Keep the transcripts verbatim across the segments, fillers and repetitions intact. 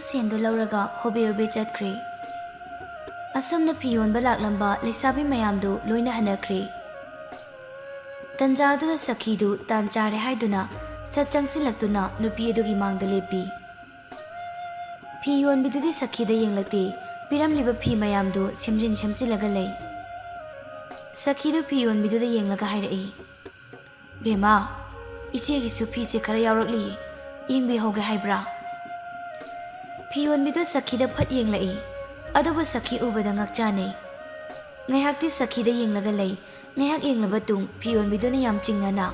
ꯁꯦꯟꯗꯨ ꯂꯧꯔꯒ ꯍꯣꯕꯦ ꯍꯣꯕꯦ ꯆꯠꯈ꯭ꯔꯦ꯫ ꯑꯁꯨꯝꯅ ꯐꯤ ꯌꯣꯟꯕ ꯂꯥꯛꯂꯝꯕ ꯂꯩꯁꯥꯕꯤ ꯃꯌꯥꯝꯗꯨ ꯂꯣꯏꯅ ꯍꯟꯅꯈ꯭ꯔꯦ꯫ ꯇꯟꯖꯥꯗꯨꯗ ꯁꯈꯤꯗꯨ ꯇꯥꯟ ꯆꯥꯔꯦ ꯍꯥꯏꯗꯨꯅ ꯁꯠ ꯆꯪꯁꯤꯜꯂꯛꯇꯨꯅ ꯅꯨꯄꯤ ꯑꯗꯨꯒꯤ ꯃꯥꯡꯗ ꯂꯦꯞꯄꯤ꯫ ꯐꯤ ꯌꯣꯟꯕꯤꯗꯨꯗꯤ ꯁꯈꯤꯗ ꯌꯦꯡꯂꯛꯇꯦ, ꯄꯤꯔꯝꯂꯤꯕ ꯐꯤ ꯃꯌꯥꯝꯗꯨ ꯁꯦꯝꯖꯤꯟ ꯁꯦꯝꯖꯤꯜꯂꯒ ꯂꯩ꯫ ꯁꯈꯤꯗꯨ ꯐꯤ ꯌꯣꯟꯕꯤꯗꯨꯗ ꯌꯦꯡꯂꯒ ꯍꯥꯏꯔꯛꯏ, "ꯕꯦꯝꯃ, ꯏꯆꯦꯒꯤꯁꯨ ꯐꯤꯁꯦ ꯈꯔ ꯌꯥꯎꯔꯛꯂꯤ, ꯌꯦꯡꯕꯤꯍꯧꯒꯦ ꯍꯥꯏꯕ꯭ꯔꯥ?" ꯐꯤ ꯌꯣꯟꯕꯤꯗꯨ ꯁꯈꯤꯗ ꯐꯠ ꯌꯦꯡꯂꯛꯏ, ꯑꯗꯨꯕꯨ ꯁꯈꯤ ꯎꯕꯗ ꯉꯛꯆꯥꯅꯩ꯫ ꯉꯥꯏꯍꯥꯛꯇꯤ ꯁꯈꯤꯗ ꯌꯦꯡꯂꯒ ꯂꯩ, ꯉꯥꯏꯍꯥꯛ ꯌꯦꯡꯂꯕ ꯇꯨꯡ ꯐꯤ ꯌꯣꯟꯕꯤꯗꯨꯅ ꯌꯥꯝ ꯆꯤꯡꯅꯅ,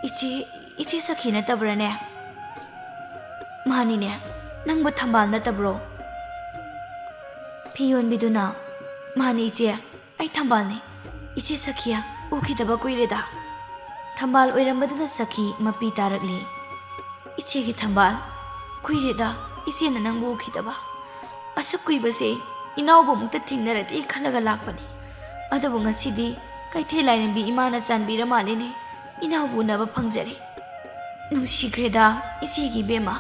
"ꯏꯆꯦ, ꯏꯆꯦ ꯁꯈꯤ ꯅꯠꯇꯕ꯭ꯔꯥꯅꯦ?" "ꯃꯥꯅꯤꯅꯦ, ꯅꯪꯕꯨ ꯊꯝꯕꯥꯜ ꯅꯠꯇꯕ꯭ꯔꯣ?" ꯐꯤ ꯌꯣꯟꯕꯤꯗꯨꯅ, "ꯃꯥꯅꯤ ꯏꯆꯦ, ꯑꯩ ꯊꯝꯕꯥꯜꯅꯤ꯫ ꯏꯆꯦ ꯁꯈꯤꯌꯥ ꯎꯈꯤꯗꯕ ꯀꯨꯏꯔꯦꯗ꯫" ꯊꯝꯕꯥꯜ ꯑꯣꯏꯔꯝꯕꯗꯨꯗ ꯁꯈꯤ ꯃꯄꯤ ꯇꯥꯔꯛꯂꯤ꯫ "ꯏꯆꯦꯒꯤ ꯊꯝꯕꯥꯜ? ꯀꯨꯏꯔꯦꯗ ꯏꯆꯦꯅ ꯅꯪꯕꯨ ꯎꯈꯤꯗꯕ꯫ ꯑꯁꯨꯛ ꯀꯨꯏꯕꯁꯦ ꯏꯅꯥꯎꯕꯨ ꯑꯃꯨꯛꯇ ꯊꯦꯡꯅꯔꯗꯤ ꯈꯜꯂꯒ ꯂꯥꯛꯄꯅꯤ꯫ ꯑꯗꯨꯕꯨ ꯉꯁꯤꯗꯤ ꯀꯩꯊꯦꯜ ꯂꯥꯏꯔꯦꯝꯕꯤ ꯏꯃꯥꯅ ꯆꯥꯟꯕꯤꯔ ꯃꯥꯜꯂꯦꯅꯦ ꯏꯅꯥꯎꯕꯨ ꯎꯅꯕ ꯐꯪꯖꯔꯦ꯫ ꯅꯨꯡꯁꯤꯈ꯭ꯔꯦꯗ ꯏꯆꯦꯒꯤ ꯏꯕꯦꯝꯃ꯫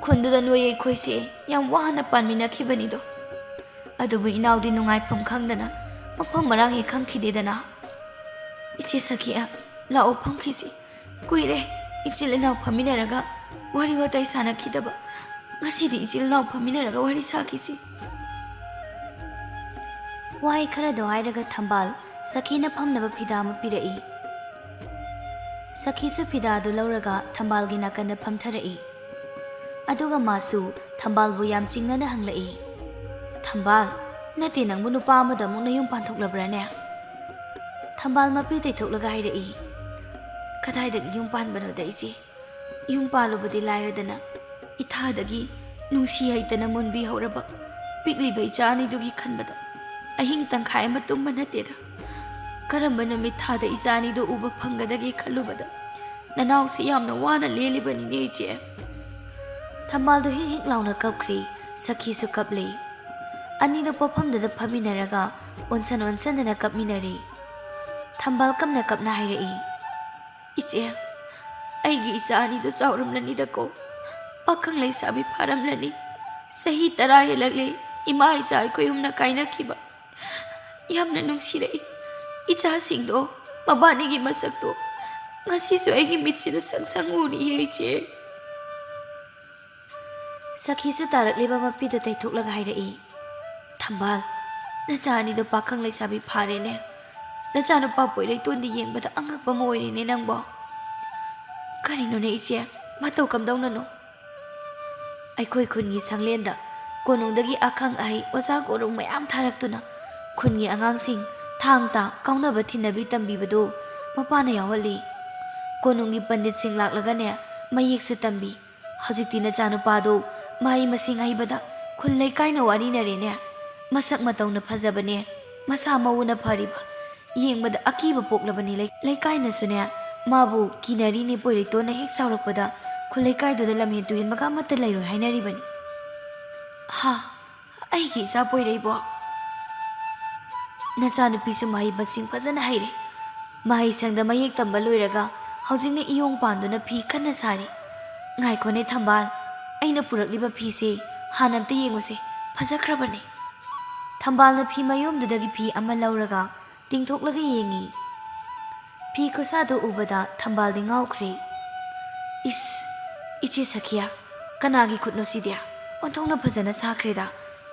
ꯈꯨꯟꯗꯨꯗ ꯅꯣꯏ ꯑꯩꯈꯣꯏꯁꯦ ꯌꯥꯝ ꯋꯥꯅ ꯄꯥꯟꯃꯤꯟꯅꯈꯤꯕꯅꯤꯗꯣ꯫ ꯑꯗꯨꯕꯨ ꯏꯅꯥꯎꯗꯤ ꯅꯨꯡꯉꯥꯏꯐꯝ ꯈꯪꯗꯅ ꯃꯐꯝ ꯃꯔꯥꯡ ꯍꯦꯛ ꯈꯪꯈꯤꯗꯦꯗꯅ꯫ ꯏꯆꯦ ꯁꯈꯤꯌꯥ, ꯂꯥꯛꯑꯣ ꯐꯝꯈꯤꯁꯤ꯫ ꯀꯨꯏꯔꯦ ꯏꯆꯤꯜ ꯏꯅꯥꯎ ꯐꯝꯃꯤꯟꯅꯔꯒ ꯋꯥꯔꯤ ꯋꯥꯇꯥꯏ ꯁꯥꯟꯅꯈꯤꯗꯕ꯫ ꯉꯁꯤꯗꯤ ꯏꯆꯤꯜ ꯏꯅꯥꯎ ꯐꯝꯃꯤꯟꯅꯔꯒ ꯋꯥꯔꯤ ꯁꯥꯈꯤꯁꯤ꯫" ꯋꯥꯍꯩ ꯈꯔꯗꯣ ꯍꯥꯏꯔꯒ ꯊꯝꯕꯥꯜ ꯁꯈꯤꯅ ꯐꯝꯅꯕ ꯐꯤꯗꯥ ꯑꯃ ꯄꯤꯔꯛꯏ꯫ ꯁꯈꯤꯁꯨ ꯐꯤꯗꯥꯗꯨ ꯂꯧꯔꯒ ꯊꯝꯕꯥꯜꯒꯤ ꯅꯥꯀꯟꯗ ꯐꯝꯊꯔꯛꯏ꯫ ꯑꯗꯨꯒ ꯃꯥꯁꯨ ꯊꯝꯕꯥꯜꯕꯨ ꯌꯥꯝ ꯆꯤꯡꯅꯅ ꯍꯪꯂꯛꯏ, "ꯊꯝꯕꯥꯜ, ꯅꯠꯇꯦ ꯅꯪꯕꯨ ꯅꯨꯄꯥ ꯑꯃꯗ ꯑꯃꯨꯛ ꯅꯌꯨꯝ ꯄꯥꯟꯊꯣꯛꯂꯕ꯭ꯔꯥꯅꯦ?" ꯊꯝꯕꯥꯜ ꯃꯄꯤ ꯇꯩꯊꯣꯛꯂꯒ ꯍꯥꯏꯔꯛꯏ, "ꯀꯗꯥꯏꯗꯒꯤ ꯌꯨꯝ ꯄꯥꯟꯕꯅꯣꯗ ꯏꯆꯦ? ꯌꯨꯝ ꯄꯥꯜꯂꯨꯕꯗꯤ ꯂꯥꯏꯔꯗꯅ, ꯏꯊꯥꯗꯒꯤ ꯅꯨꯡꯁꯤ ꯍꯩꯇꯅ ꯃꯨꯟꯕꯤꯍꯧꯔꯕ ꯄꯤꯛꯂꯤꯕ ꯏꯆꯥ ꯑꯅꯤꯗꯨꯒꯤ ꯈꯟꯕꯗ ꯑꯍꯤꯡ ꯇꯪꯈꯥꯏ ꯑꯃ ꯇꯨꯝꯕ ꯅꯠꯇꯦꯗ꯫ ꯀꯔꯝꯕ ꯅꯨꯃꯤꯠ ꯊꯥꯗ ꯏꯆꯥ ꯑꯅꯤꯗꯨ ꯎꯕ ꯐꯪꯒꯗꯒꯦ ꯈꯜꯂꯨꯕꯗ ꯅꯅꯥꯎꯁꯤ ꯌꯥꯝꯅ ꯋꯥꯅ ꯂꯦꯜꯂꯤꯕꯅꯤꯅꯦ ꯏꯆꯦ꯫" ꯊꯝꯕꯥꯜꯗꯨ ꯍꯤꯛ ꯍꯤꯛ ꯂꯥꯎꯅ ꯀꯞꯈ꯭ꯔꯦ꯫ ꯁꯈꯤꯁꯨ ꯀꯞꯂꯦ꯫ ꯑꯅꯤꯗꯨ ꯄꯣꯠꯐꯝꯗꯨꯗ ꯐꯝꯃꯤꯟꯅꯔꯒ ꯑꯣꯟꯁꯟ ꯑꯣꯟꯁꯟꯗꯅ ꯀꯞꯃꯤꯟꯅꯔꯦ꯫ ꯊꯝꯕꯥꯜ ꯀꯞꯅ ꯀꯞꯅ ꯍꯥꯏꯔꯛꯏ, "ꯏꯆꯦ, ꯑꯩꯒꯤ ꯏꯆꯥ ꯑꯅꯤꯗꯨ ꯆꯥꯎꯔꯝꯂꯅꯤꯗꯀꯣ꯫ ꯄꯥꯈꯪ ꯂꯩꯁꯥꯕꯤ ꯐꯥꯔꯝꯂꯅꯤ꯫ ꯆꯍꯤ ꯇꯔꯥ ꯍꯦꯜꯂꯛꯂꯦ ꯏꯃꯥ ꯏꯆꯥ ꯑꯩꯈꯣꯏ ꯑꯍꯨꯝꯅ ꯀꯥꯏꯅꯈꯤꯕ꯫ ꯌꯥꯝꯅ ꯅꯨꯡꯁꯤꯔꯛꯏ꯫ ꯏꯆꯥꯁꯤꯡꯗꯣ ꯃꯕꯥꯅꯤꯒꯤ ꯃꯁꯛꯇꯣ ꯉꯁꯤꯁꯨ ꯑꯩꯒꯤ ꯃꯤꯠꯁꯤꯗ ꯁꯪ ꯁꯪ ꯎꯔꯤꯌꯦ ꯏꯆꯦ꯫ ꯁꯈꯤꯁꯨ ꯇꯥꯔꯛꯂꯤꯕ ꯃꯄꯤꯗꯨ ꯇꯩꯊꯣꯛꯂꯒ ꯍꯥꯏꯔꯛꯏ, "ꯊꯝꯕꯥꯜ, ꯅꯆꯥ ꯑꯅꯤꯗꯣ ꯄꯥꯈꯪ ꯂꯩꯁꯥꯕꯤ ꯐꯥꯔꯦꯅꯦ꯫ ꯅꯆꯥꯅꯨꯄꯥ ꯄꯣꯏꯔꯩꯇꯣꯟꯗꯤ ꯌꯦꯡꯕꯗ ꯑꯉꯛꯄ ꯑꯃ ꯑꯣꯏꯔꯦꯅꯦ ꯅꯪꯕꯣ꯫ ꯀꯔꯤꯅꯣꯅꯦ ꯏꯆꯦ, ꯃꯇꯧ ꯀꯝꯗꯧꯅꯅꯣ?" ꯑꯩꯈꯣꯏ ꯈꯨꯟꯒꯤ ꯁꯪꯂꯦꯟꯗ ꯀꯣꯅꯨꯡꯗꯒꯤ ꯑꯈꯪ ꯑꯍꯩ ꯑꯣꯖꯥ ꯒꯨꯔꯨ ꯃꯌꯥꯝ ꯊꯥꯔꯛꯇꯨꯅ ꯈꯨꯟꯒꯤ ꯑꯉꯥꯡꯁꯤꯡ ꯊꯥꯡ ꯇꯥ ꯀꯥꯎꯅꯕ ꯊꯤꯟꯅꯕꯤ ꯇꯝꯕꯤꯕꯗꯨ ꯃꯄꯥꯅ ꯌꯥꯎꯍꯜꯂꯤ꯫ ꯀꯣꯅꯨꯡꯒꯤ ꯄꯟꯗꯤꯠꯁꯤꯡ ꯂꯥꯛꯂꯒꯅꯦ ꯃꯌꯦꯛꯁꯨ ꯇꯝꯕꯤ꯫ ꯍꯧꯖꯤꯛꯇꯤ ꯅꯆꯥꯅꯨꯄꯥꯗꯣ ꯃꯍꯩ ꯃꯁꯤꯡ ꯍꯩꯕꯗ ꯈꯨꯜ ꯂꯩꯀꯥꯏꯅ ꯋꯥꯔꯤꯅꯔꯦꯅꯦ꯫ ꯃꯁꯛ ꯃꯇꯧꯅ ꯐꯖꯕꯅꯦ, ꯃꯁꯥ ꯃꯎꯅ ꯐꯔꯤꯕ, ꯌꯦꯡꯕꯗ ꯑꯀꯤꯕ ꯄꯣꯛꯂꯕꯅꯤ꯫ ꯂꯩ-, ꯂꯩꯀꯥꯏꯅꯁꯨꯅꯦ ꯃꯥꯕꯨ ꯀꯤꯅꯔꯤꯅꯦ꯫ ꯄꯣꯏꯔꯩꯇꯣꯟꯅ ꯍꯦꯛ ꯆꯥꯎꯔꯛꯄꯗ ꯈꯨꯜ ꯂꯩꯀꯥꯏꯗꯨꯗ ꯂꯝꯍꯦꯟ ꯇꯨꯍꯦꯟꯕꯒ ꯑꯃꯠꯇ ꯂꯩꯔꯣꯏ ꯍꯥꯏꯅꯔꯤꯕꯅꯤ꯫ ꯍꯥ, ꯑꯩꯒꯤ ꯏꯆꯥ ꯄꯣꯏꯔꯩꯕꯣ꯫ ꯅꯆꯥꯅꯨꯄꯤꯁꯨ ꯃꯍꯩ ꯃꯁꯤꯡ ꯐꯖꯅ ꯍꯩꯔꯦ꯫ ꯃꯍꯩꯁꯪꯗ ꯃꯌꯦꯛ ꯇꯝꯕ ꯂꯣꯏꯔꯒ ꯍꯧꯖꯤꯛꯅ ꯏꯌꯣꯡ ꯄꯥꯟꯗꯨꯅ ꯐꯤ ꯀꯟꯅ ꯁꯥꯔꯤ꯫ ꯉꯥꯏꯈꯣꯅꯦ ꯊꯝꯕꯥꯜ, ꯑꯩꯅ ꯄꯨꯔꯛꯂꯤꯕ ꯐꯤꯁꯦ ꯍꯥꯟꯅ ꯑꯝꯇ ꯌꯦꯡꯉꯨꯁꯦ, ꯐꯖꯈ꯭ꯔꯕꯅꯦ꯫ ꯊꯝꯕꯥꯜꯅ ꯐꯤ ꯃꯌꯣꯝꯗꯨꯗꯒꯤ ꯐꯤ ꯑꯃ ꯂꯧꯔꯒ ꯇꯤꯡꯊꯣꯛꯂꯒ ꯌꯦꯡꯉꯤ꯫ ꯐꯤ ꯈꯨꯁꯥꯗꯨ ꯎꯕꯗ ꯊꯝꯕꯥꯜꯗꯤ ꯉꯥꯎꯈ꯭ꯔꯦ꯫ "ꯏꯁ, ꯏꯆꯦ ꯁꯈꯤꯌꯥ, ꯀꯅꯥꯒꯤ ꯈꯨꯠꯅꯣ ꯁꯤꯗꯤ? ꯑꯣꯟꯊꯣꯛꯅ ꯐꯖꯅ ꯁꯥꯈ꯭ꯔꯦꯗ꯫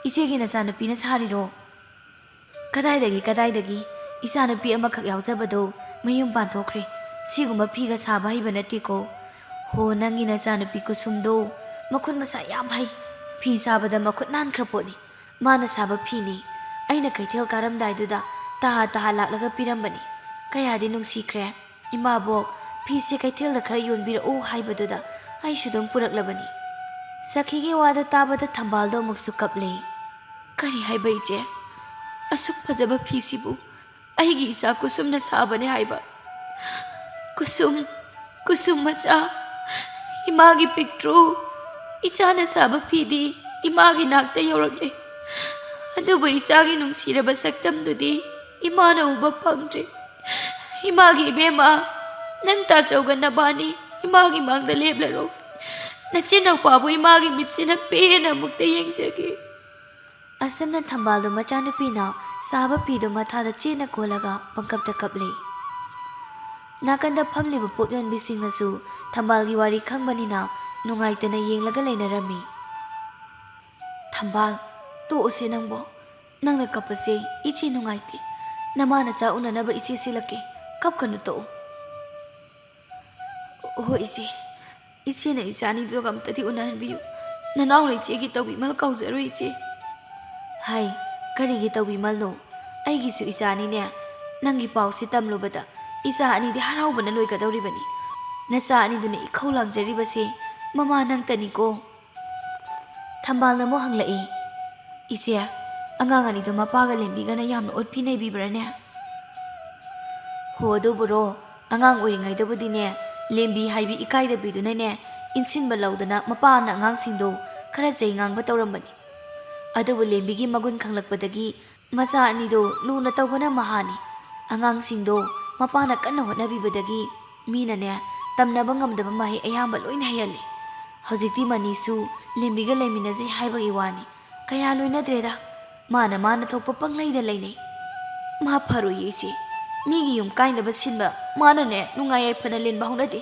ꯏꯆꯦꯒꯤ ꯅꯆꯥꯅꯨꯄꯤꯅ ꯁꯥꯔꯤꯔꯣ?" "ꯀꯗꯥꯏꯗꯒꯤ, ꯀꯗꯥꯏꯗꯒꯤ? ꯏꯆꯥꯅꯨꯄꯤ ꯑꯃꯈꯛ ꯌꯥꯎꯖꯕꯗꯣ ꯃꯌꯨꯝ ꯄꯥꯟꯊꯣꯛꯈ꯭ꯔꯦ꯫ ꯁꯤꯒꯨꯝꯕ ꯐꯤꯒ ꯁꯥꯕ ꯍꯩꯕ ꯅꯠꯇꯦꯀꯣ꯫ ꯍꯣ, ꯅꯪꯒꯤ ꯅꯆꯥꯅꯨꯄꯤ ꯀꯨꯁꯨꯝꯗꯣ ꯃꯈꯨꯠ ꯃꯁꯥ ꯌꯥꯝ ꯍꯩ꯫ ꯐꯤ ꯁꯥꯕꯗ ꯃꯈꯨꯠ ꯅꯥꯟꯈ꯭ꯔ ꯄꯣꯠꯅꯤ꯫ ꯃꯥꯅ ꯁꯥꯕ ꯐꯤꯅꯤ꯫ ꯑꯩꯅ ꯀꯩꯊꯦꯜ ꯀꯥꯔꯝꯗꯥꯏꯗꯨꯗ ꯇꯍꯥ ꯇꯍꯥ ꯂꯥꯛꯂꯒ ꯄꯤꯔꯝꯕꯅꯤ꯫ ꯀꯌꯥꯗꯤ ꯅꯨꯡꯁꯤꯈ꯭ꯔꯦ꯫ ꯏꯃꯥꯕꯣꯛ, ꯐꯤꯁꯦ ꯀꯩꯊꯦꯜꯗ ꯈꯔ ꯌꯣꯟꯕꯤꯔꯛꯎ ꯍꯥꯏꯕꯗꯨꯗ ꯑꯩꯁꯨ ꯑꯗꯨꯝ ꯄꯨꯔꯛꯂꯕꯅꯤ꯫" ꯁꯈꯤꯒꯤ ꯋꯥꯗꯨ ꯇꯥꯕꯗ ꯊꯝꯕꯥꯜꯗꯣ ꯑꯃꯨꯛꯁꯨ ꯀꯞꯂꯦ꯫ "ꯀꯔꯤ ꯍꯥꯏꯕ ꯏꯆꯦ? ꯑꯁꯨꯛ ꯐꯖꯕ ꯐꯤꯁꯤꯕꯨ ꯑꯩꯒꯤ ꯏꯆꯥ ꯀꯨꯁꯨꯝꯅ ꯁꯥꯕꯅꯦ ꯍꯥꯏꯕ? ꯀꯨꯁꯨꯝ, ꯀꯨꯁꯨꯝ ꯃꯆꯥ, ꯏꯃꯥꯒꯤ ꯄꯤꯛꯇ꯭ꯔꯨ, ꯏꯆꯥꯅ ꯁꯥꯕ ꯐꯤꯗꯤ ꯏꯃꯥꯒꯤ ꯅꯥꯛꯇ ꯌꯧꯔꯛꯂꯦ꯫ ꯑꯗꯨꯕꯨ ꯏꯆꯥꯒꯤ ꯅꯨꯡꯁꯤꯔꯕ ꯁꯛꯇꯝꯗꯨꯗꯤ ꯏꯃꯥꯅ ꯎꯕ ꯐꯪꯗ꯭ꯔꯦ꯫ ꯏꯃꯥꯒꯤ ꯏꯕꯦꯝꯃ, ꯅꯪ ꯇꯥꯆꯧꯒ ꯅꯕꯥꯅꯤ ꯏꯃꯥꯒꯤ ꯃꯥꯡꯗ ꯂꯦꯞꯂꯔꯣ꯫ ꯅꯆꯤꯟ ꯅꯧꯄꯥꯕꯨ ꯏꯃꯥꯒꯤ ꯃꯤꯠꯁꯤꯅ ꯄꯦꯟꯅ ꯑꯃꯨꯛꯇ ꯌꯦꯡꯖꯒꯦ꯫ ꯑꯁꯨꯝꯅ ꯊꯝꯕꯥꯜꯗꯣ ꯃꯆꯥꯅꯨꯄꯤꯅ ꯁꯥꯕ ꯐꯤꯗꯣ ꯃꯊꯥꯗ ꯆꯦꯠꯅ ꯀꯣꯜꯂꯒ ꯄꯪꯀꯞꯇ ꯀꯞꯂꯤ꯫ ꯅꯥꯀꯟꯗ ꯐꯝꯂꯤꯕ ꯄꯣꯠ ꯌꯣꯟꯕꯤꯁꯤꯡꯅꯁꯨ ꯊꯝꯕꯥꯜꯒꯤ ꯋꯥꯔꯤ ꯈꯪꯕꯅꯤꯅ ꯅꯨꯡꯉꯥꯏꯇꯅ ꯌꯦꯡꯂꯒ ꯂꯩꯅꯔꯝꯃꯤ꯫ "ꯊꯝꯕꯥꯜ, ꯇꯣꯛꯎꯁꯦ ꯅꯪꯕꯣ꯫ ꯅꯪꯅ ꯀꯞꯄꯁꯦ ꯏꯆꯦ ꯅꯨꯡꯉꯥꯏꯇꯦ꯫ ꯅꯃꯥ ꯅꯆꯥ ꯎꯅꯅꯕ ꯏꯆꯦ ꯁꯤꯜꯂꯛꯀꯦ꯫ ꯀꯞꯀꯅꯨ, ꯇꯣꯛꯎ꯫" "ꯍꯣꯏ ꯏꯆꯦ, ꯏꯆꯦꯅ ꯏꯆꯥ ꯑꯅꯤꯗꯨꯒ ꯑꯝꯇꯗꯤ ꯎꯅꯍꯟꯕꯤꯌꯨ꯫ ꯅꯅꯥꯎꯅ ꯏꯆꯦꯒꯤ ꯇꯧꯕꯤꯃꯜ ꯀꯥꯎꯖꯔꯣꯏ ꯏꯆꯦ꯫" "ꯍꯥꯏ, ꯀꯔꯤꯒꯤ ꯇꯧꯕꯤꯃꯜꯅꯣ? ꯑꯩꯒꯤꯁꯨ ꯏꯆꯥꯅꯤꯅꯦ꯫ ꯅꯪꯒꯤ ꯄꯥꯎꯁꯤ ꯇꯝꯂꯨꯕꯗ ꯏꯆꯥ ꯑꯅꯤꯗꯤ ꯍꯔꯥꯎꯕꯅ ꯂꯣꯏꯒꯗꯧꯔꯤꯕꯅꯤ꯫ ꯅꯆꯥ ꯑꯅꯤꯗꯨꯅ ꯏꯈꯧ ꯂꯥꯡꯖꯔꯤꯕꯁꯦ ꯃꯃꯥ ꯅꯪꯇꯅꯤꯀꯣ꯫" ꯊꯝꯕꯥꯜꯅ ꯑꯃꯨꯛ ꯍꯪꯂꯛꯏ, "ꯏꯆꯦ, ꯑꯉꯥꯡ ꯑꯅꯤꯗꯣ ꯃꯄꯥꯒ ꯂꯦꯝꯕꯤꯒꯅ ꯌꯥꯝꯅ ꯑꯣꯠꯄꯤ ꯅꯩꯕꯤꯕ꯭ꯔꯥꯅꯦ?" "ꯍꯣ, ꯑꯗꯨꯕꯨꯔꯣ, ꯑꯉꯥꯡ ꯑꯣꯏꯔꯤꯉꯩꯗꯕꯨꯗꯤꯅꯦ, ꯂꯦꯝꯕꯤ ꯍꯥꯏꯕꯤ ꯏꯀꯥꯏꯗꯕꯤꯗꯨꯅꯅꯦ, ꯏꯟꯁꯤꯟꯕ ꯂꯧꯗꯅ ꯃꯄꯥꯅ ꯑꯉꯥꯡꯁꯤꯡꯗꯣ ꯈꯔ ꯆꯩ ꯉꯥꯡꯕ ꯇꯧꯔꯝꯕꯅꯤ꯫ ꯑꯗꯨꯕꯨ ꯂꯦꯝꯕꯤꯒꯤ ꯃꯒꯨꯟ ꯈꯪꯂꯛꯄꯗꯒꯤ ꯃꯆꯥ ꯑꯅꯤꯗꯣ ꯂꯨꯅ ꯇꯧꯕꯅ ꯃꯍꯥꯅꯤ꯫ ꯑꯉꯥꯡꯁꯤꯡꯗꯣ ꯃꯄꯥꯅ ꯀꯟꯅ ꯍꯣꯠꯅꯕꯤꯕꯗꯒꯤ ꯃꯤꯅꯅꯦ, ꯇꯝꯅꯕ ꯉꯝꯗꯕ ꯃꯍꯩ ꯑꯌꯥꯝꯕ ꯂꯣꯏꯅ ꯍꯩꯍꯜꯂꯤ꯫ ꯍꯧꯖꯤꯛꯇꯤ ꯃꯅꯤꯁꯨ ꯂꯦꯝꯕꯤꯒ ꯂꯩꯃꯤꯟꯅꯖꯩ ꯍꯥꯏꯕꯒꯤ ꯋꯥꯅꯤ, ꯀꯌꯥ ꯂꯣꯏꯅꯗ꯭ꯔꯦꯗ꯫ ꯃꯥꯅ ꯃꯥꯅ ꯊꯣꯛꯄ ꯄꯪꯂꯩꯗ ꯂꯩꯅꯩ꯫ ꯃꯥ ꯐꯔꯣꯏꯌꯦ ꯏꯆꯦ꯫ ꯃꯤꯒꯤ ꯌꯨꯝ ꯀꯥꯏꯅꯕ ꯁꯤꯟꯕ ꯃꯥꯅꯅꯦ ꯅꯨꯡꯉꯥꯏ ꯌꯥꯏꯐꯅ ꯂꯦꯟꯕ ꯍꯧꯅꯗꯦ꯫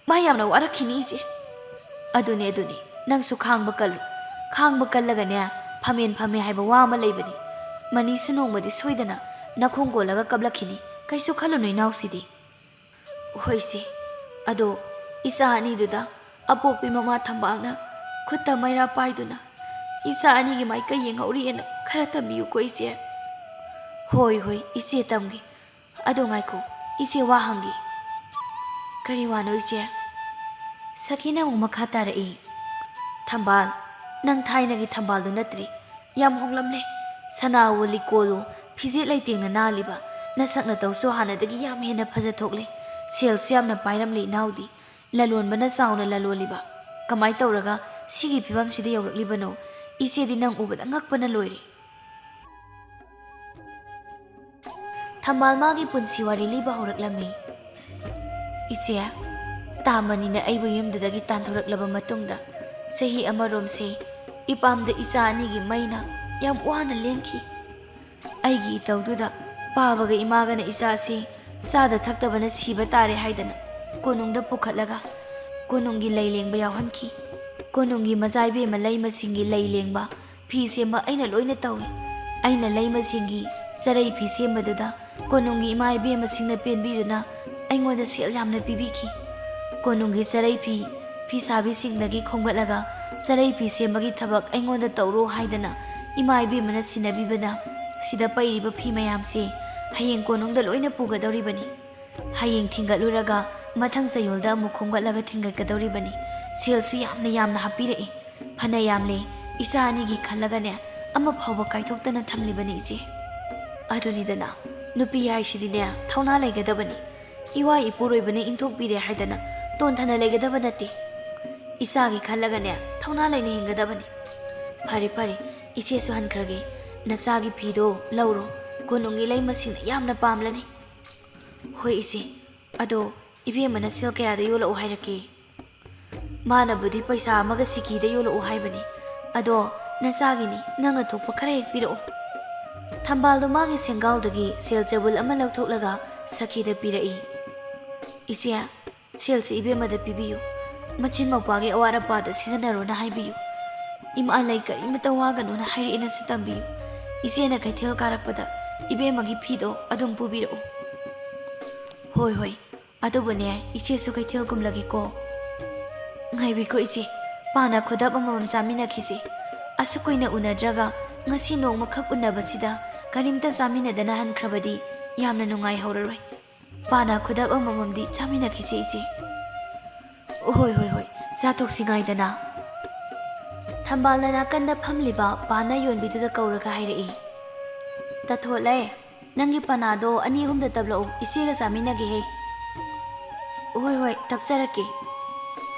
ꯃꯥ ꯌꯥꯝꯅ ꯋꯥꯔꯛꯈꯤꯅꯤ ꯏꯆꯦ꯫" "ꯑꯗꯨꯅꯦ, ꯑꯗꯨꯅꯦ, ꯅꯪꯁꯨ ꯈꯥꯡꯕ ꯀꯜꯂꯨ꯫ ꯈꯥꯡꯕ ꯀꯜꯂꯒꯅꯦ, ꯐꯝꯃꯦꯟ ꯐꯝꯃꯦ ꯍꯥꯏꯕ ꯋꯥ ꯑꯃ ꯂꯩꯕꯅꯤ꯫ ꯃꯅꯤꯁꯨ ꯅꯣꯡꯃꯗꯤ ꯁꯣꯏꯗꯅ ꯅꯈꯣꯡ ꯀꯣꯜꯂꯒ ꯀꯞꯂꯛꯈꯤꯅꯤ꯫ ꯀꯩꯁꯨ ꯈꯜꯂꯨꯅꯨ ꯏꯅꯥꯎꯁꯤꯗꯤ꯫" "ꯍꯣꯏ ꯏꯆꯦ, ꯑꯗꯣ ꯏꯆꯥ ꯑꯅꯤꯗꯨꯗ ꯑꯄꯣꯛꯄꯤ ꯃꯃꯥ ꯊꯝꯕꯥꯜꯅ ꯈꯨꯠꯇ ꯃꯩꯔꯥ ꯄꯥꯏꯗꯨꯅ ꯏꯆꯥ ꯑꯅꯤꯒꯤ ꯃꯥꯏꯀꯩ ꯌꯦꯡꯍꯧꯔꯤꯑꯅ ꯈꯔ ꯇꯝꯕꯤꯌꯨꯀꯣ ꯏꯆꯦ꯫" "ꯍꯣꯏ, ꯍꯣꯏ, ꯏꯆꯦ ꯇꯝꯒꯦ꯫ ꯑꯗꯣ ꯉꯥꯏꯈꯣ, ꯏꯆꯦ ꯋꯥ ꯍꯪꯒꯦ꯫" "ꯀꯔꯤ ꯋꯥꯅꯣ ꯏꯆꯦ?" ꯁꯈꯤꯅ ꯑꯃꯨꯛ ꯃꯈꯥ ꯇꯥꯔꯛꯏ, "ꯊꯝꯕꯥꯜ, ꯅꯪ ꯊꯥꯏꯅꯒꯤ ꯊꯝꯕꯥꯜꯗꯨ ꯅꯠꯇ꯭ꯔꯦ꯫ ꯌꯥꯝ ꯍꯣꯡꯂꯝꯂꯦ꯫ ꯁꯅꯥꯋꯣ ꯂꯤꯀꯣꯜꯋꯣ, ꯐꯤꯖꯦꯠ ꯂꯩꯇꯦꯡꯅ ꯅꯥꯜꯂꯤꯕ, ꯅꯁꯛ ꯅꯇꯧꯁꯨ ꯍꯥꯟꯅꯗꯒꯤ ꯌꯥꯝ ꯍꯦꯟꯅ ꯐꯖꯊꯣꯛꯂꯦ꯫ ꯁꯦꯜꯁꯨ ꯌꯥꯝꯅ ꯄꯥꯏꯔꯝꯂꯦ ꯏꯅꯥꯎꯗꯤ꯫ ꯂꯂꯣꯟꯕꯅ ꯆꯥꯎꯅ ꯂꯂꯣꯜꯂꯤꯕ꯫ ꯀꯃꯥꯏ ꯇꯧꯔꯒ ꯁꯤꯒꯤ ꯐꯤꯕꯝꯁꯤꯗ ꯌꯧꯔꯛꯂꯤꯕꯅꯣ? ꯏꯆꯦꯗꯤ ꯅꯪ ꯎꯕꯗ ꯉꯛꯄꯅ ꯂꯣꯏꯔꯦ꯫" ꯊꯝꯕꯥꯜ ꯃꯥꯒꯤ ꯄꯨꯟꯁꯤ ꯋꯥꯔꯤ ꯂꯤꯕ ꯍꯧꯔꯛꯂꯝꯃꯤ꯫ "ꯏꯆꯦ, ꯇꯥ ꯃꯅꯤꯅ ꯑꯩꯕꯨ ꯌꯨꯝꯗꯨꯗꯒꯤ ꯇꯥꯟꯊꯣꯔꯛꯂꯕ ꯃꯇꯨꯡꯗ ꯆꯍꯤ ꯑꯃꯔꯣꯝꯁꯦ ꯏꯄꯥꯝꯗ ꯏꯆꯥ ꯑꯅꯤꯒꯤ ꯃꯩꯅ ꯌꯥꯝ ꯋꯥꯅ ꯂꯦꯟꯈꯤ꯫ ꯑꯩꯒꯤ ꯏꯇꯧꯗꯨꯗ ꯄꯥꯕꯒ ꯏꯃꯥꯒꯅ ꯏꯆꯥꯁꯦ ꯆꯥꯗ ꯊꯛꯇꯕꯅ ꯁꯤꯕ ꯇꯥꯔꯦ ꯍꯥꯏꯗꯅ ꯀꯣꯅꯨꯡꯗ ꯄꯨꯈꯠꯂꯒ ꯀꯣꯅꯨꯡꯒꯤ ꯂꯩ ꯂꯦꯡꯕ ꯌꯥꯎꯍꯟꯈꯤ꯫ ꯀꯣꯅꯨꯡꯒꯤ ꯃꯆꯥ ꯏꯕꯦꯝꯃ ꯂꯩꯃꯁꯤꯡꯒꯤ ꯂꯩ ꯂꯦꯡꯕ, ꯐꯤ ꯁꯦꯝꯕ ꯑꯩꯅ ꯂꯣꯏꯅ ꯇꯧꯏ꯫ ꯑꯩꯅ ꯂꯩꯃꯁꯤꯡꯒꯤ ꯆꯔꯩ ꯐꯤ ꯁꯦꯝꯕꯗꯨꯗ ꯀꯣꯅꯨꯡꯒꯤ ꯏꯃꯥ ꯏꯕꯦꯝꯃꯁꯤꯡꯅ ꯄꯦꯟꯕꯤꯗꯨꯅ ꯑꯩꯉꯣꯟꯗ ꯁꯦꯜ ꯌꯥꯝꯅ ꯄꯤꯕꯤꯈꯤ꯫ ꯀꯣꯅꯨꯡꯒꯤ ꯆꯔꯩ ꯐꯤ ꯐꯤꯁꯥꯕꯤꯁꯤꯡꯗꯒꯤ ꯈꯣꯝꯒꯠꯂꯒ ꯆꯔꯩ ꯐꯤ ꯁꯦꯝꯕꯒꯤ ꯊꯕꯛ ꯑꯩꯉꯣꯟꯗ ꯇꯧꯔꯣ ꯍꯥꯏꯗꯅ ꯏꯃꯥ ꯏꯕꯦꯝꯃꯅ ꯁꯤꯟꯅꯕꯤꯕꯅ ꯁꯤꯗ ꯄꯩꯔꯤꯕ ꯐꯤ ꯃꯌꯥꯝꯁꯦ ꯍꯌꯦꯡ ꯀꯣꯅꯨꯡꯗ ꯂꯣꯏꯅ ꯄꯨꯒꯗꯧꯔꯤꯕꯅꯤ꯫ ꯍꯌꯦꯡ ꯊꯤꯟꯒꯠꯂꯨꯔꯒ ꯃꯊꯪ ꯆꯌꯣꯜꯗ ꯑꯃꯨꯛ ꯈꯣꯝꯒꯠꯂꯒ ꯊꯤꯟꯒꯠꯀꯗꯧꯔꯤꯕꯅꯤ꯫ ꯁꯦꯜꯁꯨ ꯌꯥꯝꯅ ꯌꯥꯝꯅ ꯍꯥꯞꯄꯤꯔꯛꯏ꯫ ꯐꯅ ꯌꯥꯝꯂꯦ꯫ ꯏꯆꯥ ꯑꯅꯤꯒꯤ ꯈꯜꯂꯒꯅꯦ ꯑꯃ ꯐꯥꯎꯕ ꯀꯥꯏꯊꯣꯛꯇꯅ ꯊꯝꯂꯤꯕꯅꯤ ꯏꯆꯦ꯫ ꯑꯗꯨꯅꯤꯗꯅ, ꯅꯨꯄꯤ ꯍꯥꯏꯁꯤꯗꯤꯅꯦ ꯊꯧꯅꯥ ꯂꯩꯒꯗꯕꯅꯤ꯫ ꯏꯋꯥ ꯏꯄꯨꯔꯣꯏꯕꯅ ꯏꯟꯊꯣꯛꯄꯤꯔꯦ ꯍꯥꯏꯗꯅ ꯇꯣꯟꯊꯅ ꯂꯩꯒꯗꯕ ꯅꯠꯇꯦ꯫ ꯏꯆꯥꯒꯤ ꯈꯜꯂꯒꯅꯦ ꯊꯧꯅꯥ ꯂꯩꯅ ꯍꯤꯡꯒꯗꯕꯅꯤ꯫ ꯐꯔꯦ ꯐꯔꯦ, ꯏꯆꯦꯁꯨ ꯍꯟꯈ꯭ꯔꯒꯦ꯫ ꯅꯆꯥꯒꯤ ꯐꯤꯗꯣ ꯂꯧꯔꯣ꯫ ꯀꯣꯅꯨꯡꯒꯤ ꯂꯩꯃꯁꯤꯡꯅ ꯌꯥꯝꯅ ꯄꯥꯝꯂꯅꯤ꯫ ꯍꯣꯏ ꯏꯆꯦ, ꯑꯗꯣ ꯏꯕꯦꯝꯃꯅ ꯁꯦꯜ ꯀꯌꯥꯗ ꯌꯣꯜꯂꯛꯑꯣ ꯍꯥꯏꯔꯛꯀꯦ? ꯃꯥꯅꯕꯨꯗꯤ ꯄꯩꯁꯥ ꯑꯃꯒ ꯁꯤꯀꯤꯗ ꯌꯣꯜꯂꯛꯑꯣ ꯍꯥꯏꯕꯅꯤ꯫ ꯑꯗꯣ ꯅꯆꯥꯒꯤꯅꯤ, ꯅꯪꯅ ꯊꯣꯛꯄ ꯈꯔ ꯍꯦꯛ ꯄꯤꯔꯛꯑꯣ꯫ ꯊꯝꯕꯥꯜꯗꯣ ꯃꯥꯒꯤ ꯁꯦꯡꯒꯥꯎꯗꯒꯤ ꯁꯦꯜ ꯆꯕꯨꯜ ꯑꯃ ꯂꯧꯊꯣꯛꯂꯒ ꯁꯈꯤꯗ ꯄꯤꯔꯛꯏ꯫ ꯏꯆꯦ, ꯁꯦꯜꯁꯤ ꯏꯕꯦꯝꯃꯗ ꯄꯤꯕꯤꯌꯨ꯫ ꯃꯆꯤꯟ ꯃꯧꯄ꯭ꯋꯥꯒꯤ ꯑꯋꯥꯠ ꯑꯄꯥꯗ ꯁꯤꯖꯤꯟꯅꯔꯣꯅ ꯍꯥꯏꯕꯤꯌꯨ꯫ ꯏꯃꯥ ꯂꯩ ꯀꯔꯤꯃꯇ ꯋꯥꯒꯅꯣꯅ ꯍꯥꯏꯔꯛꯑꯦꯅꯁꯨ ꯇꯝꯕꯤꯌꯨ꯫ ꯏꯆꯦꯅ ꯀꯩꯊꯦꯜ ꯀꯥꯔꯛꯄꯗ ꯏꯕꯦꯝꯃꯒꯤ ꯐꯤꯗꯣ ꯑꯗꯨꯝ ꯄꯨꯕꯤꯔꯛꯎ꯫ ꯍꯣꯏ ꯍꯣꯏ, ꯑꯗꯨꯕꯨꯅꯦ, ꯏꯆꯦꯁꯨ ꯀꯩꯊꯦꯜ ꯀꯨꯝꯂꯒꯦꯀꯣ꯫ ꯉꯥꯏꯕꯤꯈꯣ ꯏꯆꯦ, ꯄꯥꯅ ꯈꯨꯗꯞ ꯑꯃꯃꯝ ꯆꯥꯃꯤꯟꯅꯈꯤꯁꯦ꯫ ꯑꯁꯨꯛ ꯀꯨꯏꯅ ꯎꯅꯗ꯭ꯔꯒ ꯉꯁꯤ ꯅꯣꯡꯃꯈꯛ ꯎꯅꯕꯁꯤꯗ ꯀꯔꯤꯝꯇ ꯆꯥꯃꯤꯟꯅꯗꯅ ꯍꯟꯈ꯭ꯔꯕꯗꯤ ꯌꯥꯝꯅ ꯅꯨꯡꯉꯥꯏꯍꯧꯔꯔꯣꯏ꯫ ꯄꯥꯅ ꯈꯨꯗꯞ ꯑꯃꯃꯝꯗꯤ ꯆꯥꯃꯤꯟꯅꯈꯤꯁꯦ ꯏꯆꯦ꯫ ꯍꯣꯏ ꯍꯣꯏ ꯍꯣꯏ, ꯆꯥꯊꯣꯛꯁꯤ ꯉꯥꯏꯗꯅ꯫ ꯊꯝꯕꯥꯜꯅ ꯅꯥꯀꯟꯗ ꯐꯝꯂꯤꯕ ꯄꯥꯅ ꯌꯣꯟꯕꯤꯗꯨꯗ ꯀꯧꯔꯒ ꯍꯥꯏꯔꯛꯏ, "ꯇꯥꯊꯣꯠꯂꯦ, ꯅꯪꯒꯤ ꯄꯅꯥꯗꯣ ꯑꯅꯤ ꯑꯍꯨꯝꯗ ꯇꯞꯂꯛꯎ, ꯏꯆꯦꯒ ꯆꯥꯃꯤꯟꯅꯒꯦꯍꯦ꯫" "ꯍꯣꯏ ꯍꯣꯏ, ꯇꯞꯆꯔꯛꯀꯦ꯫"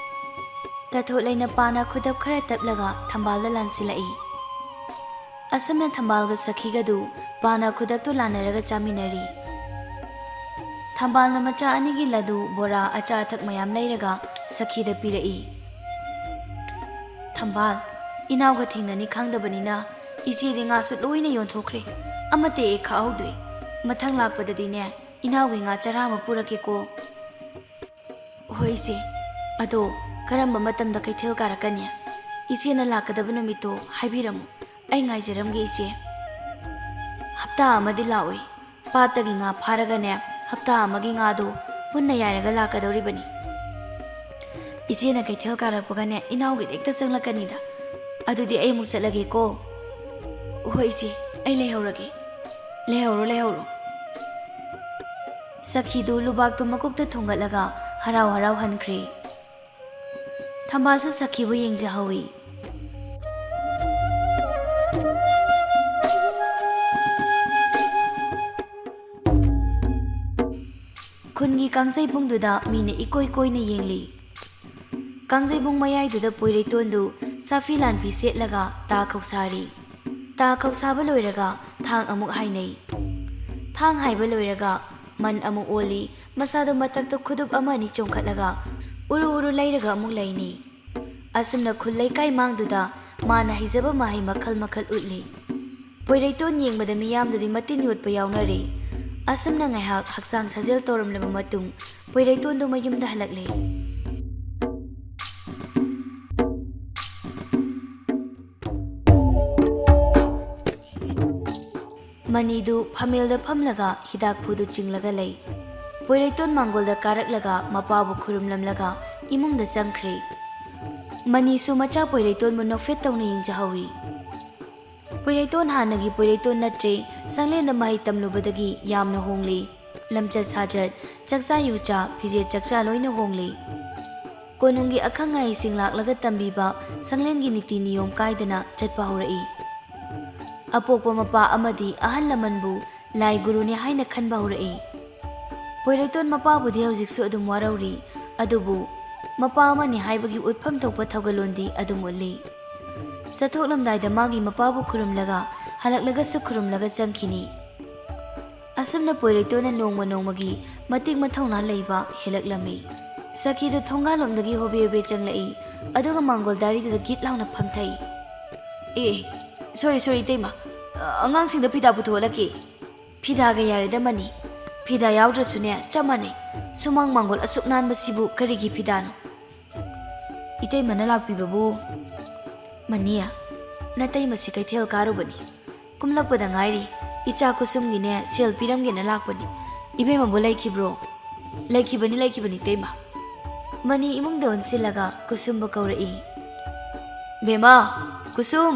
ꯇꯥꯊꯣꯠꯂꯩꯅ ꯄꯥꯅ ꯈꯨꯗꯞ ꯈꯔ ꯇꯞꯂꯒ ꯊꯝꯕꯥꯜꯗ ꯂꯥꯟꯁꯤꯜꯂꯛꯏ꯫ ꯑꯁꯨꯝꯅ ꯊꯝꯕꯥꯜꯒ ꯁꯈꯤꯒꯗꯨ ꯄꯥꯅ ꯈꯨꯗꯞꯇꯨ ꯂꯥꯟꯅꯔꯒ ꯆꯥꯃꯤꯟꯅꯔꯤ꯫ ꯊꯝꯕꯥꯜꯅ ꯃꯆꯥ ꯑꯅꯤꯒꯤ ꯂꯗꯨ, ꯕꯣꯔꯥ, ꯑꯆꯥ ꯑꯊꯛ ꯃꯌꯥꯝ ꯂꯩꯔꯒ ꯁꯈꯤꯗ ꯄꯤꯔꯛꯏ꯫ "ꯊꯝꯕꯥꯜ, ꯏꯅꯥꯎꯒ ꯊꯦꯡꯅꯅꯤ ꯈꯪꯗꯕꯅꯤꯅ ꯏꯆꯦꯗꯤ ꯉꯥꯁꯨ ꯂꯣꯏꯅ ꯌꯣꯟꯊꯣꯛꯈ꯭ꯔꯦ꯫ ꯑꯃꯠꯇ ꯍꯦꯛ ꯈꯥꯛꯍꯧꯗ꯭ꯔꯦ꯫ ꯃꯊꯪ ꯂꯥꯛꯄꯗꯗꯤꯅꯦ, ꯏꯅꯥꯎꯒꯤ ꯉꯥ ꯆꯔꯥ ꯑꯃ ꯄꯨꯔꯛꯀꯦꯀꯣ꯫" "ꯍꯣꯏ ꯏꯆꯦ, ꯑꯗꯣ ꯀꯔꯝꯕ ꯃꯇꯝꯗ ꯀꯩꯊꯦꯜ ꯀꯥꯔꯛꯀꯅꯤ? ꯏꯆꯦꯅ ꯂꯥꯛꯀꯗꯕ ꯅꯨꯃꯤꯠꯇꯣ ꯍꯥꯏꯕꯤꯔꯝꯃꯨ, ꯑꯩ ꯉꯥꯏꯖꯔꯝꯒꯦ ꯏꯆꯦ꯫" "ꯍꯞꯇꯥ ꯑꯃꯗꯤ ꯂꯥꯛꯑꯣꯏ꯫ ꯄꯥꯠꯇꯒꯤ ꯉꯥ ꯐꯥꯔꯒꯅꯦ, ꯍꯞꯇꯥ ꯑꯃꯒꯤ ꯉꯥꯗꯣ ꯄꯨꯟꯅ ꯌꯥꯏꯔꯒ ꯂꯥꯛꯀꯗꯧꯔꯤꯕꯅꯤ꯫ ꯏꯆꯦꯅ ꯀꯩꯊꯦꯜ ꯀꯥꯔꯛꯄꯒꯅꯦ, ꯏꯅꯥꯎꯒꯤꯗ ꯍꯦꯛꯇ ꯆꯪꯂꯛꯀꯅꯤꯗ꯫ ꯑꯗꯨꯗꯤ ꯑꯩ ꯑꯃꯨꯛ ꯆꯠꯂꯒꯦꯀꯣ꯫" "ꯍꯣꯏ ꯏꯆꯦ, ꯑꯩ ꯂꯩꯍꯧꯔꯒꯦ꯫" "ꯂꯩꯍꯧꯔꯣ, ꯂꯩꯍꯧꯔꯣ꯫" ꯁꯈꯤꯗꯨ ꯂꯨꯕꯥꯛꯇꯨ ꯃꯀꯣꯛꯇ ꯊꯣꯡꯒꯠꯂꯒ ꯍꯔꯥꯎ ꯍꯔꯥꯎ ꯍꯟꯈ꯭ꯔꯦ꯫ ꯊꯝꯕꯥꯜꯁꯨ ꯁꯈꯤꯕꯨ ꯌꯦꯡꯖꯍꯧꯏ꯫ ꯈꯨꯟꯒꯤ ꯀꯥꯡꯖꯩꯕꯨꯡꯗꯨꯗ ꯃꯤꯅ ꯏꯀꯣꯏ ꯀꯣꯏꯅ ꯌꯦꯡꯂꯤ꯫ ꯀꯥꯡꯖꯩꯕꯨꯡ ꯃꯌꯥꯏꯗꯨꯗ ꯄꯣꯏꯔꯩꯇꯣꯟꯗꯨ ꯁꯥꯐꯤ ꯂꯥꯟꯐꯤ ꯁꯦꯠꯂꯒ ꯇꯥ ꯈꯧꯁꯥꯔꯤ꯫ ꯇꯥ ꯈꯧꯁꯥꯕ ꯂꯣꯏꯔꯒ ꯊꯥꯡ ꯑꯃꯨꯛ ꯍꯥꯏꯅꯩ꯫ ꯊꯥꯡ ꯍꯥꯏꯕ ꯂꯣꯏꯔꯒ ꯃꯟ ꯑꯃꯨꯛ ꯑꯣꯜꯂꯤ꯫ ꯃꯁꯥꯗꯨ ꯃꯊꯛꯇ ꯈꯨꯗꯨꯞ ꯑꯃ ꯑꯅꯤ ꯆꯣꯡꯈꯠꯂꯒ ꯎꯔꯨ ꯎꯔꯨ ꯂꯩꯔꯒ ꯑꯃꯨꯛ ꯂꯩꯅꯤ꯫ ꯑꯁꯨꯝꯅ ꯈꯨꯜ ꯂꯩꯀꯥꯏ ꯃꯥꯡꯗꯨꯗ ꯃꯥꯅ ꯍꯩꯖꯕ ꯃꯍꯩ ꯃꯈꯜ ꯃꯈꯜ ꯎꯠꯂꯤ꯫ ꯄꯣꯏꯔꯩꯇꯣꯟ ꯌꯦꯡꯕꯗ ꯃꯤꯌꯥꯝꯗꯨꯗꯤ ꯃꯇꯤꯟ ꯌꯣꯠꯄ ꯌꯥꯎꯅꯔꯦ꯫ ꯑꯁꯨꯝꯅ ꯉꯥꯏꯍꯥꯛ ꯍꯛꯆꯥꯡ ꯁꯥꯖꯦꯜ ꯇꯧꯔꯝꯂꯕ ꯃꯇꯨꯡ ꯄꯣꯏꯔꯩꯇꯣꯟꯗꯨ ꯃꯌꯨꯝꯗ ꯍꯜꯂꯛꯂꯦ꯫ ꯃꯅꯤꯗꯨ ꯐꯝꯃꯦꯜꯗ ꯐꯝꯂꯒ ꯍꯤꯗꯥꯛꯐꯨꯗꯨ ꯆꯤꯡꯂꯒ ꯂꯩ꯫ ꯄꯣꯏꯔꯩꯇꯣꯟ ꯃꯥꯡꯒꯣꯜꯗ ꯀꯥꯔꯛꯂꯒ ꯃꯄꯥꯕꯨ ꯈꯨꯔꯨꯝꯂꯝꯂꯒ ꯏꯃꯨꯡꯗ ꯆꯪꯈ꯭ꯔꯦ꯫ ꯃꯅꯤꯁꯨ ꯃꯆꯥ ꯄꯣꯏꯔꯩꯇꯣꯟꯕꯨ ꯅꯣꯛꯐꯦꯠ ꯇꯧꯅ ꯌꯦꯡꯖꯍꯧꯏ꯫ ꯄꯣꯏꯔꯩꯇꯣꯟ ꯍꯥꯟꯅꯒꯤ ꯄꯣꯏꯔꯩꯇꯣꯟ ꯅꯠꯇ꯭ꯔꯦ, ꯁꯪꯂꯦꯟꯗ ꯃꯍꯩ ꯇꯝꯂꯨꯕꯗꯒꯤ ꯌꯥꯝꯅ ꯍꯣꯡꯂꯦ꯫ ꯂꯝꯆꯠ ꯁꯥꯖꯠ, ꯆꯥꯛꯆꯥ ꯌꯨꯆꯥ, ꯐꯤꯖꯦꯠ ꯆꯥꯛꯆꯥ ꯂꯣꯏꯅ ꯍꯣꯡꯂꯦ꯫ ꯀꯣꯅꯨꯡꯒꯤ ꯑꯈꯪ ꯑꯍꯩꯁꯤꯡ ꯂꯥꯛꯂꯒ ꯇꯝꯕꯤꯕ ꯁꯪꯂꯦꯟꯒꯤ ꯅꯤꯇꯤ ꯅꯤꯌꯣꯝ ꯀꯥꯏꯗꯅ ꯆꯠꯄ ꯍꯧꯔꯛꯏ꯫ ꯑꯄꯣꯛꯄ ꯃꯄꯥ ꯑꯃꯗꯤ ꯑꯍꯜ ꯂꯃꯟꯕꯨ ꯂꯥꯏ ꯒꯨꯔꯨꯅꯤ ꯍꯥꯏꯅ ꯈꯟꯕ ꯍꯧꯔꯛꯏ꯫ ꯄꯣꯏꯔꯩꯇꯣꯟ ꯃꯄꯥꯕꯨꯗꯤ ꯍꯧꯖꯤꯛꯁꯨ ꯑꯗꯨꯝ ꯋꯥꯔꯧꯔꯤ, ꯑꯗꯨꯕꯨ ꯃꯄꯥ ꯑꯃꯅꯤ ꯍꯥꯏꯕꯒꯤ ꯎꯠꯐꯝ ꯊꯣꯛꯄ ꯊꯧꯒꯜꯂꯣꯟꯗꯤ ꯑꯗꯨꯝ ꯎꯠꯂꯤ꯫ ꯆꯠꯊꯣꯛꯂꯝꯗꯥꯏꯗ ꯃꯥꯒꯤ ꯃꯄꯥꯕꯨ ꯈꯨꯔꯨꯝꯂꯒ, ꯍꯜꯂꯛꯂꯒꯁꯨ ꯈꯨꯔꯨꯝꯂꯒ ꯆꯪꯈꯤꯅꯤ꯫ ꯑꯁꯨꯝꯅ ꯄꯣꯏꯔꯩꯇꯣꯟꯅ ꯅꯣꯡꯃ ꯅꯣꯡꯃꯒꯤ ꯃꯇꯤꯛ ꯃꯊꯧꯅꯥ ꯂꯩꯕ ꯍꯦꯜꯂꯛꯂꯝꯃꯤ꯫ ꯁꯈꯤꯗꯨ ꯊꯣꯡꯒꯥꯜꯂꯣꯝꯗꯒꯤ ꯍꯣꯕꯦ ꯍꯣꯕꯦ ꯆꯪꯂꯛꯏ, ꯑꯗꯨꯒ ꯃꯥꯡꯒꯣꯜ ꯗꯥꯔꯤꯗꯨꯗ ꯒꯤꯠ ꯂꯥꯎꯅ ꯐꯝꯊꯩ꯫ "ꯑꯦ, ꯁꯣꯔꯤ, ꯁꯣꯔꯤ, ꯏꯇꯩꯃ, ꯑꯉꯥꯡꯁꯤꯡꯗ ꯐꯤꯗꯥ ꯄꯨꯊꯣꯛꯍꯜꯂꯛꯀꯦ꯫" "ꯐꯤꯗꯥꯒ ꯌꯥꯔꯦꯗ ꯃꯅꯤ, ꯐꯤꯗꯥ ꯌꯥꯎꯗ꯭ꯔꯁꯨꯅꯦ ꯆꯞ ꯃꯥꯟꯅꯩ꯫ ꯁꯨꯃꯥꯡ ꯃꯥꯡꯒꯣꯜ ꯑꯁꯨꯛ ꯅꯥꯟꯕꯁꯤꯕꯨ ꯀꯔꯤꯒꯤ ꯐꯤꯗꯥꯅꯣ?" "ꯏꯇꯩꯃꯅ ꯂꯥꯛꯄꯤꯕꯕꯨ?" "ꯃꯅꯤ, ꯅꯇꯩꯃꯁꯤ ꯀꯩꯊꯦꯜ ꯀꯥꯔꯨꯕꯅꯤ, ꯀꯨꯝꯂꯛꯄꯗ ꯉꯥꯏꯔꯤ꯫ ꯏꯆꯥ ꯀꯨꯁꯨꯝꯒꯤꯅꯦ ꯁꯦꯜ ꯄꯤꯔꯝꯒꯦꯅ ꯂꯥꯛꯄꯅꯤ꯫ ꯏꯕꯦꯝꯃꯕꯨ ꯂꯩꯈꯤꯕ꯭ꯔꯣ?" "ꯂꯩꯈꯤꯕꯅꯤ, ꯂꯩꯈꯤꯕꯅꯤ ꯏꯇꯩꯃ꯫" ꯃꯅꯤ ꯏꯃꯨꯡꯗ ꯑꯣꯟꯁꯤꯜꯂꯒ ꯀꯨꯁꯨꯝꯕꯨ ꯀꯧꯔꯛꯏ꯫ "ꯕꯦꯝꯃ, ꯀꯨꯁꯨꯝ!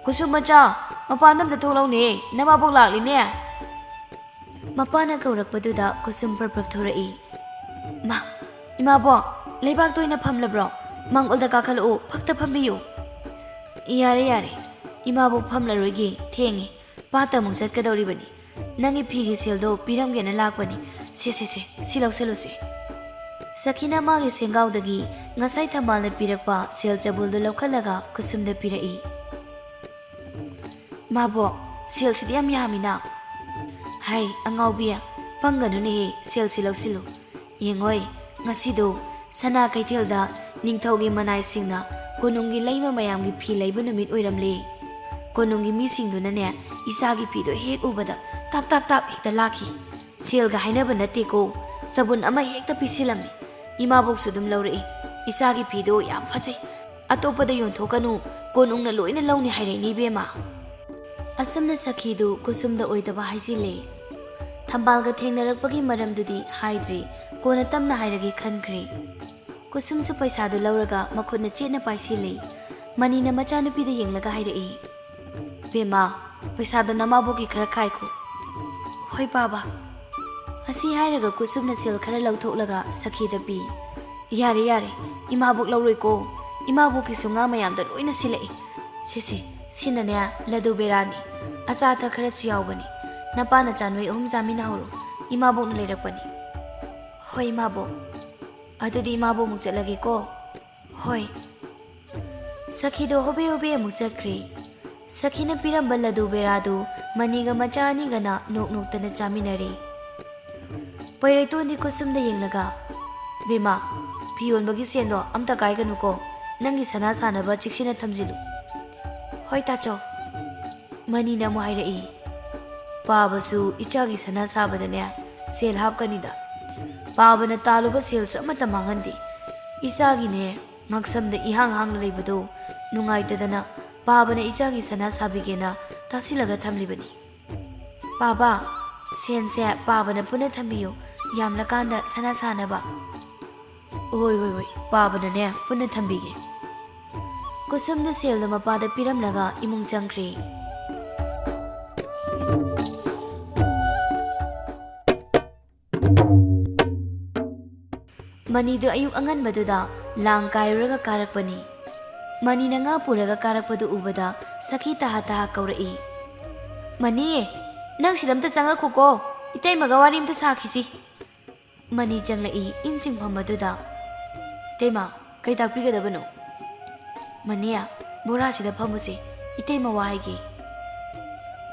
ꯀꯨꯁꯨꯝ ꯃꯆꯥ, ꯃꯄꯥꯟꯗ ꯑꯝꯇ ꯊꯣꯛꯂꯛꯎꯅꯦ, ꯅꯃꯥꯕꯣꯛ ꯂꯥꯛꯂꯤꯅꯦ꯫" ꯃꯄꯥꯅ ꯀꯧꯔꯛꯄꯗꯨꯗ ꯀꯨꯁꯨꯝ ꯄ꯭ꯔꯞ ꯄ꯭ꯔꯞ ꯊꯣꯔꯛꯏ꯫ "ꯃꯥ, ꯏꯃꯥꯕꯣꯛ, ꯂꯩꯕꯥꯛꯇ ꯑꯣꯏꯅ ꯐꯝꯂꯕ꯭ꯔꯣ? ꯃꯥꯡꯒꯣꯜꯗ ꯀꯥꯈꯠꯂꯛꯎ, ꯐꯛꯇ ꯐꯝꯕꯤꯌꯨ꯫" "ꯌꯥꯔꯦ, ꯌꯥꯔꯦ, ꯏꯃꯥꯕꯣꯛ ꯐꯝꯂꯔꯣꯏꯒꯦ, ꯊꯦꯡꯉꯦ꯫ ꯄꯥꯠꯇ ꯑꯃꯨꯛ ꯆꯠꯀꯗꯧꯔꯤꯕꯅꯤ꯫ ꯅꯪꯒꯤ ꯐꯤꯒꯤ ꯁꯦꯜꯗꯣ ꯄꯤꯔꯝꯒꯦꯅ ꯂꯥꯛꯄꯅꯤ꯫ ꯁꯦ, ꯁꯦ, ꯁꯦ, ꯁꯤ ꯂꯧꯁꯜꯂꯨꯁꯦ꯫" ꯁꯈꯤꯅ ꯃꯥꯒꯤ ꯁꯦꯡꯒꯥꯎꯗꯒꯤ ꯉꯁꯥꯏ ꯊꯝꯕꯥꯜꯅ ꯄꯤꯔꯛꯄ ꯁꯦꯜ ꯆꯕꯨꯜꯗꯨ ꯂꯧꯈꯠꯂꯒ ꯀꯨꯁꯨꯝꯗ ꯄꯤꯔꯛꯏ꯫ "ꯃꯥꯕꯣꯛ, ꯁꯦꯜꯁꯤꯗꯤ ꯌꯥꯝ ꯌꯥꯝꯃꯤꯅ꯫" "ꯍꯥꯏ, ꯑꯉꯥꯎꯕꯤ, ꯄꯪꯒꯅꯨꯅꯦꯍꯦ, ꯁꯦꯜꯁꯤ ꯂꯧꯁꯤꯜꯂꯨ꯫ ꯌꯦꯡꯉꯣꯏ, ꯉꯁꯤꯗꯣ ꯁꯅꯥ ꯀꯩꯊꯦꯜꯗ ꯅꯤꯡꯊꯧꯒꯤ ꯃꯅꯥꯏꯁꯤꯡꯅ ꯀꯣꯅꯨꯡꯒꯤ ꯂꯩꯃ ꯃꯌꯥꯝꯒꯤ ꯐꯤ ꯂꯩꯕ ꯅꯨꯃꯤꯠ ꯑꯣꯏꯔꯝꯂꯦ꯫ ꯀꯣꯅꯨꯡꯒꯤ ꯃꯤꯁꯤꯡꯗꯨꯅꯅꯦ, ꯏꯆꯥꯒꯤ ꯐꯤꯗꯣ ꯍꯦꯛ ꯎꯕꯗ ꯇꯥꯞ ꯇꯥꯞ ꯇꯥꯞ ꯍꯦꯛꯇ ꯂꯥꯛꯈꯤ꯫ ꯁꯦꯜꯒ ꯍꯥꯏꯅꯕ ꯅꯠꯇꯦꯀꯣ, ꯆꯕꯨꯟ ꯑꯃ ꯍꯦꯛꯇ ꯄꯤꯁꯤꯜꯂꯝꯃꯤ꯫ ꯏꯃꯥꯕꯣꯛꯁꯨ ꯑꯗꯨꯝ ꯂꯧꯔꯛꯏ꯫ ꯏꯆꯥꯒꯤ ꯐꯤꯗꯣ ꯌꯥꯝ ꯐꯖꯩ, ꯑꯇꯣꯞꯄꯗ ꯌꯣꯟꯊꯣꯛꯀꯅꯨ, ꯀꯣꯅꯨꯡꯅ ꯂꯣꯏꯅ ꯂꯧꯅꯤ ꯍꯥꯏꯔꯛꯏꯅꯦ ꯏꯕꯦꯝꯃ꯫" ꯑꯁꯨꯝꯅ ꯁꯈꯤꯗꯨ ꯀꯨꯁꯨꯝꯗ ꯑꯣꯏꯗꯕ ꯍꯥꯏꯖꯤꯜꯂꯦ꯫ ꯊꯝꯕꯥꯜꯒ ꯊꯦꯡꯅꯔꯛꯄꯒꯤ ꯃꯔꯝꯗꯨꯗꯤ ꯍꯥꯏꯗ꯭ꯔꯦ, ꯀꯣꯟꯅ ꯇꯞꯅ ꯍꯥꯏꯔꯒꯦ ꯈꯟꯈ꯭ꯔꯦ꯫ ꯀꯨꯁꯨꯝꯁꯨ ꯄꯩꯁꯥꯗꯨ ꯂꯧꯔꯒ ꯃꯈꯨꯠꯅ ꯆꯦꯠꯅ ꯄꯥꯏꯁꯤꯜꯂꯦ꯫ ꯃꯅꯤꯅ ꯃꯆꯥꯅꯨꯄꯤꯗ ꯌꯦꯡꯂꯒ ꯍꯥꯏꯔꯛꯏ, "ꯕꯦꯝꯃ, ꯄꯩꯁꯥꯗꯣ ꯅꯃꯥꯕꯣꯛꯀꯤ ꯈꯔ ꯈꯥꯏꯈꯣ꯫" "ꯍꯣꯏ ꯄꯥꯕ꯫" ꯑꯁꯤ ꯍꯥꯏꯔꯒ ꯀꯨꯁꯨꯝꯅ ꯁꯦꯜ ꯈꯔ ꯂꯧꯊꯣꯛꯂꯒ ꯁꯈꯤꯗ ꯄꯤ꯫ "ꯌꯥꯔꯦ, ꯌꯥꯔꯦ, ꯏꯃꯥꯕꯣꯛ ꯂꯧꯔꯣꯏꯀꯣ꯫ ꯏꯃꯥꯕꯣꯛꯀꯤꯁꯨ ꯉꯥ ꯃꯌꯥꯝꯗꯣ ꯂꯣꯏꯅ ꯁꯤꯜꯂꯛꯏ꯫ ꯁꯦ, ꯁꯦ, ꯁꯤꯅꯅꯦ ꯂꯗꯨ ꯕꯦꯔꯥꯅꯤ꯫ ꯑꯆꯥ ꯑꯊꯛ ꯈꯔꯁꯨ ꯌꯥꯎꯕꯅꯤ꯫ ꯅꯄꯥ ꯅꯆꯥ ꯅꯣꯏ ꯑꯍꯨꯝ ꯆꯥꯃꯤꯟꯅꯍꯧꯔꯣ꯫ ꯏꯃꯥꯕꯣꯛꯅ ꯂꯩꯔꯛꯄꯅꯤ꯫" "ꯍꯣꯏ ꯏꯃꯥꯕꯣꯛ꯫" "ꯑꯗꯨꯗꯤ ꯏꯃꯥꯕꯣꯛ ꯑꯃꯨꯛ ꯆꯠꯂꯒꯦꯀꯣ꯫" "ꯍꯣꯏ꯫" ꯁꯈꯤꯗꯣ ꯍꯣꯕꯦ ꯍꯣꯕꯦ ꯑꯃꯨꯛ ꯆꯠꯈ꯭ꯔꯦ꯫ ꯁꯈꯤꯅ ꯄꯤꯔꯝꯕ ꯂꯗꯨ ꯕꯦꯔꯥꯗꯨ ꯃꯅꯤꯒ ꯃꯆꯥ ꯑꯅꯤꯒꯅ ꯅꯣꯛ ꯅꯣꯛꯇꯅ ꯆꯥꯃꯤꯟꯅꯔꯤ꯫ ꯄꯩꯔꯩꯇꯣꯟꯗꯤ ꯀꯨꯁꯨꯝꯗ ꯌꯦꯡꯂꯒ, "ꯕꯦꯝꯃ, ꯐꯤ ꯌꯣꯟꯕꯒꯤ ꯁꯦꯟꯗꯣ ꯑꯝꯇ ꯀꯥꯏꯒꯅꯨꯀꯣ, ꯅꯪꯒꯤ ꯁꯅꯥ ꯁꯥꯅꯕ ꯆꯦꯛꯁꯤꯟꯅ ꯊꯝꯖꯤꯜꯂꯨ꯫" "ꯍꯣꯏ ꯇꯥꯆꯧ꯫" ꯃꯅꯤꯅ ꯑꯃꯨꯛ ꯍꯥꯏꯔꯛꯏ, "ꯄꯥꯕꯁꯨ ꯏꯆꯥꯒꯤ ꯁꯅꯥ ꯁꯥꯕꯗꯅꯦ ꯁꯦꯜ ꯍꯥꯞꯀꯅꯤꯗ꯫ ꯄꯥꯕꯅ ꯇꯥꯜꯂꯨꯕ ꯁꯦꯜꯁꯨ ꯑꯃꯠꯇ ꯃꯥꯡꯍꯟꯗꯦ꯫ ꯏꯆꯥꯒꯤꯅꯦ ꯉꯛꯁꯝꯗ ꯏꯍꯥꯡ ꯍꯥꯡꯅ ꯂꯩꯕꯗꯣ ꯅꯨꯡꯉꯥꯏꯇꯗꯅ ꯄꯥꯕꯅ ꯏꯆꯥꯒꯤ ꯁꯅꯥ ꯁꯥꯕꯤꯒꯦꯅ ꯇꯥꯁꯤꯜꯂꯒ ꯊꯝꯂꯤꯕꯅꯤ꯫ ꯄꯥꯕ, ꯁꯦꯟꯁꯦ ꯄꯥꯕꯅ ꯄꯨꯟꯅ ꯊꯝꯕꯤꯌꯨ, ꯌꯥꯝꯂꯀꯥꯟꯗ ꯁꯅꯥ ꯁꯥꯅꯕ꯫" "ꯍꯣꯏ, ꯍꯣꯏ, ꯍꯣꯏ, ꯄꯥꯕꯅꯅꯦ ꯄꯨꯟꯅ ꯊꯝꯕꯤꯒꯦ꯫" ꯀꯨꯁꯨꯝꯗꯨ ꯁꯦꯜꯗꯨ ꯃꯄꯥꯗ ꯄꯤꯔꯝꯂꯒ ꯏꯃꯨꯡ ꯆꯪꯈ꯭ꯔꯦ꯫ ꯃꯅꯤꯗꯨ ꯑꯌꯨꯛ ꯑꯉꯟꯕꯗꯨꯗ ꯂꯥꯡ ꯀꯥꯏꯔꯨꯔꯒ ꯀꯥꯔꯛꯄꯅꯤ꯫ ꯃꯅꯤꯅ ꯉꯥ ꯄꯨꯔꯒ ꯀꯥꯔꯛꯄꯗꯨ ꯎꯕꯗ ꯁꯈꯤ ꯇꯍꯥ ꯇꯍꯥ ꯀꯧꯔꯛꯏ, "ꯃꯅꯤ, ꯅꯪ ꯁꯤꯗ ꯑꯝꯇ ꯆꯪꯉꯛꯈꯣꯀꯣ, ꯏꯇꯩꯃꯒ ꯋꯥꯔꯤ ꯑꯝꯇ ꯁꯥꯈꯤꯁꯤ꯫" ꯃꯅꯤ ꯆꯪꯂꯛꯏ ꯏꯟ ꯆꯤꯡꯐꯝ ꯑꯗꯨꯗ꯫ "ꯏꯇꯩꯃ, ꯀꯩ ꯇꯥꯛꯄꯤꯒꯗꯕꯅꯣ?" "ꯃꯅꯤ, ꯕꯣꯔꯥꯁꯤꯗ ꯐꯝꯃꯨꯁꯦ, ꯏꯇꯩꯃ ꯋꯥ ꯍꯥꯏꯒꯦ꯫"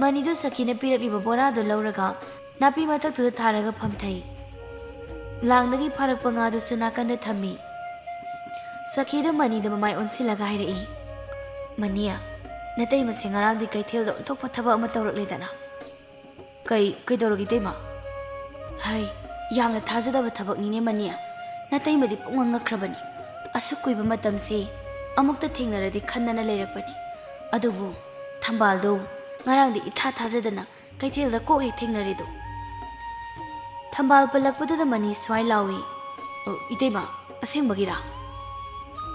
ꯃꯅꯤꯗꯨ ꯁꯈꯤꯅ ꯄꯤꯔꯛꯂꯤꯕ ꯕꯣꯔꯥꯗꯨ ꯂꯧꯔꯒ ꯅꯥꯄꯤ ꯃꯊꯛꯇꯨꯗ ꯊꯥꯔꯒ ꯐꯝꯊꯩ꯫ ꯂꯥꯡꯗꯒꯤ ꯐꯥꯔꯛꯄ ꯉꯥꯗꯨꯁꯨ ꯅꯥꯀꯟꯗ ꯊꯝꯃꯤ꯫ ꯁꯈꯤꯗꯨ ꯃꯅꯤꯗ ꯃꯃꯥꯏ ꯑꯣꯟꯁꯤꯜꯂꯒ ꯍꯥꯏꯔꯛꯏ, "ꯃꯅꯤ, ꯅꯇꯩꯃꯁꯦ ꯉꯔꯥꯡꯗꯤ ꯀꯩꯊꯦꯜꯗ ꯑꯣꯟꯊꯣꯛꯄ ꯊꯕꯛ ꯑꯃ ꯇꯧꯔꯛꯂꯦꯗꯅ?" "ꯀꯩ, ꯀꯩꯗꯧꯔꯒꯦ ꯏꯇꯩꯃ?" "ꯍꯩ, ꯌꯥꯝꯅ ꯊꯥꯖꯗꯕ ꯊꯕꯛꯅꯤꯅꯦ ꯃꯅꯤ꯫ ꯅꯇꯩꯃꯗꯤ ꯄꯨꯡꯉꯛ ꯉꯛꯈ꯭ꯔꯕꯅꯤ꯫ ꯑꯁꯨꯛ ꯀꯨꯏꯕ ꯃꯇꯝꯁꯦ ꯑꯃꯨꯛꯇ ꯊꯦꯡꯅꯔꯗꯤ ꯈꯟꯗꯅ ꯂꯩꯔꯛꯄꯅꯤ꯫ ꯑꯗꯨꯕꯨ ꯊꯝꯕꯥꯜꯗꯣ ꯉꯔꯥꯡꯗꯤ ꯏꯊꯥ ꯊꯥꯖꯗꯅ ꯀꯩꯊꯦꯜꯗ ꯀꯣꯛ ꯍꯦꯛ ꯊꯦꯡꯅꯔꯦꯗꯣ꯫" ꯊꯝꯕꯥꯜ ꯄꯜꯂꯛꯄꯗꯨꯗ ꯃꯅꯤ ꯁ꯭ꯋꯥꯏ ꯂꯥꯎꯏ, "ꯑꯣ, ꯏꯇꯩꯃ, ꯑꯁꯦꯡꯕꯒꯤꯔꯥ?"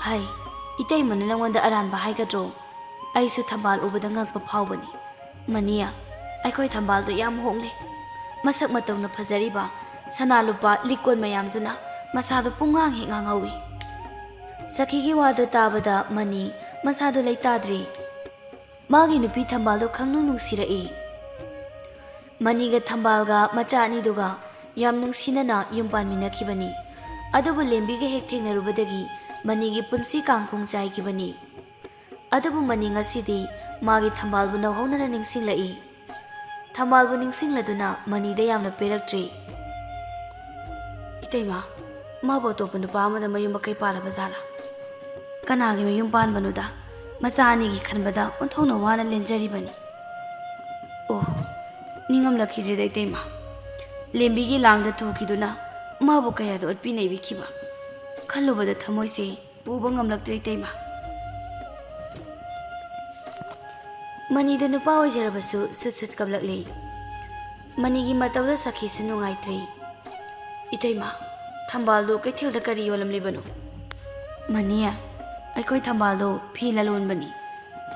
"ꯍꯩ, ꯏꯇꯩꯃꯅ ꯅꯪꯉꯣꯟꯗ ꯑꯔꯥꯟꯕ ꯍꯥꯏꯒꯗ꯭ꯔꯣ? ꯑꯩꯁꯨ ꯊꯝꯕꯥꯜ ꯎꯕꯗ ꯉꯛꯄ ꯐꯥꯎꯕꯅꯤ꯫ ꯃꯅꯤ, ꯑꯩꯈꯣꯏ ꯊꯝꯕꯥꯜꯗꯣ ꯌꯥꯝ ꯍꯣꯡꯂꯦ꯫ ꯃꯁꯛ ꯃꯇꯧꯅ ꯐꯖꯔꯤꯕ ꯁꯅꯥ ꯂꯨꯄꯥ ꯂꯤꯛꯀꯣꯟ ꯃꯌꯥꯝꯗꯨꯅ ꯃꯁꯥꯗꯣ ꯄꯨꯡꯉꯥꯡ ꯍꯦꯛ ꯉꯥꯡꯍꯧꯏ꯫" ꯁꯈꯤꯒꯤ ꯋꯥꯗꯨ ꯇꯥꯕꯗ ꯃꯅꯤ ꯃꯁꯥꯗꯨ ꯂꯩꯇꯥꯗ꯭ꯔꯤ꯫ ꯃꯥꯒꯤ ꯅꯨꯄꯤ ꯊꯝꯕꯥꯜꯗꯣ ꯈꯪꯅꯨꯡ ꯅꯨꯡꯁꯤꯔꯛꯏ꯫ ꯃꯅꯤꯒ ꯊꯝꯕꯥꯜꯒ ꯃꯆꯥ ꯑꯅꯤꯗꯨꯒ ꯌꯥꯝ ꯅꯨꯡꯁꯤꯅꯅ ꯌꯨꯝ ꯄꯥꯟꯃꯤꯟꯅꯈꯤꯕꯅꯤ꯫ ꯑꯗꯨꯕꯨ ꯂꯦꯝꯕꯤꯒ ꯍꯦꯛ ꯊꯦꯡꯅꯔꯨꯕꯗꯒꯤ ꯃꯅꯤꯒꯤ ꯄꯨꯟꯁꯤ ꯀꯥꯡꯈꯣꯡ ꯆꯥꯏꯈꯤꯕꯅꯤ꯫ ꯑꯗꯨꯕꯨ ꯃꯅꯤ ꯉꯁꯤꯗꯤ ꯃꯥꯒꯤ ꯊꯝꯕꯥꯜꯕꯨ ꯅꯧꯍꯧꯅꯅ ꯅꯤꯡꯁꯤꯡꯂꯛꯏ꯫ ꯊꯝꯕꯥꯜꯕꯨ ꯅꯤꯡꯁꯤꯡꯂꯗꯨꯅ ꯃꯅꯤꯗ ꯌꯥꯝꯅ ꯄꯦꯔꯛꯇ꯭ꯔꯤ꯫ "ꯏꯇꯩꯃ, ꯃꯥꯕꯨ ꯑꯇꯣꯞꯄ ꯅꯨꯄꯥ ꯑꯃꯗ ꯃꯌꯨꯝ ꯃꯀꯩ ꯄꯥꯜꯂꯕ ꯖꯥꯠꯂꯥ? ꯀꯅꯥꯒꯤ ꯃꯌꯨꯝ ꯄꯥꯟꯕꯅꯣꯗ? ꯃꯆꯥ ꯑꯅꯤꯒꯤ ꯈꯟꯕꯗ ꯑꯣꯟꯊꯣꯛꯅ ꯋꯥꯅ ꯂꯦꯟꯖꯔꯤꯕꯅꯤ꯫ ꯑꯣ, ꯅꯤꯡꯉꯝꯂꯛꯈꯤꯗ꯭ꯔꯦꯗ ꯏꯇꯩꯃ꯫ ꯂꯦꯝꯕꯤꯒꯤ ꯂꯥꯡꯗ ꯊꯨꯈꯤꯗꯨꯅ ꯃꯥꯕꯨ ꯀꯌꯥꯗ ꯑꯣꯠꯄꯤ ꯅꯩꯕꯤꯈꯤꯕ꯫ ꯈꯜꯂꯨꯕꯗ ꯊꯃꯣꯏꯁꯦ ꯄꯨꯕ ꯉꯝꯂꯛꯇ꯭ꯔꯦ ꯏꯇꯩꯃ꯫" ꯃꯅꯤꯗꯨ ꯅꯨꯄꯥ ꯑꯣꯏꯖꯔꯕꯁꯨ ꯁꯨꯠ ꯁꯨꯠ ꯀꯞꯂꯛꯂꯤ꯫ ꯃꯅꯤꯒꯤ ꯃꯇꯧꯗ ꯁꯈꯤꯁꯨ ꯅꯨꯡꯉꯥꯏꯇ꯭ꯔꯤ꯫ "ꯏꯇꯩꯃ, ꯊꯝꯕꯥꯜꯗꯨ ꯀꯩꯊꯦꯜꯗ ꯀꯔꯤ ꯌꯣꯜꯂꯝꯂꯤꯕꯅꯣ?" "ꯃꯅꯤ, ꯑꯩꯈꯣꯏ ꯊꯝꯕꯥꯜꯗꯣ ꯐꯤ ꯂꯂꯣꯟꯕꯅꯤ꯫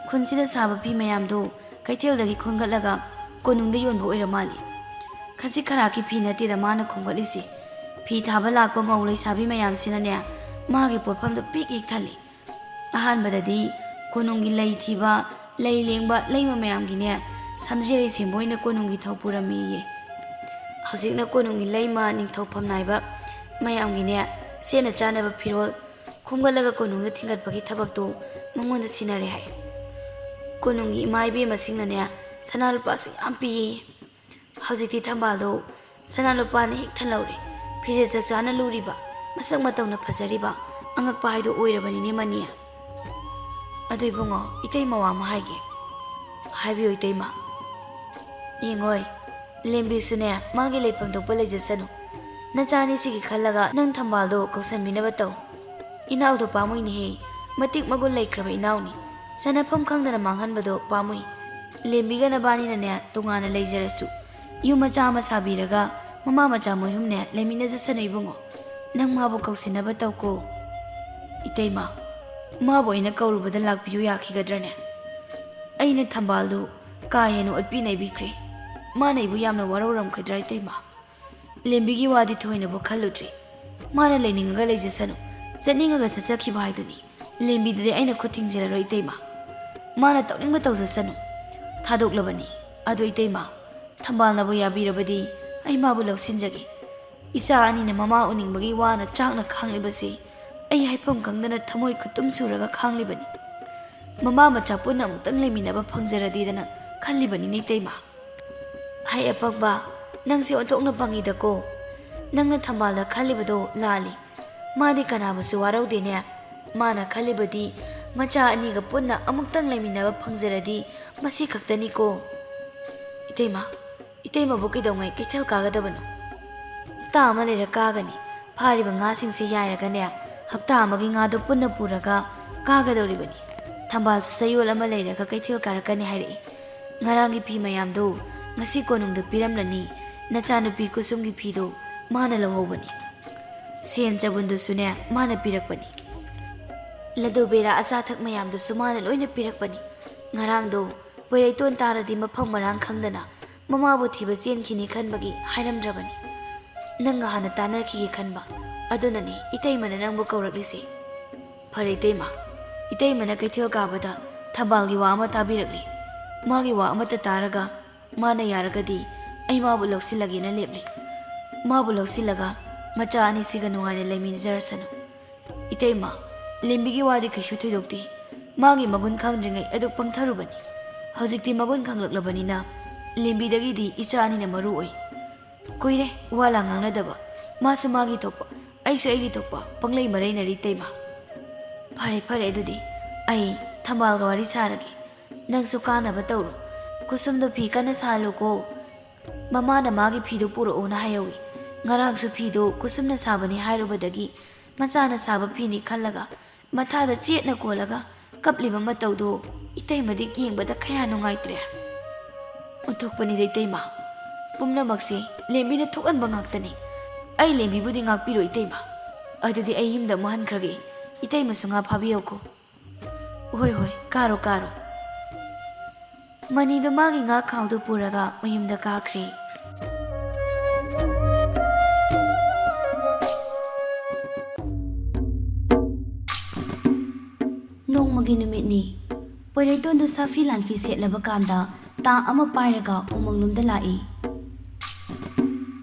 ꯈꯨꯟꯁꯤꯗ ꯁꯥꯕ ꯐꯤ ꯃꯌꯥꯝꯗꯨ ꯀꯩꯊꯦꯜꯗꯒꯤ ꯈꯣꯝꯒꯠꯂꯒ ꯀꯣꯅꯨꯡꯗ ꯌꯣꯟꯕ ꯑꯣꯏꯔ ꯃꯥꯜꯂꯤ꯫ ꯈꯖꯤꯛ ꯈꯔꯥꯛꯀꯤ ꯐꯤ ꯅꯠꯇꯦꯗ ꯃꯥꯅ ꯈꯣꯝꯒꯠꯂꯤꯁꯦ꯫ ꯐꯤ ꯊꯥꯕ ꯂꯥꯛꯄ ꯃꯧ ꯂꯩꯁꯥꯕꯤ ꯃꯌꯥꯝꯁꯤꯅꯅꯦ, ꯃꯥꯒꯤ ꯄꯣꯠꯐꯝꯗꯣ ꯄꯤꯛ ꯍꯦꯛ ꯊꯜꯂꯤ꯫ ꯑꯍꯥꯟꯕꯗꯗꯤ ꯀꯣꯅꯨꯡꯒꯤ ꯂꯩ ꯊꯤꯕ, ꯂꯩ ꯂꯦꯡꯕ, ꯂꯩꯃ ꯃꯌꯥꯝꯒꯤꯅꯦ, ꯁꯝꯖꯦꯔꯩ ꯁꯦꯝꯕ ꯑꯣꯏꯅ ꯀꯣꯅꯨꯡꯒꯤ ꯊꯧ ꯄꯨꯔꯝꯃꯦꯌꯦ꯫ ꯍꯧꯖꯤꯛꯅ ꯀꯣꯅꯨꯡꯒꯤ ꯂꯩꯃ, ꯅꯤꯡꯊꯧ ꯐꯝꯅꯥꯏꯕ ꯃꯌꯥꯝꯒꯤꯅꯦ, ꯁꯦꯠꯅ ꯆꯥꯅꯕ ꯐꯤꯔꯣꯜ ꯈꯣꯝꯒꯠꯂꯒ ꯀꯣꯅꯨꯡꯗ ꯊꯤꯟꯒꯠꯄꯒꯤ ꯊꯕꯛꯇꯨ ꯃꯉꯣꯟꯗ ꯁꯤꯟꯅꯔꯦ ꯍꯥꯏ꯫ ꯀꯣꯅꯨꯡꯒꯤ ꯏꯃꯥ ꯏꯕꯦꯝꯃꯁꯤꯡꯅꯅꯦ, ꯁꯅꯥ ꯂꯨꯄꯥꯁꯨ ꯌꯥꯝ ꯄꯤꯌꯦ꯫ ꯍꯧꯖꯤꯛꯇꯤ ꯊꯝꯕꯥꯜꯗꯣ ꯁꯅꯥ ꯂꯨꯄꯥꯅ ꯍꯦꯛ ꯊꯜꯍꯧꯔꯦ꯫ ꯐꯤꯖꯦꯠ ꯆꯛꯆꯥꯅ ꯂꯨꯔꯤꯕ, ꯃꯁꯛ ꯃꯇꯧꯅ ꯐꯖꯔꯤꯕ, ꯑꯉꯛꯄ ꯍꯥꯏꯗꯣ ꯑꯣꯏꯔꯕꯅꯤꯅꯦ ꯃꯅꯤ꯫ ꯑꯗꯣ ꯏꯕꯨꯡꯉꯣ, ꯏꯇꯩꯃ ꯋꯥ ꯑꯃ ꯍꯥꯏꯒꯦ꯫" "ꯍꯥꯏꯕꯤꯌꯨ ꯏꯇꯩꯃ꯫" "ꯌꯦꯡꯉꯣꯏ, ꯂꯦꯝꯕꯤꯁꯨꯅꯦ, ꯃꯥꯒꯤ ꯂꯩꯐꯝ ꯊꯣꯛꯄ ꯂꯩꯖꯁꯅꯨ꯫ ꯅꯆꯥꯅꯤꯁꯤꯒꯤ ꯈꯜꯂꯒ ꯅꯪ ꯊꯝꯕꯥꯜꯗꯣ ꯀꯧꯁꯟꯕꯤꯅꯕ ꯇꯧ꯫ ꯏꯅꯥꯎꯗꯣ ꯄꯥꯝꯃꯨꯏꯅꯦꯍꯦ, ꯃꯇꯤꯛ ꯃꯒꯨꯟ ꯂꯩꯈ꯭ꯔꯕ ꯏꯅꯥꯎꯅꯤ꯫ ꯆꯠꯅꯐꯝ ꯈꯪꯗꯅ ꯃꯥꯡꯍꯟꯕꯗꯣ ꯄꯥꯝꯃꯨꯏ꯫ ꯂꯦꯝꯕꯤꯒ ꯅꯕꯥꯅꯤꯅꯅꯦ, ꯇꯣꯉꯥꯟꯅ ꯂꯩꯖꯔꯁꯨ, ꯌꯨꯝ ꯃꯆꯥ ꯑꯃ ꯁꯥꯕꯤꯔꯒ ꯃꯃꯥ ꯃꯆꯥ ꯃꯣꯏꯍꯨꯝꯅꯦ ꯂꯩꯃꯤꯟꯅꯖꯁꯅꯨ ꯏꯕꯨꯡꯉꯣ꯫ ꯅꯪ ꯃꯥꯕꯨ ꯀꯧꯁꯤꯟꯅꯕ ꯇꯧꯀꯣ꯫" "ꯏꯇꯩꯃ, ꯃꯥꯕꯨ ꯑꯩꯅ ꯀꯧꯔꯨꯕꯗ ꯂꯥꯛꯄꯤꯌꯨ ꯌꯥꯈꯤꯒꯗ꯭ꯔꯅꯦ? ꯑꯩꯅ ꯊꯝꯕꯥꯜꯗꯨ ꯀꯥ ꯍꯦꯟꯅ ꯑꯣꯠꯄꯤ ꯅꯩꯕꯤꯈ꯭ꯔꯦ꯫ ꯃꯥꯅ ꯑꯩꯕꯨ ꯌꯥꯝꯅ ꯋꯥꯔꯧꯔꯝꯒꯗ꯭ꯔꯥ ꯏꯇꯩꯃ?" "ꯂꯦꯝꯕꯤꯒꯤ ꯋꯥꯗꯤ ꯊꯣꯏꯅꯕꯨ ꯈꯜꯂꯨꯗ꯭ꯔꯦ꯫ ꯃꯥꯅ ꯂꯩꯅꯤꯡꯉꯒ ꯂꯩꯖꯁꯅꯨ, ꯆꯠꯅꯤꯡꯉꯒ ꯆꯠꯆꯈꯤꯕ ꯍꯥꯏꯗꯨꯅꯤ꯫ ꯂꯦꯝꯕꯤꯗꯗꯤ ꯑꯩꯅ ꯈꯨꯠ ꯊꯤꯡꯖꯤꯜꯂꯔꯣꯏ ꯏꯇꯩꯃ꯫ ꯃꯥꯅ ꯇꯧꯅꯤꯡꯕ ꯇꯧꯖꯁꯅꯨ꯫ ꯊꯥꯗꯣꯛꯂꯕꯅꯤ꯫ ꯑꯗꯨ ꯏꯇꯩꯃ, ꯊꯝꯕꯥꯜꯅꯕꯨ ꯌꯥꯕꯤꯔꯕꯗꯤ ꯑꯩ ꯃꯥꯕꯨ ꯂꯧꯁꯤꯟꯖꯒꯦ꯫ ꯏꯆꯥ ꯑꯅꯤꯅ ꯃꯃꯥ ꯎꯅꯤꯡꯕꯒꯤ ꯋꯥꯅ ꯆꯥꯛꯅ ꯈꯥꯡꯂꯤꯕꯁꯤ ꯑꯩ ꯍꯥꯏꯐꯝ ꯈꯪꯗꯅ ꯊꯃꯣꯏ ꯈꯨꯠꯇꯨꯝ ꯁꯨꯔꯒ ꯈꯥꯡꯂꯤꯕꯅꯤ꯫ ꯃꯃꯥ ꯃꯆꯥ ꯄꯨꯟꯅ ꯑꯃꯨꯛꯇꯪ ꯂꯩꯃꯤꯟꯅꯕ ꯐꯪꯖꯔꯗꯤꯗꯅ ꯈꯜꯂꯤꯕꯅꯤꯅꯦ ꯏꯇꯩꯃ꯫ ꯍꯩ ꯑꯄꯪꯕ, ꯅꯪꯁꯦ ꯑꯣꯟꯊꯣꯛꯅ ꯄꯪꯉꯤꯗꯀꯣ꯫ ꯅꯪꯅ ꯊꯝꯕꯥꯜꯗ ꯈꯜꯂꯤꯕꯗꯣ ꯂꯥꯜꯂꯤ꯫ ꯃꯥꯗꯤ ꯀꯅꯥꯕꯨꯁꯨ ꯋꯥꯔꯧꯗꯦꯅꯦ꯫ ꯃꯥꯅ ꯈꯜꯂꯤꯕꯗꯤ ꯃꯆꯥ ꯑꯅꯤꯒ ꯄꯨꯟꯅ ꯑꯃꯨꯛꯇꯪ ꯂꯩꯃꯤꯟꯅꯕ ꯐꯪꯖꯔꯗꯤ ꯃꯁꯤ ꯈꯛꯇꯅꯤꯀꯣ꯫ ꯏꯇꯩꯃ, ꯏꯇꯩꯃꯕꯨ ꯀꯩꯗꯧꯉꯩ ꯀꯩꯊꯦꯜ ꯀꯥꯒꯗꯕꯅꯣ? ꯍꯞꯇꯥ ꯑꯃ ꯂꯩꯔ ꯀꯥꯒꯅꯤ꯫ ꯐꯥꯔꯤꯕ ꯉꯥꯁꯤꯡꯁꯦ ꯌꯥꯏꯔꯒꯅꯦ, ꯍꯞꯇꯥ ꯑꯃꯒꯤ ꯉꯥꯗꯣ ꯄꯨꯟꯅ ꯄꯨꯔꯒ ꯀꯥꯒꯗꯧꯔꯤꯕꯅꯤ꯫ ꯊꯝꯕꯥꯜꯁꯨ ꯆꯌꯣꯜ ꯑꯃ ꯂꯩꯔꯒ ꯀꯩꯊꯦꯜ ꯀꯥꯔꯛꯀꯅꯤ ꯍꯥꯏꯔꯛꯏ꯫ ꯉꯔꯥꯡꯒꯤ ꯐꯤ ꯃꯌꯥꯝꯗꯣ ꯉꯁꯤ ꯀꯣꯅꯨꯡꯗ ꯄꯤꯔꯝꯂꯅꯤ꯫ ꯅꯆꯥꯅꯨꯄꯤ ꯀꯨꯁꯨꯝꯒꯤ ꯐꯤꯗꯣ ꯃꯥꯅ ꯂꯧꯍꯧꯕꯅꯤ꯫ ꯁꯦꯟ ꯆꯕꯨꯟꯗꯨꯁꯨꯅꯦ ꯃꯥꯅ ꯄꯤꯔꯛꯄꯅꯤ꯫ ꯂꯗꯨ ꯕꯦꯔꯥ ꯑꯆꯥ ꯑꯊꯛ ꯃꯌꯥꯝꯗꯨꯁꯨ ꯃꯥꯅ ꯂꯣꯏꯅ ꯄꯤꯔꯛꯄꯅꯤ꯫ ꯉꯔꯥꯡꯗꯣ ꯄꯣꯏꯔꯩꯇꯣꯟ ꯇꯥꯔꯗꯤ ꯃꯐꯝ ꯃꯔꯥꯡ ꯈꯪꯗꯅ ꯃꯃꯥꯕꯨ ꯊꯤꯕ ꯆꯦꯟꯈꯤꯅꯤ ꯈꯟꯕꯒꯤ ꯍꯥꯏꯔꯝꯗ꯭ꯔꯕꯅꯤ꯫ ꯅꯪꯒ ꯍꯥꯟꯅ ꯇꯥꯟꯅꯈꯤꯒꯦ ꯈꯟꯕ꯫ ꯑꯗꯨꯅꯅꯤ ꯏꯇꯩꯃꯅ ꯅꯪꯕꯨ ꯀꯧꯔꯛꯂꯤꯁꯦ꯫ ꯐꯔꯦ ꯏꯇꯩꯃ, ꯏꯇꯩꯃꯅ ꯀꯩꯊꯦꯜ ꯀꯥꯕꯗ ꯊꯝꯕꯥꯜꯒꯤ ꯋꯥ ꯑꯃ ꯇꯥꯕꯤꯔꯛꯂꯤ꯫ ꯃꯥꯒꯤ ꯋꯥ ꯑꯃꯠꯇ ꯇꯥꯔꯒ ꯃꯥꯅ ꯌꯥꯔꯒꯗꯤ ꯑꯩ ꯃꯥꯕꯨ ꯂꯧꯁꯤꯜꯂꯒꯦꯅ ꯂꯦꯞꯂꯤ꯫ ꯃꯥꯕꯨ ꯂꯧꯁꯤꯜꯂꯒ ꯃꯆꯥ ꯑꯅꯤꯁꯤꯒ ꯅꯨꯡꯉꯥꯏꯅ ꯂꯩꯃꯤꯟꯅꯖꯔꯁꯅꯨ꯫ ꯏꯇꯩꯃ, ꯂꯦꯝꯕꯤꯒꯤ ꯋꯥꯗꯤ ꯀꯩꯁꯨ ꯊꯣꯏꯗꯣꯛꯇꯦ꯫ ꯃꯥꯒꯤ ꯃꯒꯨꯟ ꯈꯪꯗ꯭ꯔꯤꯉꯩ ꯑꯗꯨꯛ ꯄꯪꯊꯔꯨꯕꯅꯤ꯫ ꯍꯧꯖꯤꯛꯇꯤ ꯃꯒꯨꯟ ꯈꯪꯂꯛꯂꯕꯅꯤꯅ ꯂꯦꯝꯕꯤꯗꯒꯤꯗꯤ ꯏꯆꯥ ꯑꯅꯤꯅ ꯃꯔꯨ ꯑꯣꯏ꯫ ꯀꯨꯏꯔꯦ ꯋꯥ ꯂꯥꯡ ꯉꯥꯡꯅꯗꯕ꯫ ꯃꯥꯁꯨ ꯃꯥꯒꯤ ꯊꯣꯛꯄ, ꯑꯩꯁꯨ ꯑꯩꯒꯤ ꯊꯣꯛꯄ ꯄꯪꯂꯩ ꯃꯔꯩꯅꯔꯤ ꯏꯇꯩꯃ꯫ ꯐꯔꯦ ꯐꯔꯦ, ꯑꯗꯨꯗꯤ ꯑꯩ ꯊꯝꯕꯥꯜꯒ ꯋꯥꯔꯤ ꯁꯥꯔꯒꯦ꯫ ꯅꯪꯁꯨ ꯀꯥꯅꯕ ꯇꯧꯔꯣ꯫ ꯀꯨꯁꯨꯝꯗꯣ ꯐꯤ ꯀꯟꯅ ꯁꯥꯍꯜꯂꯨꯀꯣ꯫ ꯃꯃꯥꯅ ꯃꯥꯒꯤ ꯐꯤꯗꯨ ꯄꯨꯔꯛꯎꯅ ꯍꯥꯏꯍꯧꯏ꯫ ꯉꯔꯥꯡꯁꯨ ꯐꯤꯗꯨ ꯀꯨꯁꯨꯝꯅ ꯁꯥꯕꯅꯤ ꯍꯥꯏꯔꯨꯕꯗꯒꯤ ꯃꯆꯥꯅ ꯁꯥꯕ ꯐꯤꯅꯤ ꯈꯜꯂꯒ ꯃꯊꯥꯗ ꯆꯦꯠꯅ ꯀꯣꯜꯂꯒ ꯀꯞꯂꯤꯕ ꯃꯇꯧꯗꯨ ꯏꯇꯩꯃꯗꯤ ꯌꯦꯡꯕꯗ ꯀꯌꯥ ꯅꯨꯡꯉꯥꯏꯇ꯭ꯔꯦ꯫ ꯑꯣꯟꯊꯣꯛꯄꯅꯤꯗ ꯏꯇꯩꯃ, ꯄꯨꯝꯅꯃꯛꯁꯦ ꯂꯦꯝꯕꯤꯅ ꯊꯣꯛꯍꯟꯕ ꯉꯥꯛꯇꯅꯤ꯫ ꯑꯩ ꯂꯦꯝꯕꯤꯕꯨꯗꯤ ꯉꯥꯛꯄꯤꯔꯣ ꯏꯇꯩꯃ꯫ ꯑꯗꯨꯗꯤ ꯑꯩ ꯌꯨꯝꯗ ꯑꯃꯨꯛ ꯍꯟꯈ꯭ꯔꯒꯦ꯫ ꯏꯇꯩꯃꯁꯨ ꯉꯥ ꯐꯥꯕꯤꯌꯣꯀꯣ꯫ ꯍꯣꯏ ꯍꯣꯏ, ꯀꯥꯔꯣ ꯀꯥꯔꯣ꯫ ꯃꯅꯤꯗꯨ ꯃꯥꯒꯤ ꯉꯥ ꯈꯥꯎꯗꯨ ꯄꯨꯔꯒ ꯃꯌꯨꯝꯗ ꯀꯥꯈ꯭ꯔꯦ꯫ ꯅꯣꯡꯃꯒꯤ ꯅꯨꯃꯤꯠꯅꯤ꯫ ꯄꯣꯏꯔꯩꯇꯣꯟꯗꯨ ꯁꯥꯐꯤ ꯂꯥꯟꯐꯤ ꯁꯦꯠꯂꯕ ꯀꯥꯟꯗ ꯇꯥ ꯑꯃ ꯄꯥꯏꯔꯒ ꯎꯃꯪꯂꯣꯝꯗ ꯂꯥꯛꯏ꯫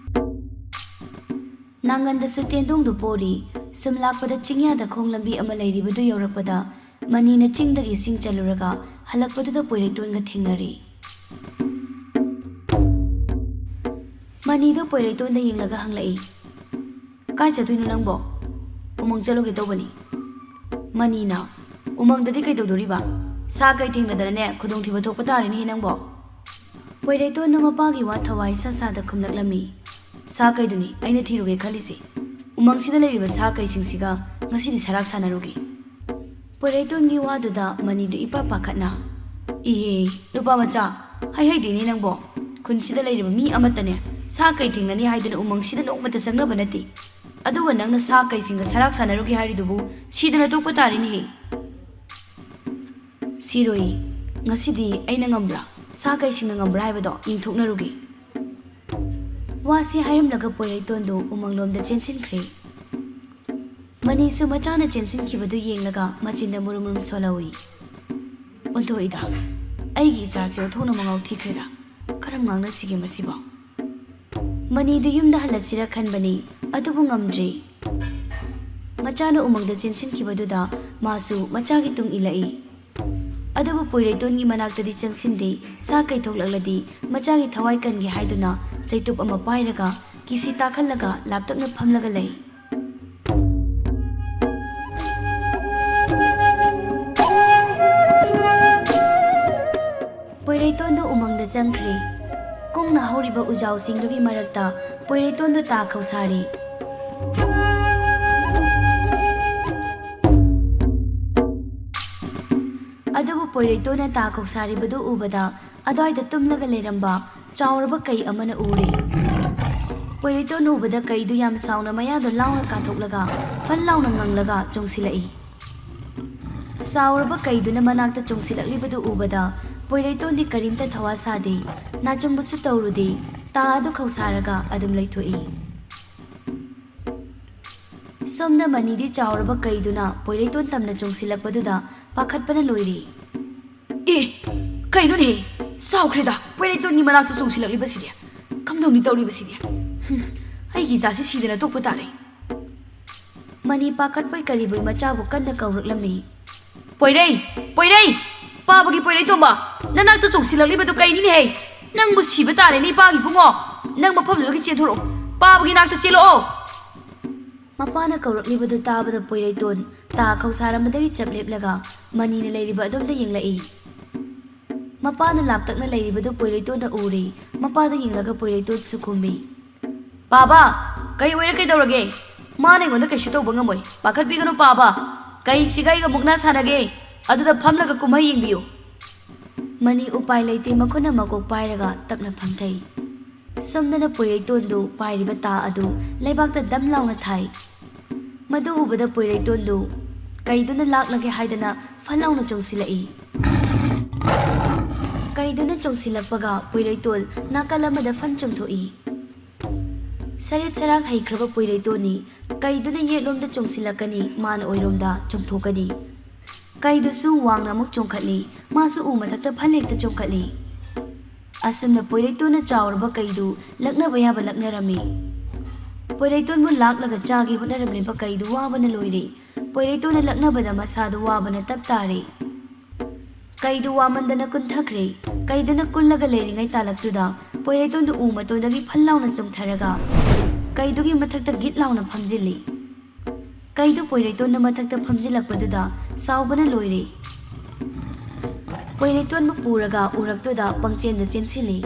ꯅꯥꯉꯟꯗꯁꯨ ꯇꯦꯟꯗꯣꯡꯗꯨ ꯄꯣꯔꯤ꯫ ꯁꯨꯝ ꯂꯥꯛꯄꯗ ꯆꯤꯡꯌꯥꯗ ꯈꯣꯡ ꯂꯝꯕꯤ ꯑꯃ ꯂꯩꯔꯤꯕꯗꯨ ꯌꯧꯔꯛꯄꯗ ꯃꯅꯤꯅ ꯆꯤꯡꯗꯒꯤ ꯏꯁꯤꯡ ꯆꯜꯂꯨꯔꯒ ꯍꯜꯂꯛꯄꯗꯨꯗ ꯄꯣꯏꯔꯩꯇꯣꯟꯒ ꯊꯦꯡꯅꯔꯦ꯫ ꯃꯅꯤꯗꯨ ꯄꯣꯏꯔꯩꯇꯣꯟꯗ ꯌꯦꯡꯂꯒ ꯍꯪꯂꯛꯏ, "ꯀꯥꯏ ꯆꯠꯇꯣꯏꯅꯣ ꯅꯪꯕꯣ?" "ꯎꯃꯪ ꯆꯠꯂꯨꯒꯦ ꯇꯧꯕꯅꯤ꯫" ꯃꯅꯤꯅ, "ꯎꯃꯪꯗꯗꯤ ꯀꯩꯗꯧꯗꯣꯔꯤꯕ? ꯁꯥ ꯀꯩ ꯊꯦꯡꯅꯗꯅꯅꯦ ꯈꯨꯗꯣꯡꯊꯤꯕ ꯊꯣꯛꯄ ꯇꯥꯔꯦꯅꯦꯍꯦ ꯅꯪꯕꯣ꯫" ꯄꯣꯏꯔꯩꯇꯣꯟꯗꯨ ꯃꯄꯥꯒꯤ ꯋꯥ ꯊꯋꯥꯏ ꯁꯥ ꯁꯥꯗ ꯈꯨꯝꯂꯛꯂꯝꯃꯤ, "ꯁꯥ ꯀꯩꯗꯨꯅꯤ ꯑꯩꯅ ꯊꯤꯔꯨꯒꯦ ꯈꯜꯂꯤꯁꯦ꯫ ꯎꯃꯪꯁꯤꯗ ꯂꯩꯔꯤꯕ ꯁꯥ ꯀꯩꯁꯤꯡꯁꯤꯒ ꯉꯁꯤꯗꯤ ꯁꯔꯥꯛ ꯁꯥꯟꯅꯔꯨꯒꯦ꯫" ꯄꯣꯏꯔꯩꯇꯣꯟꯒꯤ ꯋꯥꯗꯨꯗ ꯃꯅꯤꯗꯨ ꯏꯄꯥ ꯄꯥꯈꯠꯅ, "ꯏꯍꯦ, ꯅꯨꯄꯥ ꯃꯆꯥ, ꯍꯥꯏꯍꯩꯗꯦꯅꯦ ꯅꯪꯕꯣ꯫ ꯈꯨꯟꯁꯤꯗ ꯂꯩꯔꯤꯕ ꯃꯤ ꯑꯃꯠꯇꯅꯦ ꯁꯥ ꯀꯩ ꯊꯦꯡꯅꯅꯤ ꯍꯥꯏꯗꯅ ꯎꯃꯪꯁꯤꯗ ꯅꯣꯡꯃꯇ ꯆꯪꯅꯕ ꯅꯠꯇꯦ꯫ ꯑꯗꯨꯒ ꯅꯪꯅ ꯁꯥ ꯀꯩꯁꯤꯡꯒ ꯁꯔꯥꯛ ꯁꯥꯟꯅꯔꯨꯒꯦ ꯍꯥꯏꯔꯤꯗꯨꯕꯨ ꯁꯤꯗꯅ ꯇꯣꯛꯄ ꯇꯥꯔꯦꯅꯦꯍꯦ꯫" "ꯁꯤꯔꯣꯏ, ꯉꯁꯤꯗꯤ ꯑꯩꯅ ꯉꯝꯕ꯭ꯔꯥ, ꯁꯥ ꯀꯩꯁꯤꯡꯅ ꯉꯝꯕ꯭ꯔꯥ ꯍꯥꯏꯕꯗꯣ ꯌꯦꯡꯊꯣꯛꯅꯔꯨꯒꯦ꯫" ꯋꯥꯁꯤ ꯍꯥꯏꯔꯝꯂꯒ ꯄꯣꯏꯔꯩꯇꯣꯟꯗꯨ ꯎꯃꯪꯂꯣꯝꯗ ꯆꯦꯟꯁꯤꯟꯈ꯭ꯔꯦ꯫ ꯃꯅꯤꯁꯨ ꯃꯆꯥꯅ ꯆꯦꯟꯁꯤꯟꯈꯤꯕꯗꯨ ꯌꯦꯡꯂꯒ ꯃꯆꯤꯟꯗ ꯃꯨꯔꯨꯝ ꯃꯨꯔꯨꯝ ꯁꯣꯜꯍꯧꯏ꯫ "ꯑꯣꯟꯊꯣꯛꯏꯗ, ꯑꯩꯒꯤ ꯏꯆꯥꯁꯦ ꯑꯣꯟꯊꯣꯛꯅ ꯃꯉꯥꯎ ꯊꯤꯈ꯭ꯔꯦꯗ꯫ ꯀꯔꯝ ꯉꯥꯡꯅꯁꯤꯒꯦ ꯃꯁꯤꯕꯣ?" ꯃꯅꯤꯗꯨ ꯌꯨꯝꯗ ꯍꯜꯂꯁꯤꯔ ꯈꯟꯕꯅꯤ, ꯑꯗꯨꯕꯨ ꯉꯝꯗ꯭ꯔꯦ꯫ ꯃꯆꯥꯅ ꯎꯃꯪꯗ ꯆꯦꯟꯁꯤꯟꯈꯤꯕꯗꯨꯗ ꯃꯥꯁꯨ ꯃꯆꯥꯒꯤ ꯇꯨꯡ ꯏꯜꯂꯛꯏ꯫ ꯑꯗꯨꯕꯨ ꯄꯣꯏꯔꯩꯇꯣꯟꯒꯤ ꯃꯅꯥꯛꯇꯗꯤ ꯆꯪꯁꯤꯟꯗꯦ, ꯁꯥ ꯀꯩ ꯊꯣꯛꯂꯛꯂꯗꯤ ꯃꯆꯥꯒꯤ ꯊꯋꯥꯏ ꯀꯟꯒꯦ ꯍꯥꯏꯗꯨꯅ ꯆꯩꯇꯨꯞ ꯑꯃ ꯄꯥꯏꯔꯒ ꯀꯤꯁꯤ ꯇꯥꯈꯜꯂꯒ ꯂꯥꯞꯇꯛꯅ ꯐꯝꯂꯒ ꯂꯩ꯫ ꯄꯣꯏꯔꯩꯇꯣꯟꯗꯨ ꯎꯃꯪꯗ ꯆꯪꯈ꯭ꯔꯦ꯫ ꯀꯨꯡꯅ ꯍꯧꯔꯤꯕ ꯎꯖꯥꯎꯁꯤꯡꯗꯨꯒꯤ ꯃꯔꯛꯇ ꯄꯣꯏꯔꯩꯇꯣꯟꯗꯨ ꯇꯥ ꯈꯧꯁꯥꯔꯤ꯫ ꯑꯗꯨꯕꯨ ꯄꯣꯏꯔꯩꯇꯣꯟꯅ ꯇꯥ ꯈꯧꯁꯥꯔꯤꯕꯗꯨ ꯎꯕꯗ ꯑꯗ꯭ꯋꯥꯏꯗ ꯇꯨꯝꯂꯒ ꯂꯩꯔꯝꯕ ꯆꯥꯎꯔꯕ ꯀꯩ ꯑꯃꯅ ꯎꯔꯦ꯫ ꯄꯣꯏꯔꯩꯇꯣꯟ ꯎꯕꯗ ꯀꯩꯗꯨ ꯌꯥꯝ ꯁꯥꯎꯅ ꯃꯌꯥꯗꯨ ꯂꯥꯎꯅ ꯀꯥꯊꯣꯛꯂꯒ ꯐꯟ ꯂꯥꯎꯅ ꯉꯪꯂꯒ ꯆꯣꯡꯁꯤꯜꯂꯛꯏ꯫ ꯆꯥꯎꯔꯕ ꯀꯩꯗꯨꯅ ꯃꯅꯥꯛꯇ ꯆꯣꯡꯁꯤꯜꯂꯛꯂꯤꯕꯗꯨ ꯎꯕꯗ ꯄꯣꯏꯔꯩꯇꯣꯟꯗꯤ ꯀꯔꯤꯝꯇ ꯊꯋꯥ ꯁꯥꯗꯦ, ꯅꯥꯆꯨꯡꯕꯁꯨ ꯇꯧꯔꯨꯗꯦ, ꯇꯥ ꯑꯗꯨ ꯈꯧꯁꯥꯔꯒ ꯑꯗꯨꯝ ꯂꯩꯊꯣꯛꯏ꯫ ꯁꯣꯝꯗ ꯃꯅꯤꯗꯤ ꯆꯥꯎꯔꯕ ꯀꯩꯗꯨꯅ ꯄꯣꯏꯔꯩꯇꯣꯟ ꯇꯝꯅ ꯆꯣꯡꯁꯤꯜꯂꯛꯄꯗꯨꯗ ꯄꯥꯈꯠꯄꯅ ꯂꯣꯏꯔꯦ꯫ "ꯑꯦ, ꯀꯩꯅꯣꯅꯦꯍꯦ? ꯆꯥꯎꯈ꯭ꯔꯦꯗ, ꯄꯣꯏꯔꯩꯇꯣꯟꯒꯤ ꯃꯅꯥꯛꯇ ꯆꯣꯡꯁꯤꯜꯂꯛꯂꯤꯕꯁꯤꯗꯤ꯫ ꯀꯝꯗꯧꯅꯤ ꯇꯧꯔꯤꯕꯁꯤꯗꯤ? ꯍꯨꯝ, ꯑꯩꯒꯤ ꯏꯆꯥꯁꯤ ꯁꯤꯗꯅ ꯇꯣꯛꯄ ꯇꯥꯔꯦ꯫" ꯃꯅꯤ ꯄꯥꯈꯠꯄꯣꯏ ꯀꯔꯤꯕꯣꯏ ꯃꯆꯥꯕꯨ ꯀꯟꯅ ꯀꯧꯔꯛꯂꯝꯃꯤ꯫ ꯄꯣꯏꯔꯩ! ꯄꯣꯏꯔꯩ! ꯄꯥꯕꯒꯤ ꯄꯣꯏꯔꯩ ꯇꯣꯝꯕ! ꯅꯅꯥꯛꯇ ꯆꯣꯡꯁꯤꯜꯂꯛꯂꯤꯕꯗꯨ ꯀꯩꯅꯤꯅꯦꯍꯦ? ꯅꯪꯕꯨ ꯁꯤꯕ ꯇꯥꯔꯦꯅꯦ, ꯏꯄꯥꯒꯤ ꯏꯕꯨꯡꯉꯣ! ꯅꯪ ꯃꯐꯝꯗꯨꯗꯒꯤ ꯆꯦꯟꯊꯣꯔꯛꯑꯣ! ꯄꯥꯕꯒꯤ ꯅꯥꯛꯇ ꯆꯦꯜꯂꯛꯑꯣ! ꯃꯄꯥꯅ ꯀꯧꯔꯛꯂꯤꯕꯗꯨ ꯇꯥꯕꯗ ꯄꯣꯏꯔꯩꯇꯣꯟ ꯇꯥ ꯈꯧꯁꯥꯔꯝꯕꯗꯒꯤ ꯆꯞ ꯂꯦꯞꯂꯒ ꯃꯅꯤꯅ ꯂꯩꯔꯤꯕ ꯑꯗꯣꯝꯗ ꯌꯦꯡꯂꯛꯏ꯫ ꯃꯄꯥꯅ ꯂꯥꯞꯇꯛꯅ ꯂꯩꯔꯤꯕꯗꯨ ꯄꯣꯏꯔꯩꯇꯣꯟꯅ ꯎꯔꯦ꯫ ꯃꯄꯥꯗ ꯌꯦꯡꯂꯒ ꯄꯣꯏꯔꯩꯇꯣꯟꯁꯨ ꯈꯨꯝꯃꯤ꯫ "ꯄꯥꯕ, ꯀꯩ ꯑꯣꯏꯔꯦ, ꯀꯩꯗꯧꯔꯒꯦ? ꯃꯥꯅ ꯑꯩꯉꯣꯟꯗ ꯀꯩꯁꯨ ꯇꯧꯕ ꯉꯝꯃꯣꯏ꯫ ꯄꯥꯈꯠꯄꯤꯒꯅꯨ ꯄꯥꯕ꯫ ꯀꯩꯁꯤꯒ ꯑꯩꯒ ꯃꯨꯛꯅ ꯁꯥꯟꯅꯒꯦ? ꯑꯗꯨꯗ ꯐꯝꯂꯒ ꯀꯨꯝꯍꯩ ꯌꯦꯡꯕꯤꯌꯨ꯫" ꯃꯅꯤ ꯎꯄꯥꯏ ꯂꯩꯇꯦ, ꯃꯈꯨꯠꯅ ꯃꯀꯣꯛ ꯄꯥꯏꯔꯒ ꯇꯞꯅ ꯐꯝꯊꯩ꯫ ꯁꯣꯝꯗꯅ ꯄꯣꯏꯔꯩꯇꯣꯟꯗꯨ ꯄꯥꯏꯔꯤꯕ ꯇꯥ ꯑꯗꯨ ꯂꯩꯕꯥꯛꯇ ꯗꯝ ꯂꯥꯎꯅ ꯊꯥꯏ꯫ ꯃꯗꯨ ꯎꯕꯗ ꯄꯣꯏꯔꯩꯇꯣꯟꯗꯨ ꯀꯩꯗꯨꯅ ꯂꯥꯛꯂꯒꯦ ꯍꯥꯏꯗꯅ ꯐꯟ ꯂꯥꯎꯅ ꯆꯣꯡꯁꯤꯜꯂꯛꯏ꯫ ꯀꯩꯗꯨꯅ ꯆꯣꯡꯁꯤꯜꯂꯛꯄꯒ ꯄꯣꯏꯔꯩꯇꯣꯟ ꯅꯥꯀꯜ ꯑꯃꯗ ꯐꯟ ꯆꯣꯡꯊꯣꯛꯏ꯫ ꯁꯔꯤꯠ ꯁꯔꯥꯛ ꯍꯩꯈ꯭ꯔꯕ ꯄꯣꯏꯔꯩꯇꯣꯟꯅꯤ꯫ ꯀꯩꯗꯨꯅ ꯌꯦꯠꯂꯣꯝꯗ ꯆꯣꯡꯁꯤꯜꯂꯛꯀꯅꯤ, ꯃꯥꯅ ꯑꯣꯏꯔꯣꯝꯗ ꯆꯣꯡꯊꯣꯛꯀꯅꯤ꯫ ꯀꯩꯗꯨꯁꯨ ꯋꯥꯡꯅ ꯑꯃꯨꯛ ꯆꯣꯡꯈꯠꯂꯤ꯫ ꯃꯥꯁꯨ ꯎ ꯃꯊꯛꯇ ꯐꯟ ꯍꯦꯛꯇ ꯆꯣꯡꯈꯠꯂꯤ꯫ ꯑꯁꯨꯝꯅ ꯄꯣꯏꯔꯩꯇꯣꯟꯅ ꯆꯥꯎꯔꯕ ꯀꯩꯗꯨ ꯂꯛꯅꯕ ꯌꯥꯕ ꯂꯛꯅꯔꯝꯃꯤ꯫ ꯄꯣꯏꯔꯩꯇꯣꯟꯕꯨ ꯂꯥꯛꯂꯒ ꯆꯥꯒꯦ ꯍꯣꯠꯅꯔꯝꯂꯤꯕ ꯀꯩꯗꯨ ꯋꯥꯕꯅ ꯂꯣꯏꯔꯦ꯫ ꯄꯣꯏꯔꯩꯇꯣꯟꯅ ꯂꯛꯅꯕꯗ ꯃꯁꯥꯗꯨ ꯋꯥꯕꯅ ꯇꯞ ꯇꯥꯔꯦ꯫ ꯀꯩꯗꯨ ꯋꯥꯃꯟꯗꯅ ꯀꯨꯟꯊꯈ꯭ꯔꯦ꯫ ꯀꯩꯗꯨꯅ ꯀꯨꯜꯂꯒ ꯂꯩꯔꯤꯉꯩ ꯇꯥꯂꯛꯇꯨꯗ ꯄꯣꯏꯔꯩꯇꯣꯟꯗꯨ ꯎ ꯃꯇꯣꯟꯗꯒꯤ ꯐꯟ ꯂꯥꯎꯅ ꯆꯣꯡꯊꯔꯒ ꯀꯩꯗꯨꯒꯤ ꯃꯊꯛꯇ ꯒꯤꯠ ꯂꯥꯎꯅ ꯐꯝꯖꯤꯜꯂꯤ꯫ ꯀꯩꯗꯨ ꯄꯣꯏꯔꯩꯇꯣꯟꯅ ꯃꯊꯛꯇ ꯐꯝꯖꯤꯜꯂꯛꯄꯗꯨꯗ ꯁꯥꯎꯕꯅ ꯂꯣꯏꯔꯦ꯫ ꯄꯣꯏꯔꯩꯇꯣꯟꯕꯨ ꯄꯨꯔꯒ ꯎꯔꯛꯇꯨꯗ ꯄꯪꯆꯦꯟꯗ ꯆꯦꯟꯁꯤꯜꯂꯤ꯫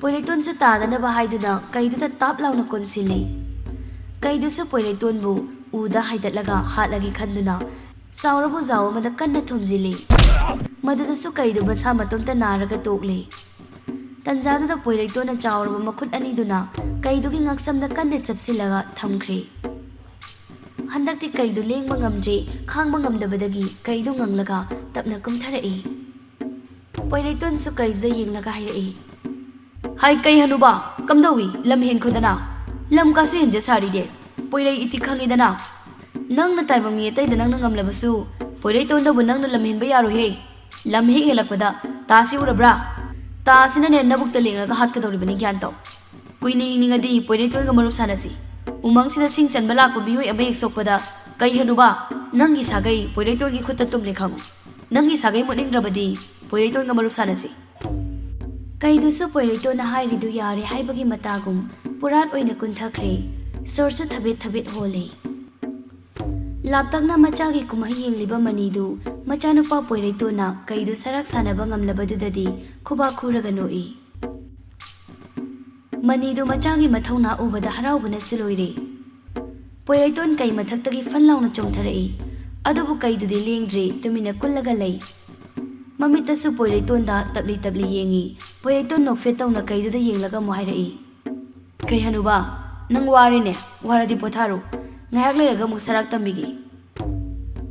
ꯄꯣꯏꯔꯩꯇꯣꯟꯁꯨ ꯇꯥꯗꯅꯕ ꯍꯥꯏꯗꯨꯅ ꯀꯩꯗꯨꯗ ꯇꯥꯞ ꯂꯥꯎꯅ ꯀꯣꯟꯁꯤꯜꯂꯤ꯫ ꯀꯩꯗꯨꯁꯨ ꯄꯣꯏꯔꯩꯇꯣꯟꯕꯨ ꯎꯗ ꯍꯥꯏꯗꯠꯂꯒ ꯍꯥꯠꯂꯒꯦ ꯈꯟꯗꯨꯅ ꯆꯥꯎꯔꯕ ꯎꯖꯥꯎ ꯑꯃꯗ ꯀꯟꯅ ꯊꯣꯝꯖꯤꯜꯂꯤ꯫ ꯃꯗꯨꯗꯁꯨ ꯀꯩꯗꯨ ꯃꯁꯥ ꯃꯇꯣꯝꯇ ꯅꯥꯔꯒ ꯇꯣꯛꯂꯤ꯫ ꯇꯟꯖꯥꯗꯨꯗ ꯄꯣꯏꯔꯩꯇꯣꯟꯅ ꯆꯥꯎꯔꯕ ꯃꯈꯨꯠ ꯑꯅꯤꯗꯨꯅ ꯀꯩꯗꯨꯒꯤ ꯉꯛꯁꯝꯗ ꯀꯟꯅ ꯆꯞꯁꯤꯜꯂꯒ ꯊꯝꯈ꯭ꯔꯦ꯫ ꯍꯟꯗꯛꯇꯤ ꯀꯩꯗꯨ ꯂꯦꯡꯕ ꯉꯝꯗ꯭ꯔꯦ꯫ ꯈꯥꯡꯕ ꯉꯝꯗꯕꯗꯒꯤ ꯀꯩꯗꯨ ꯉꯪꯂꯒ ꯇꯞꯅ ꯀꯨꯝꯊꯔꯛꯏ꯫ ꯄꯣꯏꯔꯩꯇꯣꯟꯁꯨ ꯀꯩꯗꯨꯗ ꯌꯦꯡꯂꯒ ꯍꯥꯏꯔꯛꯏ, "ꯍꯥꯏ ꯀꯩ ꯍꯅꯨꯕ, ꯀꯝꯗꯧꯏ? ꯂꯝ ꯍꯦꯟꯈꯣꯗꯅ꯫ ꯂꯝ ꯀꯥꯁꯨ ꯍꯦꯟꯖ ꯁꯥꯔꯤꯅꯦ꯫ ꯄꯣꯏꯔꯩ ꯏꯇꯤ ꯈꯪꯉꯤꯗꯅ꯫ ꯅꯪꯅ ꯇꯥꯏꯕꯪ ꯃꯤ ꯑꯇꯩꯗ ꯅꯪꯅ ꯉꯝꯂꯕꯁꯨ ꯄꯣꯏꯔꯩꯇꯣꯟꯗꯕꯨ ꯅꯪꯅ ꯂꯝ ꯍꯦꯟꯕ ꯌꯥꯔꯣꯏꯍꯦ꯫ ꯂꯝ ꯍꯦꯛ ꯍꯦꯜꯂꯛꯄꯗ ꯇꯥꯁꯤ ꯎꯔꯕ꯭ꯔꯥ? ꯇꯥꯁꯤꯅꯅꯦ ꯅꯕꯨꯛꯇ ꯂꯦꯡꯂꯒ ꯍꯥꯠꯀꯗꯧꯔꯤꯕꯅꯤ, ꯒ꯭ꯌꯥꯟ ꯇꯧ꯫ ꯀꯨꯏꯅ ꯍꯤꯡꯅꯤꯡꯉꯗꯤ ꯄꯣꯏꯔꯩꯇꯣꯟꯒ ꯃꯔꯨꯞ ꯁꯥꯟꯅꯁꯤ꯫ ꯎꯃꯪꯁꯤꯗ ꯁꯤꯡ ꯆꯟꯕ ꯂꯥꯛꯄ ꯃꯤꯑꯣꯏ ꯑꯃ ꯍꯦꯛ ꯁꯣꯛꯄꯗ "ꯀꯩ ꯍꯅꯨꯕ, ꯅꯪꯒꯤ ꯁꯥꯒꯩ ꯄꯣꯏꯔꯩꯇꯣꯟꯒꯤ ꯈꯨꯠꯇ ꯇꯨꯝꯂꯦ ꯈꯪꯉꯨ꯫ ꯅꯪꯒꯤ ꯁꯥꯒꯩ ꯃꯨꯠꯅꯤꯡꯗ꯭ꯔꯕꯗꯤ ꯄꯣꯏꯔꯩꯇꯣꯟꯒ ꯃꯔꯨꯞ ꯁꯥꯟꯅꯁꯤ꯫" ꯀꯩꯗꯨꯁꯨ ꯄꯣꯏꯔꯩꯇꯣꯟꯅ ꯍꯥꯏꯔꯤꯗꯨ ꯌꯥꯔꯦ ꯍꯥꯏꯕꯒꯤ ꯃꯇꯥꯒꯨꯝ ꯄꯨꯔꯥꯠ ꯑꯣꯏꯅ ꯀꯨꯟꯊꯈ꯭ꯔꯦ꯫ ꯁꯣꯔꯁꯨ ꯊꯕꯦꯠ ꯊꯕꯦꯠ ꯍꯣꯜꯂꯦ꯫ ꯂꯥꯞꯇꯛꯅ ꯃꯆꯥꯒꯤ ꯀꯨꯝꯍꯩ ꯌꯦꯡꯂꯤꯕ ꯃꯅꯤꯗꯨ ꯃꯆꯥꯅꯨꯄꯥ ꯄꯣꯏꯔꯩꯇꯣꯟꯅ ꯀꯩꯗꯨ ꯁꯔꯥꯛ ꯁꯥꯟꯅꯕ ꯉꯝꯂꯕꯗꯨꯗꯗꯤ ꯈꯨꯕꯥꯛ ꯈꯨꯔꯒ ꯅꯣꯛꯏ꯫ ꯃꯅꯤꯗꯨ ꯃꯆꯥꯒꯤ ꯃꯊꯧꯅꯥ ꯎꯕꯗ ꯍꯔꯥꯎꯕꯅꯁꯨ ꯂꯣꯏꯔꯦ꯫ ꯄꯣꯏꯔꯩꯇꯣꯟ ꯀꯩ ꯃꯊꯛꯇꯒꯤ ꯐꯟ ꯂꯥꯎꯅ ꯆꯣꯡꯊꯔꯛꯏ꯫ ꯑꯗꯨꯕꯨ ꯀꯩꯗꯨꯗꯤ ꯂꯦꯡꯗ꯭ꯔꯦ, ꯇꯨꯃꯤꯟꯅ ꯀꯨꯜꯂꯒ ꯂꯩ꯫ ꯃꯃꯤꯠꯇꯁꯨ ꯄꯣꯏꯔꯩꯇꯣꯟꯗ ꯇꯞꯂꯤ ꯇꯞꯂꯤ ꯌꯦꯡꯏ꯫ ꯄꯣꯏꯔꯩꯇꯣꯟ ꯅꯣꯛꯐꯦꯠ ꯇꯧꯅ ꯀꯩꯗꯨꯗ ꯌꯦꯡꯂꯒ ꯑꯃꯨꯛ ꯍꯥꯏꯔꯛꯏ, "ꯀꯩ ꯍꯅꯨꯕ, ꯅꯪ ꯋꯥꯔꯦꯅꯦ, ꯋꯥꯔꯗꯤ ꯄꯣꯊꯥꯔꯣ꯫ ꯉꯥꯏꯍꯥꯛ ꯂꯩꯔꯒ ꯑꯃꯨꯛ ꯁꯔꯥꯛ ꯇꯝꯕꯤꯒꯦ꯫"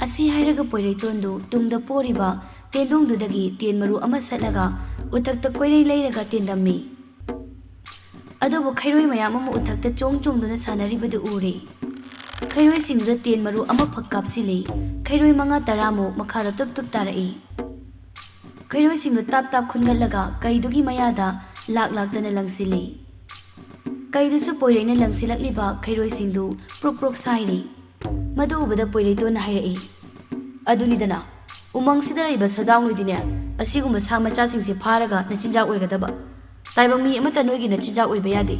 ꯑꯁꯤ ꯍꯥꯏꯔꯒ ꯄꯣꯏꯔꯩꯇꯣꯟꯗꯨ ꯇꯨꯡꯗ ꯄꯣꯔꯤꯕ ꯇꯦꯟꯗꯣꯡꯗꯨꯗꯒꯤ ꯇꯦꯟ ꯃꯔꯨ ꯑꯃ ꯁꯠꯂꯒ ꯎꯊꯛꯇ ꯀꯣꯏꯂꯩ ꯂꯩꯔꯒ ꯇꯦꯟꯗꯝꯃꯤ꯫ ꯑꯗꯨꯕꯨ ꯈꯩꯔꯣꯏ ꯃꯌꯥꯝ ꯑꯃ ꯎꯊꯛꯇ ꯆꯣꯡ ꯆꯣꯡꯗꯨꯅ ꯁꯥꯟꯅꯔꯤꯕꯗꯨ ꯎꯔꯦ꯫ ꯈꯩꯔꯣꯏꯁꯤꯡꯗꯨꯗ ꯇꯦꯟ ꯃꯔꯨ ꯑꯃꯐꯛ ꯀꯥꯞꯁꯤꯜꯂꯤ꯫ ꯈꯩꯔꯣꯏ ꯃꯉꯥ ꯇꯔꯥꯃꯨꯛ ꯃꯈꯥꯗ ꯇꯨꯞ ꯇꯨꯞ ꯇꯥꯔꯛꯏ꯫ ꯈꯩꯔꯣꯏꯁꯤꯡꯗꯨ ꯇꯥꯞ ꯇꯥꯞ ꯈꯨꯟꯒꯠꯂꯒ ꯀꯩꯗꯨꯒꯤ ꯃꯌꯥꯗ ꯂꯥꯛ ꯂꯥꯛꯇꯅ ꯂꯪꯁꯤꯜꯂꯤ꯫ ꯀꯩꯗꯨꯁꯨ ꯄꯣꯏꯔꯩꯅ ꯂꯪꯁꯤꯜꯂꯛꯂꯤꯕ ꯈꯩꯔꯣꯏꯁꯤꯡꯗꯨ ꯄ꯭ꯔꯣꯛ ꯄ꯭ꯔꯣꯛ ꯁꯥꯏꯔꯤ꯫ ꯃꯗꯨ ꯎꯕꯗ ꯄꯣꯏꯔꯩꯇꯣꯟꯅ ꯍꯥꯏꯔꯛꯏ, "ꯑꯗꯨꯅꯤꯗꯅ, ꯎꯃꯪꯁꯤꯗ ꯂꯩꯕ ꯁꯖꯥꯎꯅꯣꯏꯗꯤꯅꯦ, ꯑꯁꯤꯒꯨꯝꯕ ꯁꯥ ꯃꯆꯥꯁꯤꯡꯁꯦ ꯐꯥꯔꯒ ꯅꯆꯤꯟꯖꯥꯛ ꯑꯣꯏꯒꯗꯕ꯫ ꯇꯥꯏꯕꯪ ꯃꯤ ꯑꯃꯠꯇ ꯅꯣꯏꯒꯤ ꯅꯆꯤꯟꯖꯥꯛ ꯑꯣꯏꯕ ꯌꯥꯗꯦ꯫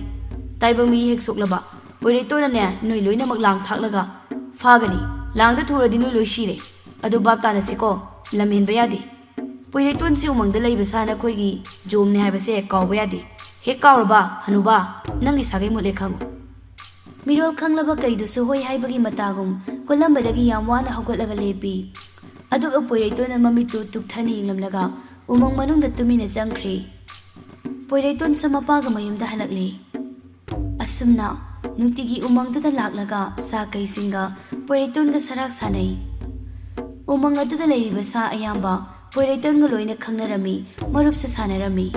ꯇꯥꯏꯕꯪ ꯃꯤ ꯍꯦꯛ ꯁꯣꯛꯂꯕ, ꯄꯣꯏꯔꯩꯇꯣꯟꯅꯅꯦ, ꯅꯣꯏ ꯂꯣꯏꯅꯃꯛ ꯂꯥꯡ ꯊꯥꯛꯂꯒ ꯐꯥꯒꯅꯤ꯫ ꯂꯥꯡꯗ ꯊꯨꯔꯗꯤ ꯅꯣꯏ ꯂꯣꯏ ꯁꯤꯔꯦ꯫ ꯑꯗꯨ ꯚꯥꯞ ꯇꯥꯅꯁꯤꯀꯣ, ꯂꯝꯍꯦꯟꯕ ꯌꯥꯗꯦ꯫ ꯄꯣꯏꯔꯩꯇꯣꯟꯁꯤ ꯎꯃꯪꯗ ꯂꯩꯕ ꯁꯥ ꯅꯈꯣꯏꯒꯤ ꯖꯣꯝꯅꯤ ꯍꯥꯏꯕꯁꯦ ꯀꯥꯎꯕ ꯌꯥꯗꯦ꯫ ꯍꯦꯛ ꯀꯥꯎꯔꯕ, ꯍꯅꯨꯕ, ꯅꯪꯒꯤ ꯁꯥꯒꯩ ꯃꯨꯠꯂꯦ ꯈꯪꯉꯨ꯫" ꯃꯤꯔꯣꯜ ꯈꯪꯂꯕ ꯀꯩꯗꯨꯁꯨ ꯍꯣꯏ ꯍꯥꯏꯕꯒꯤ ꯃꯇꯥꯒꯨꯝ ꯀꯨꯜꯂꯝꯕꯗꯒꯤ ꯌꯥꯝ ꯋꯥꯅ ꯍꯧꯒꯠꯂꯒ ꯂꯦꯞꯄꯤ꯫ ꯑꯗꯨꯒ ꯄꯣꯏꯔꯩꯇꯣꯟꯅ ꯃꯃꯤꯠꯇꯨ ꯇꯨꯞꯊꯅ ꯌꯦꯡꯂꯝꯂꯒ ꯎꯃꯪ ꯃꯅꯨꯡꯗ ꯇꯨꯃꯤꯟꯅ ꯆꯪꯈ꯭ꯔꯦ꯫ ꯄꯣꯏꯔꯩꯇꯣꯟꯁꯨ ꯃꯄꯥꯒ ꯃꯌꯨꯝꯗ ꯍꯜꯂꯛꯂꯦ꯫ ꯑꯁꯨꯝꯅ ꯅꯨꯡꯇꯤꯒꯤ ꯎꯃꯪꯗꯨꯗ ꯂꯥꯛꯂꯒ ꯁꯥ ꯀꯩꯁꯤꯡꯒ ꯄꯣꯏꯔꯩꯇꯣꯟꯒ ꯁꯔꯥꯛ ꯁꯥꯟꯅꯩ꯫ ꯎꯃꯪ ꯑꯗꯨꯗ ꯂꯩꯔꯤꯕ ꯁꯥ ꯑꯌꯥꯝꯕ ꯄꯣꯏꯔꯩꯇꯣꯟꯒ ꯂꯣꯏꯅ ꯈꯪꯅꯔꯝꯃꯤ, ꯃꯔꯨꯞꯁꯨ ꯁꯥꯟꯅꯔꯝꯃꯤ꯫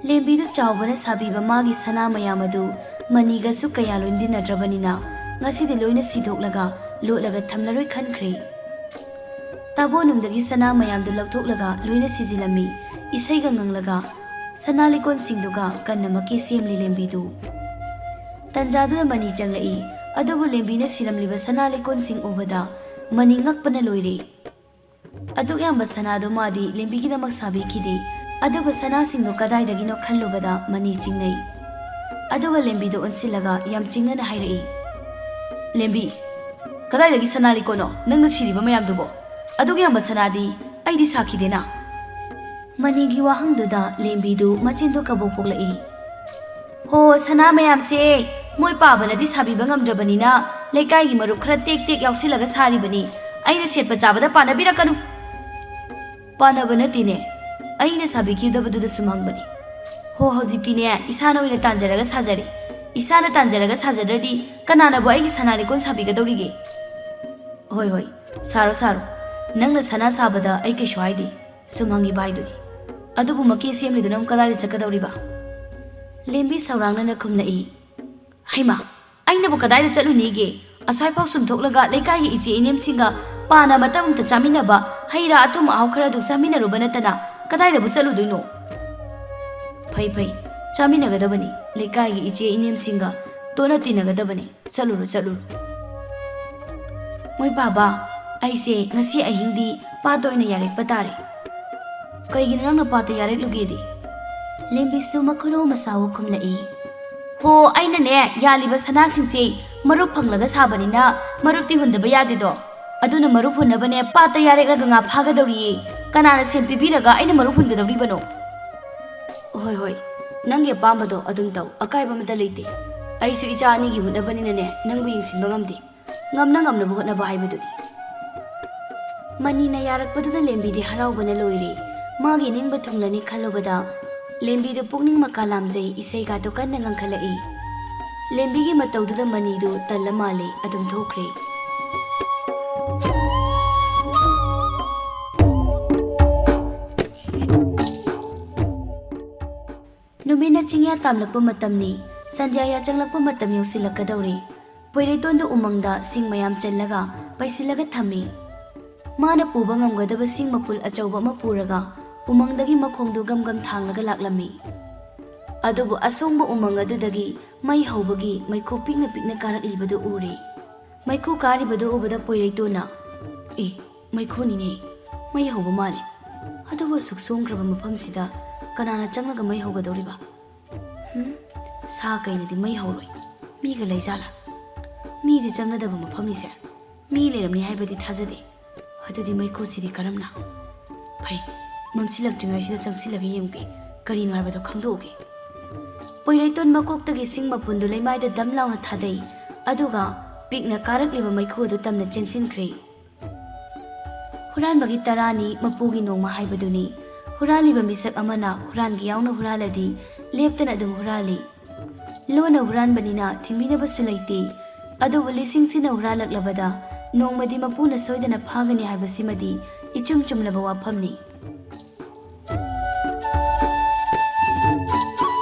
ꯂꯦꯝꯕꯤꯗꯨ ꯆꯥꯎꯕꯅ ꯁꯥꯕꯤꯕ ꯃꯥꯒꯤ ꯁꯅꯥ ꯃꯌꯥꯝ ꯑꯗꯨ ꯃꯅꯤꯒꯁꯨ ꯀꯌꯥ ꯂꯣꯏꯅꯗꯤꯟꯅꯗ꯭ꯔꯕꯅꯤꯅ ꯉꯁꯤꯗꯤ ꯂꯣꯏꯅ ꯁꯤꯗꯣꯛꯂꯒ ꯂꯣꯠꯂꯒ ꯊꯝꯂꯔꯣꯏ ꯈꯟꯈ꯭ꯔꯦ꯫ ꯇꯥꯕꯣꯅꯨꯡꯗꯒꯤ ꯁꯅꯥ ꯃꯌꯥꯝꯗꯨ ꯂꯧꯊꯣꯛꯂꯒ ꯂꯣꯏꯅ ꯁꯤꯖꯤꯜꯂꯝꯃꯤ, ꯏꯁꯩꯒ ꯉꯪꯂꯒ꯫ ꯁꯅꯥ ꯂꯤꯛꯀꯣꯟꯁꯤꯡꯗꯨꯒ ꯀꯟꯅ ꯃꯀꯦ ꯁꯦꯝꯂꯤ ꯂꯦꯝꯕꯤꯗꯨ꯫ ꯇꯟꯖꯥꯗꯨꯗ ꯃꯅꯤ ꯆꯪꯂꯛꯏ꯫ ꯑꯗꯨꯕꯨ ꯂꯦꯝꯕꯤꯅ ꯁꯤꯔꯝꯂꯤꯕ ꯁꯅꯥ ꯂꯤꯛꯀꯣꯟꯁꯤꯡ ꯎꯕꯗ ꯃꯅꯤ ꯉꯛꯄꯅ ꯂꯣꯏꯔꯦ꯫ ꯑꯗꯨꯛ ꯌꯥꯝꯕ ꯁꯅꯥꯗꯣ ꯃꯥꯗꯤ ꯂꯦꯝꯕꯤꯒꯤꯗꯃꯛ ꯁꯥꯕꯤꯈꯤꯗꯦ꯫ ꯑꯗꯨꯒ ꯁꯅꯥꯁꯤꯡꯗꯣ ꯀꯗꯥꯏꯗꯒꯤꯅꯣ ꯈꯜꯂꯨꯕꯗ ꯃꯅꯤ ꯆꯤꯡꯅꯩ꯫ ꯑꯗꯨꯒ ꯂꯦꯝꯕꯤꯗꯣ ꯑꯣꯟꯁꯤꯜꯂꯒ ꯌꯥꯝ ꯆꯤꯡꯅꯅ ꯍꯥꯏꯔꯛꯏ, "ꯂꯦꯝꯕꯤ, ꯀꯗꯥꯏꯗꯒꯤ ꯁꯅꯥ ꯂꯤꯛꯀꯣꯟꯅꯣ ꯅꯪꯅ ꯁꯤꯔꯤꯕ ꯃꯌꯥꯝꯗꯨꯕꯣ? ꯑꯗꯨꯛ ꯌꯥꯝꯕ ꯁꯅꯥꯗꯤ ꯑꯩꯗꯤ ꯁꯥꯈꯤꯗꯦꯅ?" ꯃꯅꯤꯒꯤ ꯋꯥꯍꯪꯗꯨꯗ ꯂꯦꯝꯕꯤꯗꯨ ꯃꯆꯤꯟꯗꯣ ꯀꯕꯣꯛ ꯄꯣꯛꯂꯛꯏ꯫ "ꯍꯣ, ꯁꯅꯥ ꯃꯌꯥꯝꯁꯦ ꯃꯣꯏ ꯄꯥꯕꯅꯗꯤ ꯁꯥꯕꯤꯕ ꯉꯝꯗ꯭ꯔꯕꯅꯤꯅ ꯂꯩꯀꯥꯏꯒꯤ ꯃꯔꯨꯞ ꯈꯔ ꯇꯦꯛ ꯇꯦꯛ ꯌꯥꯎꯁꯤꯜꯂꯒ ꯁꯥꯔꯤꯕꯅꯤ꯫ ꯑꯩꯅ ꯁꯦꯠꯄ ꯆꯥꯕꯗ ꯄꯥꯅꯕꯤꯔꯛꯀꯅꯨ꯫" "ꯄꯥꯅꯕ ꯅꯠꯇꯦꯅꯦ, ꯑꯩꯅ ꯁꯥꯕꯤꯈꯤꯗꯕꯗꯨꯗ ꯁꯨꯝ ꯍꯪꯕꯅꯤ꯫ ꯍꯣ, ꯍꯧꯖꯤꯛꯇꯤꯅꯦ ꯏꯁꯥꯅ ꯑꯣꯏꯅ ꯇꯥꯟꯖꯔꯒ ꯁꯥꯖꯔꯦ꯫ ꯏꯁꯥꯅ ꯇꯥꯟꯖꯔꯒ ꯁꯥꯖꯗ꯭ꯔꯗꯤ ꯀꯅꯥꯅꯕꯨ ꯑꯩꯒꯤ ꯁꯅꯥ ꯂꯤꯛꯀꯣꯟ ꯁꯥꯕꯤꯒꯗꯧꯔꯤꯒꯦ?" "ꯍꯣꯏ, ꯍꯣꯏ, ꯁꯥꯔꯣ, ꯁꯥꯔꯣ꯫ ꯅꯪꯅ ꯁꯅꯥ ꯁꯥꯕꯗ ꯑꯩ ꯀꯩꯁꯨ ꯍꯥꯏꯗꯦ꯫ ꯁꯨꯝ ꯍꯪꯉꯤꯕ ꯍꯥꯏꯗꯨꯅꯤ꯫ ꯑꯗꯨꯕꯨ ꯃꯀꯦ ꯁꯦꯝꯂꯤꯗꯨꯅ ꯑꯃꯨꯛ ꯀꯗꯥꯏꯗ ꯆꯠꯀꯗꯧꯔꯤꯕ?" ꯂꯦꯝꯕꯤ ꯁꯧꯔꯥꯡꯅꯅ ꯈꯨꯝꯂꯛꯏ, "ꯍꯩꯃꯥ, ꯑꯩꯅꯕꯨ ꯀꯗꯥꯏꯗ ꯆꯠꯂꯨꯅꯤꯒꯦ? ꯑꯁ꯭ꯋꯥꯏꯐꯥꯎ ꯁꯨꯝ ꯊꯣꯛꯂꯒ ꯂꯩꯀꯥꯏꯒꯤ ꯏꯆꯦ ꯏꯅꯦꯝꯁꯤꯡꯒ ꯄꯥꯅ ꯑꯃꯇ ꯑꯃꯇ ꯆꯥꯃꯤꯟꯅꯕ, ꯍꯩ ꯔꯥ ꯑꯊꯨꯝ ꯑꯍꯥꯎ ꯈꯔ ꯑꯗꯨꯛ ꯆꯥꯃꯤꯟꯅꯔꯨꯕ ꯅꯠꯇꯅ ꯀꯗꯥꯏꯗꯕꯨ ꯆꯠꯂꯨꯗꯣꯏꯅꯣ?" "ꯐꯩ, ꯐꯩ, ꯆꯥꯃꯤꯟꯅꯒꯗꯕꯅꯤ꯫ ꯂꯩꯀꯥꯏꯒꯤ ꯏꯆꯦ ꯏꯅꯦꯝꯁꯤꯡꯒ ꯇꯣꯠꯅ ꯇꯤꯟꯅꯒꯗꯕꯅꯤ꯫ ꯆꯠꯂꯨꯔꯣ, ꯆꯠꯂꯨꯔꯣ꯫" "ꯃꯣꯏ ꯕꯥꯕꯥ, ꯑꯩꯁꯦ ꯉꯁꯤ ꯑꯍꯤꯡꯗꯤ ꯄꯥꯠꯇ ꯑꯣꯏꯅ ꯌꯥꯔꯦꯛꯄ ꯇꯥꯔꯦ꯫" "ꯀꯩꯒꯤꯅꯣ ꯅꯪꯅ ꯄꯥꯠꯇ ꯌꯥꯔꯦꯛꯂꯨꯒꯦꯗꯤ?" ꯂꯦꯝꯕꯤꯁꯨ ꯃꯈꯨꯅꯧ ꯃꯁꯥꯎ ꯈꯨꯝꯂꯛꯏ, "ꯍꯣ, ꯑꯩꯅꯅꯦ ꯌꯥꯜꯂꯤꯕ ꯁꯅꯥꯁꯤꯡꯁꯦ ꯃꯔꯨꯞ ꯐꯪꯂꯒ ꯁꯥꯕꯅꯤꯅ ꯃꯔꯨꯞꯇꯤ ꯍꯨꯟꯗꯕ ꯌꯥꯗꯦꯗꯣ꯫ ꯑꯗꯨꯅ ꯃꯔꯨꯞ ꯍꯨꯟꯅꯕꯅꯦ ꯄꯥꯠꯇ ꯌꯥꯔꯦꯛꯂꯒ ꯉꯥ ꯐꯥꯒꯗꯧꯔꯤꯌꯦ꯫ ꯀꯅꯥꯅ ꯁꯦꯟ ꯄꯤꯕꯤꯔꯒ ꯑꯩꯅ ꯃꯔꯨꯞ ꯍꯨꯟꯒꯗꯧꯔꯤꯕꯅꯣ?" "ꯍꯣꯏ, ꯍꯣꯏ, ꯅꯪꯒꯤ ꯑꯄꯥꯝꯕꯗꯣ ꯑꯗꯨꯝ ꯇꯧ, ꯑꯀꯥꯏꯕ ꯑꯃꯠꯇ ꯂꯩꯇꯦ꯫ ꯑꯩꯁꯨ ꯏꯆꯥ ꯑꯅꯤꯒꯤ ꯍꯨꯠꯅꯕꯅꯤꯅꯅꯦ ꯅꯪꯕꯨ ꯌꯦꯡꯁꯤꯟꯕ ꯉꯝꯗꯦ꯫ ꯉꯝꯅ ꯉꯝꯅꯕ ꯍꯣꯠꯅꯕ ꯍꯥꯏꯕꯗꯨꯅꯤ꯫" ꯃꯅꯤꯅ ꯌꯥꯔꯛꯄꯗꯨꯗ ꯂꯦꯝꯕꯤꯗꯤ ꯍꯔꯥꯎꯕꯅ ꯂꯣꯏꯔꯦ꯫ ꯃꯥꯒꯤ ꯅꯤꯡꯕ ꯊꯨꯡꯂꯅꯤ ꯈꯜꯂꯨꯕꯗ ꯂꯦꯝꯕꯤꯗꯨ ꯄꯨꯛꯅꯤꯡ ꯃꯀꯥ ꯂꯥꯝꯖꯩ, ꯏꯁꯩꯒꯥꯗꯨ ꯀꯟꯅ ꯉꯪꯈꯠꯂꯛꯏ꯫ ꯂꯦꯝꯕꯤꯒꯤ ꯃꯇꯧꯗꯨꯗ ꯃꯅꯤꯗꯨ ꯇꯜꯂ ꯃꯥꯜꯂꯦ, ꯑꯗꯨꯝ ꯊꯣꯛꯈ꯭ꯔꯦ꯫ ꯅꯨꯃꯤꯠꯅ ꯆꯤꯡꯌꯥ ꯇꯥꯝꯂꯛꯄ ꯃꯇꯝꯅꯤ꯫ ꯁꯟꯙ꯭ꯌꯥ ꯌꯥꯆꯪꯂꯛꯄ ꯃꯇꯝ ꯌꯧꯁꯤꯜꯂꯛꯀꯗꯧꯔꯦ꯫ ꯄꯣꯏꯔꯩꯇꯣꯟꯗ ꯎꯃꯪꯗ ꯁꯤꯡ ꯃꯌꯥꯝ ꯆꯜꯂꯒ ꯄꯩꯁꯤꯜꯂꯒ ꯊꯝꯃꯤ꯫ ꯃꯥꯅ ꯄꯨꯕ ꯉꯝꯒꯗꯕ ꯁꯤꯡ ꯃꯄꯨꯜ ꯑꯆꯧꯕ ꯑꯃ ꯄꯨꯔꯒ ꯎꯃꯪꯗꯒꯤ ꯃꯈꯣꯡꯗꯨ ꯒꯝ ꯒꯝ ꯊꯥꯡꯂꯒ ꯂꯥꯛꯂꯝꯃꯤ꯫ ꯑꯗꯨꯕꯨ ꯑꯁꯣꯡꯕ ꯎꯃꯪ ꯑꯗꯨꯗꯒꯤ ꯃꯩ ꯍꯧꯕꯒꯤ ꯃꯩꯈꯨ ꯄꯤꯛꯅ ꯄꯤꯛꯅ ꯀꯥꯔꯛꯂꯤꯕꯗꯨ ꯎꯔꯦ꯫ ꯃꯩꯈꯨ ꯀꯥꯔꯤꯕꯗꯨ ꯎꯕꯗ ꯄꯣꯏꯔꯩꯇꯣꯟꯅ, "ꯑꯦ, ꯃꯩꯈꯨꯅꯤꯅꯦ, ꯃꯩ ꯍꯧꯕ ꯃꯥꯜꯂꯦ꯫ ꯑꯗꯨꯕꯨ ꯑꯁꯨꯛ ꯁꯣꯡꯈ꯭ꯔꯕ ꯃꯐꯝꯁꯤꯗ ꯀꯅꯥꯅ ꯆꯪꯂꯒ ꯃꯩ ꯍꯧꯒꯗꯧꯔꯤꯕ? ꯍꯨꯝ, ꯁꯥ ꯀꯩꯅꯗꯤ ꯃꯩ ꯍꯧꯔꯣꯏ꯫ ꯃꯤꯒ ꯂꯩꯖꯥꯠꯂꯥ? ꯃꯤꯗꯤ ꯆꯪꯅꯗꯕ ꯃꯐꯝꯅꯤꯁꯦ꯫ ꯃꯤ ꯂꯩꯔꯝꯅꯤ ꯍꯥꯏꯕꯗꯤ ꯊꯥꯖꯗꯦ꯫ ꯑꯗꯨꯗꯤ ꯃꯩꯈꯨꯁꯤꯗꯤ ꯀꯔꯝꯅ? ꯐꯩ, ꯃꯝꯁꯤꯜꯂꯛꯇ꯭ꯔꯤꯉꯩꯁꯤꯗ ꯆꯪꯁꯤꯜꯂꯒ ꯌꯦꯡꯒꯦ, ꯀꯔꯤꯅꯣ ꯍꯥꯏꯕꯗꯣ ꯈꯪꯗꯣꯛꯎꯒꯦ꯫" ꯄꯣꯏꯔꯩꯇꯣꯟ ꯃꯀꯣꯛꯇꯒꯤ ꯁꯤꯡ ꯃꯄꯨꯟꯗꯨ ꯂꯩꯃꯥꯏꯗ ꯗꯝ ꯂꯥꯎꯅ ꯊꯥꯗꯩ, ꯑꯗꯨꯒ ꯄꯤꯛꯅ ꯀꯥꯔꯛꯂꯤꯕ ꯃꯩꯈꯨ ꯑꯗꯨ ꯇꯝꯅ ꯆꯦꯟꯁꯤꯟꯈ꯭ꯔꯦ꯫ ꯍꯨꯔꯥꯟꯕꯒꯤ ꯇꯔꯥꯅꯤ ꯃꯄꯨꯒꯤ ꯅꯣꯡꯃ ꯍꯥꯏꯕꯗꯨꯅꯤ꯫ ꯍꯨꯔꯥꯜꯂꯤꯕ ꯃꯤꯁꯛ ꯑꯃꯅ ꯍꯨꯔꯥꯟꯒꯦ ꯌꯥꯎꯅ ꯍꯨꯔꯥꯜꯂꯗꯤ, ꯂꯦꯞꯇꯅ ꯑꯗꯨꯝ ꯍꯨꯔꯥꯜꯂꯤ꯫ ꯂꯣꯟꯅ ꯍꯨꯔꯥꯟꯕꯅꯤꯅ ꯊꯤꯡꯕꯤꯅꯕꯁꯨ ꯂꯩꯇꯦ꯫ ꯑꯗꯨꯕꯨ ꯂꯤꯁꯤꯡ ꯁꯤꯠꯅ ꯍꯨꯔꯥꯜꯂꯛꯂꯕꯗ ꯅꯣꯡꯃꯗꯤ ꯃꯄꯨꯅ ꯁꯣꯏꯗꯅ ꯐꯥꯒꯅꯤ ꯍꯥꯏꯕꯁꯤꯃꯗꯤ ꯏꯆꯨꯝ ꯆꯨꯝꯂꯕ ꯋꯥꯐꯝꯅꯤ꯫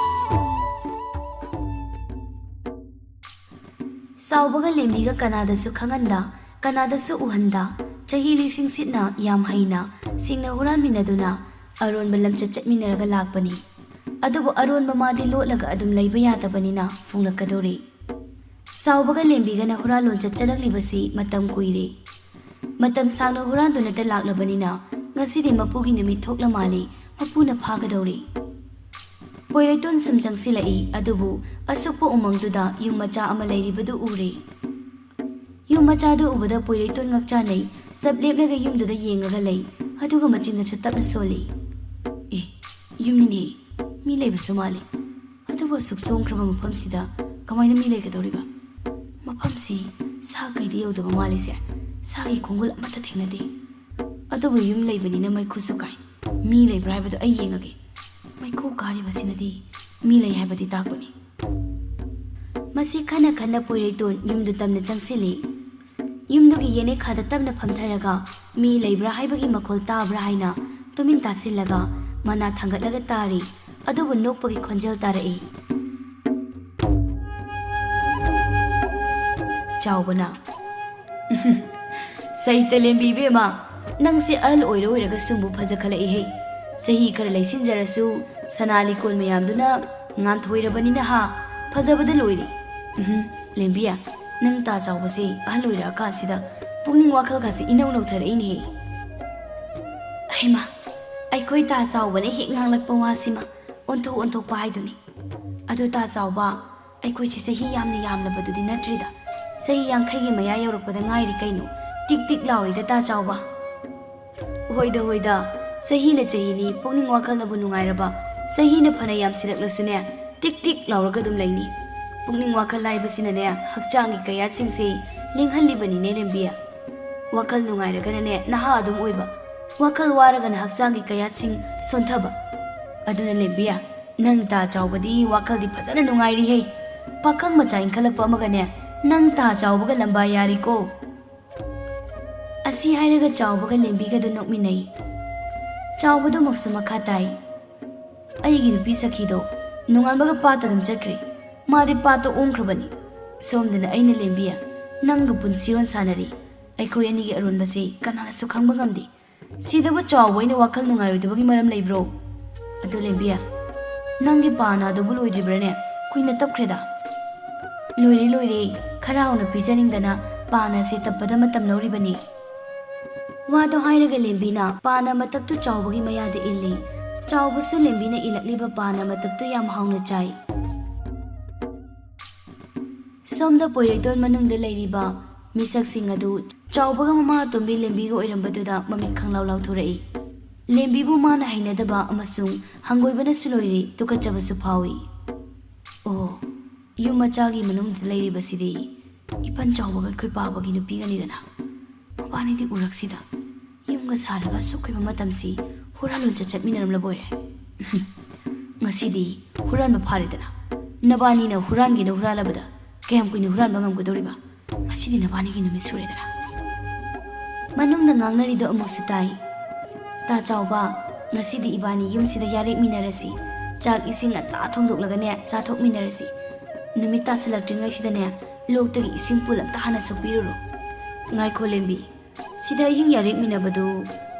ꯆꯥꯎꯕꯒ ꯂꯦꯝꯕꯤꯒ ꯀꯅꯥꯗꯁꯨ ꯈꯪꯍꯟꯗ, ꯀꯅꯥꯗꯁꯨ ꯎꯍꯟꯗ, ꯆꯍꯤ ꯂꯤꯁꯤꯡ ꯁꯤꯠꯅ ꯌꯥꯝ ꯍꯩꯅ, ꯁꯤꯡꯅ ꯍꯨꯔꯥꯟꯃꯤꯟꯅꯗꯨꯅ ꯑꯔꯣꯟꯕ ꯂꯝꯆꯠ ꯆꯠꯃꯤꯟꯅꯔꯒ ꯂꯥꯛꯄꯅꯤ꯫ ꯑꯗꯨꯕꯨ ꯑꯔꯣꯟꯕ ꯃꯥꯗꯤ ꯂꯣꯠꯂꯒ ꯑꯗꯨꯝ ꯂꯩꯕ ꯌꯥꯗꯕꯅꯤꯅ ꯐꯣꯡꯂꯛꯀꯗꯧꯔꯤ꯫ ꯆꯥꯎꯕꯒ ꯂꯦꯝꯕꯤꯒꯅ ꯍꯨꯔꯥꯟꯂꯣꯟ ꯆꯠꯆꯔꯛꯂꯤꯕꯁꯤ ꯃꯇꯝ ꯀꯨꯏꯔꯦ꯫ ꯃꯇꯝ ꯁꯥꯡꯅ ꯍꯨꯔꯥꯟꯗꯨꯅꯇ ꯂꯥꯛꯂꯕꯅꯤꯅ ꯉꯁꯤꯗꯤ ꯃꯄꯨꯒꯤ ꯅꯨꯃꯤꯠ ꯊꯣꯛꯂ ꯃꯥꯜꯂꯤ, ꯃꯄꯨꯅ ꯐꯥꯒꯗꯧꯔꯤ꯫ ꯄꯣꯏꯔꯩꯇꯣꯟ ꯁꯨꯝ ꯆꯪꯁꯤꯜꯂꯛꯏ, ꯑꯗꯨꯕꯨ ꯑꯁꯨꯛꯄ ꯎꯃꯪꯗꯨꯗ ꯌꯨꯝ ꯃꯆꯥ ꯑꯃ ꯂꯩꯔꯤꯕꯗꯨ ꯎꯔꯦ꯫ ꯌꯨꯝ ꯃꯆꯥꯗꯨ ꯎꯕꯗ ꯄꯣꯏꯔꯩꯇꯣꯟ ꯉꯛꯆꯥꯅꯩ, ꯆꯞ ꯂꯦꯞꯂꯒ ꯌꯨꯝꯗꯨꯗ ꯌꯦꯡꯉꯒ ꯂꯩ, ꯑꯗꯨꯒ ꯃꯆꯤꯟꯗꯁꯨ ꯇꯞꯅ ꯁꯣꯜꯂꯤ꯫ "ꯑꯦ, ꯌꯨꯝꯅꯤꯅꯦ, ꯃꯤ ꯂꯩꯕꯁꯨ ꯃꯥꯜꯂꯤ꯫ ꯑꯗꯨꯕꯨ ꯑꯁꯨꯛ ꯁꯣꯡꯈ꯭ꯔꯕ ꯃꯐꯝꯁꯤꯗ ꯀꯃꯥꯏꯅ ꯃꯤ ꯂꯩꯒꯗꯧꯔꯤꯕ? ꯃꯐꯝꯁꯤ ꯁꯥ ꯀꯩꯗꯤ ꯌꯧꯗꯕ ꯃꯥꯜꯂꯤꯁꯦ, ꯁꯥꯒꯤ ꯈꯣꯡꯒꯨꯜ ꯑꯃꯠꯇ ꯊꯦꯡꯅꯗꯦ꯫ ꯑꯗꯨꯕꯨ ꯌꯨꯝ ꯂꯩꯕꯅꯤꯅ ꯃꯩꯈꯨꯁꯨ ꯀꯥꯏ꯫ ꯃꯤ ꯂꯩꯕ꯭ꯔꯥ ꯍꯥꯏꯕꯗꯨ ꯑꯩ ꯌꯦꯡꯉꯒꯦ꯫ ꯃꯩꯈꯨ ꯀꯥꯔꯤꯕꯁꯤꯅꯗꯤ ꯃꯤ ꯂꯩ ꯍꯥꯏꯕꯗꯤ ꯇꯥꯛꯄꯅꯤ꯫" ꯃꯁꯤ ꯈꯟꯅ ꯈꯟꯅ ꯄꯣꯏꯔꯩꯇꯣꯟ ꯌꯨꯝꯗꯨ ꯇꯝꯅ ꯆꯪꯁꯤꯜꯂꯤ꯫ ꯌꯨꯝꯗꯨꯒꯤ ꯌꯦꯅꯦꯈꯥꯗ ꯇꯞꯅ ꯐꯝꯊꯔꯒ ꯃꯤ ꯂꯩꯕ꯭ꯔꯥ ꯍꯥꯏꯕꯒꯤ ꯃꯈꯣꯜ ꯇꯥꯕ꯭ꯔꯥ ꯍꯥꯏꯅ ꯇꯨꯃꯤꯟ ꯇꯥꯁꯤꯜꯂꯒ ꯃꯅꯥ ꯊꯥꯡꯒꯠꯂꯒ ꯇꯥꯔꯤ꯫ ꯑꯗꯨꯕꯨ ꯅꯣꯛꯄꯒꯤ ꯈꯣꯟꯖꯦꯜ ꯇꯥꯔꯛꯏ꯫ ꯆꯥꯎꯕꯅ, "ꯁꯩꯇ ꯂꯦꯝꯕꯤ ꯏꯕꯦꯝꯃ, ꯅꯪꯁꯦ ꯑꯍꯜ ꯑꯣꯏꯔ ꯑꯣꯏꯔꯒ ꯁꯨꯝꯕꯨ ꯐꯖꯈꯠꯂꯛꯏꯍꯦ꯫ ꯆꯍꯤ ꯈꯔ ꯂꯩꯁꯤꯟꯖꯔꯁꯨ ꯁꯅꯥ ꯂꯤꯀꯣꯟ ꯃꯌꯥꯝꯗꯨꯅ ꯉꯥꯟꯊꯣꯏꯔꯕꯅꯤꯅ ꯍꯥ, ꯐꯖꯕꯗ ꯂꯣꯏꯔꯦ꯫ ꯎꯝꯍꯨꯝ, ꯂꯦꯝꯕꯤꯌꯥ, ꯅꯪ ꯇꯥ ꯆꯥꯎꯕꯁꯦ ꯑꯍꯜ ꯑꯣꯏꯔꯛꯑꯀꯥꯟꯁꯤꯗ ꯄꯨꯛꯅꯤꯡ ꯋꯥꯈꯜꯒꯁꯦ ꯏꯅꯧ ꯅꯧꯊꯔꯛꯏꯅꯦꯍꯦ꯫ ꯍꯩꯃꯥ, ꯑꯩꯈꯣꯏ ꯇꯥ ꯆꯥꯎꯕꯅ ꯍꯦꯛ ꯉꯥꯡꯂꯛꯄ ꯋꯥꯁꯤꯃ ꯑꯣꯟꯊꯣꯛ ꯑꯣꯟꯊꯣꯛꯄ ꯍꯥꯏꯗꯨꯅꯤ꯫ ꯑꯗꯨ ꯇꯥ ꯆꯥꯎꯕ, ꯑꯩꯈꯣꯏꯁꯦ ꯆꯍꯤ ꯌꯥꯝꯅ ꯌꯥꯝꯂꯕꯗꯨꯗꯤ ꯅꯠꯇ꯭ꯔꯤꯗ꯫ ꯆꯍꯤ ꯌꯥꯡꯈꯩꯒꯤ ꯃꯌꯥ ꯌꯧꯔꯛꯄꯗ ꯉꯥꯏꯔꯤ ꯀꯩꯅꯣ꯫ ꯇꯤꯛ ꯇꯤꯛ ꯂꯥꯎꯔꯤꯗ ꯇꯥ ꯆꯥꯎꯕ꯫ ꯍꯣꯏꯗ ꯍꯣꯏꯗ, ꯆꯍꯤꯅ ꯆꯍꯤꯅꯤ, ꯄꯨꯛꯅꯤꯡ ꯋꯥꯈꯜꯅꯕꯨ ꯅꯨꯡꯉꯥꯏꯔꯕ꯫ ꯆꯍꯤꯅ ꯐꯅ ꯌꯥꯝꯁꯤꯜꯂꯛꯂꯁꯨꯅꯦ, ꯇꯤꯛ ꯇꯤꯛ ꯂꯥꯎꯔꯒ ꯑꯗꯨꯝ ꯂꯩꯅꯤ꯫ ꯄꯨꯛꯅꯤꯡ ꯋꯥꯈꯜ ꯍꯥꯏꯕꯁꯤꯅꯅꯦ, ꯍꯛꯆꯥꯡꯒꯤ ꯀꯌꯥꯠꯁꯤꯡꯁꯦ ꯂꯦꯡꯍꯜꯂꯤꯕꯅꯤꯅꯦ ꯂꯦꯝꯕꯤꯌꯥ꯫ ꯋꯥꯈꯜ ꯅꯨꯡꯉꯥꯏꯔꯒꯅꯅꯦ ꯅꯍꯥ ꯑꯗꯨꯝ ꯑꯣꯏꯕ, ꯋꯥꯈꯜ ꯋꯥꯔꯒꯅ ꯍꯛꯆꯥꯡꯒꯤ ꯀꯌꯥꯠꯁꯤꯡ ꯁꯣꯟꯊꯕ꯫ ꯑꯗꯨꯅ ꯂꯦꯝꯕꯤꯌꯥ, ꯅꯪ ꯇꯥ ꯆꯥꯎꯕꯗꯤ ꯋꯥꯈꯜꯗꯤ ꯐꯖꯅ ꯅꯨꯡꯉꯥꯏꯔꯤꯍꯦ꯫ ꯄꯥꯈꯪ ꯃꯆꯥ ꯏꯟꯈꯠꯂꯛꯄ ꯑꯃꯒꯅꯦ ꯅꯪ ꯇꯥ ꯆꯥꯎꯕꯒ ꯂꯝꯕꯥ ꯌꯥꯔꯤꯀꯣ꯫ ꯑꯁꯤ ꯍꯥꯏꯔꯒ ꯆꯥꯎꯕꯒ ꯂꯦꯝꯕꯤꯒꯗꯨ ꯅꯣꯛꯃꯤꯟꯅꯩ꯫ ꯆꯥꯎꯕꯗꯨꯃꯛꯁꯨ ꯃꯈꯥ ꯇꯥꯏ꯫ ꯑꯩꯒꯤ ꯅꯨꯄꯤ ꯁꯈꯤꯗꯣ ꯅꯣꯡꯉꯥꯟꯕꯒ ꯄꯥꯠꯇ ꯑꯗꯨꯝ ꯆꯠꯈ꯭ꯔꯦ꯫ ꯃꯥꯗꯤ ꯄꯥꯠꯇ ꯑꯣꯟꯈ꯭ꯔꯕꯅꯤ꯫ ꯁꯣꯝꯗꯅ ꯑꯩꯅ ꯂꯦꯝꯕꯤꯌ ꯅꯪꯒ ꯄꯨꯟꯁꯤꯔꯣꯟ ꯁꯥꯟꯅꯔꯤ꯫ ꯑꯩꯈꯣꯏ ꯑꯅꯤꯒꯤ ꯑꯔꯣꯟꯕꯁꯤ ꯀꯅꯥꯅꯁꯨ ꯈꯪꯕ ꯉꯝꯗꯦ꯫ ꯁꯤꯗꯕꯨ ꯆꯥꯎꯕ ꯑꯩꯅ ꯋꯥꯈꯜ ꯅꯨꯡꯉꯥꯏꯔꯣꯏꯗꯕꯒꯤ ꯃꯔꯝ ꯂꯩꯕ꯭ꯔꯣ? ꯑꯗꯨ ꯂꯦꯝꯕꯤꯌ, ꯅꯪꯒꯤ ꯄꯥ ꯅꯥꯗꯨꯕꯨ ꯂꯣꯏꯗ꯭ꯔꯤꯕ꯭ꯔꯥꯅꯦ? ꯀꯨꯏꯅ ꯇꯞꯈ꯭ꯔꯦꯗ꯫ ꯂꯣꯏꯔꯦ, ꯂꯣꯏꯔꯦ, ꯈꯔ ꯍꯥꯎꯅ ꯄꯤꯖꯅꯤꯡꯗꯅ ꯄꯥ ꯅꯥꯁꯦ ꯇꯞꯄꯗ ꯃꯇꯝ ꯂꯧꯔꯤꯕꯅꯤ꯫ ꯋꯥꯗꯣ ꯍꯥꯏꯔꯒ ꯂꯦꯝꯕꯤꯅ ꯄꯥ ꯅꯥ ꯃꯇꯞꯇꯨ ꯆꯥꯎꯕꯒꯤ ꯃꯌꯥꯗ ꯏꯜꯂꯤ꯫ ꯆꯥꯎꯕꯁꯨ ꯂꯦꯝꯕꯤꯅ ꯏꯜꯂꯛꯂꯤꯕ ꯄꯥ ꯅꯥ ꯃꯇꯞꯇꯨ ꯌꯥꯝ ꯍꯥꯎꯅ ꯆꯥꯏ꯫ ꯁꯣꯝꯗ ꯄꯣꯏꯔꯩꯇꯣꯟ ꯃꯅꯨꯡꯗ ꯂꯩꯔꯤꯕ ꯃꯤꯁꯛꯁꯤꯡ ꯑꯗꯨ ꯆꯥꯎꯕꯒ ꯃꯃꯥ ꯑꯇꯣꯝꯕꯤ ꯂꯦꯝꯕꯤꯒ ꯑꯣꯏꯔꯝꯕꯗꯨꯗ ꯃꯃꯤꯠ ꯈꯪꯂꯥꯎ ꯂꯥꯎꯊꯣꯔꯛꯏ꯫ ꯂꯦꯝꯕꯤꯕꯨ ꯃꯥꯅ ꯍꯩꯅꯗꯕ ꯑꯃꯁꯨꯡ ꯍꯪꯒꯣꯏꯕꯅꯁꯨ ꯂꯣꯏꯔꯤ, ꯇꯨꯀꯠꯆꯕꯁꯨ ꯐꯥꯎꯏ꯫ ꯑꯣ, ꯌꯨꯝ ꯃꯆꯥꯒꯤ ꯃꯅꯨꯡꯗ ꯂꯩꯔꯤꯕꯁꯤꯗꯤ ꯏꯄꯟ ꯆꯥꯎꯕꯒ ꯑꯩꯈꯣꯏ ꯄꯥꯕꯒꯤ ꯅꯨꯄꯤꯒꯅꯤꯗꯅ꯫ ꯃꯕꯥꯅꯤꯗꯤ ꯎꯔꯛꯁꯤꯗ ꯌꯨꯝꯒ ꯁꯥꯔꯒ ꯁꯨꯛꯈꯤꯕ ꯃꯇꯝꯁꯤ ꯍꯨꯔꯥꯟ ꯂꯣꯟꯆꯠ ꯆꯠꯃꯤꯟꯅꯔꯝꯂꯕ ꯑꯣꯏꯔꯦ꯫ ꯉꯁꯤꯗꯤ ꯍꯨꯔꯥꯟꯕ ꯐꯥꯔꯦꯗꯅ꯫ ꯅꯕꯥꯅꯤꯅ ꯍꯨꯔꯥꯟꯒꯦꯅ ꯍꯨꯔꯥꯜꯂꯕꯗ ꯀꯌꯥꯝ ꯀꯨꯏꯅ ꯍꯨꯔꯥꯟꯕ ꯉꯝꯒꯗꯧꯔꯤꯕ? ꯉꯁꯤꯗꯤ ꯅꯕꯥꯅꯤꯒꯤ ꯅꯨꯃꯤꯠ ꯁꯨꯔꯦꯗꯅ꯫ ꯃꯅꯨꯡꯗ ꯉꯥꯡꯅꯔꯤꯗꯣ ꯑꯃꯨꯛꯁꯨ ꯇꯥꯏ꯫ ꯇꯥ ꯆꯥꯎꯕ, ꯉꯁꯤꯗꯤ ꯏꯕꯥꯅꯤ ꯌꯨꯝꯁꯤꯗ ꯌꯥꯔꯦꯛꯃꯤꯟꯅꯔꯁꯤ꯫ ꯆꯥꯛ ꯏꯁꯤꯡ ꯉꯟꯇꯥ ꯊꯣꯡꯗꯣꯛꯂꯒꯅꯦ ꯆꯥꯊꯣꯛꯃꯤꯟꯅꯔꯁꯤ꯫ ꯅꯨꯃꯤꯠ ꯇꯥꯁꯜꯂꯛꯇ꯭ꯔꯤꯉꯩꯁꯤꯗꯅꯦ ꯂꯣꯛꯇꯒꯤ ꯏꯁꯤꯡ ꯄꯨꯜ ꯑꯝꯇ ꯍꯥꯟꯅ ꯁꯣꯛꯄꯤꯔꯨꯔꯣ꯫ ꯉꯥꯏꯈꯣ ꯂꯦꯝꯕꯤ, ꯁꯤꯗ ꯑꯍꯤꯡ ꯌꯥꯔꯦꯛꯃꯤꯟꯅꯕꯗꯨ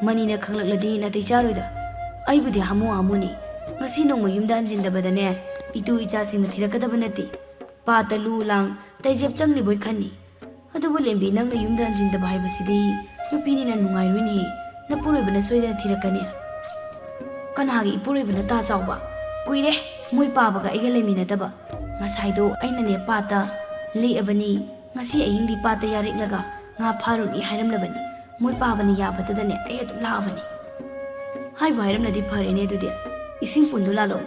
ꯃꯅꯤꯅ ꯈꯪꯂꯛꯂꯗꯤ ꯅꯥꯇꯩ ꯆꯥꯔꯣꯏꯗ꯫ ꯑꯩꯕꯨꯗꯤ ꯍꯥꯃꯨ ꯍꯥꯃꯨꯅꯤ꯫ ꯉꯁꯤ ꯅꯣꯡꯃ ꯌꯨꯝꯗ ꯍꯟꯖꯤꯟꯗꯕꯗꯅꯦ, ꯏꯇꯨ ꯏꯆꯥꯁꯤꯡꯅ ꯊꯤꯔꯛꯀꯗꯕ ꯅꯠꯇꯦ꯫ ꯄꯥꯠꯇ ꯂꯨ ꯂꯥꯡ, ꯇꯩꯖꯦꯞ ꯆꯪꯂꯤꯕꯣꯏ ꯈꯟꯅꯤ꯫ ꯑꯗꯨꯕꯨ ꯂꯦꯝꯕꯤ, ꯅꯪꯅ ꯌꯨꯝꯗ ꯍꯟꯖꯤꯟꯗꯕ ꯍꯥꯏꯕꯁꯤꯗꯤ ꯅꯨꯄꯤꯅꯤꯅ ꯅꯨꯡꯉꯥꯏꯔꯣꯏꯅꯦ꯫ ꯅꯄꯨꯔꯣꯏꯕꯅ ꯁꯣꯏꯗꯅ ꯊꯤꯔꯛꯀꯅꯤ꯫ ꯀꯅꯥꯒꯤ ꯏꯄꯨꯔꯣꯏꯕꯅꯣ ꯇꯥ ꯆꯥꯎꯕ? ꯀꯨꯏꯔꯦ ꯃꯣꯏ ꯄꯥꯕꯒ ꯑꯩꯒ ꯂꯩꯃꯤꯟꯅꯗꯕ꯫ ꯉꯁꯥꯏꯗꯣ ꯑꯩꯅꯅꯦ ꯄꯥꯠꯇ ꯂꯦꯛꯑꯕꯅꯤ꯫ ꯉꯁꯤ ꯑꯍꯤꯡꯗꯤ ꯄꯥꯠꯇ ꯌꯥꯔꯤꯛꯂꯒ ꯉꯥ ꯐꯥꯔꯨꯅꯤ ꯍꯥꯏꯔꯝꯂꯕꯅꯤ꯫ ꯃꯣꯏ ꯄꯥꯕꯅ ꯌꯥꯕꯗꯨꯗꯅꯦ ꯑꯩ ꯑꯗꯨꯝ ꯂꯥꯛꯑꯕꯅꯤ꯫ ꯍꯥꯏꯕꯨ ꯍꯥꯏꯔꯝꯂꯗꯤ ꯐꯔꯦꯅꯦ ꯑꯗꯨꯗꯤ꯫ ꯏꯁꯤꯡ ꯄꯨꯟꯗꯨ ꯂꯥꯜꯂꯣ꯫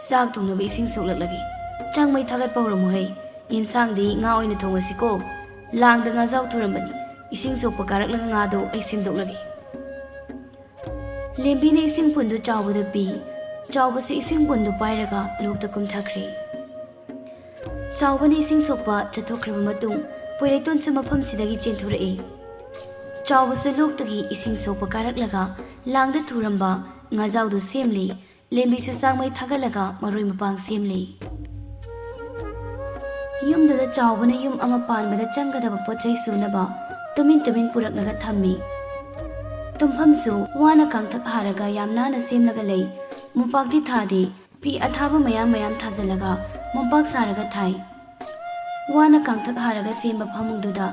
ꯆꯥꯛ ꯊꯣꯡꯅꯕ ꯏꯁꯤꯡ ꯁꯣꯛꯂꯛꯂꯒꯦ꯫ ꯆꯥꯛ ꯃꯩ ꯊꯥꯒꯠꯄ ꯍꯧꯔꯝꯃꯨꯍꯦ꯫ ꯌꯦꯟꯁꯥꯡꯗꯤ ꯉꯥ ꯑꯣꯏꯅ ꯊꯣꯡꯉꯁꯤꯀꯣ꯫ ꯂꯥꯡꯗ ꯉꯥꯖꯥꯎ ꯊꯨꯔꯝꯕꯅꯤ꯫ ꯏꯁꯤꯡ ꯁꯣꯛꯄ ꯀꯥꯔꯛꯂꯒ ꯉꯥꯗꯣ ꯑꯩ ꯁꯦꯝꯗꯣꯛꯂꯒꯦ꯫ ꯂꯦꯝꯕꯤꯅ ꯏꯁꯤꯡ ꯄꯨꯟꯗꯨ ꯆꯥꯎꯕꯗ ꯄꯤ꯫ ꯆꯥꯎꯕꯁꯨ ꯏꯁꯤꯡ ꯄꯨꯟꯗꯨ ꯄꯥꯏꯔꯒ ꯂꯣꯛꯇ ꯀꯨꯝꯊꯈ꯭ꯔꯦ꯫ ꯆꯥꯎꯕꯅ ꯏꯁꯤꯡ ꯁꯣꯛꯄ ꯆꯠꯊꯣꯛꯈ꯭ꯔꯕ ꯃꯇꯨꯡ, ꯄꯣꯏꯔꯩꯇꯣꯟꯁꯨ ꯃꯐꯝꯁꯤꯗꯒꯤ ꯆꯦꯟꯊꯣꯔꯛꯏ꯫ ꯆꯥꯎꯕꯁꯨ ꯂꯣꯛꯇꯒꯤ ꯏꯁꯤꯡ ꯁꯣꯛꯄ ꯀꯥꯔꯛꯂꯒ ꯂꯥꯡꯗ ꯊꯨꯔꯝꯕ ꯉꯥꯖꯥꯎꯗꯨ ꯁꯦꯝꯂꯤ꯫ ꯂꯦꯝꯕꯤꯁꯨ ꯆꯥꯛ ꯃꯩ ꯊꯥꯒꯠꯂꯒ ꯃꯔꯣꯏ ꯃꯄꯥꯡ ꯁꯦꯝꯂꯤ꯫ ꯌꯨꯝꯗꯨꯗ ꯆꯥꯎꯕꯅ ꯌꯨꯝ ꯑꯃ ꯄꯥꯟꯕꯗ ꯆꯪꯒꯗꯕ ꯄꯣꯠ ꯆꯩ ꯁꯨꯅꯕ ꯇꯨꯃꯤꯟ ꯇꯨꯃꯤꯟ ꯄꯨꯔꯛꯂꯒ ꯊꯝꯃꯤ꯫ ꯇꯨꯝꯐꯝꯁꯨ ꯋꯥꯅ ꯀꯥꯡꯊꯛ ꯍꯥꯔꯒ ꯌꯥꯝ ꯅꯥꯟꯅ ꯁꯦꯝꯂꯒ ꯂꯩ꯫ ꯃꯣꯝꯄꯥꯛꯇꯤ ꯊꯥꯗꯦ꯫ ꯐꯤ ꯑꯊꯥꯕ ꯃꯌꯥꯝ ꯃꯌꯥꯝ ꯊꯥꯖꯤꯜꯂꯒ ꯃꯣꯝꯄꯥꯛ ꯁꯥꯔꯒ ꯊꯥꯏ꯫ ꯋꯥꯅ ꯀꯥꯡꯊꯛ ꯍꯥꯔꯒ ꯁꯦꯝꯕ ꯐꯃꯨꯡꯗꯨꯗ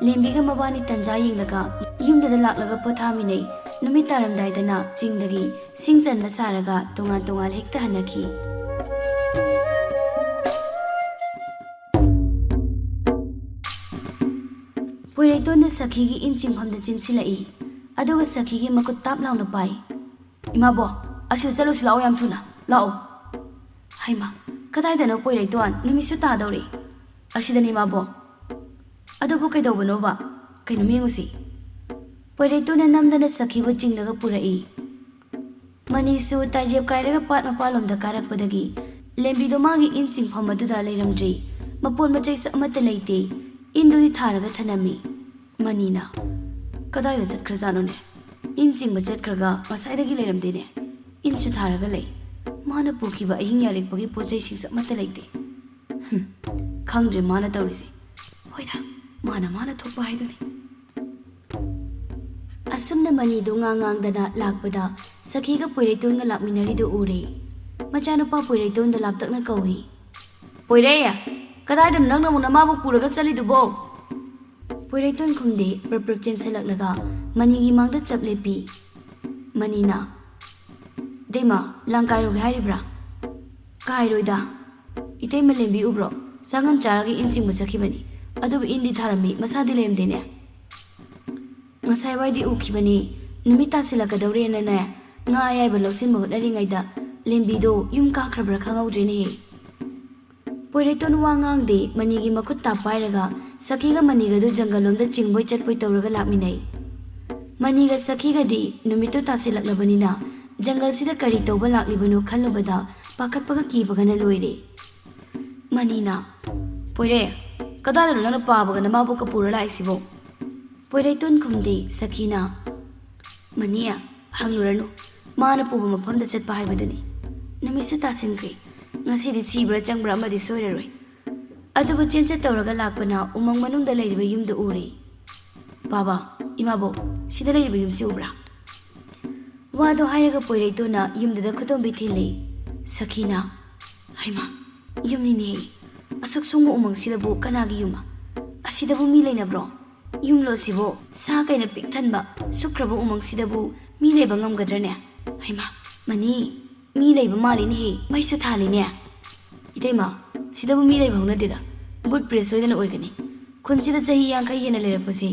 ꯂꯦꯝꯕꯤꯒ ꯃꯕꯥꯅꯤ ꯇꯟꯖꯥ ꯌꯦꯡꯂꯒ ꯌꯨꯝꯗꯨꯗ ꯂꯥꯛꯂꯒ ꯄꯣꯊꯥꯃꯤꯟꯅꯩ꯫ ꯅꯨꯃꯤꯠ ꯇꯥꯔꯝꯗꯥꯏꯗꯅ ꯆꯤꯡꯗꯒꯤ ꯁꯤꯡ ꯆꯟꯕ ꯁꯥꯔꯒ ꯇꯣꯉꯥꯟ ꯇꯣꯉꯥꯟ ꯍꯦꯛꯇ ꯍꯟꯅꯈꯤ꯫ ꯄꯣꯏꯔꯩꯇꯣꯟꯗꯨ ꯁꯈꯤꯒꯤ ꯏꯟ ꯆꯤꯡꯐꯝꯗ ꯆꯦꯟꯁꯤꯜꯂꯛꯏ꯫ ꯑꯗꯨꯒ ꯁꯈꯤꯒꯤ ꯃꯈꯨꯠ ꯇꯥꯞ ꯂꯥꯎꯅ ꯄꯥꯏ꯫ "ꯏꯃꯥꯕꯣ, ꯑꯁꯤꯗ ꯆꯠꯂꯨꯁꯤ ꯂꯥꯛꯑꯣ, ꯌꯥꯝ ꯊꯨꯅ ꯂꯥꯛꯑꯣ"꯫ ꯍꯩꯃꯥ, ꯀꯗꯥꯏꯗꯅꯣ ꯄꯣꯏꯔꯩꯇꯣꯟ? ꯅꯨꯃꯤꯠꯁꯨ ꯇꯥꯗꯧꯔꯦ꯫ "ꯑꯁꯤꯗꯅꯤ ꯏꯃꯥꯕꯣ"꯫ "ꯑꯗꯨꯕꯨ ꯀꯩꯗꯧꯕꯅꯣꯕ? ꯀꯩꯅꯣꯝ ꯌꯦꯡꯉꯨꯁꯤ"꯫ ꯄꯣꯏꯔꯩꯇꯣꯟꯅ ꯅꯝꯗꯅ ꯁꯈꯤꯕꯨ ꯆꯤꯡꯂꯒ ꯄꯨꯔꯛꯏ꯫ ꯃꯅꯤꯁꯨ ꯇꯥꯏꯖꯦꯞ ꯀꯥꯏꯔꯒ ꯄꯥꯠ ꯃꯄꯥꯜꯂꯣꯝꯗ ꯀꯥꯔꯛꯄꯗꯒꯤ ꯂꯦꯝꯕꯤꯗꯣ ꯃꯥꯒꯤ ꯏꯟ ꯆꯤꯡꯐꯝ ꯑꯗꯨꯗ ꯂꯩꯔꯝꯗ꯭ꯔꯦ꯫ ꯃꯄꯣꯠ ꯃꯆꯩꯁꯨ ꯑꯃꯠꯇ ꯂꯩꯇꯦ꯫ ꯏꯟꯗꯨꯗꯤ ꯊꯥꯔꯒ ꯊꯅꯝꯃꯤ꯫ ꯃꯅꯤꯅ, "ꯀꯗꯥꯏꯗ ꯆꯠꯈ꯭ꯔꯖꯥꯠꯅꯣꯅꯦ? ꯏꯟ ꯆꯤꯡꯕ ꯆꯠꯈ꯭ꯔꯒ ꯉꯁꯥꯏꯗꯒꯤ ꯂꯩꯔꯝꯗꯦꯅꯦ꯫ ꯏꯟꯁꯨ ꯊꯥꯔꯒ ꯂꯩ꯫ ꯃꯥꯅ ꯄꯨꯈꯤꯕ ꯑꯍꯤꯡ ꯌꯥꯔꯦꯛꯄꯒꯤ ꯄꯣꯠ ꯆꯩꯁꯤꯡꯁꯨ ꯑꯃꯠꯇ ꯂꯩꯇꯦ꯫ ꯍꯨꯝ, ꯈꯪꯗ꯭ꯔꯦ ꯃꯥꯅ ꯇꯧꯔꯤꯁꯦ꯫ ꯍꯣꯏꯗ, ꯃꯥꯅ ꯃꯥꯅ ꯊꯣꯛꯄ ꯍꯥꯏꯗꯨꯅꯤ"꯫ ꯑꯁꯨꯝꯅ ꯃꯅꯤꯗꯨ ꯉꯥꯡ ꯉꯥꯡꯗꯅ ꯂꯥꯛꯄꯗ ꯁꯈꯤꯒ ꯄꯣꯏꯔꯩꯇꯣꯟꯒ ꯂꯥꯛꯃꯤꯟꯅꯔꯤꯗꯨ ꯎꯔꯦ꯫ ꯃꯆꯥꯅꯨꯄꯥ ꯄꯣꯏꯔꯩꯇꯣꯟꯗ ꯂꯥꯞꯇꯛꯅ ꯀꯧꯏ꯫ "ꯄꯣꯏꯔꯩ, ꯀꯗꯥꯏꯗꯅꯣ ꯅꯪꯅ ꯑꯃꯨꯛ ꯅꯃꯥꯕꯨ ꯄꯨꯔꯒ ꯆꯠꯂꯤꯗꯨꯕꯣ?" ꯄꯣꯏꯔꯩꯇꯣꯟ ꯈꯨꯝꯗꯦ, ꯄ꯭ꯔꯞ ꯄ꯭ꯔꯞ ꯆꯦꯟꯁꯤꯜꯂꯛꯂꯒ ꯃꯅꯤꯒꯤ ꯃꯥꯡꯗ ꯆꯞ ꯂꯦꯞꯄꯤ꯫ ꯃꯅꯤꯅ, "ꯏꯇꯩꯃ, ꯂꯥꯡ ꯀꯥꯏꯔꯨꯒꯦ ꯍꯥꯏꯔꯤꯕ꯭ꯔꯥ?" "ꯀꯥꯏꯔꯣꯏꯗ꯫ ꯏꯇꯩꯃ ꯂꯦꯝꯕꯤ ꯎꯕ꯭ꯔꯣ? ꯆꯥꯉꯟ ꯆꯥꯔꯒ ꯏꯟ ꯆꯤꯡꯕ ꯆꯠꯈꯤꯕꯅꯤ꯫ ꯑꯗꯨꯕꯨ ꯏꯟꯗꯤ ꯊꯥꯔꯝꯃꯤ, ꯃꯁꯥꯗꯤ ꯂꯩꯔꯝꯗꯦꯅꯦ꯫ ꯉꯁꯥꯏꯋꯥꯏꯗꯤ ꯎꯈꯤꯕꯅꯤ꯫ ꯅꯨꯃꯤꯠ ꯇꯥꯁꯤꯜꯂꯛꯀꯗꯧꯔꯦꯅꯅꯦ, ꯉꯥ ꯑꯌꯥꯏꯕ ꯂꯧꯁꯤꯟꯕ ꯍꯣꯠꯅꯔꯤꯉꯩꯗ ꯂꯦꯝꯕꯤꯗꯣ ꯌꯨꯝ ꯀꯥꯈ꯭ꯔꯕ꯭ꯔꯥ ꯈꯪꯍꯧꯗ꯭ꯔꯦꯅꯦꯍꯦ꯫" ꯄꯣꯏꯔꯩꯇꯣꯟ ꯋꯥ ꯉꯥꯡꯗꯦ, ꯃꯅꯤꯒꯤ ꯃꯈꯨꯠ ꯇꯥ ꯄꯥꯏꯔꯒ ꯁꯈꯤꯒ ꯃꯅꯤꯒꯗꯨ ꯖꯪꯒꯜ ꯂꯣꯝꯗ ꯆꯤꯡꯕꯣꯏ ꯆꯠꯄꯣꯏ ꯇꯧꯔꯒ ꯂꯥꯛꯃꯤꯟꯅꯩ꯫ ꯃꯅꯤꯒ ꯁꯈꯤꯒꯗꯤ ꯅꯨꯃꯤꯠꯇꯨ ꯇꯥꯁꯤꯜꯂꯛꯂꯕꯅꯤꯅ ꯖꯪꯒꯜꯁꯤꯗ ꯀꯔꯤ ꯇꯧꯕ ꯂꯥꯛꯂꯤꯕꯅꯣ ꯈꯜꯂꯨꯕꯗ ꯄꯥꯈꯠꯄꯒ ꯀꯤꯕꯒꯅ ꯂꯣꯏꯔꯦ꯫ ꯃꯅꯤꯅ, "ꯄꯣꯏꯔꯩ, ꯀꯗꯥꯏꯗꯅꯣ ꯅꯪꯅ ꯄꯥꯕꯒ ꯅꯃꯥꯕꯣꯛꯀ ꯄꯨꯔ ꯂꯥꯛꯏꯁꯤꯕꯣ?" ꯄꯣꯏꯔꯩꯇꯣꯟ ꯈꯨꯝꯗꯦ, ꯁꯈꯤꯅ, "ꯃꯅꯤ, ꯍꯪꯂꯨꯔꯅꯨ, ꯃꯥꯅ ꯄꯨꯕ ꯃꯐꯝꯗ ꯆꯠꯄ ꯍꯥꯏꯕꯗꯨꯅꯤ꯫ ꯅꯨꯃꯤꯠꯁꯨ ꯇꯥꯁꯤꯟꯈ꯭ꯔꯦ꯫ ꯉꯁꯤꯗꯤ ꯁꯤꯕ꯭ꯔꯥ ꯆꯪꯕ꯭ꯔꯥ ꯑꯃꯗꯤ ꯁꯣꯏꯔꯔꯣꯏ꯫" ꯑꯗꯨꯕꯨ ꯆꯦꯟꯆꯠ ꯇꯧꯔꯒ ꯂꯥꯛꯄꯅ ꯎꯃꯪ ꯃꯅꯨꯡꯗ ꯂꯩꯔꯤꯕ ꯌꯨꯝꯗꯨ ꯎꯔꯦ꯫ "ꯄꯥꯕ, ꯏꯃꯥꯕꯣꯛ, ꯁꯤꯗ ꯂꯩꯔꯤꯕ ꯌꯨꯝꯁꯤ ꯎꯕ꯭ꯔꯥ?" ꯋꯥꯗꯣ ꯍꯥꯏꯔꯒ ꯄꯣꯏꯔꯩꯇꯣꯟꯅ ꯌꯨꯝꯗꯨꯗ ꯈꯨꯗꯣꯝꯕꯤ ꯊꯤꯜꯂꯤ꯫ ꯁꯈꯤꯅ, "ꯍꯩꯃꯥ, ꯌꯨꯝꯅꯤꯅꯦꯍꯦ꯫ ꯑꯁꯨꯛ ꯁꯣꯡꯕ ꯎꯃꯪꯁꯤꯗꯕꯨ ꯀꯅꯥꯒꯤ ꯌꯨꯝ? ꯑꯁꯤꯗꯕꯨ ꯃꯤ ꯂꯩꯅꯕ꯭ꯔꯣ? ꯌꯨꯝꯂꯣ ꯑꯁꯤꯕꯨ? ꯁꯥ ꯀꯩꯅ ꯄꯤꯛ ꯊꯟꯕ, ꯁꯨꯛꯈ꯭ꯔꯕ ꯎꯃꯪꯁꯤꯗꯕꯨ ꯃꯤ ꯂꯩꯕ ꯉꯝꯒꯗ꯭ꯔꯅꯦ? ꯍꯩꯃꯥ, ꯃꯅꯤ, ꯃꯤ ꯂꯩꯕ ꯃꯥꯜꯂꯤꯅꯦꯍꯦ, ꯃꯩꯁꯨ ꯊꯥꯜꯂꯤꯅꯦ꯫" "ꯏꯇꯩꯃ, ꯁꯤꯗꯕꯨ ꯃꯤ ꯂꯩꯕ ꯍꯧꯅꯗꯦꯗ꯫ ꯕꯨꯠ ꯄ꯭ꯔꯦ ꯁꯣꯏꯗꯅ ꯑꯣꯏꯒꯅꯤ꯫ ꯈꯨꯟꯁꯤꯗ ꯆꯍꯤ ꯌꯥꯡꯈꯩ ꯍꯦꯟꯅ ꯂꯩꯔꯛꯄꯁꯤ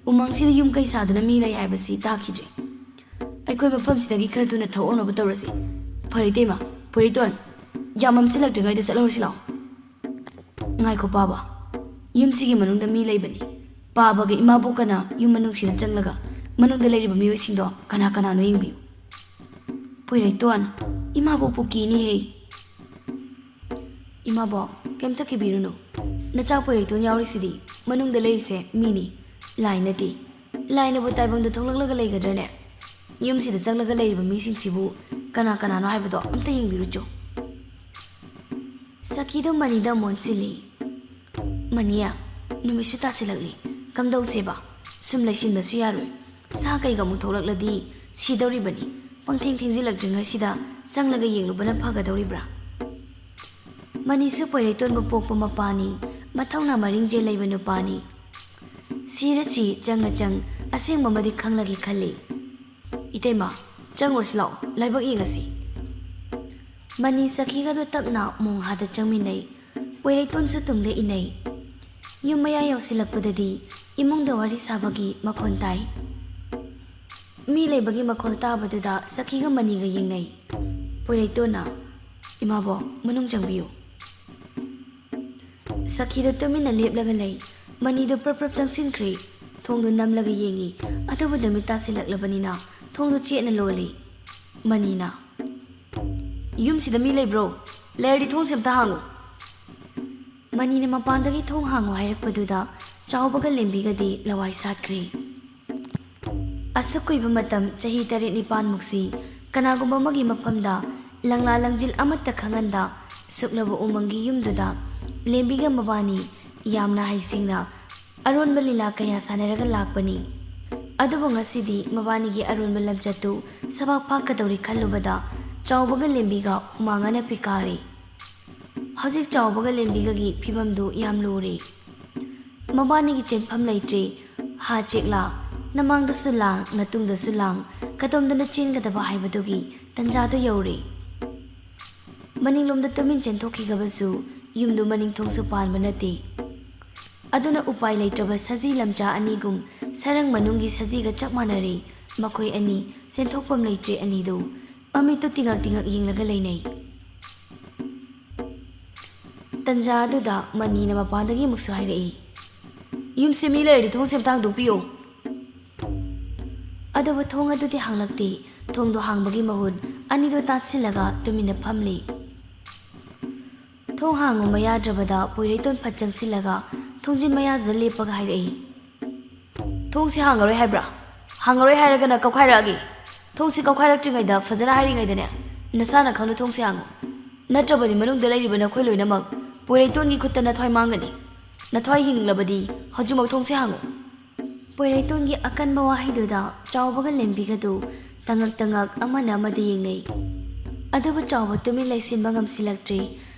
ꯎꯃꯪꯁꯤꯗ ꯌꯨꯝ ꯀꯩ ꯁꯥꯗꯨꯅ ꯃꯤ ꯂꯩ ꯍꯥꯏꯕꯁꯤ ꯇꯥꯈꯤꯗ꯭ꯔꯤ꯫ ꯑꯩꯈꯣꯏ ꯃꯐꯝꯁꯤꯗꯒꯤ ꯈꯔ ꯊꯨꯅ ꯊꯣꯛꯍꯧꯅꯕ ꯇꯧꯔꯁꯤ꯫ ꯐꯔꯦ ꯏꯇꯩꯃ, ꯐꯔꯦ ꯏꯇꯣꯟ, ꯌꯥꯝ ꯃꯝꯁꯤꯜꯂꯛꯇ꯭ꯔꯤꯉꯩꯗ ꯆꯠꯍꯧꯔꯁꯤ ꯂꯥꯛꯑꯣ꯫" "ꯉꯥꯏꯈꯣ ꯄꯥꯕ, ꯌꯨꯝꯁꯤꯒꯤ ꯃꯅꯨꯡꯗ ꯃꯤ ꯂꯩꯕꯅꯤ꯫ ꯄꯥꯕꯒ ꯏꯃꯥꯕꯣꯛꯀꯅ ꯌꯨꯝ ꯃꯅꯨꯡꯁꯤꯗ ꯆꯪꯂꯒ ꯃꯅꯨꯡꯗ ꯂꯩꯔꯤꯕ ꯃꯤꯑꯣꯏꯁꯤꯡꯗꯣ ꯀꯅꯥ ꯀꯅꯥꯅꯣ ꯌꯦꯡꯕꯤꯌꯨ꯫" ꯄꯣꯏꯔꯩꯇꯣꯟ, "ꯏꯃꯥꯕꯣꯛꯄꯨ ꯀꯤꯅꯤꯍꯦ꯫" "ꯏꯃꯥꯕꯣꯛ, ꯀꯩꯝꯇ ꯀꯤꯕꯤꯔꯨꯅꯨ꯫ ꯅꯆꯥ ꯄꯣꯏꯔꯩꯇꯣꯟ ꯌꯥꯎꯔꯤꯁꯤꯗꯤ꯫ ꯃꯅꯨꯡꯗ ꯂꯩꯔꯤꯁꯦ ꯃꯤꯅꯤ, ꯂꯥꯏ ꯅꯠꯇꯦ꯫ ꯂꯥꯏꯅꯕꯨ ꯇꯥꯏꯕꯪꯗ ꯊꯣꯛꯂꯛꯂꯒ ꯂꯩꯒꯗ꯭ꯔꯅꯦ? ꯌꯨꯝꯁꯤꯗ ꯆꯪꯂꯒ ꯂꯩꯔꯤꯕ ꯃꯤꯁꯤꯡꯁꯤꯕꯨ ꯀꯅꯥ ꯀꯅꯥꯅꯣ ꯍꯥꯏꯕꯗꯣ ꯑꯝꯇ ꯌꯦꯡꯕꯤꯔꯨꯆꯣ꯫" ꯁꯈꯤꯗꯨ ꯃꯅꯤꯗ ꯑꯃꯨꯛ ꯑꯣꯟꯁꯤꯜꯂꯤ꯫ "ꯃꯅꯤ, ꯅꯨꯃꯤꯠꯁꯨ ꯇꯥꯁꯤꯜꯂꯛꯂꯤ꯫ ꯀꯝꯗꯧꯁꯦꯕ? ꯁꯨꯝ ꯂꯩꯁꯤꯟꯕꯁꯨ ꯌꯥꯔꯣꯏ꯫ ꯁꯥ ꯀꯩꯒ ꯑꯃꯨꯛ ꯊꯣꯛꯂꯛꯂꯗꯤ ꯁꯤꯗꯧꯔꯤꯕꯅꯤ꯫ ꯄꯪꯊꯦꯡ ꯊꯦꯡꯖꯤꯜꯂꯛꯇ꯭ꯔꯤꯉꯩꯁꯤꯗ ꯆꯪꯂꯒ ꯌꯦꯡꯂꯨꯕꯅ ꯐꯒꯗꯧꯔꯤꯕ꯭ꯔꯥ? ꯃꯅꯤꯁꯨ ꯄꯣꯏꯔꯩꯇꯣꯟꯕꯨ ꯄꯣꯛꯄ ꯃꯄꯥꯅꯤ, ꯃꯊꯧꯅꯥ ꯃꯔꯤꯡꯖꯦꯜ ꯂꯩꯕ ꯅꯨꯄꯥꯅꯤ꯫ ꯁꯤꯔꯁꯤ ꯆꯪꯅ ꯆꯪ ꯑꯁꯦꯡꯕ ꯑꯃꯗꯤ ꯈꯪꯂꯒꯦ ꯈꯜꯂꯤ꯫ "ꯏꯇꯩꯃ, ꯆꯪꯉꯨꯔꯁꯤ ꯂꯥꯛꯑꯣ, ꯂꯥꯏꯕꯛ ꯌꯦꯡꯉꯁꯤ꯫" ꯃꯅꯤ ꯁꯈꯤꯒꯗꯨ ꯇꯞꯅ ꯃꯣꯡꯍꯥꯗ ꯆꯪꯃꯤꯟꯅꯩ꯫ ꯄꯣꯏꯔꯩꯇꯣꯟꯁꯨ ꯇꯨꯡꯗ ꯏꯟꯅꯩ꯫ ꯌꯨꯝ ꯃꯌꯥ ꯌꯧꯁꯤꯜꯂꯛꯄꯗꯗꯤ ꯏꯃꯨꯡꯗ ꯋꯥꯔꯤ ꯁꯥꯕꯒꯤ ꯃꯈꯣꯟ ꯇꯥꯏ꯫ ꯃꯤ ꯂꯩꯕꯒꯤ ꯃꯈꯣꯜ ꯇꯥꯕꯗꯨꯗ ꯁꯈꯤꯒ ꯃꯅꯤꯒ ꯌꯦꯡꯅꯩ꯫ ꯄꯣꯏꯔꯩꯇꯣꯟꯅ, "ꯏꯃꯥꯕꯣꯛ, ꯃꯅꯨꯡ ꯆꯪꯕꯤꯌꯨ꯫" ꯁꯈꯤꯗꯨ ꯇꯨꯃꯤꯟꯅ ꯂꯦꯞꯂꯒ ꯂꯩ꯫ ꯃꯅꯤꯗꯨ ꯄ꯭ꯔꯞ ꯄ꯭ꯔꯞ ꯆꯪꯁꯤꯟꯈ꯭ꯔꯦ꯫ ꯊꯣꯡꯗꯨ ꯅꯝꯂꯒ ꯌꯦꯡꯉꯤ꯫ ꯑꯗꯨꯕꯨ ꯅꯨꯃꯤꯠ ꯇꯥꯁꯤꯜꯂꯛꯂꯕꯅꯤꯅ ꯊꯣꯡꯗꯨ ꯆꯦꯠꯅ ꯂꯣꯜꯂꯤ꯫ ꯃꯅꯤꯅ, "ꯌꯨꯝꯁꯤꯗ ꯃꯤ ꯂꯩꯕ꯭ꯔꯣ? ꯂꯩꯔꯗꯤ ꯊꯣꯡꯁꯦ ꯑꯝꯇ ꯍꯥꯡꯉꯨ꯫" ꯃꯅꯤꯅ ꯃꯄꯥꯟꯗꯒꯤ "ꯊꯣꯡ ꯍꯥꯡꯉꯨ" ꯍꯥꯏꯔꯛꯄꯗꯨꯗ ꯆꯥꯎꯕꯒ ꯂꯦꯝꯕꯤꯒꯗꯤ ꯂꯋꯥꯏ ꯁꯥꯠꯈ꯭ꯔꯦ꯫ ꯑꯁꯨꯛ ꯀꯨꯏꯕ ꯃꯇꯝ, ꯆꯍꯤ ꯇꯔꯦꯠ ꯅꯤꯄꯥꯟꯃꯨꯛꯁꯤ ꯀꯅꯥꯒꯨꯝꯕ ꯑꯃꯒꯤ ꯃꯐꯝꯗ ꯂꯪꯂꯥ ꯂꯪꯖꯤꯜ ꯑꯃꯠꯇ ꯈꯪꯍꯟꯗ ꯁꯨꯛꯂꯕ ꯎꯃꯪꯒꯤ ꯌꯨꯝꯗꯨꯗ ꯂꯦꯝꯕꯤꯒ ꯃꯕꯥꯅꯤ ꯌꯥꯝꯅ ꯍꯩꯁꯤꯡꯅ ꯑꯔꯣꯟꯕ ꯂꯤꯂꯥ ꯀꯌꯥ ꯁꯥꯟꯅꯔꯒ ꯂꯥꯛꯄꯅꯤ꯫ ꯑꯗꯨꯕꯨ ꯉꯁꯤꯗꯤ ꯃꯕꯥꯅꯤꯒꯤ ꯑꯔꯣꯟꯕ ꯂꯝꯆꯠꯇꯨ ꯁꯕꯥꯛ ꯐꯥꯛꯀꯗꯧꯔꯤ ꯈꯜꯂꯨꯕꯗ ꯆꯥꯎꯕꯒ ꯂꯦꯝꯕꯤꯒ ꯍꯨꯃꯥꯡ ꯑꯅꯞꯄꯤ ꯀꯥꯔꯦ꯫ ꯍꯧꯖꯤꯛ ꯆꯥꯎꯕꯒ ꯂꯦꯝꯕꯤꯒꯒꯤ ꯐꯤꯕꯝꯗꯨ ꯌꯥꯝ ꯂꯨꯔꯦ꯫ ꯃꯕꯥꯅꯤꯒꯤ ꯆꯦꯟꯐꯝ ꯂꯩꯇ꯭ꯔꯦ꯫ ꯍꯥ ꯆꯦꯛꯂꯥ, ꯅꯃꯥꯡꯗꯁꯨ ꯂꯥꯡ, ꯅꯇꯨꯡꯗꯁꯨ ꯂꯥꯡ, ꯀꯗꯣꯝꯗꯅ ꯆꯦꯟꯒꯗꯕ ꯍꯥꯏꯕꯗꯨꯒꯤ ꯇꯟꯖꯥꯗꯨ ꯌꯧꯔꯦ꯫ ꯃꯅꯤꯡꯂꯣꯝꯗ ꯇꯨꯃꯤꯟ ꯆꯦꯟꯊꯣꯛꯈꯤꯒꯕꯁꯨ ꯌꯨꯝꯗꯨ ꯃꯅꯤꯡ ꯊꯣꯡꯁꯨ ꯄꯥꯟꯕ ꯅꯠꯇꯦ꯫ ꯑꯗꯨꯅ ꯎꯄꯥꯏ ꯂꯩꯇ꯭ꯔꯕ ꯁꯖꯤ ꯂꯝꯆꯥ ꯑꯅꯤꯒꯨꯝ ꯁꯔꯪ ꯃꯅꯨꯡꯒꯤ ꯁꯖꯤꯒ ꯆꯞ ꯃꯥꯟꯅꯔꯦ꯫ ꯃꯈꯣꯏ ꯑꯅꯤ ꯆꯦꯟꯊꯣꯛꯐꯝ ꯂꯩꯇ꯭ꯔꯦ꯫ ꯑꯅꯤꯗꯨ ꯃꯃꯤꯠꯇꯨ ꯇꯤꯡꯉꯛ ꯇꯤꯡꯉꯛ ꯌꯦꯡꯂꯒ ꯂꯩꯅꯩ꯫ ꯇꯟꯖꯥ ꯑꯗꯨꯗ ꯃꯅꯤꯅ ꯃꯄꯥꯟꯗꯒꯤ ꯑꯃꯨꯛꯁꯨ ꯍꯥꯏꯔꯛꯏ, "ꯌꯨꯝꯁꯤ ꯃꯤ ꯂꯩꯔꯗꯤ ꯊꯣꯡꯁꯦ ꯑꯝꯇ ꯍꯥꯡꯗꯣꯛꯄꯤꯌꯣ꯫" ꯑꯗꯨꯕꯨ ꯊꯣꯡ ꯑꯗꯨꯗꯤ ꯍꯥꯡꯂꯛꯇꯦ꯫ ꯊꯣꯡꯗꯣ ꯍꯥꯡꯕꯒꯤ ꯃꯍꯨꯠ ꯑꯅꯤꯗꯣ ꯇꯥꯠꯁꯤꯜꯂꯒ ꯇꯨꯃꯤꯟꯅ ꯐꯝꯂꯤ꯫ ꯊꯣꯡ ꯍꯥꯡꯉꯨ ꯃꯌꯥꯗ꯭ꯔꯕꯗ ꯄꯣꯏꯔꯩꯇꯣꯟ ꯐꯠ ꯆꯪꯁꯤꯜꯂꯒ ꯊꯣꯡꯖꯤꯟ ꯃꯌꯥꯗꯨꯗ ꯂꯦꯞꯄꯒ ꯍꯥꯏꯔꯛꯏ, "ꯊꯣꯡꯁꯤ ꯍꯥꯡꯉꯔꯣꯏ ꯍꯥꯏꯕ꯭ꯔꯥ? ꯍꯥꯡꯉꯔꯣꯏ ꯍꯥꯏꯔꯒꯅ ꯀꯧꯈꯥꯏꯔꯛꯑꯒꯦ꯫ ꯊꯣꯡꯁꯤ ꯀꯧꯈꯥꯏꯔꯛꯇ꯭ꯔꯤꯉꯩꯗ ꯐꯖꯅ ꯍꯥꯏꯔꯤꯉꯩꯗꯅꯦ ꯅꯁꯥꯅ ꯈꯪꯅ ꯊꯣꯡꯁꯤ ꯍꯥꯡꯉꯨ꯫ ꯅꯠꯇ꯭ꯔꯕꯗꯤ ꯃꯅꯨꯡꯗ ꯂꯩꯔꯤꯕ ꯅꯈꯣꯏ ꯂꯣꯏꯅꯃꯛ ꯄꯣꯏꯔꯩꯇꯣꯟꯒꯤ ꯈꯨꯠꯇ ꯅꯊ꯭ꯋꯥꯏ ꯃꯥꯡꯒꯅꯤ꯫ ꯅꯊ꯭ꯋꯥꯏ ꯍꯤꯡꯂꯕꯗꯤ ꯍꯧꯖꯤꯛꯃꯛ ꯊꯣꯡꯁꯤ ꯍꯥꯡꯉꯨ꯫" ꯄꯣꯏꯔꯩꯇꯣꯟꯒꯤ ꯑꯀꯟꯕ ꯋꯥꯍꯩꯗꯨꯗ ꯆꯥꯎꯕꯒ ꯂꯦꯝꯕꯤꯒꯗꯨ ꯇꯉꯛ ꯇꯉꯛ ꯑꯃꯅ ꯑꯃꯗ ꯌꯦꯡꯅꯩ꯫ ꯑꯗꯨꯕꯨ ꯆꯥꯎꯕ ꯇꯨꯃꯤꯟ ꯂꯩꯁꯤꯟꯕ ꯉꯝꯁꯤꯜꯂꯛꯇ꯭ꯔꯦ꯫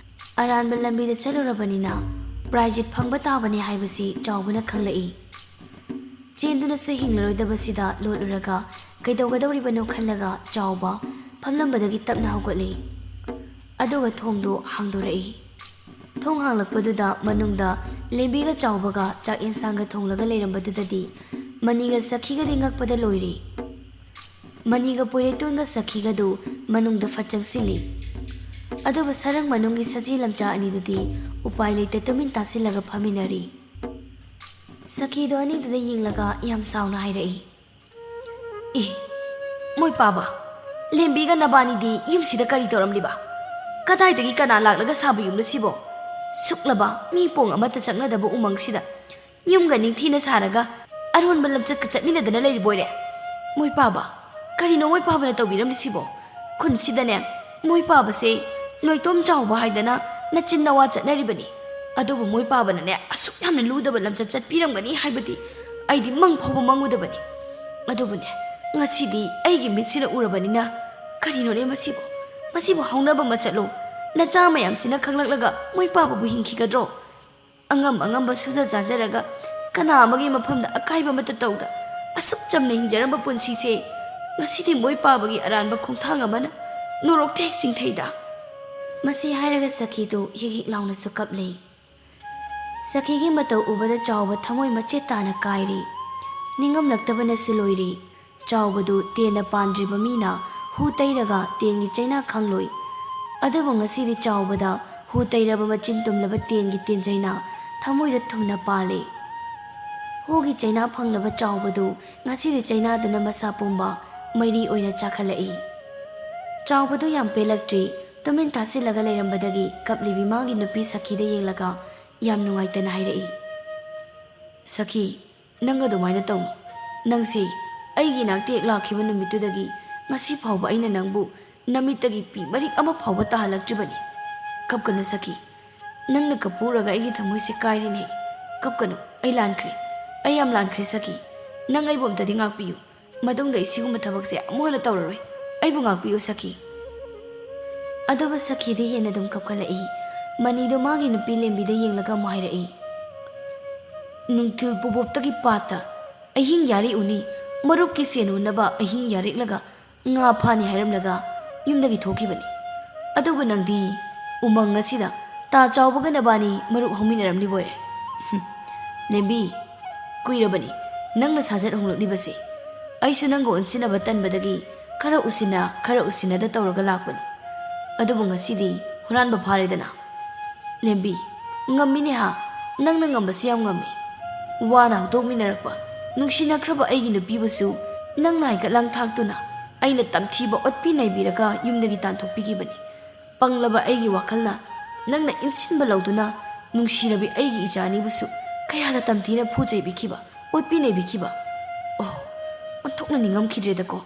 ꯑꯔꯥꯟꯕ ꯂꯝꯕꯤꯗ ꯆꯠꯂꯨꯔꯕꯅꯤꯅ ꯄ꯭ꯔꯥꯏꯖꯤꯠ ꯐꯪꯕ ꯇꯥꯕꯅꯤ ꯍꯥꯏꯕꯁꯤ ꯆꯥꯎꯕꯅ ꯈꯪꯂꯛꯏ꯫ ꯆꯦꯟꯗꯨꯅꯁꯨ ꯍꯤꯡꯂꯔꯣꯏꯗꯕꯁꯤꯗ ꯂꯣꯠꯂꯨꯔꯒ ꯀꯩꯗꯧꯒꯗꯧꯔꯤꯕꯅꯣ ꯈꯜꯂꯒ ꯆꯥꯎꯕ ꯐꯝꯂꯝꯕꯗꯒꯤ ꯇꯞꯅ ꯍꯧꯒꯠꯂꯤ꯫ ꯑꯗꯨꯒ ꯊꯣꯡꯗꯨ ꯍꯥꯡꯗꯣꯔꯛꯏ꯫ ꯊꯣꯡ ꯍꯥꯡꯂꯛꯄꯗꯨꯗ ꯃꯅꯨꯡꯗ ꯂꯦꯝꯕꯤꯒ ꯆꯥꯎꯕꯒ ꯆꯥꯛ ꯌꯦꯟꯁꯥꯡꯒ ꯊꯣꯡꯂꯒ ꯂꯩꯔꯝꯕꯗꯨꯗꯗꯤ ꯃꯅꯤꯒ ꯁꯈꯤꯒꯗꯤ ꯉꯛꯄꯗ ꯂꯣꯏꯔꯦ꯫ ꯃꯅꯤꯒ ꯄꯣꯏꯔꯩꯇꯣꯟꯒ ꯁꯈꯤꯒꯗꯨ ꯃꯅꯨꯡꯗ ꯐꯠ ꯆꯪꯁꯤꯜꯂꯤ꯫ ꯑꯗꯨꯕꯨ ꯁꯔꯪ ꯃꯅꯨꯡꯒꯤ ꯁꯖꯤ ꯂꯝꯆꯥ ꯑꯅꯤꯗꯨꯗꯤ ꯎꯄꯥꯏ ꯂꯩꯇ ꯇꯨꯃꯤꯟ ꯇꯥꯁꯤꯜꯂꯒ ꯐꯝꯃꯤꯟꯅꯔꯤ꯫ ꯁꯈꯤꯗꯣ ꯑꯅꯤꯗꯨꯗ ꯌꯦꯡꯂꯒ ꯌꯥꯝ ꯁꯥꯎꯅ ꯍꯥꯏꯔꯛꯏ, "ꯑꯦ, ꯃꯣꯏ ꯄꯥꯕ, ꯂꯦꯝꯕꯤꯒ ꯅꯕꯥꯅꯤꯗꯤ ꯌꯨꯝꯁꯤꯗ ꯀꯔꯤ ꯇꯧꯔꯝꯂꯤꯕ? ꯀꯗꯥꯏꯗꯒꯤ ꯀꯅꯥ ꯂꯥꯛꯂꯒ ꯁꯥꯕ ꯌꯨꯝꯅꯣ ꯁꯤꯕꯣ? ꯁꯨꯛꯂꯕ ꯃꯤ ꯄꯣꯡ ꯑꯃꯠꯇ ꯆꯪꯅꯗꯕ ꯎꯃꯪꯁꯤꯗ ꯌꯨꯝꯒ ꯅꯤꯡꯊꯤꯅ ꯁꯥꯔꯒ ꯑꯔꯣꯟꯕ ꯂꯝꯆꯠꯀ ꯆꯠꯃꯤꯟꯅꯗꯅ ꯂꯩꯔꯤꯕꯣꯏꯔꯦ꯫ ꯃꯣꯏ ꯄꯥꯕ, ꯀꯔꯤꯅꯣ ꯃꯣꯏ ꯄꯥꯕꯅ ꯇꯧꯕꯤꯔꯝꯂꯤꯁꯤꯕꯣ? ꯈꯨꯟꯁꯤꯗꯅꯦ, ꯃꯣꯏ ꯄꯥꯕꯁꯦ ꯅꯣꯏꯇꯣꯝ ꯆꯥꯎꯕ ꯍꯥꯏꯗꯅ ꯅꯆꯤꯟ ꯅꯋꯥ ꯆꯠꯅꯔꯤꯕꯅꯤ꯫ ꯑꯗꯨꯕꯨ ꯃꯣꯏ ꯄꯥꯕꯅꯅꯦ ꯑꯁꯨꯛ ꯌꯥꯝꯅ ꯂꯨꯗꯕ ꯂꯝꯆꯠ ꯆꯠꯄꯤꯔꯝꯒꯅꯤ ꯍꯥꯏꯕꯗꯤ ꯑꯩꯗꯤ ꯃꯪ ꯐꯥꯎꯕ ꯃꯪꯉꯨꯗꯕꯅꯤ꯫ ꯑꯗꯨꯕꯨꯅꯦ, ꯉꯁꯤꯗꯤ ꯑꯩꯒꯤ ꯃꯤꯠꯁꯤꯅ ꯎꯔꯕꯅꯤꯅ ꯀꯔꯤꯅꯣꯅꯦ ꯃꯁꯤꯕꯨ? ꯃꯁꯤꯕꯨ ꯍꯧꯅꯕ ꯃꯆꯠꯂꯣ? ꯅꯆꯥ ꯃꯌꯥꯝꯁꯤꯅ ꯈꯪꯂꯛꯂꯒ ꯃꯣꯏ ꯄꯥꯕꯕꯨ ꯍꯤꯡꯈꯤꯒꯗ꯭ꯔꯣ? ꯑꯉꯝ ꯑꯉꯝꯕ ꯁꯨꯖ ꯆꯥꯖꯔꯒ ꯀꯅꯥ ꯑꯃꯒꯤ ꯃꯐꯝꯗ ꯑꯀꯥꯏꯕ ꯑꯃꯠꯇ ꯇꯧꯗ ꯑꯁꯨꯛ ꯆꯝꯅ ꯍꯤꯡꯖꯔꯝꯕ ꯄꯨꯟꯁꯤꯁꯦ ꯉꯁꯤꯗꯤ ꯃꯣꯏ ꯄꯥꯕꯒꯤ ꯑꯔꯥꯟꯕ ꯈꯣꯡꯊꯥꯡ ꯑꯃꯅ ꯅꯣꯔꯣꯛꯇ ꯍꯦꯛ ꯆꯤꯡꯊꯩꯗ?" ꯃꯁꯤ ꯍꯥꯏꯔꯒ ꯁꯈꯤꯗꯨ ꯍꯤꯛ ꯍꯤꯛ ꯂꯥꯎꯅꯁꯨ ꯀꯞꯂꯤ꯫ ꯁꯈꯤꯒꯤ ꯃꯇꯧ ꯎꯕꯗ ꯆꯥꯎꯕ ꯊꯃꯣꯏ ꯃꯆꯦꯠ ꯇꯥꯅ ꯀꯥꯏꯔꯤ꯫ ꯅꯤꯡꯉꯝꯂꯛꯇꯕꯅꯁꯨ ꯂꯣꯏꯔꯤ꯫ ꯆꯥꯎꯕꯗꯨ ꯇꯦꯟꯅ ꯄꯥꯟꯗ꯭ꯔꯤꯕ ꯃꯤꯅ ꯍꯨ ꯇꯩꯔꯒ ꯇꯦꯟꯒꯤ ꯆꯩꯅꯥ ꯈꯪꯂꯣꯏ꯫ ꯑꯗꯨꯕꯨ ꯉꯁꯤꯗꯤ ꯆꯥꯎꯕꯗ ꯍꯨ ꯇꯩꯔꯕ ꯃꯆꯤꯟ ꯇꯨꯝꯂꯕ ꯇꯦꯟꯒꯤ ꯇꯦꯟ ꯆꯩꯅꯥ ꯊꯃꯣꯏꯗ ꯊꯨꯝꯅ ꯄꯥꯜꯂꯤ꯫ ꯍꯨꯒꯤ ꯆꯩꯅꯥ ꯐꯪꯂꯕ ꯆꯥꯎꯕꯗꯨ ꯉꯁꯤꯗꯤ ꯆꯩꯅꯥꯗꯨꯅ ꯃꯁꯥ ꯄꯨꯝꯕ ꯃꯩꯔꯤ ꯑꯣꯏꯅ ꯆꯥꯈꯠꯂꯛꯏ꯫ ꯆꯥꯎꯕꯗꯨ ꯌꯥꯝ ꯄꯦꯜꯂꯛꯇ꯭ꯔꯤ꯫ ꯇꯨꯃꯤꯟ ꯇꯥꯁꯤꯜꯂꯒ ꯂꯩꯔꯝꯕꯗꯒꯤ ꯀꯞꯂꯤꯕꯤ ꯃꯥꯒꯤ ꯅꯨꯄꯤ ꯁꯈꯤꯗ ꯌꯦꯡꯂꯒ ꯌꯥꯝ ꯅꯨꯡꯉꯥꯏꯇꯅ ꯍꯥꯏꯔꯛꯏ, "ꯁꯈꯤ, ꯅꯪ ꯑꯗꯨꯃꯥꯏꯅ ꯇꯧꯅꯨ꯫ ꯅꯪꯁꯦ ꯑꯩꯒꯤ ꯏꯅꯥꯛꯇ ꯍꯦꯛ ꯂꯥꯛꯈꯤꯕ ꯅꯨꯃꯤꯠꯇꯨꯗꯒꯤ ꯉꯁꯤ ꯐꯥꯎꯕ ꯑꯩꯅ ꯅꯪꯕꯨ ꯅꯃꯤꯠꯇꯒꯤ ꯄꯤ ꯃꯔꯤꯛ ꯑꯃ ꯐꯥꯎꯕ ꯇꯥꯍꯜꯂꯛꯇ꯭ꯔꯤꯕꯅꯤ꯫ ꯀꯞꯀꯅꯨ ꯁꯈꯤ꯫ ꯅꯪꯅ ꯀꯞꯄꯨꯔꯒ ꯑꯩꯒꯤ ꯊꯃꯣꯏꯁꯦ ꯀꯥꯏꯔꯤꯅꯦ꯫ ꯀꯞꯀꯅꯨ꯫ ꯑꯩ ꯂꯥꯟꯈ꯭ꯔꯦ꯫ ꯑꯩ ꯌꯥꯝ ꯂꯥꯟꯈ꯭ꯔꯦ ꯁꯈꯤ꯫ ꯅꯪ ꯑꯩꯕꯨ ꯑꯝꯇꯗꯤ ꯉꯥꯛꯄꯤꯌꯨ꯫ ꯃꯇꯨꯡꯗ ꯑꯩ ꯁꯤꯒꯨꯝꯕ ꯊꯕꯛꯁꯦ ꯑꯃꯨꯛ ꯍꯟꯅ ꯇꯧꯔꯔꯣꯏ꯫ ꯑꯩꯕꯨ ꯉꯥꯛꯄꯤꯌꯨ ꯁꯈꯤ꯫ ꯑꯗꯨꯕꯨ ꯁꯈꯤꯗꯤ ꯍꯦꯟꯅ ꯑꯗꯨꯝ ꯀꯞꯈꯠꯂꯛꯏ꯫ ꯃꯅꯤꯗꯣ ꯃꯥꯒꯤ ꯅꯨꯄꯤ ꯂꯦꯝꯕꯤꯗ ꯌꯦꯡꯂꯒ ꯑꯃꯨꯛ ꯍꯥꯏꯔꯛꯏ, "ꯅꯨꯡꯊꯤꯜ ꯄꯨꯕꯣꯞꯇꯒꯤ ꯄꯥꯠꯇ ꯑꯍꯤꯡ ꯌꯥꯔꯦꯛ ꯎꯅꯤ, ꯃꯔꯨꯞꯀꯤ ꯁꯦꯟ ꯎꯅꯕ ꯑꯍꯤꯡ ꯌꯥꯔꯦꯛꯂꯒ ꯉꯥ ꯐꯥꯅꯤ ꯍꯥꯏꯔꯝꯂꯒ ꯌꯨꯝꯗꯒꯤ ꯊꯣꯛꯈꯤꯕꯅꯤ꯫ ꯑꯗꯨꯕꯨ ꯅꯪꯗꯤ ꯎꯃꯪ ꯑꯁꯤꯗ ꯇꯥ ꯆꯥꯎꯕꯒ ꯅꯕꯥꯅꯤ ꯃꯔꯨꯞ ꯍꯧꯃꯤꯟꯅꯔꯝꯂꯤꯕ ꯑꯣꯏꯔꯦ꯫" "ꯍꯨꯝ, ꯂꯦꯝꯕꯤ, ꯀꯨꯏꯔꯕꯅꯤ ꯅꯪꯅ ꯁꯥꯖꯠ ꯍꯣꯡꯂꯛꯂꯤꯕꯁꯦ꯫ ꯑꯩꯁꯨ ꯅꯪꯒ ꯑꯣꯟꯁꯤꯟꯅꯕ ꯇꯟꯕꯗꯒꯤ ꯈꯔ ꯎꯁꯤꯟꯅ, ꯈꯔ ꯎꯁꯤꯟꯅꯗ ꯇꯧꯔꯒ ꯂꯥꯛꯄꯅꯤ꯫ ꯑꯗꯨꯕꯨ ꯉꯁꯤꯗꯤ ꯍꯨꯔꯥꯟꯕ ꯐꯥꯔꯦꯗꯅ꯫ ꯂꯦꯝꯕꯤ, ꯉꯝꯃꯤꯅꯦ ꯍꯥ? ꯅꯪꯅ ꯉꯝꯕꯁꯤ ꯌꯥꯝ ꯉꯝꯃꯤ꯫ ꯋꯥꯅ ꯍꯧꯗꯣꯛꯃꯤꯟꯅꯔꯛꯄ ꯅꯨꯡꯁꯤꯅꯈ꯭ꯔꯕ ꯑꯩꯒꯤ ꯅꯨꯄꯤꯕꯨꯁꯨ ꯅꯪꯅ ꯍꯥꯏꯒꯠ ꯂꯥꯡꯊꯥꯛꯇꯨꯅ ꯑꯩꯅ ꯇꯝꯊꯤꯕ ꯑꯣꯠꯄꯤ ꯅꯩꯕꯤꯔꯒ ꯌꯨꯝꯗꯒꯤ ꯇꯥꯟꯊꯣꯛꯄꯤꯈꯤꯕꯅꯤ꯫ ꯄꯪꯂꯕ ꯑꯩꯒꯤ ꯋꯥꯈꯜꯅ ꯅꯪꯅ ꯏꯟꯁꯤꯟꯕ ꯂꯧꯗꯨꯅ ꯅꯨꯡꯁꯤꯔꯕꯤ ꯑꯩꯒꯤ ꯏꯆꯥ ꯑꯅꯤꯕꯨꯁꯨ ꯀꯌꯥꯗ ꯇꯝꯊꯤꯅ ꯐꯨ ꯆꯩꯕꯤꯈꯤꯕ, ꯑꯣꯠꯄꯤ ꯅꯩꯕꯤꯈꯤꯕ꯫ ꯑꯣ, ꯑꯣꯟꯊꯣꯛꯅ ꯅꯤꯡꯉꯝꯈꯤꯗ꯭ꯔꯦꯗꯀꯣ꯫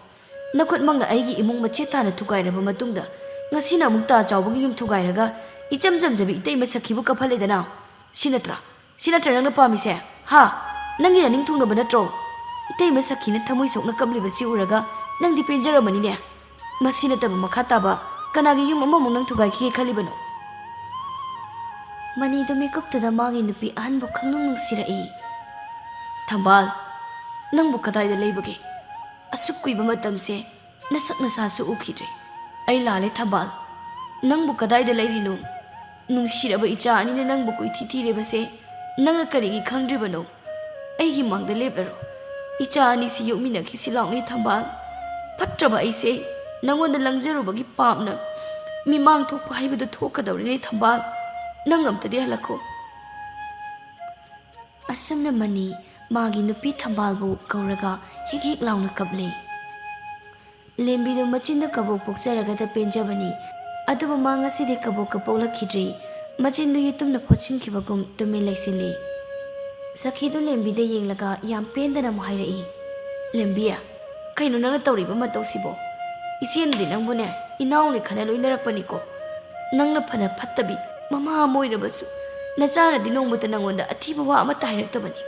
ꯅꯈꯨꯠꯃꯛꯅ ꯑꯩꯒꯤ ꯏꯃꯨꯡ ꯃꯆꯦꯠ ꯇꯥꯅ ꯊꯨꯒꯥꯏꯔꯕ ꯃꯇꯨꯡꯗ ꯉꯁꯤꯅ ꯑꯃꯨꯛ ꯇꯥ ꯆꯥꯎꯕꯒꯤ ꯌꯨꯝ ꯊꯨꯒꯥꯏꯔꯒ ꯏꯆꯝ ꯆꯝꯖꯕꯤ ꯏꯇꯩꯃ ꯁꯈꯤꯕꯨ ꯀꯞꯍꯜꯂꯦꯗꯅ꯫ ꯁꯤ ꯅꯠꯇ꯭ꯔꯥ? ꯁꯤ ꯅꯠꯇ꯭ꯔꯥ ꯅꯪꯅ ꯄꯥꯝꯃꯤꯁꯦ? ꯍꯥ? ꯅꯪꯒꯤ ꯅꯅꯤꯡ ꯊꯨꯡꯅꯕ ꯅꯠꯇ꯭ꯔꯣ? ꯏꯇꯩꯃ ꯁꯈꯤꯅ ꯊꯃꯣꯏ ꯁꯣꯛꯅ ꯀꯞꯂꯤꯕꯁꯤ ꯎꯔꯒ ꯅꯪꯗꯤ ꯄꯦꯟꯖꯔꯝꯃꯅꯤꯅꯦ꯫ ꯃꯁꯤ ꯅꯠꯇꯕ ꯃꯈꯥ ꯇꯥꯕ ꯀꯅꯥꯒꯤ ꯌꯨꯝ ꯑꯃꯃꯨꯛ ꯅꯪ ꯊꯨꯒꯥꯏꯈꯤꯒꯦ ꯈꯜꯂꯤꯕꯅꯣ?" ꯃꯅꯤꯗꯨ ꯃꯤꯀꯨꯞꯇꯨꯗ ꯃꯥꯒꯤ ꯅꯨꯄꯤ ꯑꯍꯟꯕꯨ ꯈꯪꯅꯨꯡ ꯅꯨꯡꯁꯤꯔꯛꯏ꯫ "ꯊꯝꯕꯥꯜ, ꯅꯪꯕꯨ ꯀꯗꯥꯏꯗ ꯂꯩꯕꯒꯦ? ꯑꯁꯨꯛ ꯀꯨꯏꯕ ꯃꯇꯝꯁꯦ ꯅꯁꯛ ꯅꯁꯥꯁꯨ ꯎꯈꯤꯗ꯭ꯔꯦ꯫ ꯑꯩ ꯂꯥꯜꯂꯦ ꯊꯝꯕꯥꯜ, ꯅꯪꯕꯨ ꯀꯗꯥꯏꯗ ꯂꯩꯔꯤꯅꯣ? ꯅꯨꯡꯁꯤꯔꯕ ꯏꯆꯥ ꯑꯅꯤꯅ ꯅꯪꯕꯨ ꯀꯣꯏꯊꯤ ꯊꯤꯔꯤꯕꯁꯦ ꯅꯪꯅ ꯀꯔꯤꯒꯤ ꯈꯪꯗ꯭ꯔꯤꯕꯅꯣ? ꯑꯩꯒꯤ ꯃꯥꯡꯗ ꯂꯦꯞꯂꯔꯣ꯫ ꯏꯆꯥ ꯑꯅꯤꯁꯤ ꯌꯣꯛꯃꯤꯟꯅꯈꯤꯁꯤ ꯂꯥꯎꯅꯦ ꯊꯝꯕꯥꯜ꯫ ꯐꯠꯇ꯭ꯔꯕ ꯑꯩꯁꯦ ꯅꯪꯉꯣꯟꯗ ꯂꯪꯖꯔꯨꯕꯒꯤ ꯄꯥꯞꯅ ꯃꯤꯃꯥꯡ ꯊꯣꯛꯄ ꯍꯥꯏꯕꯗꯨ ꯊꯣꯛꯀꯗꯧꯔꯤꯅꯦ ꯊꯝꯕꯥꯜ꯫ ꯅꯪ ꯑꯝꯇꯗꯤ ꯍꯜꯂꯛꯈꯣ꯫" ꯑꯁꯨꯝꯅ ꯃꯅꯤ ꯃꯥꯒꯤ ꯅꯨꯄꯤ ꯊꯝꯕꯥꯜꯕꯨ ꯀꯧꯔꯒ ꯍꯤꯛ ꯍꯤꯛ ꯂꯥꯎꯅ ꯀꯞꯂꯦ꯫ ꯂꯦꯝꯕꯤꯗꯨ ꯃꯆꯤꯟꯗ ꯀꯕꯣꯛ ꯄꯣꯛꯆꯔꯒꯗ ꯄꯦꯟꯖꯕꯅꯤ꯫ ꯑꯗꯨꯕꯨ ꯃꯥ ꯉꯁꯤꯗꯤ ꯀꯕꯣꯛꯀ ꯄꯣꯛꯂꯛꯈꯤꯗ꯭ꯔꯤ꯫ ꯃꯆꯤꯟꯗꯨ ꯌꯦꯇꯨꯝꯅ ꯐꯣꯠꯆꯤꯟꯈꯤꯕꯒꯨꯝ ꯇꯨꯃꯤꯟ ꯂꯩꯁꯤꯜꯂꯤ꯫ ꯁꯈꯤꯗꯨ ꯂꯦꯝꯕꯤꯗ ꯌꯦꯡꯂꯒ ꯌꯥꯝ ꯄꯦꯟꯗꯅ ꯑꯃꯨꯛ ꯍꯥꯏꯔꯛꯏ, "ꯂꯦꯝꯕꯤ, ꯀꯩꯅꯣ ꯅꯪꯅ ꯇꯧꯔꯤꯕ ꯃꯇꯧꯁꯤꯕꯣ? ꯏꯆꯦꯅꯗꯤ ꯅꯪꯕꯨꯅꯦ ꯏꯅꯥꯎꯅꯤ ꯈꯟꯅ ꯂꯣꯏꯅꯔꯛꯄꯅꯤꯀꯣ꯫ ꯅꯪꯅ ꯐꯅ ꯐꯠꯇꯕꯤ ꯃꯃꯥ ꯑꯃ ꯑꯣꯏꯔꯕꯁꯨ ꯅꯆꯥꯅꯗꯤ ꯅꯣꯡꯃꯇ ꯅꯪꯉꯣꯟꯗ ꯑꯊꯤꯕ ꯋꯥ ꯑꯃꯠꯇ ꯍꯥꯏꯔꯛꯇꯕꯅꯤ꯫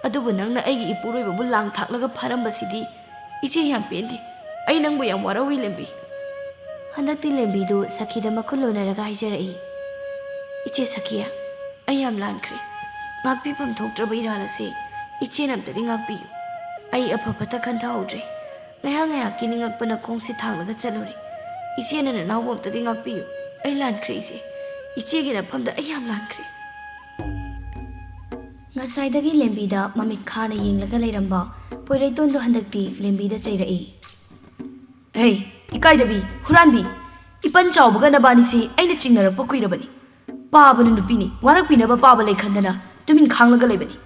ꯑꯗꯨꯕꯨ ꯅꯪꯅ ꯑꯩꯒꯤ ꯏꯄꯨꯔꯣꯏꯕꯕꯨ ꯂꯥꯡ ꯊꯥꯛꯂꯒ ꯐꯥꯔꯝꯕꯁꯤꯗꯤ ꯏꯆꯦ ꯌꯥꯝ ꯄꯦꯟꯗꯦ꯫ ꯑꯩ ꯅꯪꯕꯨ ꯌꯥꯝ ꯋꯥꯔꯧꯏ, ꯂꯦꯝꯕꯤ꯫ ꯍꯟꯗꯛꯇꯤ ꯂꯦꯝꯕꯤꯗꯨ ꯁꯈꯤꯗ ꯃꯈꯨꯠ ꯂꯣꯟꯅꯔꯒ ꯍꯥꯏꯖꯔꯛꯏ, "ꯏꯆꯦ ꯁꯈꯤꯌꯥ, ꯑꯩ ꯌꯥꯝ ꯂꯥꯟꯈ꯭ꯔꯦ꯫ ꯉꯥꯛꯄꯤꯐꯝ ꯊꯣꯛꯇ꯭ꯔꯕ ꯏꯔꯥꯜ ꯑꯁꯦ ꯏꯆꯦꯅ ꯑꯝꯇꯗꯤ ꯉꯥꯛꯄꯤꯌꯨ꯫ ꯑꯩ ꯑꯐ ꯐꯠꯇ ꯈꯟꯊꯍꯧꯗ꯭ꯔꯦ꯫ ꯉꯥꯏꯍꯥꯛ ꯉꯥꯏꯍꯥꯛꯀꯤ ꯅꯤꯡꯉꯛꯄꯅ ꯈꯣꯡꯁꯦ ꯊꯥꯡꯂꯒ ꯆꯠꯂꯨꯔꯦ꯫ ꯏꯆꯦꯅ ꯅꯅꯥꯎꯕꯨ ꯑꯝꯇꯗꯤ ꯉꯥꯛꯄꯤꯌꯨ꯫ ꯑꯩ ꯂꯥꯟꯈ꯭ꯔꯦ ꯏꯆꯦ꯫ ꯏꯆꯦꯒꯤ ꯅꯐꯝꯗ ꯑꯩ ꯌꯥꯝ ꯂꯥꯟꯈ꯭ꯔꯦ"꯫ ꯉꯁꯥꯏꯗꯒꯤ ꯂꯦꯝꯕꯤꯗ ꯃꯃꯤꯠ ꯈꯥꯅ ꯌꯦꯡꯂꯒ ꯂꯩꯔꯝꯕ ꯄꯣꯏꯔꯩꯇꯣꯟꯗꯣ ꯍꯟꯗꯛꯇꯤ ꯂꯦꯝꯕꯤꯗ ꯆꯩꯔꯛꯏ꯫ "ꯍꯦ, ꯏꯀꯥꯏꯗꯕꯤ, ꯍꯨꯔꯥꯟꯕꯤ! ꯏꯄꯟ ꯆꯥꯎꯕꯒ ꯅꯕꯥꯅꯤꯁꯤ ꯑꯩꯅ ꯆꯤꯡꯅꯔꯛꯄ ꯀꯨꯏꯔꯕꯅꯤ꯫ ꯄꯥꯕꯅ ꯅꯨꯄꯤꯅꯤ, ꯋꯥꯔꯛꯄꯤꯅꯕ ꯄꯥꯕ ꯂꯩꯈꯟꯗꯅ ꯇꯨꯃꯤꯟ ꯈꯥꯡꯂꯒ ꯂꯩꯕꯅꯤ꯫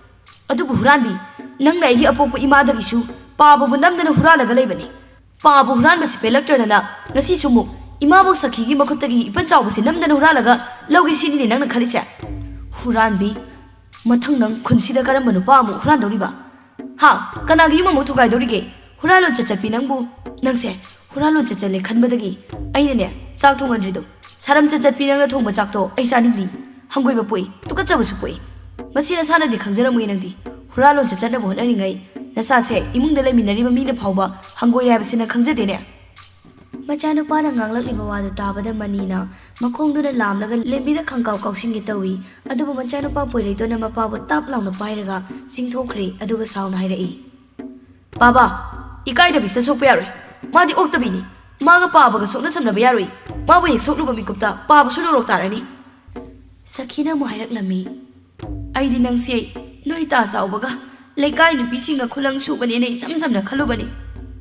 ꯑꯗꯨꯕꯨ ꯍꯨꯔꯥꯟꯕꯤ, ꯅꯪꯅ ꯑꯩꯒꯤ ꯑꯄꯣꯛꯄ ꯏꯃꯥꯗꯒꯤꯁꯨ ꯄꯥꯕꯕꯨ ꯅꯝꯗꯅ ꯍꯨꯔꯥꯜꯂꯒ ꯂꯩꯕꯅꯤ꯫ ꯄꯥꯕ ꯍꯨꯔꯥꯟꯕꯁꯤ ꯄꯦꯜꯂꯛꯇ꯭ꯔꯗꯅ ꯉꯁꯤꯁꯨ ꯑꯃꯨꯛ ꯏꯃꯥꯕꯣꯛ ꯁꯈꯤꯒꯤ ꯃꯈꯨꯠꯇꯒꯤ ꯏꯄꯟ ꯆꯥꯎꯕꯁꯤ ꯅꯝꯗꯅ ꯍꯨꯔꯥꯜꯂꯒ ꯂꯧꯒꯦ ꯁꯤꯅꯤꯅꯦ ꯅꯪꯅ ꯈꯜꯂꯤꯁꯦ? ꯍꯨꯔꯥꯟꯕꯤ, ꯃꯊꯪ ꯅꯪ ꯈꯨꯟꯁꯤꯗ ꯀꯔꯝꯕ ꯅꯨꯄꯥ ꯑꯃꯨꯛ ꯍꯨꯔꯥꯟꯗꯧꯔꯤꯕ? ꯍꯥ? ꯀꯅꯥꯒꯤ ꯌꯨꯝ ꯑꯃꯨꯛ ꯊꯨꯒꯥꯏꯗꯧꯔꯤꯒꯦ? ꯍꯨꯔꯥꯜꯂꯣꯟ ꯆꯠꯆꯠꯄꯤ ꯅꯪꯕꯨ, ꯅꯪꯁꯦ ꯍꯨꯔꯥꯜꯂꯣꯟ ꯆꯠꯆꯠꯂꯦ ꯈꯟꯕꯗꯒꯤ ꯑꯩꯅꯅꯦ ꯆꯥꯛ ꯊꯣꯡꯍꯟꯗ꯭ꯔꯤꯗꯣ꯫ ꯁꯥꯔꯝ ꯆꯠꯆꯠꯄꯤ ꯅꯪꯅ ꯊꯣꯡꯕ ꯆꯥꯛꯇꯣ ꯑꯩ ꯆꯥꯅꯤꯡꯗꯦ꯫ ꯍꯪꯒꯣꯏꯕ ꯄꯣꯛꯏ, ꯇꯨꯀꯠꯆꯕꯁꯨ ꯄꯣꯛꯏ꯫ ꯃꯁꯤ ꯅꯁꯥꯅꯗꯤ ꯈꯪꯖꯔꯝꯃꯣꯏ ꯅꯪꯗꯤ꯫ ꯍꯨꯔꯥꯜꯂꯣꯟ ꯆꯠꯆꯠꯅꯕ ꯍꯣꯠꯅꯔꯤꯉꯩ ꯅꯁꯥꯁꯦ ꯏꯃꯨꯡꯗ ꯂꯩꯃꯤꯟꯅꯔꯤꯕ ꯃꯤꯅ ꯐꯥꯎꯕ ꯍꯪꯒꯣꯏꯔꯦ ꯍꯥꯏꯕꯁꯤ ꯅꯪ ꯈꯪꯖꯗꯦꯅꯦ꯫ ꯃꯆꯥꯅꯨꯄꯥꯅ ꯉꯥꯡꯂꯛꯂꯤꯕ ꯋꯥꯗꯨ ꯇꯥꯕꯗ ꯃꯅꯤꯅ ꯃꯈꯣꯡꯗꯨꯅ ꯂꯥꯝꯂꯒ ꯂꯦꯝꯕꯤꯗ ꯈꯪꯀꯥꯎ ꯀꯥꯎꯁꯤꯟꯒꯦ ꯇꯧꯏ꯫ ꯑꯗꯨꯕꯨ ꯃꯆꯥꯅꯨꯄꯥ ꯄꯣꯏꯔꯩꯇꯣꯟꯅ ꯃꯄꯥꯕꯨ ꯇꯥꯞ ꯂꯥꯎꯅ ꯄꯥꯏꯔꯒ ꯆꯤꯡꯊꯣꯛꯈ꯭ꯔꯦ꯫ ꯑꯗꯨꯒ ꯁꯥꯎꯅ ꯍꯥꯏꯔꯛꯏ, "ꯄꯥꯕ, ꯏꯀꯥꯏꯗꯕꯤꯁꯤꯗ ꯁꯣꯛꯄ ꯌꯥꯔꯣꯏ꯫ ꯃꯥꯗꯤ ꯑꯣꯛꯇꯕꯤꯅꯤ꯫ ꯃꯥꯒ ꯄꯥꯕꯒ ꯁꯣꯛꯅ ꯁꯝꯅꯕ ꯌꯥꯔꯣꯏ꯫ ꯃꯥꯕꯨ ꯍꯦꯛ ꯁꯣꯛꯂꯨꯕ ꯃꯤꯀꯨꯞꯇ ꯄꯥꯕꯁꯨ ꯂꯣꯔꯣꯛ ꯇꯥꯔꯅꯤ"꯫ ꯁꯈꯤꯅ ꯑꯃꯨꯛ ꯍꯥꯏꯔꯛꯂꯝꯃꯤ, "ꯑꯩꯗꯤ ꯅꯪꯁꯦ ꯅꯣꯏ ꯇꯥ ꯆꯥꯎꯕꯒ ꯂꯩꯀꯥꯏ ꯅꯨꯄꯤꯁꯤꯡꯒ ꯈꯨꯂꯪ ꯁꯨꯕꯅꯦꯅ ꯏꯆꯝ ꯆꯝꯅ ꯈꯜꯂꯨꯕꯅꯤ꯫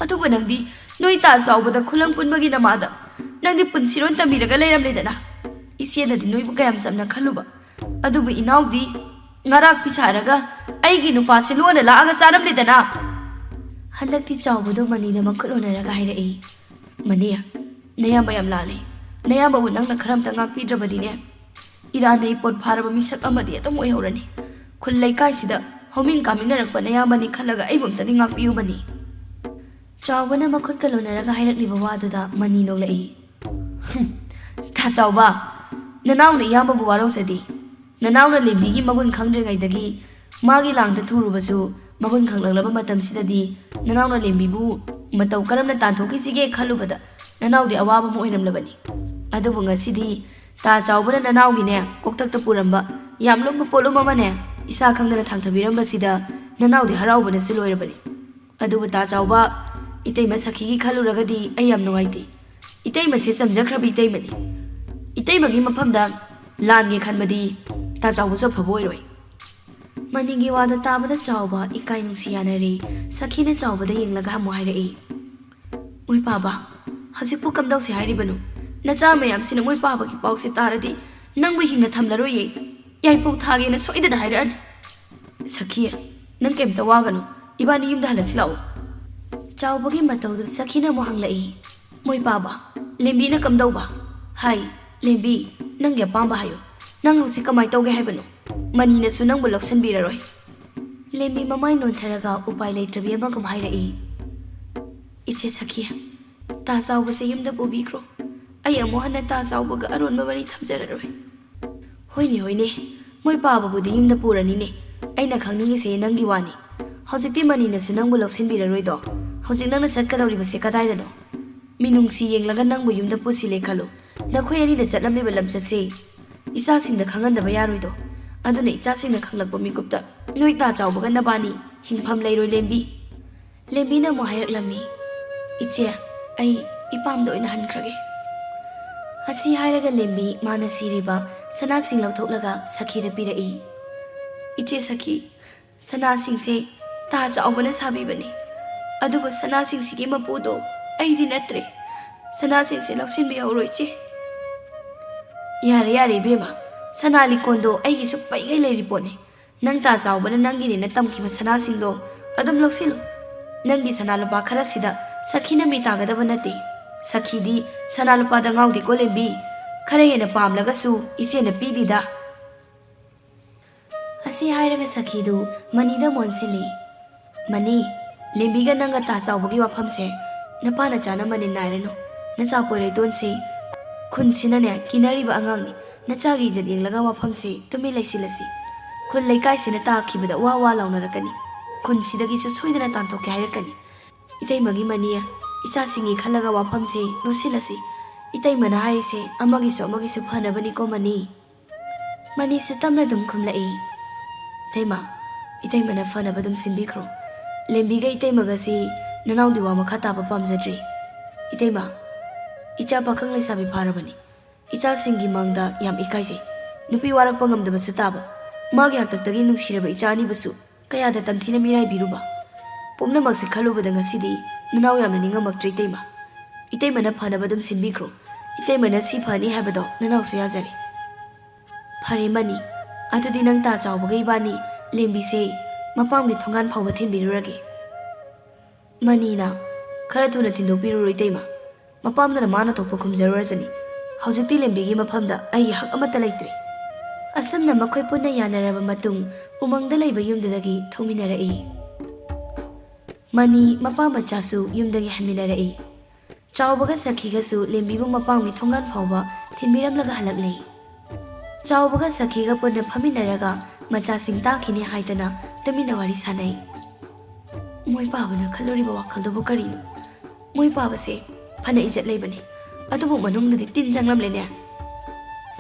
ꯑꯗꯨꯕꯨ ꯅꯪꯗꯤ ꯅꯣꯏ ꯇꯥ ꯆꯥꯎꯕꯗ ꯈꯨꯂꯪ ꯄꯨꯟꯕꯒꯤ ꯅꯃꯥꯗ ꯅꯪꯗꯤ ꯄꯨꯟꯁꯤꯔꯣꯟ ꯇꯝꯕꯤꯔꯒ ꯂꯩꯔꯝꯂꯦꯗꯅ꯫ ꯏꯆꯦꯅꯗꯤ ꯅꯣꯏꯕꯨ ꯀꯌꯥꯝ ꯆꯝꯅ ꯈꯜꯂꯨꯕ꯫ ꯑꯗꯨꯕꯨ ꯏꯅꯥꯎꯗꯤ ꯉꯔꯥꯛꯄꯤ ꯁꯥꯔꯒ ꯑꯩꯒꯤ ꯅꯨꯄꯥꯁꯦ ꯂꯣꯟꯅ ꯂꯥꯛꯑꯒ ꯆꯥꯔꯝꯂꯦꯗꯅ"꯫ ꯍꯟꯗꯛꯇꯤ ꯆꯥꯎꯕꯗꯣ ꯃꯅꯤꯗ ꯃꯈꯨꯠ ꯑꯣꯟꯅꯔꯒ ꯍꯥꯏꯔꯛꯏ, "ꯃꯅꯤ, ꯅꯌꯥꯝꯕ ꯌꯥꯝ ꯂꯥꯜꯂꯦ꯫ ꯅꯌꯥꯝꯕꯕꯨ ꯅꯪꯅ ꯈꯔ ꯑꯝꯇ ꯉꯥꯛꯄꯤꯗ꯭ꯔꯕꯗꯤꯅꯦ, ꯏꯔꯥꯟꯅ ꯏꯄꯣꯠ ꯐꯥꯔꯕ ꯃꯤꯁꯛ ꯑꯃꯗꯤ ꯑꯗꯨꯝ ꯑꯣꯏꯍꯧꯔꯅꯤ꯫ ꯈꯨꯜ ꯂꯩꯀꯥꯏꯁꯤꯗ ꯍꯧꯃꯤꯟ ꯀꯥꯃꯤꯟꯅꯔꯛꯄ ꯅꯌꯥꯝꯕꯅꯤ ꯈꯜꯂꯒ ꯑꯩꯕꯨ ꯑꯝꯇꯗꯤ ꯉꯥꯛꯄꯤꯌꯨ ꯃꯅꯤ"꯫ ꯆꯥꯎꯕꯅ ꯃꯈꯨꯠꯀ ꯂꯣꯟꯅꯔꯒ ꯍꯥꯏꯔꯛꯂꯤꯕ ꯋꯥꯗꯨꯗ ꯃꯅꯤ ꯅꯣꯛꯂꯛꯏ꯫ "ꯍꯨꯝ, ꯇꯥ ꯆꯥꯎꯕ, ꯅꯅꯥꯎꯅ ꯏꯌꯥꯝꯕꯕꯨ ꯋꯥꯔꯧꯖꯗꯦ꯫ ꯅꯅꯥꯎꯅ ꯂꯦꯝꯕꯤꯒꯤ ꯃꯒꯨꯟ ꯈꯪꯗ꯭ꯔꯤꯉꯩꯗꯒꯤ ꯃꯥꯒꯤ ꯂꯥꯡꯗ ꯊꯨꯔꯨꯕꯁꯨ ꯃꯒꯨꯟ ꯈꯪꯂꯛꯂꯕ ꯃꯇꯝꯁꯤꯗꯗꯤ ꯅꯅꯥꯎꯅ ꯂꯦꯝꯕꯤꯕꯨ ꯃꯇꯧ ꯀꯔꯝꯅ ꯇꯥꯟꯊꯣꯛꯈꯤꯁꯤꯒꯦ ꯈꯜꯂꯨꯕꯗ ꯅꯅꯥꯎꯗꯤ ꯑꯋꯥꯕ ꯑꯃ ꯑꯣꯏꯔꯝꯂꯕꯅꯤ꯫ ꯑꯗꯨꯕꯨ ꯉꯁꯤꯗꯤ ꯇꯥ ꯆꯥꯎꯕꯅ ꯅꯅꯥꯎꯒꯤꯅꯦ ꯀꯣꯛꯊꯛꯇ ꯄꯨꯔꯝꯕ ꯌꯥꯝ ꯂꯨꯝꯕ ꯄꯣꯠꯂꯨꯝ ꯑꯃꯅꯦ ꯏꯁꯥ ꯈꯪꯗꯅ ꯊꯥꯡꯊꯕꯤꯔꯝꯕꯁꯤꯗ ꯅꯅꯥꯎꯗꯤ ꯍꯔꯥꯎꯕꯅꯁꯨ ꯂꯣꯏꯔꯕꯅꯤ꯫ ꯑꯗꯨꯕꯨ ꯇꯥ ꯆꯥꯎꯕ, ꯏꯇꯩꯃ ꯁꯈꯤꯒꯤ ꯈꯜꯂꯨꯔꯒꯗꯤ ꯑꯩ ꯌꯥꯝ ꯅꯨꯡꯉꯥꯏꯇꯦ꯫ ꯏꯇꯩꯃꯁꯦ ꯆꯝꯖꯈ꯭ꯔꯕ ꯏꯇꯩꯃꯅꯤ꯫ ꯏꯇꯩꯃꯒꯤ ꯃꯐꯝꯗ ꯂꯥꯟꯒꯦ ꯈꯟꯕꯗꯤ ꯇꯥ ꯆꯥꯎꯕꯁꯨ ꯑꯐꯕ ꯑꯣꯏꯔꯣꯏ꯫ ꯃꯅꯤꯒꯤ ꯋꯥꯗꯣ ꯇꯥꯕꯗ ꯆꯥꯎꯕ ꯏꯀꯥꯏ ꯅꯨꯡꯁꯤ ꯌꯥꯅꯔꯦ꯫ ꯁꯈꯤꯅ ꯆꯥꯎꯕꯗ ꯌꯦꯡꯂꯒ ꯑꯃꯨꯛ ꯍꯥꯏꯔꯛꯏ, "ꯃꯣꯏ ꯄꯥꯕ, ꯍꯧꯖꯤꯛꯄꯨ ꯀꯝꯗꯧꯁꯦ ꯍꯥꯏꯔꯤꯕꯅꯣ? ꯅꯆꯥ ꯃꯌꯥꯝꯁꯤꯅ ꯃꯣꯏ ꯄꯥꯕꯒꯤ ꯄꯥꯎꯁꯦ ꯇꯥꯔꯗꯤ ꯅꯪꯕꯨ ꯍꯤꯡꯅ ꯊꯝꯂꯔꯣꯏꯌꯦ꯫ ꯌꯥꯏꯄꯣꯛ ꯊꯥꯒꯦꯅ ꯁꯣꯏꯗꯅ ꯍꯥꯏꯔꯛꯑꯅꯤ꯫ ꯁꯈꯤ, ꯅꯪ ꯀꯩꯝꯇ ꯋꯥꯒꯅꯨ, ꯏꯕꯥꯅꯤ ꯌꯨꯝꯗ ꯍꯜꯂꯁꯤ ꯂꯥꯛꯑꯣ꯫" ꯆꯥꯎꯕꯒꯤ ꯃꯇꯧꯗꯨ ꯁꯈꯤꯅ ꯑꯃꯨꯛ ꯍꯪꯂꯛꯏ, "ꯃꯣꯏ ꯄꯥꯕ, ꯂꯦꯝꯕꯤꯅ ꯀꯝꯗꯧꯕ?" "ꯍꯥꯏ, ꯂꯦꯝꯕꯤ, ꯅꯪꯒꯤ ꯑꯄꯥꯝꯕ ꯍꯥꯏꯌꯨ꯫ ꯅꯪ ꯍꯧꯖꯤꯛ ꯀꯃꯥꯏ ꯇꯧꯒꯦ ꯍꯥꯏꯕꯅꯣ? ꯃꯅꯤꯅꯁꯨ ꯅꯪꯕꯨ ꯂꯧꯁꯤꯟꯕꯤꯔꯔꯣꯏ꯫" ꯂꯦꯝꯕꯤ ꯃꯃꯥꯏ ꯅꯣꯟꯊꯔꯒ ꯎꯄꯥꯏ ꯂꯩꯇ꯭ꯔꯕꯤ ꯑꯃꯒꯨꯝ ꯍꯥꯏꯔꯛꯏ, "ꯏꯆꯦ ꯁꯈꯤ, ꯇꯥ ꯆꯥꯎꯕꯁꯦ ꯌꯨꯝꯗ ꯄꯨꯕꯤꯈ꯭ꯔꯣ꯫ ꯑꯩ ꯑꯃꯨꯛ ꯍꯟꯅ ꯇꯥ ꯆꯥꯎꯕꯒ ꯑꯔꯣꯟꯕ ꯃꯔꯤ ꯊꯝꯖꯔꯔꯣꯏ꯫" "ꯍꯣꯏꯅꯦ, ꯍꯣꯏꯅꯦ, ꯃꯣꯏ ꯄꯥꯕꯕꯨꯗꯤ ꯌꯨꯝꯗ ꯄꯨꯔꯅꯤꯅꯦ꯫ ꯑꯩꯅ ꯈꯪꯅꯤꯡꯉꯤꯁꯦ ꯅꯪꯒꯤ ꯋꯥꯅꯤ꯫ ꯍꯧꯖꯤꯛꯇꯤ ꯃꯅꯤꯅꯁꯨ ꯅꯪꯕꯨ ꯂꯧꯁꯤꯟꯕꯤꯔꯔꯣꯏꯗꯣ꯫ ꯍꯧꯖꯤꯛ ꯅꯪꯅ ꯆꯠꯀꯗꯧꯔꯤꯕꯁꯦ ꯀꯗꯥꯏꯗꯅꯣ? ꯃꯤꯅꯨꯡꯁꯤ ꯌꯦꯡꯂꯒ ꯅꯪꯕꯨ ꯌꯨꯝꯗ ꯄꯨꯁꯤꯜꯂꯦ ꯈꯜꯂꯨ꯫ ꯅꯈꯣꯏ ꯑꯅꯤꯅ ꯆꯠꯂꯝꯂꯤꯕ ꯂꯝꯆꯠꯁꯦ ꯏꯆꯥꯁꯤꯡꯗ ꯈꯪꯍꯟꯗꯕ ꯌꯥꯔꯣꯏꯗꯣ꯫ ꯑꯗꯨꯅ ꯏꯆꯥꯁꯤꯡꯅ ꯈꯪꯂꯛꯄ ꯃꯤꯀꯨꯞꯇ ꯅꯣꯏ ꯇꯥ ꯆꯥꯎꯕꯒ ꯅꯕꯥꯅꯤ ꯍꯤꯡꯐꯝ ꯂꯩꯔꯣꯏ, ꯂꯦꯝꯕꯤ꯫" ꯂꯦꯝꯕꯤꯅ ꯑꯃꯨꯛ ꯍꯥꯏꯔꯛꯂꯝꯃꯤ, "ꯏꯆꯦ, ꯑꯩ ꯏꯄꯥꯝꯗ ꯑꯣꯏꯅ ꯍꯟꯈ꯭ꯔꯒꯦ꯫" ꯑꯁꯤ ꯍꯥꯏꯔꯒ ꯂꯦꯝꯕꯤ ꯃꯥꯅ ꯁꯤꯔꯤꯕ ꯁꯅꯥꯁꯤꯡ ꯂꯧꯊꯣꯛꯂꯒ ꯁꯈꯤꯗ ꯄꯤꯔꯛꯏ꯫ "ꯏꯆꯦ ꯁꯈꯤ, ꯁꯅꯥꯁꯤꯡꯁꯦ ꯇꯥ ꯆꯥꯎꯕꯅ ꯁꯥꯕꯤꯕꯅꯤ꯫ ꯑꯗꯨꯕꯨ ꯁꯅꯥꯁꯤꯡꯁꯤꯒꯤ ꯃꯄꯨꯗꯣ ꯑꯩꯗꯤ ꯅꯠꯇ꯭ꯔꯦ꯫ ꯁꯅꯥꯁꯤꯡꯁꯦ ꯂꯧꯁꯤꯟꯕꯤꯍꯧꯔꯣ, ꯏꯆꯦ꯫" "ꯌꯥꯔꯦ, ꯌꯥꯔꯦ, ꯏꯕꯦꯝꯃ꯫ ꯁꯅꯥ ꯂꯤꯛꯀꯣꯟꯗꯣ ꯑꯩꯒꯤꯁꯨ ꯄꯩꯉꯩ ꯂꯩꯔꯤ ꯄꯣꯠꯅꯤ꯫ ꯅꯪ ꯇꯥ ꯆꯥꯎꯕꯅ ꯅꯪꯒꯤꯅꯦꯅ ꯇꯝꯈꯤꯕ ꯁꯅꯥꯁꯤꯡꯗꯣ ꯑꯗꯨꯝ ꯂꯧꯁꯤꯜꯂꯨ꯫ ꯅꯪꯒꯤ ꯁꯅꯥ ꯂꯨꯄꯥ ꯈꯔꯁꯤꯗ ꯁꯈꯤꯅ ꯃꯤ ꯇꯥꯒꯗꯕ ꯅꯠꯇꯦ꯫ ꯁꯈꯤꯗꯤ ꯁꯅꯥ ꯂꯨꯄꯥꯗ ꯉꯥꯎꯗꯦꯀꯣ, ꯂꯦꯝꯕꯤ꯫ ꯈꯔ ꯍꯦꯟꯅ ꯄꯥꯝꯂꯒꯁꯨ ꯏꯆꯦꯅ ꯄꯤꯅꯤꯗ꯫" ꯑꯁꯤ ꯍꯥꯏꯔꯒ ꯁꯈꯤꯗꯨ ꯃꯅꯤꯗ ꯑꯃꯨꯛ ꯑꯣꯟꯁꯤꯜꯂꯤ꯫ "ꯃꯅꯤ, ꯂꯦꯝꯕꯤꯒ ꯅꯪꯒ ꯇꯥ ꯆꯥꯎꯕꯒꯤ ꯋꯥꯐꯝꯁꯦ ꯅꯄꯥ ꯅꯆꯥꯅ ꯃꯅꯤꯟ ꯅꯥꯏꯔꯅꯨ꯫ ꯅꯆꯥ ꯄꯣꯏꯔꯩꯇꯣꯟꯁꯦ ꯈꯨꯟꯁꯤꯅꯅꯦ ꯀꯤꯅꯔꯤꯕ ꯑꯉꯥꯡꯅꯤ꯫ ꯅꯆꯥꯒꯤ ꯏꯖꯠ ꯌꯦꯡꯂꯒ ꯋꯥꯐꯝꯁꯦ ꯇꯨꯃꯤꯟ ꯂꯩꯁꯤꯜꯂꯁꯤ꯫ ꯈꯨꯜ ꯂꯩꯀꯥꯏꯁꯤꯅ ꯇꯥꯈꯤꯕꯗ ꯋꯥ ꯋꯥ ꯂꯥꯎꯅꯔꯛꯀꯅꯤ꯫ ꯈꯨꯟꯁꯤꯗꯒꯤꯁꯨ ꯁꯣꯏꯗꯅ ꯇꯥꯟꯊꯣꯛꯀꯦ ꯍꯥꯏꯔꯛꯀꯅꯤ꯫ ꯏꯇꯩꯃꯒꯤ ꯃꯅꯤ, ꯏꯆꯥꯁꯤꯡꯒꯤ ꯈꯜꯂꯒ ꯋꯥꯐꯝꯁꯦ ꯂꯣꯠꯁꯤꯜꯂꯁꯤ꯫ ꯏꯇꯩꯃꯅ ꯍꯥꯏꯔꯤꯁꯦ ꯑꯃꯒꯤꯁꯨ ꯑꯃꯒꯤꯁꯨ ꯐꯅꯕꯅꯤꯀꯣ ꯃꯅꯤ꯫ ꯃꯅꯤꯁꯨ ꯇꯞꯅ ꯑꯗꯨꯝ ꯈꯨꯝꯂꯛꯏ꯫ "ꯏꯇꯩꯃ, ꯏꯇꯩꯃꯅ ꯐꯅꯕ ꯑꯗꯨꯝ ꯁꯤꯟꯕꯤꯈ꯭ꯔꯣ꯫ ꯂꯦꯝꯕꯤꯒ ꯏꯇꯩꯃꯒꯁꯤ ꯅꯅꯥꯎꯗꯤ ꯋꯥ ꯃꯈꯥ ꯇꯥꯕ ꯄꯥꯝꯖꯗ꯭ꯔꯤ꯫ ꯏꯇꯩꯃ, ꯏꯆꯥ ꯄꯥꯈꯪ ꯂꯩꯁꯥꯕꯤ ꯐꯥꯔꯕꯅꯤ꯫ ꯏꯆꯥꯁꯤꯡꯒꯤ ꯃꯥꯡꯗ ꯌꯥꯝ ꯏꯀꯥꯏꯖꯩ꯫ ꯅꯨꯄꯤ ꯋꯥꯔꯛꯄ ꯉꯝꯗꯕꯁꯨ ꯇꯥꯕ꯫ ꯃꯥꯒꯤ ꯍꯥꯛꯇꯛꯇꯒꯤ ꯅꯨꯡꯁꯤꯔꯕ ꯏꯆꯥ ꯑꯅꯤꯕꯨꯁꯨ ꯀꯌꯥꯗ ꯇꯝꯊꯤꯅ ꯃꯤꯔꯥꯏꯕꯤꯔꯨꯕ꯫ ꯄꯨꯝꯅꯃꯛꯁꯦ ꯈꯜꯂꯨꯕꯗ ꯉꯁꯤꯗꯤ ꯅꯅꯥꯎ ꯌꯥꯝꯅ ꯅꯤꯡꯉꯝꯃꯛꯇ꯭ꯔꯦ ꯏꯇꯩꯃ꯫ ꯏꯇꯩꯃꯅ ꯐꯅꯕ ꯑꯗꯨꯝ ꯁꯤꯟꯕꯤꯈ꯭ꯔꯣ꯫ ꯏꯇꯩꯃꯅ ꯁꯤ ꯐꯅꯤ ꯍꯥꯏꯕꯗꯣ ꯅꯅꯥꯎꯁꯨ ꯌꯥꯖꯔꯦ꯫" "ꯐꯔꯦ ꯃꯅꯤ, ꯑꯗꯨꯗꯤ ꯅꯪ ꯇꯥ ꯆꯥꯎꯕꯒ ꯏꯕꯥꯅꯤ ꯂꯦꯝꯕꯤꯁꯦ ꯃꯄꯥꯝꯒꯤ ꯊꯣꯡꯒꯥꯟ ꯐꯥꯎꯕ ꯊꯤꯟꯕꯤꯔꯨꯔꯒꯦ꯫" ꯃꯅꯤꯅ, "ꯈꯔ ꯊꯨꯅ ꯊꯤꯟꯗꯣꯛꯄꯤꯔꯨꯔꯣ ꯏꯇꯩꯃ꯫ ꯃꯄꯥꯝꯗꯅ ꯃꯥꯅ ꯊꯣꯛꯄ ꯈꯨꯝꯖꯔꯨꯔꯁꯅꯤ꯫ ꯍꯧꯖꯤꯛꯇꯤ ꯂꯦꯝꯕꯤꯒꯤ ꯃꯐꯝꯗ ꯑꯩꯒꯤ ꯍꯛ ꯑꯃꯠꯇ ꯂꯩꯇ꯭ꯔꯦ꯫" ꯑꯁꯨꯝꯅ ꯃꯈꯣꯏ ꯄꯨꯟꯅ ꯌꯥꯅꯔꯕ ꯃꯇꯨꯡ ꯎꯃꯪꯗ ꯂꯩꯕ ꯌꯨꯝꯗꯨꯗꯒꯤ ꯊꯣꯛꯃꯤꯟꯅꯔꯛꯏ꯫ ꯃꯅꯤ ꯃꯄꯥ ꯃꯆꯥꯁꯨ ꯌꯨꯝꯗꯒꯤ ꯍꯟꯃꯤꯟꯅꯔꯛꯏ꯫ ꯆꯥꯎꯕꯒ ꯁꯈꯤꯒꯁꯨ ꯂꯦꯝꯕꯤꯕꯨ ꯃꯄꯥꯝꯒꯤ ꯊꯣꯡꯒꯥꯟ ꯐꯥꯎꯕ ꯊꯤꯟꯕꯤꯔꯝꯂꯒ ꯍꯜꯂꯛꯂꯦ꯫ ꯆꯥꯎꯕꯒ ꯁꯈꯤꯒ ꯄꯨꯟꯅ ꯐꯝꯃꯤꯟꯅꯔꯒ ꯃꯆꯥꯁꯤꯡ ꯇꯥꯈꯤꯅꯤ ꯍꯥꯏꯗꯅ ꯇꯨꯃꯤꯟꯅ ꯋꯥꯔꯤ ꯁꯥꯟꯅꯩ꯫ ꯃꯣꯏ ꯄꯥꯕꯅ ꯈꯜꯂꯨꯔꯤꯕ ꯋꯥꯈꯜꯗꯨꯕꯨ ꯀꯔꯤꯅꯣ? ꯃꯣꯏ ꯄꯥꯕꯁꯦ ꯐꯅ ꯏꯖꯠ ꯂꯩꯕꯅꯤ, ꯑꯗꯨꯕꯨ ꯃꯅꯨꯡꯗꯗꯤ ꯇꯤꯟ ꯆꯪꯂꯝꯂꯦꯅꯦ꯫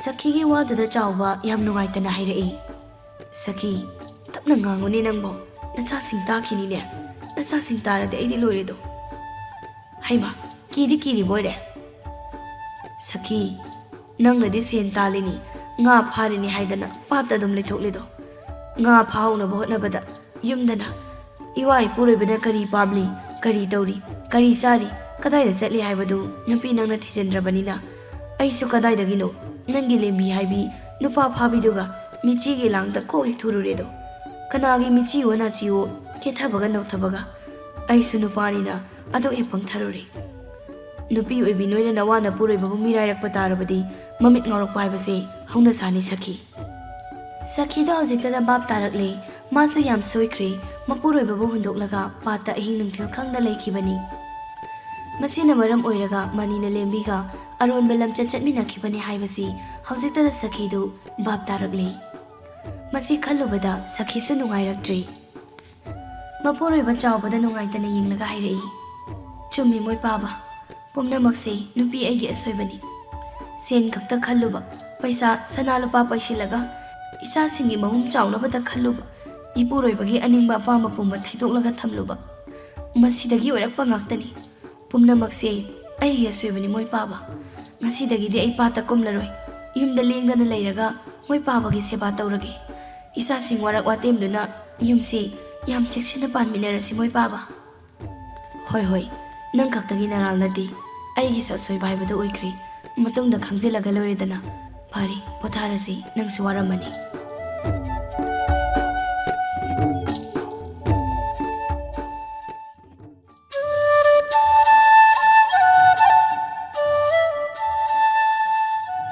ꯁꯈꯤꯒꯤ ꯋꯥꯗꯨꯗ ꯆꯥꯎꯕ ꯌꯥꯝ ꯅꯨꯡꯉꯥꯏꯇꯅ ꯍꯥꯏꯔꯛꯏ꯫ "ꯁꯈꯤ, ꯇꯞꯅ ꯉꯥꯡꯉꯨꯅꯦ ꯅꯪꯕꯣ, ꯅꯆꯥꯁꯤꯡ ꯇꯥꯈꯤꯅꯤꯅꯦ꯫ ꯅꯆꯥꯁꯤꯡ ꯇꯥꯔꯗꯤ ꯑꯩꯗꯤ ꯂꯣꯏꯔꯦꯗꯣ꯫" "ꯍꯩꯃꯥ, ꯀꯤꯗꯤ ꯀꯤꯔꯤꯕ ꯑꯣꯏꯔꯦ꯫" "ꯁꯈꯤ, ꯅꯪꯅꯗꯤ ꯁꯦꯟ ꯇꯥꯜꯂꯤꯅꯤ, ꯉꯥ ꯐꯥꯔꯤꯅꯤ ꯍꯥꯏꯗꯅ ꯄꯥꯠꯇ ꯑꯗꯨꯝ ꯂꯩꯊꯣꯛꯂꯤꯗꯣ꯫ ꯉꯥ ꯐꯥꯍꯧꯅꯕ ꯍꯣꯠꯅꯕꯗ ꯌꯨꯝꯗꯅ ꯏꯋꯥ ꯏꯄꯨꯔꯣꯏꯕꯅ ꯀꯔꯤ ꯄꯥꯝꯂꯤ, ꯀꯔꯤ ꯇꯧꯔꯤ, ꯀꯔꯤ ꯆꯥꯔꯤ, ꯀꯗꯥꯏꯗ ꯆꯠꯂꯤ ꯍꯥꯏꯕꯗꯨ ꯅꯨꯄꯤ ꯅꯪꯅ ꯊꯤꯖꯤꯟꯗ꯭ꯔꯕꯅꯤꯅ ꯑꯩꯁꯨ ꯀꯗꯥꯏꯗꯒꯤꯅꯣ ꯅꯪꯒꯤ ꯂꯦꯝꯕꯤ ꯍꯥꯏꯕꯤ ꯅꯨꯄꯥ ꯐꯥꯕꯤꯗꯨꯒ ꯃꯤꯆꯤꯒꯤ ꯂꯥꯡꯗ ꯀꯣꯛ ꯍꯦꯛ ꯊꯨꯔꯨꯔꯦꯗꯣ꯫ ꯀꯅꯥꯒꯤ ꯃꯤꯆꯤꯋꯣ ꯅꯥꯆꯤꯋꯣ ꯀꯦꯊꯕꯒ ꯅꯧꯊꯕꯒ꯫ ꯑꯩꯁꯨ ꯅꯨꯄꯥꯅꯤꯅ ꯑꯗꯨꯛ ꯍꯦꯛ ꯄꯪꯊꯔꯨꯔꯦ꯫ ꯅꯨꯄꯤ ꯑꯣꯏꯕꯤ ꯅꯣꯏꯅ ꯅꯋꯥ ꯅꯄꯨꯔꯣꯏꯕꯕꯨ ꯃꯤꯔꯥꯏꯔꯛꯄ ꯇꯥꯔꯕꯗꯤ ꯃꯃꯤꯠ ꯉꯥꯎꯔꯛꯄ ꯍꯥꯏꯕꯁꯦ ꯍꯧꯅꯁꯥꯅꯤ ꯁꯈꯤ꯫" ꯁꯈꯤꯗꯣ ꯍꯧꯖꯤꯛꯇꯗ ꯚꯥꯞ ꯇꯥꯔꯛꯂꯦ꯫ ꯃꯥꯁꯨ ꯌꯥꯝ ꯁꯣꯏꯈ꯭ꯔꯦ꯫ ꯃꯄꯨꯔꯣꯏꯕꯕꯨ ꯍꯨꯟꯗꯣꯛꯂꯒ ꯄꯥꯠꯇ ꯑꯍꯤꯡ ꯅꯨꯡꯊꯤꯜ ꯈꯪꯗ ꯂꯩꯈꯤꯕꯅꯤ꯫ ꯃꯁꯤꯅ ꯃꯔꯝ ꯑꯣꯏꯔꯒ ꯃꯅꯤꯅ ꯂꯦꯝꯕꯤꯒ ꯑꯔꯣꯟꯕ ꯂꯝꯆꯠ ꯆꯠꯃꯤꯟꯅꯈꯤꯕꯅꯤ ꯍꯥꯏꯕꯁꯤ ꯍꯧꯖꯤꯛꯇꯗ ꯁꯈꯤꯗꯨ ꯚꯥꯞ ꯇꯥꯔꯛꯂꯦ꯫ ꯃꯁꯤ ꯈꯜꯂꯨꯕꯗ ꯁꯈꯤꯁꯨ ꯅꯨꯡꯉꯥꯏꯔꯛꯇ꯭ꯔꯦ꯫ ꯃꯄꯨꯔꯣꯏꯕ ꯆꯥꯎꯕꯗ ꯅꯨꯡꯉꯥꯏꯇꯅ ꯌꯦꯡꯂꯒ ꯍꯥꯏꯔꯛꯏ, "ꯆꯨꯝꯃꯤ ꯃꯣꯏ ꯄꯥꯕ, ꯄꯨꯝꯅꯃꯛꯁꯦ ꯅꯨꯄꯤ ꯑꯩꯒꯤ ꯑꯁꯣꯏꯕꯅꯤ꯫ ꯁꯦꯟ ꯈꯛꯇ ꯈꯜꯂꯨꯕ, ꯄꯩꯁꯥ ꯁꯅꯥ ꯂꯨꯄꯥ ꯄꯩꯁꯤꯜꯂꯒ ꯏꯆꯥꯁꯤꯡꯒꯤ ꯃꯍꯨꯝ ꯆꯥꯎꯅꯕꯇ ꯈꯜꯂꯨꯕ, ꯏꯄꯨꯔꯣꯏꯕꯒꯤ ꯑꯅꯤꯡꯕ ꯑꯄꯥꯝꯕ ꯄꯨꯝꯕ ꯊꯩꯗꯣꯛꯂꯒ ꯊꯝꯂꯨꯕ, ꯃꯁꯤꯗꯒꯤ ꯑꯣꯏꯔꯛꯄ ꯉꯥꯛꯇꯅꯤ꯫ ꯄꯨꯝꯅꯃꯛꯁꯦ ꯑꯩꯒꯤ ꯑꯁꯣꯏꯕꯅꯤ ꯃꯣꯏ ꯄꯥꯕ꯫ ꯉꯁꯤꯗꯒꯤꯗꯤ ꯑꯩ ꯄꯥꯠꯇ ꯀꯨꯝꯂꯔꯣꯏ꯫ ꯌꯨꯝꯗ ꯂꯦꯡꯗꯅ ꯂꯩꯔꯒ ꯃꯣꯏ ꯄꯥꯕꯒꯤ ꯁꯦꯕꯥ ꯇꯧꯔꯒꯦ꯫ ꯏꯆꯥꯁꯤꯡ ꯋꯥꯔꯛ ꯋꯥꯇꯦꯝꯗꯨꯅ ꯌꯨꯝꯁꯦ ꯌꯥꯝ ꯆꯦꯛꯁꯤꯟꯅ ꯄꯥꯟꯃꯤꯟꯅꯔꯁꯤ ꯃꯣꯏ ꯄꯥꯕ꯫" "ꯍꯣꯏ, ꯍꯣꯏ, ꯅꯪ ꯈꯛꯇꯒꯤ ꯅꯔꯥꯜ ꯅꯠꯇꯦ꯫ ꯑꯩꯒꯤꯁꯨ ꯑꯁꯣꯏꯕ ꯍꯥꯏꯕꯗꯨ ꯑꯣꯏꯈ꯭ꯔꯦ꯫ ꯃꯇꯨꯡꯗ ꯈꯪꯖꯤꯜꯂꯒ ꯂꯣꯏꯔꯦꯗꯅ꯫ ꯐꯔꯦ, ꯄꯣꯊꯥꯔꯁꯤ, ꯅꯪꯁꯨ ꯋꯥꯔꯝꯃꯅꯤ꯫"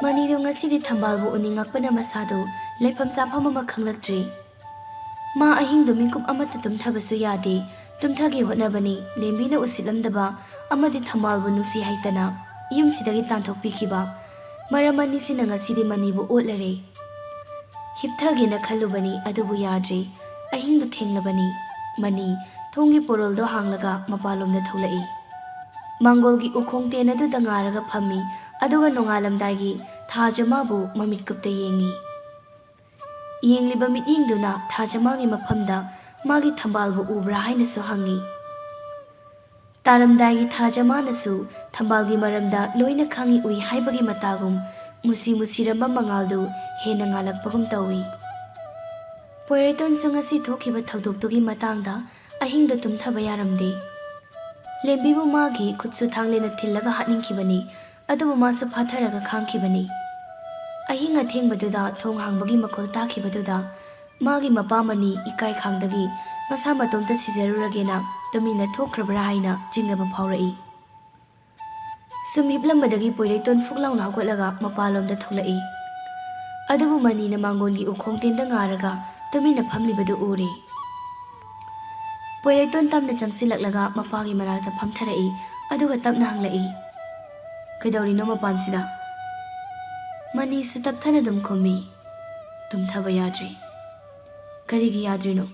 ꯃꯅꯤꯗꯨ ꯉꯁꯤꯗꯤ ꯊꯝꯕꯥꯜꯕꯨ ꯎꯅꯤꯡꯉꯛꯄꯅ ꯃꯁꯥꯗꯨ ꯂꯩꯐꯝ ꯆꯥꯐꯝ ꯑꯃ ꯈꯪꯂꯛꯇ꯭ꯔꯦ꯫ ꯃꯥ ꯑꯍꯤꯡꯗꯨ ꯃꯤꯀꯨꯞ ꯑꯃꯠꯇ ꯇꯨꯝꯊꯕꯁꯨ ꯌꯥꯗꯦ꯫ ꯇꯨꯝꯊꯒꯦ ꯍꯣꯠꯅꯕꯅꯤ, ꯂꯦꯝꯕꯤꯅ ꯎꯁꯤꯠꯂꯝꯗꯕ ꯑꯃꯗꯤ ꯊꯝꯕꯥꯜꯕꯨ ꯅꯨꯡꯁꯤ ꯍꯩꯇꯅ ꯌꯨꯝꯁꯤꯗꯒꯤ ꯇꯥꯟꯊꯣꯛꯄꯤꯈꯤꯕ꯫ ꯃꯔꯝ ꯑꯅꯤꯁꯤꯅ ꯉꯁꯤꯗꯤ ꯃꯅꯤꯕꯨ ꯑꯣꯠꯂꯔꯦ꯫ ꯍꯤꯞꯊꯒꯦꯅ ꯈꯜꯂꯨꯕꯅꯤ, ꯑꯗꯨꯕꯨ ꯌꯥꯗ꯭ꯔꯦ꯫ ꯑꯍꯤꯡꯗꯨ ꯊꯦꯡꯂꯕꯅꯤ꯫ ꯃꯅꯤ ꯊꯣꯡꯒꯤ ꯄꯣꯔꯣꯜꯗꯣ ꯍꯥꯡꯂꯒ ꯃꯄꯥꯟꯂꯣꯝꯗ ꯊꯣꯛꯂꯛꯏ꯫ ꯃꯥꯡꯒꯣꯜꯒꯤ ꯎꯈꯣꯡ ꯇꯦꯟ ꯑꯗꯨꯗ ꯉꯥꯔꯒ ꯐꯝꯃꯤ, ꯑꯗꯨꯒ ꯅꯣꯡꯉꯥꯜꯂꯝꯗꯥꯏꯒꯤ ꯊꯥꯖ ꯃꯥꯕꯨ ꯃꯃꯤꯠꯀꯨꯞꯇ ꯌꯦꯡꯉꯤ꯫ ꯌꯦꯡꯂꯤꯕ ꯃꯤꯠꯌꯦꯡꯗꯨꯅ ꯊꯥꯖ ꯃꯥꯒꯤ ꯃꯐꯝꯗ ꯃꯥꯒꯤ ꯊꯝꯕꯥꯜꯕꯨ ꯎꯕ꯭ꯔꯥ ꯍꯥꯏꯅꯁꯨ ꯍꯪꯉꯤ꯫ ꯇꯥꯔꯝꯗꯥꯏꯒꯤ ꯊꯥꯖ ꯃꯥꯅꯁꯨ ꯊꯝꯕꯥꯜꯒꯤ ꯃꯔꯝꯗ ꯂꯣꯏꯅ ꯈꯪꯏ ꯎꯏ ꯍꯥꯏꯕꯒꯤ ꯃꯇꯥꯒꯨꯝ ꯃꯨꯁꯤ ꯃꯨꯁꯤꯔꯝꯕ ꯃꯉꯥꯜꯗꯨ ꯍꯦꯟꯅ ꯉꯥꯜꯂꯛꯄꯒꯨꯝ ꯇꯧꯏ꯫ ꯄꯣꯏꯔꯩꯇꯣꯟꯁꯨ ꯉꯁꯤ ꯊꯣꯛꯈꯤꯕ ꯊꯧꯗꯣꯛꯇꯨꯒꯤ ꯃꯇꯥꯡꯗ ꯑꯍꯤꯡꯗ ꯇꯨꯝꯊꯕ ꯌꯥꯔꯝꯗꯦ꯫ ꯂꯦꯝꯕꯤꯕꯨ ꯃꯥꯒꯤ ꯈꯨꯠꯁꯨ ꯊꯥꯡꯂꯦꯟꯅ ꯊꯤꯜꯂꯒ ꯍꯥꯠꯅꯤꯡꯈꯤꯕꯅꯤ, ꯑꯗꯨꯕꯨ ꯃꯥꯁꯨ ꯐꯥꯊꯔꯒ ꯈꯥꯡꯈꯤꯕꯅꯤ꯫ ꯑꯍꯤꯡ ꯑꯊꯦꯡꯕꯗꯨꯗ ꯊꯣꯡ ꯍꯥꯡꯕꯒꯤ ꯃꯈꯣꯜ ꯇꯥꯈꯤꯕꯗꯨꯗ ꯃꯥꯒꯤ ꯃꯄꯥ ꯃꯅꯤ ꯏꯀꯥꯏ ꯈꯥꯡꯗꯒꯤ ꯃꯁꯥ ꯃꯇꯣꯝꯇ ꯁꯤꯖꯔꯨꯔꯒꯦꯅ ꯇꯨꯃꯤꯟꯅ ꯊꯣꯛꯈ꯭ꯔꯕ꯭ꯔꯥ ꯍꯥꯏꯅ ꯆꯤꯡꯅꯕ ꯐꯥꯎꯔꯛꯏ꯫ ꯁꯨꯝ ꯍꯤꯞꯂꯝꯕꯗꯒꯤ ꯄꯣꯏꯔꯩꯇꯣꯟ ꯐꯨꯛ ꯂꯥꯎꯅ ꯍꯧꯒꯠꯂꯒ ꯃꯄꯥꯟꯂꯣꯝꯗ ꯊꯣꯛꯂꯛꯏ꯫ ꯑꯗꯨꯕꯨ ꯃꯅꯤꯅ ꯃꯥꯡꯒꯣꯟꯒꯤ ꯎꯈꯣꯡ ꯇꯦꯟꯗ ꯉꯥꯔꯒ ꯇꯨꯃꯤꯟꯅ ꯐꯝꯂꯤꯕꯗꯨ ꯎꯔꯦ꯫ ꯄꯣꯏꯔꯩꯇꯣꯟ ꯇꯞꯅ ꯆꯪꯁꯤꯜꯂꯛꯂꯒ ꯃꯄꯥꯒꯤ ꯃꯅꯥꯛꯇ ꯐꯝꯊꯔꯛꯏ, ꯑꯗꯨꯒ ꯇꯞꯅ ꯍꯪꯂꯛꯏ, "ꯀꯩꯗꯧꯔꯤꯅꯣ ꯃꯄꯥꯟꯁꯤꯗ?" ꯃꯅꯤꯁꯨ ꯇꯞꯊꯅ ꯑꯗꯨꯝ ꯈꯨꯝꯃꯤ, "ꯇꯨꯝꯊꯕ ꯌꯥꯗ꯭ꯔꯤ꯫ ꯀꯔꯤꯒꯤ ꯌꯥꯗ꯭ꯔꯤꯅꯣ?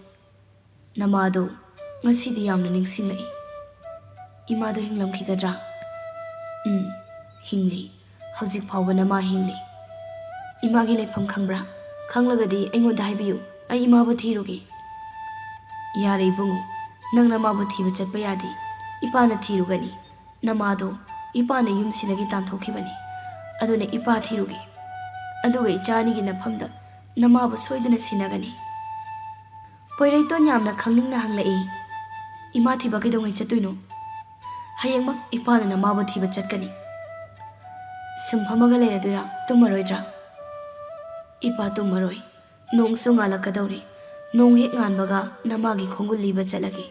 ꯅꯃꯥꯗꯣ ꯉꯁꯤꯗꯤ ꯌꯥꯝꯅ ꯅꯤꯡꯁꯤꯡꯂꯛꯏ꯫ ꯏꯃꯥꯗꯣ ꯍꯤꯡꯂꯝꯈꯤꯒꯗ꯭ꯔꯥ? ꯎꯝ, ꯍꯤꯡꯂꯤ꯫ ꯍꯧꯖꯤꯛ ꯐꯥꯎꯕ ꯅꯃꯥ ꯍꯤꯡꯂꯤ꯫ ꯏꯃꯥꯒꯤ ꯂꯩꯐꯝ ꯈꯪꯕ꯭ꯔꯥ? ꯈꯪꯂꯒꯗꯤ ꯑꯩꯉꯣꯟꯗ ꯍꯥꯏꯕꯤꯌꯨ, ꯑꯩ ꯏꯃꯥꯕꯨ ꯊꯤꯔꯨꯒꯦ꯫ ꯌꯥꯔꯦ ꯏꯕꯨꯡꯉꯣ, ꯅꯪ ꯅꯃꯥꯕꯨ ꯊꯤꯕ ꯆꯠꯄ ꯌꯥꯗꯦ꯫ ꯏꯄꯥꯅ ꯊꯤꯔꯨꯒꯅꯤ꯫ ꯅꯃꯥꯗꯣ ꯏꯄꯥꯅ ꯌꯨꯝꯁꯤꯗꯒꯤ ꯇꯥꯟꯊꯣꯛꯈꯤꯕꯅꯤ꯫ ꯑꯗꯨꯅ ꯏꯄꯥ ꯊꯤꯔꯨꯒꯦ꯫ ꯑꯗꯨꯒ ꯏꯆꯥ ꯑꯅꯤꯒꯤ ꯅꯐꯝꯗ ꯅꯃꯥꯕꯨ ꯁꯣꯏꯗꯅ ꯁꯤꯟꯅꯒꯅꯤ꯫ ꯄꯣꯏꯔꯩꯇꯣꯟ ꯌꯥꯝꯅ ꯈꯪꯅꯤꯡꯅ ꯍꯪꯂꯛꯏ, "ꯏꯃꯥ ꯊꯤꯕ ꯀꯩꯗꯧꯉꯩ ꯆꯠꯇꯣꯏꯅꯣ?" "ꯍꯌꯦꯡꯃꯛ ꯏꯄꯥꯅ ꯅꯃꯥꯕꯨ ꯊꯤꯕ ꯆꯠꯀꯅꯤ꯫ ꯁꯨꯝ ꯐꯝꯃꯒ ꯂꯩꯔꯗꯣꯏꯔꯥ? ꯇꯨꯝꯃꯔꯣꯏꯗ꯭ꯔꯥ?" "ꯏꯄꯥ ꯇꯨꯝꯃꯔꯣꯏ꯫ ꯅꯣꯡꯁꯨ ꯉꯥꯜꯂꯛꯀꯗꯧꯔꯦ꯫ ꯅꯣꯡ ꯍꯦꯛ ꯉꯥꯟꯕꯒ ꯅꯃꯥꯒꯤ ꯈꯣꯡꯒꯨꯜ ꯂꯤꯕ ꯆꯠꯂꯒꯦ꯫"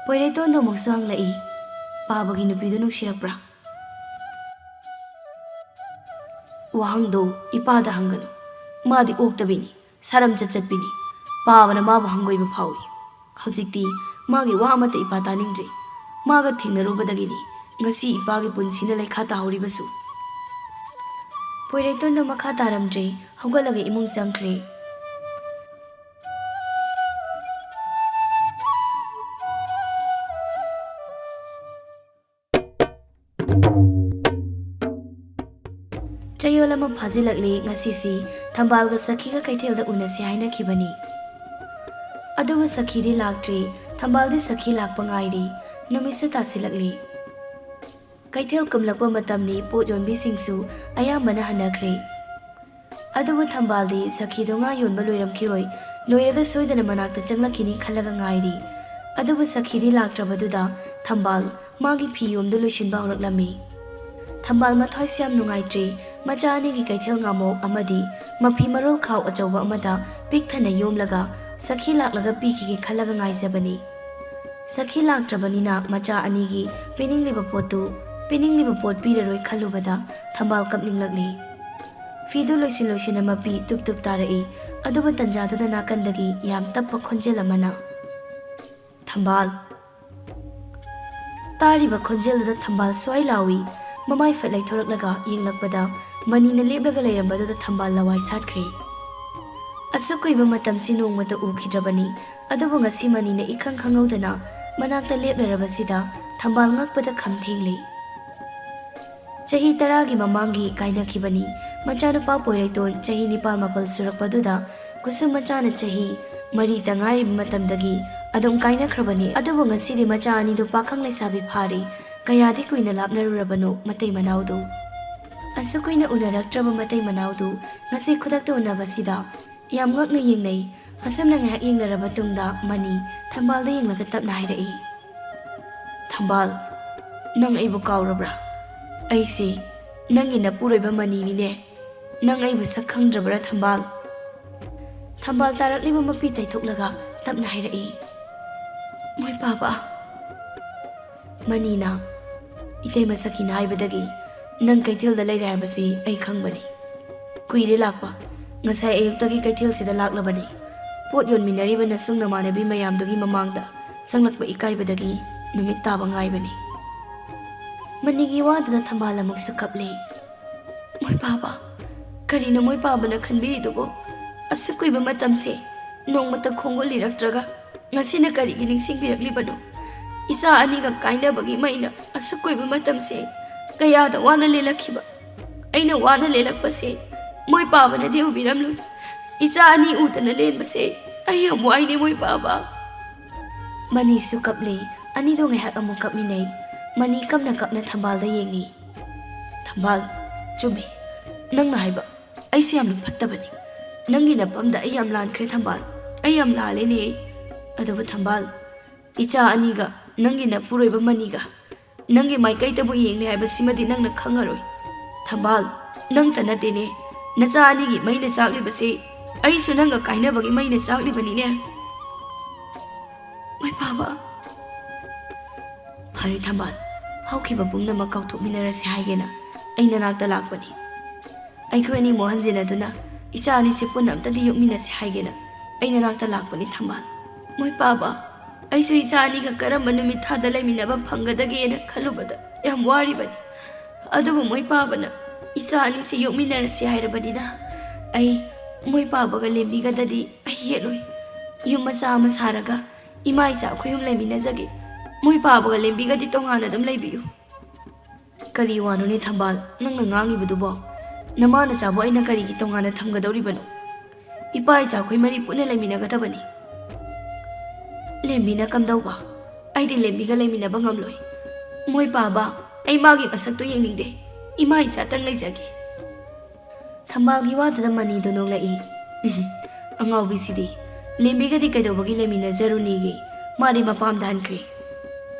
ꯄꯣꯏꯔꯩꯇꯣꯟꯗ ꯑꯃꯨꯛꯁꯨ ꯍꯪꯂꯛꯏ, "ꯄꯥꯕꯒꯤ ꯅꯨꯄꯤꯗꯨ ꯅꯨꯡꯁꯤꯔꯛꯄ꯭ꯔꯥ?" ꯋꯥꯍꯪꯗꯣ ꯏꯄꯥꯗ ꯍꯪꯒꯅꯨ꯫ ꯃꯥꯗꯤ ꯑꯣꯛꯇꯕꯤꯅꯤ, ꯁꯥꯔꯝ ꯆꯠꯆꯠꯄꯤꯅꯤ꯫ ꯄꯥꯕꯅ ꯃꯥꯕꯨ ꯍꯪꯒꯣꯏꯕ ꯐꯥꯎꯏ꯫ ꯍꯧꯖꯤꯛꯇꯤ ꯃꯥꯒꯤ ꯋꯥ ꯑꯃꯠꯇ ꯏꯄꯥ ꯇꯥꯅꯤꯡꯗ꯭ꯔꯦ꯫ ꯃꯥꯒ ꯊꯦꯡꯅꯔꯨꯕꯗꯒꯤꯅꯤ ꯉꯁꯤ ꯏꯄꯥꯒꯤ ꯄꯨꯟꯁꯤꯅ ꯂꯩꯈꯥ ꯇꯥꯍꯧꯔꯤꯕꯁꯨ꯫ ꯄꯣꯏꯔꯩꯇꯣꯟꯗꯣ ꯃꯈꯥ ꯇꯥꯔꯝꯗ꯭ꯔꯦ, ꯍꯧꯒꯠꯂꯒ ꯏꯃꯨꯡ ꯆꯪꯈ꯭ꯔꯦ꯫ ꯆꯌꯣꯜ ꯑꯃ ꯐꯥꯖꯤꯜꯂꯛꯂꯦ꯫ ꯉꯁꯤꯁꯤ ꯊꯝꯕꯥꯜꯒ ꯁꯈꯤꯒ ꯀꯩꯊꯦꯜꯗ ꯎꯅꯁꯤ ꯍꯥꯏꯅꯈꯤꯕꯅꯤ꯫ ꯑꯗꯨꯕꯨ ꯁꯈꯤꯗꯤ ꯂꯥꯛꯇ꯭ꯔꯤ꯫ ꯊꯝꯕꯥꯜꯗꯤ ꯁꯈꯤ ꯂꯥꯛꯄ ꯉꯥꯏꯔꯤ꯫ ꯅꯨꯃꯤꯠꯁꯨ ꯇꯥꯁꯤꯜꯂꯛꯂꯤ꯫ ꯀꯩꯊꯦꯜ ꯀꯨꯝꯂꯛꯄ ꯃꯇꯝꯅꯤ꯫ ꯄꯣꯠ ꯌꯣꯟꯕꯤꯁꯤꯡꯁꯨ ꯑꯌꯥꯝꯕꯅ ꯍꯟꯅꯈ꯭ꯔꯦ꯫ ꯑꯗꯨꯕꯨ ꯊꯝꯕꯥꯜꯗꯤ ꯁꯈꯤꯗꯣ ꯉꯥ ꯌꯣꯟꯕ ꯂꯣꯏꯔꯝꯈꯤꯔꯣꯏ, ꯂꯣꯏꯔꯒ ꯁꯣꯏꯗꯅ ꯃꯅꯥꯛꯇ ꯆꯪꯂꯛꯈꯤꯅꯤ ꯈꯜꯂꯒ ꯉꯥꯏꯔꯤ꯫ ꯑꯗꯨꯕꯨ ꯁꯈꯤꯗꯤ ꯂꯥꯛꯇ꯭ꯔꯕꯗꯨꯗ ꯊꯝꯕꯥꯜ ꯃꯥꯒꯤ ꯐꯤ ꯌꯣꯝꯗꯨ ꯂꯣꯏꯁꯤꯟꯕ ꯍꯧꯔꯛꯂꯝꯃꯤ꯫ ꯊꯝꯕꯥꯜ ꯃꯊ꯭ꯋꯥꯏꯁꯨ ꯌꯥꯝ ꯅꯨꯡꯉꯥꯏꯇ꯭ꯔꯤ꯫ ꯃꯆꯥ ꯑꯅꯤꯒꯤ ꯀꯩꯊꯦꯜ ꯉꯥꯃꯣꯛ ꯑꯃꯗꯤ ꯃꯐꯤ ꯃꯔꯣꯜ ꯈꯥꯎ ꯑꯆꯧꯕ ꯑꯃꯗ ꯄꯤꯛ ꯊꯟꯅ ꯌꯣꯝꯂꯒ ꯁꯈꯤ ꯂꯥꯛꯂꯒ ꯄꯤꯈꯤꯒꯦ ꯈꯜꯂꯒ ꯉꯥꯏꯖꯕꯅꯤ꯫ ꯁꯈꯤ ꯂꯥꯛꯇ꯭ꯔꯕꯅꯤꯅ ꯃꯆꯥ ꯑꯅꯤꯒꯤ ꯄꯤꯅꯤꯡꯂꯤꯕ ꯄꯣꯠꯇꯨ, ꯄꯤꯅꯤꯡꯂꯤꯕ ꯄꯣꯠ ꯄꯤꯔꯔꯣꯏ ꯈꯜꯂꯨꯕꯗ ꯊꯝꯕꯥꯜ ꯀꯞꯅꯤꯡꯂꯛꯂꯤ꯫ ꯐꯤꯗꯨ ꯂꯣꯏꯁꯤꯟ ꯂꯣꯏꯁꯤꯟꯅ ꯃꯄꯤ ꯇꯨꯞ ꯇꯨꯞ ꯇꯥꯔꯛꯏ꯫ ꯑꯗꯨꯕꯨ ꯇꯟꯖꯥꯗꯨꯗ ꯅꯥꯀꯟꯗꯒꯤ ꯌꯥꯝ ꯇꯞꯄ ꯈꯣꯟꯖꯦꯜ ꯑꯃꯅ, "ꯊꯝꯕꯥꯜ!" ꯇꯥꯔꯤꯕ ꯈꯣꯟꯖꯦꯜꯗꯨꯗ ꯊꯝꯕꯥꯜ ꯁ꯭ꯋꯥꯏ ꯂꯥꯎꯏ꯫ ꯃꯃꯥꯏ ꯐꯠ ꯂꯩꯊꯣꯔꯛꯂꯒ ꯌꯦꯡꯂꯛꯄꯗ ꯃꯅꯤꯅ ꯂꯦꯞꯂꯒ ꯂꯩꯔꯝꯕꯗꯨꯗ ꯊꯝꯕꯥꯜ ꯂꯋꯥꯏ ꯁꯥꯠꯈ꯭ꯔꯦ꯫ ꯑꯁꯨꯛ ꯀꯨꯏꯕ ꯃꯇꯝꯁꯤ ꯅꯣꯡꯃꯇ ꯎꯈꯤꯗ꯭ꯔꯕꯅꯤ꯫ ꯑꯗꯨꯕꯨ ꯉꯁꯤ ꯃꯅꯤꯅ ꯏꯈꯪ ꯈꯪꯍꯧꯗꯅ ꯃꯅꯥꯛꯇ ꯂꯦꯞꯂꯔꯕꯁꯤꯗ ꯊꯝꯕꯥꯜ ꯉꯛꯄꯗ ꯈꯝ ꯊꯦꯡꯂꯤ꯫ ꯆꯍꯤ ꯇꯔꯥꯒꯤ ꯃꯃꯥꯡꯒꯤ ꯀꯥꯏꯅꯈꯤꯕꯅꯤ꯫ ꯃꯆꯥꯅꯨꯄꯥ ꯄꯣꯏꯔꯩꯇꯣꯟ ꯆꯍꯤ ꯅꯤꯄꯥꯜ ꯃꯥꯄꯜ ꯁꯨꯔꯛꯄꯗꯨꯗ ꯀꯨꯁꯨꯝ ꯃꯆꯥꯅ ꯆꯍꯤ ꯃꯔꯤꯇ ꯉꯥꯏꯔꯤꯕ ꯃꯇꯝꯗꯒꯤ ꯑꯗꯨꯝ ꯀꯥꯏꯅꯈ꯭ꯔꯕꯅꯤ꯫ ꯑꯗꯨꯕꯨ ꯉꯁꯤꯗꯤ ꯃꯆꯥ ꯑꯅꯤꯗꯨ ꯄꯥꯈꯪ ꯂꯩꯁꯥꯕꯤ ꯐꯥꯔꯦ꯫ ꯀꯌꯥꯗꯤ ꯀꯨꯏꯅ ꯂꯥꯞꯅꯔꯨꯔꯕꯅꯣ ꯃꯇꯩ ꯃꯅꯥꯎꯗꯨ꯫ ꯑꯁꯨꯛ ꯀꯨꯏꯅ ꯎꯅꯔꯛꯇ꯭ꯔꯕ ꯃꯇꯩ ꯃꯅꯥꯎꯗꯨ ꯉꯁꯤ ꯈꯨꯗꯛꯇ ꯎꯅꯕꯁꯤꯗ ꯌꯥꯝ ꯉꯛꯅ ꯌꯦꯡꯅꯩ꯫ ꯑꯁꯨꯝꯅ ꯉꯥꯏꯍꯥꯛ ꯌꯦꯡꯅꯔꯕ ꯇꯨꯡꯗ ꯃꯅꯤ ꯊꯝꯕꯥꯜꯗ ꯌꯦꯡꯂꯒ ꯇꯞꯅ ꯍꯥꯏꯔꯛꯏ, "ꯊꯝꯕꯥꯜ, ꯅꯪ ꯑꯩꯕꯨ ꯀꯥꯎꯔꯕ꯭ꯔꯥ? ꯑꯩꯁꯦ ꯅꯪꯒꯤ ꯅꯄꯨꯔꯣꯏꯕ ꯃꯅꯤꯅꯤꯅꯦ꯫ ꯅꯪ ꯑꯩꯕꯨ ꯁꯛ ꯈꯪꯗ꯭ꯔꯕ꯭ꯔꯥ, ꯊꯝꯕꯥꯜ?" ꯊꯝꯕꯥꯜ ꯇꯥꯔꯛꯂꯤꯕ ꯃꯄꯤ ꯇꯩꯊꯣꯛꯂꯒ ꯇꯞꯅ ꯍꯥꯏꯔꯛꯏ, "ꯃꯣꯏ ꯄꯥꯕ"꯫ ꯃꯅꯤꯅ, "ꯏꯇꯩꯃ ꯁꯈꯤꯅ ꯍꯥꯏꯕꯗꯒꯤ ꯅꯪ ꯀꯩꯊꯦꯜꯗ ꯂꯩꯔꯦ ꯍꯥꯏꯕꯁꯤ ꯑꯩ ꯈꯪꯕꯅꯤ꯫ ꯀꯨꯏꯔꯦ ꯂꯥꯛꯄ꯫ ꯉꯁꯥꯏ ꯑꯌꯨꯛꯇꯒꯤ ꯀꯩꯊꯦꯜꯁꯤꯗ ꯂꯥꯛꯂꯕꯅꯤ꯫ ꯄꯣꯠ ꯌꯣꯟꯃꯤꯟꯅꯔꯤꯕ ꯅꯁꯨꯡ ꯅꯃꯥꯟꯅꯕꯤ ꯃꯌꯥꯝꯗꯨꯒꯤ ꯃꯃꯥꯡꯗ ꯆꯪꯂꯛꯄ ꯏꯀꯥꯏꯕꯗꯒꯤ ꯅꯨꯃꯤꯠ ꯇꯥꯕ ꯉꯥꯏꯕꯅꯤ"꯫ ꯃꯅꯤꯒꯤ ꯋꯥꯗꯨꯗ ꯊꯝꯕꯥꯜ ꯑꯃꯨꯛꯁꯨ ꯀꯞꯂꯦ꯫ "ꯃꯣꯏ ꯄꯥꯕ, ꯀꯔꯤꯅꯣ ꯃꯣꯏ ꯄꯥꯕꯅ ꯈꯟꯕꯤꯔꯤꯗꯨꯕꯣ? ꯑꯁꯨꯛ ꯀꯨꯏꯕ ꯃꯇꯝꯁꯦ ꯅꯣꯡꯃꯇ ꯈꯣꯡꯒꯨꯜ ꯂꯤꯔꯛꯇ꯭ꯔꯒ ꯉꯁꯤꯅ ꯀꯔꯤꯒꯤ ꯅꯤꯡꯁꯤꯡꯕꯤꯔꯛꯂꯤꯕꯅꯣ? ꯏꯆꯥ ꯑꯅꯤꯒ ꯀꯥꯏꯅꯕꯒꯤ ꯃꯩꯅ ꯑꯁꯨꯛ ꯀꯨꯏꯕ ꯃꯇꯝꯁꯦ ꯀꯌꯥꯗ ꯋꯥꯅ ꯂꯦꯜꯂꯛꯈꯤꯕ꯫ ꯑꯩꯅ ꯋꯥꯅ ꯂꯦꯜꯂꯛꯄꯁꯦ ꯃꯣꯏ ꯄꯥꯕꯅꯗꯤ ꯎꯕꯤꯔꯝꯂꯣꯏ꯫ ꯏꯆꯥ ꯑꯅꯤ ꯎꯗꯅ ꯂꯦꯟꯕꯁꯦ ꯑꯩ ꯌꯥꯝ ꯋꯥꯏꯅꯦ ꯃꯣꯏ ꯄꯥꯕ"꯫ ꯃꯅꯤꯁꯨ ꯀꯞꯂꯦ꯫ ꯑꯅꯤꯗꯣ ꯉꯥꯏꯍꯥꯛ ꯑꯃꯨꯛ ꯀꯞꯃꯤꯟꯅꯩ꯫ ꯃꯅꯤ ꯀꯞꯅ ꯀꯞꯅ ꯊꯝꯕꯥꯜꯗ ꯌꯦꯡꯉꯤ꯫ "ꯊꯝꯕꯥꯜ, ꯆꯨꯝꯃꯤ ꯅꯪꯅ ꯍꯥꯏꯕ꯫ ꯑꯩꯁꯦ ꯌꯥꯝꯅ ꯐꯠꯇꯕꯅꯤ꯫ ꯅꯪꯒꯤ ꯅꯄꯝꯗ ꯑꯩ ꯌꯥꯝ ꯂꯥꯟꯈ꯭ꯔꯦ ꯊꯝꯕꯥꯜ꯫ ꯑꯩ ꯌꯥꯝ ꯂꯥꯜꯂꯦꯅꯦ꯫ ꯑꯗꯨꯕꯨ ꯊꯝꯕꯥꯜ, ꯏꯆꯥ ꯑꯅꯤꯒ ꯅꯪꯒꯤ ꯅꯄꯨꯔꯣꯏꯕ ꯃꯅꯤꯒ ꯅꯪꯒꯤ ꯃꯥꯏꯀꯩꯗꯕꯨ ꯌꯦꯡꯂꯤ ꯍꯥꯏꯕꯁꯤꯃꯗꯤ ꯅꯪꯅ ꯈꯪꯉꯔꯣꯏ꯫ ꯊꯝꯕꯥꯜ, ꯅꯪꯇ ꯅꯠꯇꯦꯅꯦ, ꯅꯆꯥ ꯑꯅꯤꯒꯤ ꯃꯩꯅ ꯆꯥꯛꯂꯤꯕꯁꯦ꯫ ꯑꯩꯁꯨ ꯅꯪꯒ ꯀꯥꯏꯅꯕꯒꯤ ꯃꯩꯅ ꯆꯥꯛꯂꯤꯕꯅꯤꯅꯦ꯫ ꯃꯣꯏ ꯄꯥꯕ꯫ ꯐꯔꯦ ꯊꯝꯕꯥꯜ, ꯍꯧꯈꯤꯕ ꯄꯨꯝꯅꯃꯛ ꯀꯥꯎꯊꯣꯛꯃꯤꯟꯅꯔꯁꯤ ꯍꯥꯏꯒꯦꯅ ꯑꯩ ꯅꯅꯥꯛꯇ ꯂꯥꯛꯄꯅꯤ꯫ ꯑꯩꯈꯣꯏ ꯑꯅꯤ ꯑꯃꯨꯛ ꯍꯟꯖꯤꯟꯅꯗꯨꯅ ꯏꯆꯥ ꯑꯅꯤꯁꯦ ꯄꯨꯟꯅ ꯑꯝꯇꯗꯤ ꯌꯣꯛꯃꯤꯟꯅꯁꯤ ꯍꯥꯏꯒꯦꯅ ꯑꯩ ꯅꯅꯥꯛꯇ ꯂꯥꯛꯄꯅꯤ ꯊꯝꯕꯥꯜ꯫ ꯃꯣꯏ ꯄꯥꯕ, ꯑꯩꯁꯨ ꯏꯆꯥ ꯑꯅꯤꯒ ꯀꯔꯝꯕ ꯅꯨꯃꯤꯠ ꯊꯥꯗ ꯂꯩꯃꯤꯟꯅꯕ ꯐꯪꯒꯗꯒꯦꯅ ꯈꯜꯂꯨꯕꯗ ꯌꯥꯝ ꯋꯥꯔꯤꯕꯅꯤ꯫ ꯑꯗꯨꯕꯨ ꯃꯣꯏ ꯄꯥꯕꯅ ꯏꯆꯥ ꯑꯅꯤꯁꯤ ꯌꯣꯛꯃꯤꯟꯅꯔꯁꯤ ꯍꯥꯏꯔꯕꯅꯤꯅ ꯑꯩ ꯃꯣꯏ ꯄꯥꯕꯒ ꯂꯦꯝꯕꯤꯒꯗꯗꯤ ꯑꯩ ꯌꯦꯠꯂꯣꯏ꯫ ꯌꯨꯝ ꯃꯆꯥ ꯑꯃ ꯁꯥꯔꯒ ꯏꯃꯥ ꯏꯆꯥ ꯑꯩꯈꯣꯏ ꯑꯍꯨꯝ ꯂꯩꯃꯤꯟꯅꯖꯒꯦ꯫ ꯃꯣꯏ ꯄꯥꯕꯒ ꯂꯦꯝꯕꯤꯒꯗꯤ ꯇꯣꯉꯥꯟꯅ ꯑꯗꯨꯝ ꯂꯩꯕꯤꯌꯨ꯫ ꯀꯔꯤ ꯋꯥꯅꯣꯅꯦ ꯊꯝꯕꯥꯜ, ꯅꯪꯅ ꯉꯥꯡꯉꯤꯕꯗꯨꯕꯣ? ꯅꯃꯥ ꯅꯆꯥꯕꯨ ꯑꯩꯅ ꯀꯔꯤꯒꯤ ꯇꯣꯉꯥꯟꯅ ꯊꯝꯒꯗꯧꯔꯤꯕꯅꯣ? ꯏꯄꯥ ꯏꯆꯥ ꯑꯩꯈꯣꯏ ꯃꯔꯤ ꯄꯨꯟꯅ ꯂꯩꯃꯤꯟꯅꯒꯗꯕꯅꯤ꯫ ꯂꯦꯝꯕꯤꯅ ꯀꯝꯗꯧꯕ? ꯑꯩꯗꯤ ꯂꯦꯝꯕꯤꯒ ꯂꯩꯃꯤꯟꯅꯕ ꯉꯝꯂꯣꯏ꯫ ꯃꯣꯏ ꯄꯥꯕ, ꯑꯩ ꯃꯥꯒꯤ ꯃꯁꯛꯇꯣ ꯌꯦꯡꯅꯤꯡꯗꯦ꯫ ꯏꯃꯥ ꯏꯆꯥꯇꯪ ꯂꯩꯖꯒꯦ꯫ ꯊꯝꯕꯥꯜꯒꯤ ꯋꯥꯗꯨꯗ ꯃꯅꯤꯗꯨ ꯅꯣꯛꯂꯛꯏ꯫ "ꯎꯝ, ꯑꯉꯥꯎꯕꯤꯁꯤꯗꯤ꯫ ꯂꯦꯝꯕꯤꯒꯗꯤ ꯀꯩꯗꯧꯕꯒꯤ ꯂꯩꯃꯤꯟꯅꯖꯔꯨꯅꯤꯒꯦ? ꯃꯥꯗꯤ ꯃꯄꯥꯝꯗ ꯍꯟꯈ꯭ꯔꯦ꯫"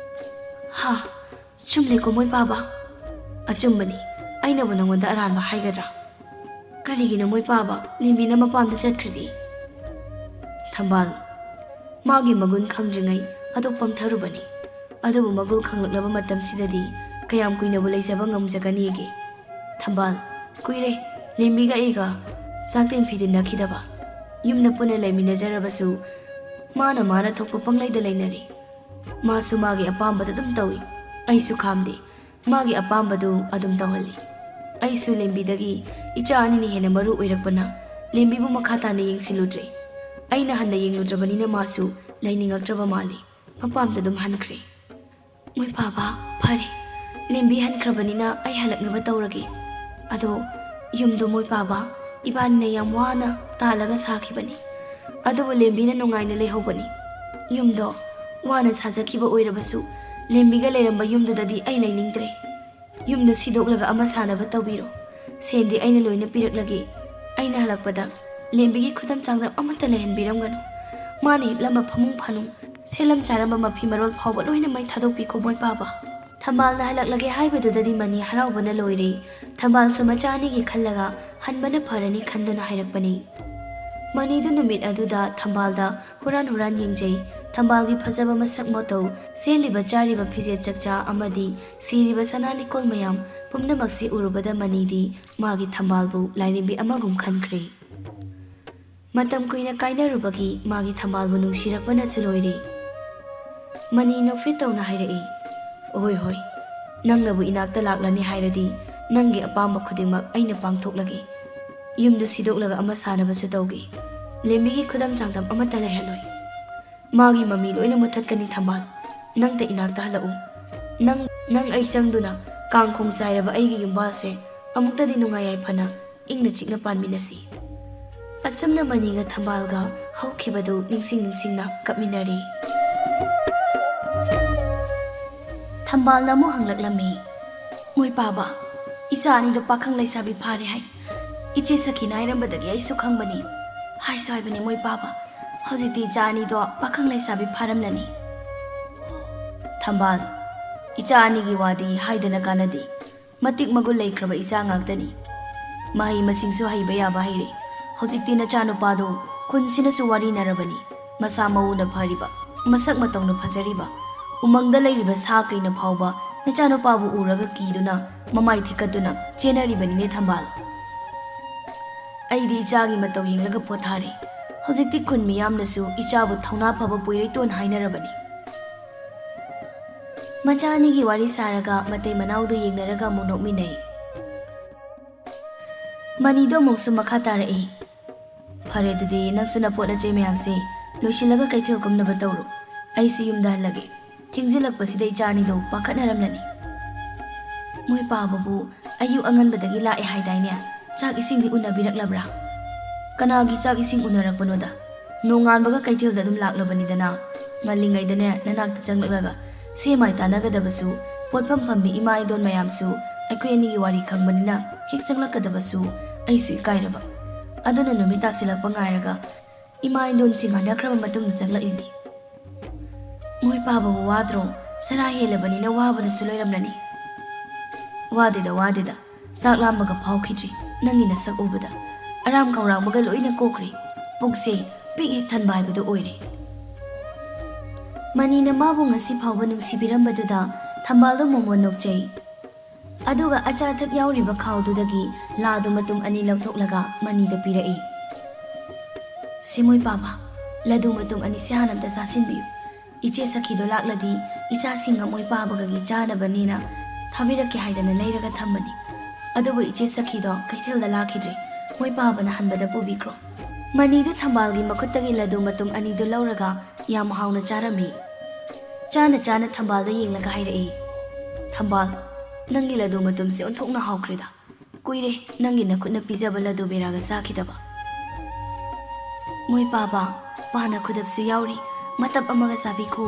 "ꯍꯥ, ꯆꯨꯝꯂꯦꯀꯣ ꯃꯣꯏ ꯄꯥꯕ?" "ꯑꯆꯨꯝꯕꯅꯤ꯫ ꯑꯩꯅꯕꯨ ꯅꯉꯣꯟꯗ ꯑꯔꯥꯟꯕ ꯍꯥꯏꯒꯗ꯭ꯔꯥ? ꯀꯔꯤꯒꯤꯅꯣ ꯃꯣꯏ ꯄꯥꯕ? ꯂꯦꯝꯕꯤꯅ ꯃꯄꯥꯝꯗ ꯆꯠꯈ꯭ꯔꯗꯤ?" ꯊꯝꯕꯥꯜ, ꯃꯥꯒꯤ ꯃꯒꯨꯟ ꯈꯪꯗ꯭ꯔꯤꯉꯩ ꯑꯗꯨꯛ ꯄꯪꯊꯔꯨꯕꯅꯤ꯫ ꯑꯗꯨꯕꯨ ꯃꯒꯨꯟ ꯈꯪꯂꯛꯂꯕ ꯃꯇꯝꯁꯤꯗꯗꯤ ꯀꯌꯥꯝ ꯀꯨꯏꯅꯕꯨ ꯂꯩꯖꯕ ꯉꯝꯖꯒꯅꯤꯒꯦ? ꯊꯝꯕꯥꯜ, ꯀꯨꯏꯔꯦ ꯂꯦꯝꯕꯤꯒ ꯑꯩꯒ ꯆꯥꯛꯇꯦꯟ ꯐꯤꯗꯤꯟꯅꯈꯤꯗꯕ꯫ ꯌꯨꯝꯗ ꯄꯨꯟꯅ ꯂꯩꯃꯤꯟꯅꯖꯔꯕꯁꯨ ꯃꯥꯅ ꯃꯥꯅ ꯊꯣꯛꯄ ꯄꯪꯂꯩꯗ ꯂꯩꯅꯔꯤ꯫ ꯃꯥꯁꯨ ꯃꯥꯒꯤ ꯑꯄꯥꯝꯕꯗ ꯑꯗꯨꯝ ꯇꯧꯏ꯫ ꯑꯩꯁꯨ ꯈꯥꯝꯗꯦ꯫ ꯃꯥꯒꯤ ꯑꯄꯥꯝꯕꯗꯨ ꯑꯗꯨꯝ ꯇꯧꯍꯜꯂꯤ꯫ ꯑꯩꯁꯨ ꯂꯦꯝꯕꯤꯗꯒꯤ ꯏꯆꯥ ꯑꯅꯤꯅ ꯍꯦꯟꯅ ꯃꯔꯨ ꯑꯣꯏꯔꯛꯄꯅ ꯂꯦꯝꯕꯤꯕꯨ ꯃꯈꯥ ꯇꯥꯅ ꯌꯦꯡꯁꯤꯜꯂꯨꯗ꯭ꯔꯦ꯫ ꯑꯩꯅ ꯍꯟꯅ ꯌꯦꯡꯂꯨꯗ꯭ꯔꯕꯅꯤꯅ ꯃꯥꯁꯨ ꯂꯩꯅꯤꯡꯉꯛꯇ꯭ꯔꯕ ꯃꯥꯜꯂꯤ꯫ ꯃꯄꯥꯝꯗ ꯑꯗꯨꯝ ꯍꯟꯈ꯭ꯔꯦ꯫ ꯃꯣꯏ ꯄꯥꯕ, ꯐꯔꯦ, ꯂꯦꯝꯕꯤ ꯍꯟꯈ꯭ꯔꯕꯅꯤꯅ ꯑꯩ ꯍꯜꯂꯛꯅꯕ ꯇꯧꯔꯒꯦ꯫ ꯑꯗꯣ ꯌꯨꯝꯗꯣ ꯃꯣꯏ ꯄꯥꯕ, ꯏꯕꯥꯅꯤꯅ ꯌꯥꯝ ꯋꯥꯅ ꯇꯥꯜꯂꯒ ꯁꯥꯈꯤꯕꯅꯤ꯫ ꯑꯗꯨꯕꯨ ꯂꯦꯝꯕꯤꯅ ꯅꯨꯡꯉꯥꯏꯅ ꯂꯩꯍꯧꯕꯅꯤ꯫ ꯌꯨꯝꯗꯣ ꯋꯥꯅ ꯁꯥꯖꯈꯤꯕ ꯑꯣꯏꯔꯕꯁꯨ ꯂꯦꯝꯕꯤꯒ ꯂꯩꯔꯝꯕ ꯌꯨꯝꯗꯨꯗꯗꯤ ꯑꯩ ꯂꯩꯅꯤꯡꯗ꯭ꯔꯦ꯫ ꯌꯨꯝꯗꯨ ꯁꯤꯗꯣꯛꯂꯒ ꯑꯃ ꯁꯥꯅꯕ ꯇꯧꯕꯤꯔꯣ꯫ ꯁꯦꯟꯗꯤ ꯑꯩꯅ ꯂꯣꯏꯅ ꯄꯤꯔꯛꯂꯒꯦ꯫ ꯑꯩꯅ ꯍꯜꯂꯛꯄꯗ ꯂꯦꯝꯕꯤꯒꯤ ꯈꯨꯗꯝ ꯆꯥꯡꯗꯝ ꯑꯃꯠꯇ ꯂꯩꯍꯟꯕꯤꯔꯝꯒꯅꯨ꯫ ꯃꯥꯅ ꯍꯤꯞꯂꯝꯕ ꯐꯃꯨꯡ ꯐꯥꯅꯨꯡ, ꯁꯦꯠꯂꯝ ꯆꯥꯔꯝꯕ ꯃꯐꯤ ꯃꯔꯣꯜ ꯐꯥꯎꯕ ꯂꯣꯏꯅ ꯃꯩ ꯊꯥꯗꯣꯛꯄꯤꯈꯣ ꯃꯣꯏ ꯄꯥꯕ꯫ ꯊꯝꯕꯥꯜꯅ ꯍꯜꯂꯛꯂꯒꯦ ꯍꯥꯏꯕꯗꯨꯗꯗꯤ ꯃꯅꯤ ꯍꯔꯥꯎꯕꯅ ꯂꯣꯏꯔꯦ꯫ ꯊꯝꯕꯥꯜꯁꯨ ꯃꯆꯥ ꯑꯅꯤꯒꯤ ꯈꯜꯂꯒ ꯍꯟꯕꯅ ꯐꯔꯅꯤ ꯈꯟꯗꯨꯅ ꯍꯥꯏꯔꯛꯄꯅꯤ꯫ ꯃꯅꯤꯗꯨ ꯅꯨꯃꯤꯠ ꯑꯗꯨꯗ ꯊꯝꯕꯥꯜꯗ ꯍꯨꯔꯥꯟ ꯍꯨꯔꯥꯟ ꯌꯦꯡꯖꯩ꯫ ꯊꯝꯕꯥꯜꯒꯤ ꯐꯖꯕ ꯃꯁꯛ ꯃꯇꯧ, ꯁꯦꯠꯂꯤꯕ ꯆꯥꯔꯤꯕ ꯐꯤꯖꯦꯠ ꯆꯛꯆꯥ ꯑꯃꯗꯤ ꯁꯤꯔꯤꯕ ꯁꯅꯥ ꯂꯤꯛꯀꯣꯜ ꯃꯌꯥꯝ ꯄꯨꯝꯅꯃꯛꯁꯤ ꯎꯔꯨꯕꯗ ꯃꯅꯤꯗꯤ ꯃꯥꯒꯤ ꯊꯝꯕꯥꯜꯕꯨ ꯂꯥꯏꯔꯦꯝꯕꯤ ꯑꯃꯒꯨꯝ ꯈꯟꯈ꯭ꯔꯦ꯫ ꯃꯇꯝ ꯀꯨꯏꯅ ꯀꯥꯏꯅꯔꯨꯕꯒꯤ ꯃꯥꯒꯤ ꯊꯝꯕꯥꯜꯕꯨ ꯅꯨꯡꯁꯤꯔꯛꯄꯅꯁꯨ ꯂꯣꯏꯔꯦ꯫ ꯃꯅꯤ ꯅꯣꯛꯐꯦꯠ ꯇꯧꯅ ꯍꯥꯏꯔꯛꯏ, "ꯍꯣꯏ, ꯍꯣꯏ, ꯅꯪꯅꯕꯨ ꯏꯅꯥꯛꯇ ꯂꯥꯛꯂꯅꯤ ꯍꯥꯏꯔꯗꯤ ꯅꯪꯒꯤ ꯑꯄꯥꯝꯕ ꯈꯨꯗꯤꯡꯃꯛ ꯑꯩꯅ ꯄꯥꯡꯊꯣꯛꯂꯒꯦ꯫ ꯌꯨꯝꯗꯨ ꯁꯤꯗꯣꯛꯂꯒ ꯑꯃ ꯁꯥꯅꯕꯁꯨ ꯇꯧꯒꯦ꯫ ꯂꯦꯝꯕꯤꯒꯤ ꯈꯨꯗꯝ ꯆꯥꯡꯗꯝ ꯑꯃꯠꯇ ꯂꯩꯍꯜꯂꯣꯏ꯫ ꯃꯥꯒꯤ ꯃꯃꯤ ꯂꯣꯏꯅ ꯃꯨꯊꯠꯀꯅꯤ ꯊꯝꯕꯥꯜ꯫ ꯅꯪꯇ ꯏꯅꯥꯛꯇ ꯍꯜꯂꯛꯎ꯫ ꯅꯪ, ꯅꯪ ꯑꯩ ꯆꯪꯗꯨꯅ ꯀꯥꯡꯈꯣꯡ ꯆꯥꯏꯔꯕ ꯑꯩꯒꯤ ꯌꯨꯝꯕꯥꯜꯁꯦ ꯑꯃꯨꯛꯇꯗꯤ ꯅꯨꯡꯉꯥꯏ ꯌꯥꯏꯐꯅ ꯏꯪꯅ ꯆꯤꯛꯅ ꯄꯥꯟꯃꯤꯟꯅꯁꯤ꯫ ꯑꯁꯨꯝꯅ ꯃꯅꯤꯒ ꯊꯝꯕꯥꯜꯒ ꯍꯧꯈꯤꯕꯗꯨ ꯅꯤꯡꯁꯤꯡ ꯅꯤꯡꯁꯤꯡꯅ ꯀꯞꯃꯤꯟꯅꯔꯤ꯫ ꯊꯝꯕꯥꯜꯅ ꯑꯃꯨꯛ ꯍꯪꯂꯛꯂꯝꯃꯤ, "ꯃꯣꯏ ꯄꯥꯕ, ꯏꯆꯥ ꯑꯅꯤꯗꯣ ꯄꯥꯈꯪ ꯂꯩꯁꯥꯕꯤ ꯐꯥꯔꯦ ꯍꯥꯏ꯫ ꯏꯆꯦ ꯁꯈꯤꯅ ꯍꯥꯏꯔꯝꯕꯗꯒꯤ ꯑꯩꯁꯨ ꯈꯪꯕꯅꯤ꯫ ꯍꯥꯏꯁꯨ ꯍꯥꯏꯕꯅꯤ ꯃꯣꯏ ꯄꯥꯕ, ꯍꯧꯖꯤꯛꯇꯤ ꯏꯆꯥ ꯑꯅꯤꯗꯣ ꯄꯥꯈꯪ ꯂꯩꯁꯥꯕꯤ ꯐꯥꯔꯝꯂꯅꯤ꯫" ꯊꯝꯕꯥꯜ, ꯏꯆꯥ ꯑꯅꯤꯒꯤ ꯋꯥꯗꯤ ꯍꯥꯏꯗꯅ ꯀꯥꯟꯅꯗꯦ꯫ ꯃꯇꯤꯛ ꯃꯒꯨꯟ ꯂꯩꯈ꯭ꯔꯕ ꯏꯆꯥ ꯉꯥꯛꯇꯅꯤ꯫ ꯃꯍꯩ ꯃꯁꯤꯡꯁꯨ ꯍꯩꯕ ꯌꯥꯕ ꯍꯩꯔꯦ꯫ ꯍꯧꯖꯤꯛꯇꯤ ꯅꯆꯥꯅꯨꯄꯥꯗꯣ ꯈꯨꯟꯁꯤꯅꯁꯨ ꯋꯥꯔꯤꯅꯔꯕꯅꯤ꯫ ꯃꯁꯥ ꯃꯎꯅ ꯐꯔꯤꯕ, ꯃꯁꯛ ꯃꯇꯧꯅ ꯐꯖꯔꯤꯕ, ꯎꯃꯪꯗ ꯂꯩꯔꯤꯕ ꯁꯥ ꯀꯩꯅ ꯐꯥꯎꯕ ꯅꯆꯥꯅꯨꯄꯥꯕꯨ ꯎꯔꯒ ꯀꯤꯗꯨꯅ ꯃꯃꯥꯏ ꯊꯤꯀꯠꯇꯨꯅ ꯆꯦꯟꯅꯔꯤꯕꯅꯤꯅꯦ ꯊꯝꯕꯥꯜ꯫ ꯑꯩꯗꯤ ꯏꯆꯥꯒꯤ ꯃꯇꯧ ꯌꯦꯡꯂꯒ ꯄꯣꯊꯥꯔꯦ꯫ ꯍꯧꯖꯤꯛꯇꯤ ꯈꯨꯟ ꯃꯤꯌꯥꯝꯅꯁꯨ ꯏꯆꯥꯕꯨ ꯊꯧꯅꯥ ꯐꯕ ꯄꯣꯏꯔꯩꯇꯣꯟ ꯍꯥꯏꯅꯔꯕꯅꯤ꯫ ꯃꯆꯥ ꯑꯅꯤꯒꯤ ꯋꯥꯔꯤ ꯁꯥꯔꯒ ꯃꯇꯩ ꯃꯅꯥꯎꯗꯨ ꯌꯦꯡꯅꯔꯒ ꯑꯃꯨꯛ ꯅꯣꯛꯃꯤꯟꯅꯩ꯫ ꯃꯅꯤꯗꯣ ꯑꯃꯨꯛꯁꯨ ꯃꯈꯥ ꯇꯥꯔꯛꯏ, "ꯐꯔꯦ, ꯑꯗꯨꯗꯤ ꯅꯪꯁꯨ ꯅꯄꯣꯠ ꯅꯆꯩ ꯃꯌꯥꯝꯁꯦ ꯂꯣꯏꯁꯤꯜꯂꯒ ꯀꯩꯊꯦꯜ ꯀꯨꯝꯅꯕ ꯇꯧꯔꯣ꯫ ꯑꯩꯁꯨ ꯌꯨꯝꯗ ꯍꯜꯂꯒꯦ꯫ ꯊꯦꯡꯖꯤꯜꯂꯛꯄꯁꯤꯗ ꯏꯆꯥ ꯑꯅꯤꯗꯣ ꯄꯥꯈꯠꯅꯔꯝꯂꯅꯤ꯫" "ꯃꯣꯏ ꯄꯥꯕꯕꯨ ꯑꯌꯨꯛ ꯑꯉꯟꯕꯗꯒꯤ ꯂꯥꯛꯑꯦ ꯍꯥꯏꯗꯥꯏꯅꯦ? ꯆꯥꯛ ꯏꯁꯤꯡꯗꯤ ꯎꯅꯕꯤꯔꯛꯂꯕ꯭ꯔꯥ?" "ꯀꯅꯥꯒꯤ ꯆꯥꯛ ꯏꯁꯤꯡ ꯎꯅꯔꯛꯄꯅꯣꯗ? ꯅꯣꯡꯉꯥꯟꯕꯒ ꯀꯩꯊꯦꯜꯗ ꯑꯗꯨꯝ ꯂꯥꯛꯂꯕꯅꯤꯗꯅ꯫ ꯉꯜꯂꯤꯉꯩꯗꯅꯦ ꯅꯅꯥꯛꯇ ꯆꯪꯂꯛꯂꯒ ꯁꯦ ꯃꯥꯏ ꯇꯥꯟꯅꯒꯗꯕꯁꯨ, ꯄꯣꯠꯐꯝ ꯐꯝꯕꯤ ꯏꯃꯥ ꯏꯗꯣꯟ ꯃꯌꯥꯝꯁꯨ ꯑꯩꯈꯣꯏ ꯑꯅꯤꯒꯤ ꯋꯥꯔꯤ ꯈꯪꯕꯅꯤꯅ ꯍꯦꯛ ꯆꯪꯂꯛꯀꯗꯕꯁꯨ ꯑꯩꯁꯨ ꯏꯀꯥꯏꯔꯕ꯫ ꯑꯗꯨꯅ ꯅꯨꯃꯤꯠ ꯇꯥꯁꯤꯜꯂꯛꯄ ꯉꯥꯏꯔꯒ ꯏꯃꯥ ꯏꯗꯣꯟꯁꯤꯡ ꯍꯟꯅꯈ꯭ꯔꯕ ꯃꯇꯨꯡꯗ ꯆꯪꯂꯛꯂꯤꯅꯤ꯫" "ꯃꯣꯏ ꯄꯥꯕꯕꯨ ꯋꯥꯗ꯭ꯔꯣ? ꯆꯔꯥ ꯍꯦꯜꯂꯕꯅꯤꯅ ꯋꯥꯕꯅꯁꯨ ꯂꯣꯏꯔꯝꯂꯅꯤ꯫" "ꯋꯥꯗꯦꯗ, ꯋꯥꯗꯦꯗ꯫ ꯆꯥꯛ ꯂꯥꯝꯕꯒ ꯐꯥꯎꯈꯤꯗ꯭ꯔꯤ ꯅꯪꯒꯤ ꯅꯁꯛ ꯎꯕꯗ꯫ ꯑꯔꯥꯝ ꯈꯧꯔꯥꯡꯕꯒ ꯂꯣꯏꯅ ꯀꯣꯛꯈ꯭ꯔꯦ꯫ ꯄꯨꯛꯁꯦ ꯄꯤꯛ ꯍꯦꯛ ꯊꯟꯕ ꯍꯥꯏꯕꯗꯨ ꯑꯣꯏꯔꯦ꯫" ꯃꯅꯤꯅ ꯃꯥꯕꯨ ꯉꯁꯤ ꯐꯥꯎꯕ ꯅꯨꯡꯁꯤꯕꯤꯔꯝꯕꯗꯨꯗ ꯊꯝꯕꯥꯜꯗꯣ ꯃꯣꯃꯣꯟ ꯅꯣꯛꯆꯩ꯫ ꯑꯗꯨꯒ ꯑꯆꯥ ꯑꯊꯛ ꯌꯥꯎꯔꯤꯕ ꯈꯥꯎꯗꯨꯗꯒꯤ ꯂꯥꯗꯨ ꯃꯇꯨꯝ ꯑꯅꯤ ꯂꯧꯊꯣꯛꯂꯒ ꯃꯅꯤꯗ ꯄꯤꯔꯛꯏ꯫ "ꯁꯦ ꯃꯣꯏ ꯄꯥꯕ, ꯂꯗꯨ ꯃꯇꯨꯝ ꯑꯅꯤꯁꯦ ꯍꯥꯟꯅ ꯑꯝꯇ ꯆꯥꯁꯤꯟꯕꯤꯌꯨ꯫ ꯏꯆꯦ ꯁꯈꯤꯗꯣ ꯂꯥꯛꯂꯗꯤ ꯏꯆꯥꯁꯤꯡꯒ ꯃꯣꯏ ꯄꯥꯕꯒꯒꯤ ꯆꯥꯅꯕꯅꯦꯅ ꯊꯥꯕꯤꯔꯛꯀꯦ ꯍꯥꯏꯗꯅ ꯂꯩꯔꯒ ꯊꯝꯕꯅꯤ꯫ ꯑꯗꯨꯕꯨ ꯏꯆꯦ ꯁꯈꯤꯗꯣ ꯀꯩꯊꯦꯜꯗ ꯂꯥꯛꯈꯤꯗ꯭ꯔꯦ꯫ ꯃꯣꯏ ꯄꯥꯕꯅ ꯍꯟꯕꯗ ꯄꯨꯕꯤꯈ꯭ꯔꯣ꯫ ꯃꯅꯤꯗꯨ ꯊꯝꯕꯥꯜꯒꯤ ꯃꯈꯨꯠꯇꯒꯤ ꯂꯗꯨ ꯃꯇꯨꯝ ꯑꯅꯤꯗꯨ ꯂꯧꯔꯒ ꯌꯥꯝ ꯍꯥꯎꯅ ꯆꯥꯔꯝꯃꯤ꯫ ꯆꯥꯅ ꯆꯥꯅ ꯊꯝꯕꯥꯜꯗ ꯌꯦꯡꯂꯒ ꯍꯥꯏꯔꯛꯏ, "ꯊꯝꯕꯥꯜ, ꯅꯪꯒꯤ ꯂꯗꯨ ꯃꯇꯨꯝꯁꯦ ꯑꯣꯟꯊꯣꯛꯅ ꯍꯥꯎꯈ꯭ꯔꯦꯗ꯫ ꯀꯨꯏꯔꯦ ꯅꯪꯒꯤ ꯅꯈꯨꯠꯅ ꯄꯤꯖꯕ ꯂꯗꯨ ꯕꯦꯔꯥꯒ ꯆꯥꯈꯤꯗꯕ꯫" "ꯃꯣꯏ ꯄꯥꯕ, ꯄꯥꯅ ꯈꯨꯗꯞꯁꯨ ꯌꯥꯎꯔꯤ, ꯃꯇꯞ ꯑꯃꯒ ꯆꯥꯕꯤꯈꯣ꯫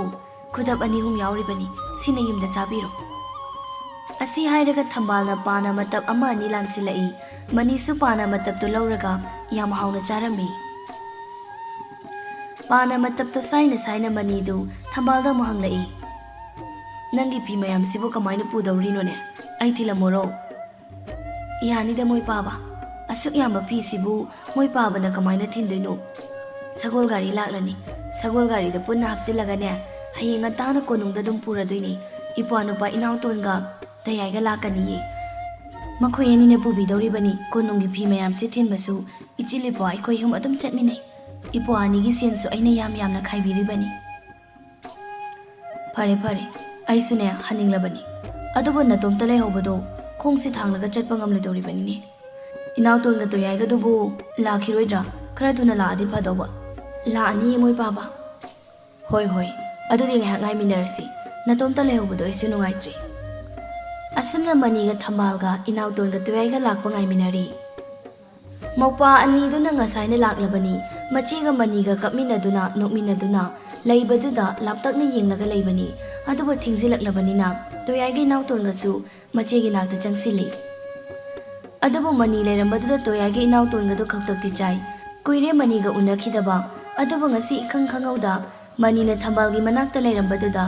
ꯈꯨꯗꯞ ꯑꯅꯤ ꯑꯍꯨꯝ ꯌꯥꯎꯔꯤꯕꯅꯤ, ꯁꯤꯅ ꯌꯨꯝꯗ ꯆꯥꯕꯤꯔꯣ꯫" ꯑꯁꯤ ꯍꯥꯏꯔꯒ ꯊꯝꯕꯥꯜꯅ ꯄꯥꯅ ꯃꯇꯞ ꯑꯃ ꯑꯅꯤ ꯂꯥꯟꯁꯤꯜꯂꯛꯏ꯫ ꯃꯅꯤꯁꯨ ꯄꯥꯅ ꯃꯇꯞꯇꯨ ꯂꯧꯔꯒ ꯌꯥꯝ ꯍꯥꯎꯅ ꯆꯥꯔꯝꯃꯤ꯫ ꯄꯥꯅ ꯃꯇꯞꯇꯨ ꯁꯥꯏꯅ ꯁꯥꯏꯅ ꯃꯅꯤꯗꯨ ꯊꯝꯕꯥꯜꯗ ꯑꯃꯨꯛ ꯍꯪꯂꯛꯏ, "ꯅꯪꯒꯤ ꯐꯤ ꯃꯌꯥꯝꯁꯤꯕꯨ ꯀꯃꯥꯏꯅ ꯄꯨꯗꯧꯔꯤꯅꯣꯅꯦ? ꯑꯩ ꯊꯤꯜꯂꯝꯃꯣꯔꯣ?" "ꯌꯥꯅꯤꯗ ꯃꯣꯏ ꯄꯥꯕ, ꯑꯁꯨꯛ ꯌꯥꯝꯕ ꯐꯤꯁꯤꯕꯨ ꯃꯣꯏ ꯄꯥꯕꯅ ꯀꯃꯥꯏꯅ ꯊꯤꯟꯗꯣꯏꯅꯣ? ꯁꯒꯣꯜ ꯒꯥꯔꯤ ꯂꯥꯛꯂꯅꯤ, ꯁꯒꯣꯜ ꯒꯥꯔꯤꯗ ꯄꯨꯟꯅ ꯍꯥꯞꯆꯤꯜꯂꯒꯅꯦ, ꯍꯌꯦꯡ ꯉꯟꯇꯥꯅ ꯀꯣꯅꯨꯡꯗ ꯑꯗꯨꯝ ꯄꯨꯔꯗꯣꯏꯅꯤ꯫ ꯏꯄ꯭ꯋꯥ ꯅꯨꯄꯥ ꯏꯅꯥꯎꯇꯣꯟꯒ ꯇꯌꯥꯏꯒ ꯂꯥꯛꯀꯅꯤꯌꯦ꯫ ꯃꯈꯣꯏ ꯑꯅꯤꯅ ꯄꯨꯕꯤꯗꯧꯔꯤꯕꯅꯤ ꯀꯣꯅꯨꯡꯒꯤ ꯐꯤ ꯃꯌꯥꯝꯁꯤ ꯊꯤꯟꯕꯁꯨ꯫ ꯏꯆꯤꯜ ꯏꯄ꯭ꯋꯥ ꯑꯩꯈꯣꯏ ꯑꯍꯨꯝ ꯑꯗꯨꯝ ꯆꯠꯃꯤꯟꯅꯩ꯫ ꯏꯄ꯭ꯋꯥ ꯑꯅꯤꯒꯤ ꯁꯦꯟꯁꯨ ꯑꯩꯅ ꯌꯥꯝ ꯌꯥꯝꯅ ꯈꯥꯏꯕꯤꯔꯤꯕꯅꯤ꯫" "ꯐꯔꯦ ꯐꯔꯦ, ꯑꯩꯁꯨꯅꯦ ꯍꯟꯅꯤꯡꯂꯕꯅꯤ꯫ ꯑꯗꯨꯕꯨ ꯅꯇꯣꯝꯇ ꯂꯩꯍꯧꯕꯗꯣ ꯈꯣꯡꯁꯤ ꯊꯥꯡꯂꯒ ꯆꯠꯄ ꯉꯝꯂꯣꯏꯗꯧꯔꯤꯕꯅꯤꯅꯦ꯫ ꯏꯅꯥꯎꯇꯣꯟꯒ ꯇꯣꯌꯥꯏꯒꯗꯨꯕꯨ ꯂꯥꯛꯈꯤꯔꯣꯏꯗ꯭ꯔꯥ? ꯈꯔ ꯊꯨꯅ ꯂꯥꯛꯑꯗꯤ ꯐꯗꯧꯕ꯫" "ꯂꯥꯛꯑꯅꯤꯌꯦ ꯃꯣꯏ ꯄꯥꯕ꯫" "ꯍꯣꯏ ꯍꯣꯏ, ꯑꯗꯨꯗꯤ ꯉꯥꯏꯍꯥꯛ ꯉꯥꯏꯃꯤꯟꯅꯔꯁꯤ꯫ ꯅꯇꯣꯝꯇ ꯂꯩꯍꯧꯕꯗꯣ ꯑꯩꯁꯨ ꯅꯨꯡꯉꯥꯏꯇ꯭ꯔꯦ꯫" ꯑꯁꯨꯝꯅ ꯃꯅꯤꯒ ꯊꯝꯕꯥꯜꯒ ꯏꯅꯥꯎꯇꯣꯟꯒ ꯇꯣꯌꯥꯏꯒ ꯂꯥꯛꯄ ꯉꯥꯏꯃꯤꯟꯅꯔꯤ꯫ ꯃꯧꯄ꯭ꯋꯥ ꯑꯅꯤꯗꯨꯅ ꯉꯁꯥꯏꯅ ꯂꯥꯛꯂꯕꯅꯤ꯫ ꯃꯆꯦꯒ ꯃꯅꯤꯒ ꯀꯞꯃꯤꯟꯅꯗꯨꯅ, ꯅꯣꯛꯃꯤꯟꯅꯗꯨꯅ ꯂꯩꯕꯗꯨꯗ ꯂꯥꯞꯇꯛꯅ ꯌꯦꯡꯂꯒ ꯂꯩꯕꯅꯤ꯫ ꯑꯗꯨꯕꯨ ꯊꯦꯡꯖꯤꯜꯂꯛꯂꯕꯅꯤꯅ ꯇꯣꯌꯥꯏꯒ ꯏꯅꯥꯎꯇꯣꯟꯒꯁꯨ ꯃꯆꯦꯒꯤ ꯅꯥꯛꯇ ꯆꯪꯁꯤꯜꯂꯤ꯫ ꯑꯗꯨꯕꯨ ꯃꯅꯤ ꯂꯩꯔꯝꯕꯗꯨꯗ ꯇꯣꯌꯥꯏꯒ ꯏꯅꯥꯎꯇꯣꯟꯒꯗꯨ ꯈꯛꯇꯛꯇꯤ ꯆꯥꯏ꯫ ꯀꯨꯏꯔꯦ ꯃꯅꯤꯒ ꯎꯅꯈꯤꯗꯕ꯫ ꯑꯗꯨꯕꯨ ꯉꯁꯤ ꯏꯈꯪ ꯈꯪꯍꯧꯗ ꯃꯅꯤꯅ ꯊꯝꯕꯥꯜꯒꯤ ꯃꯅꯥꯛꯇ ꯂꯩꯔꯝꯕꯗꯨꯗ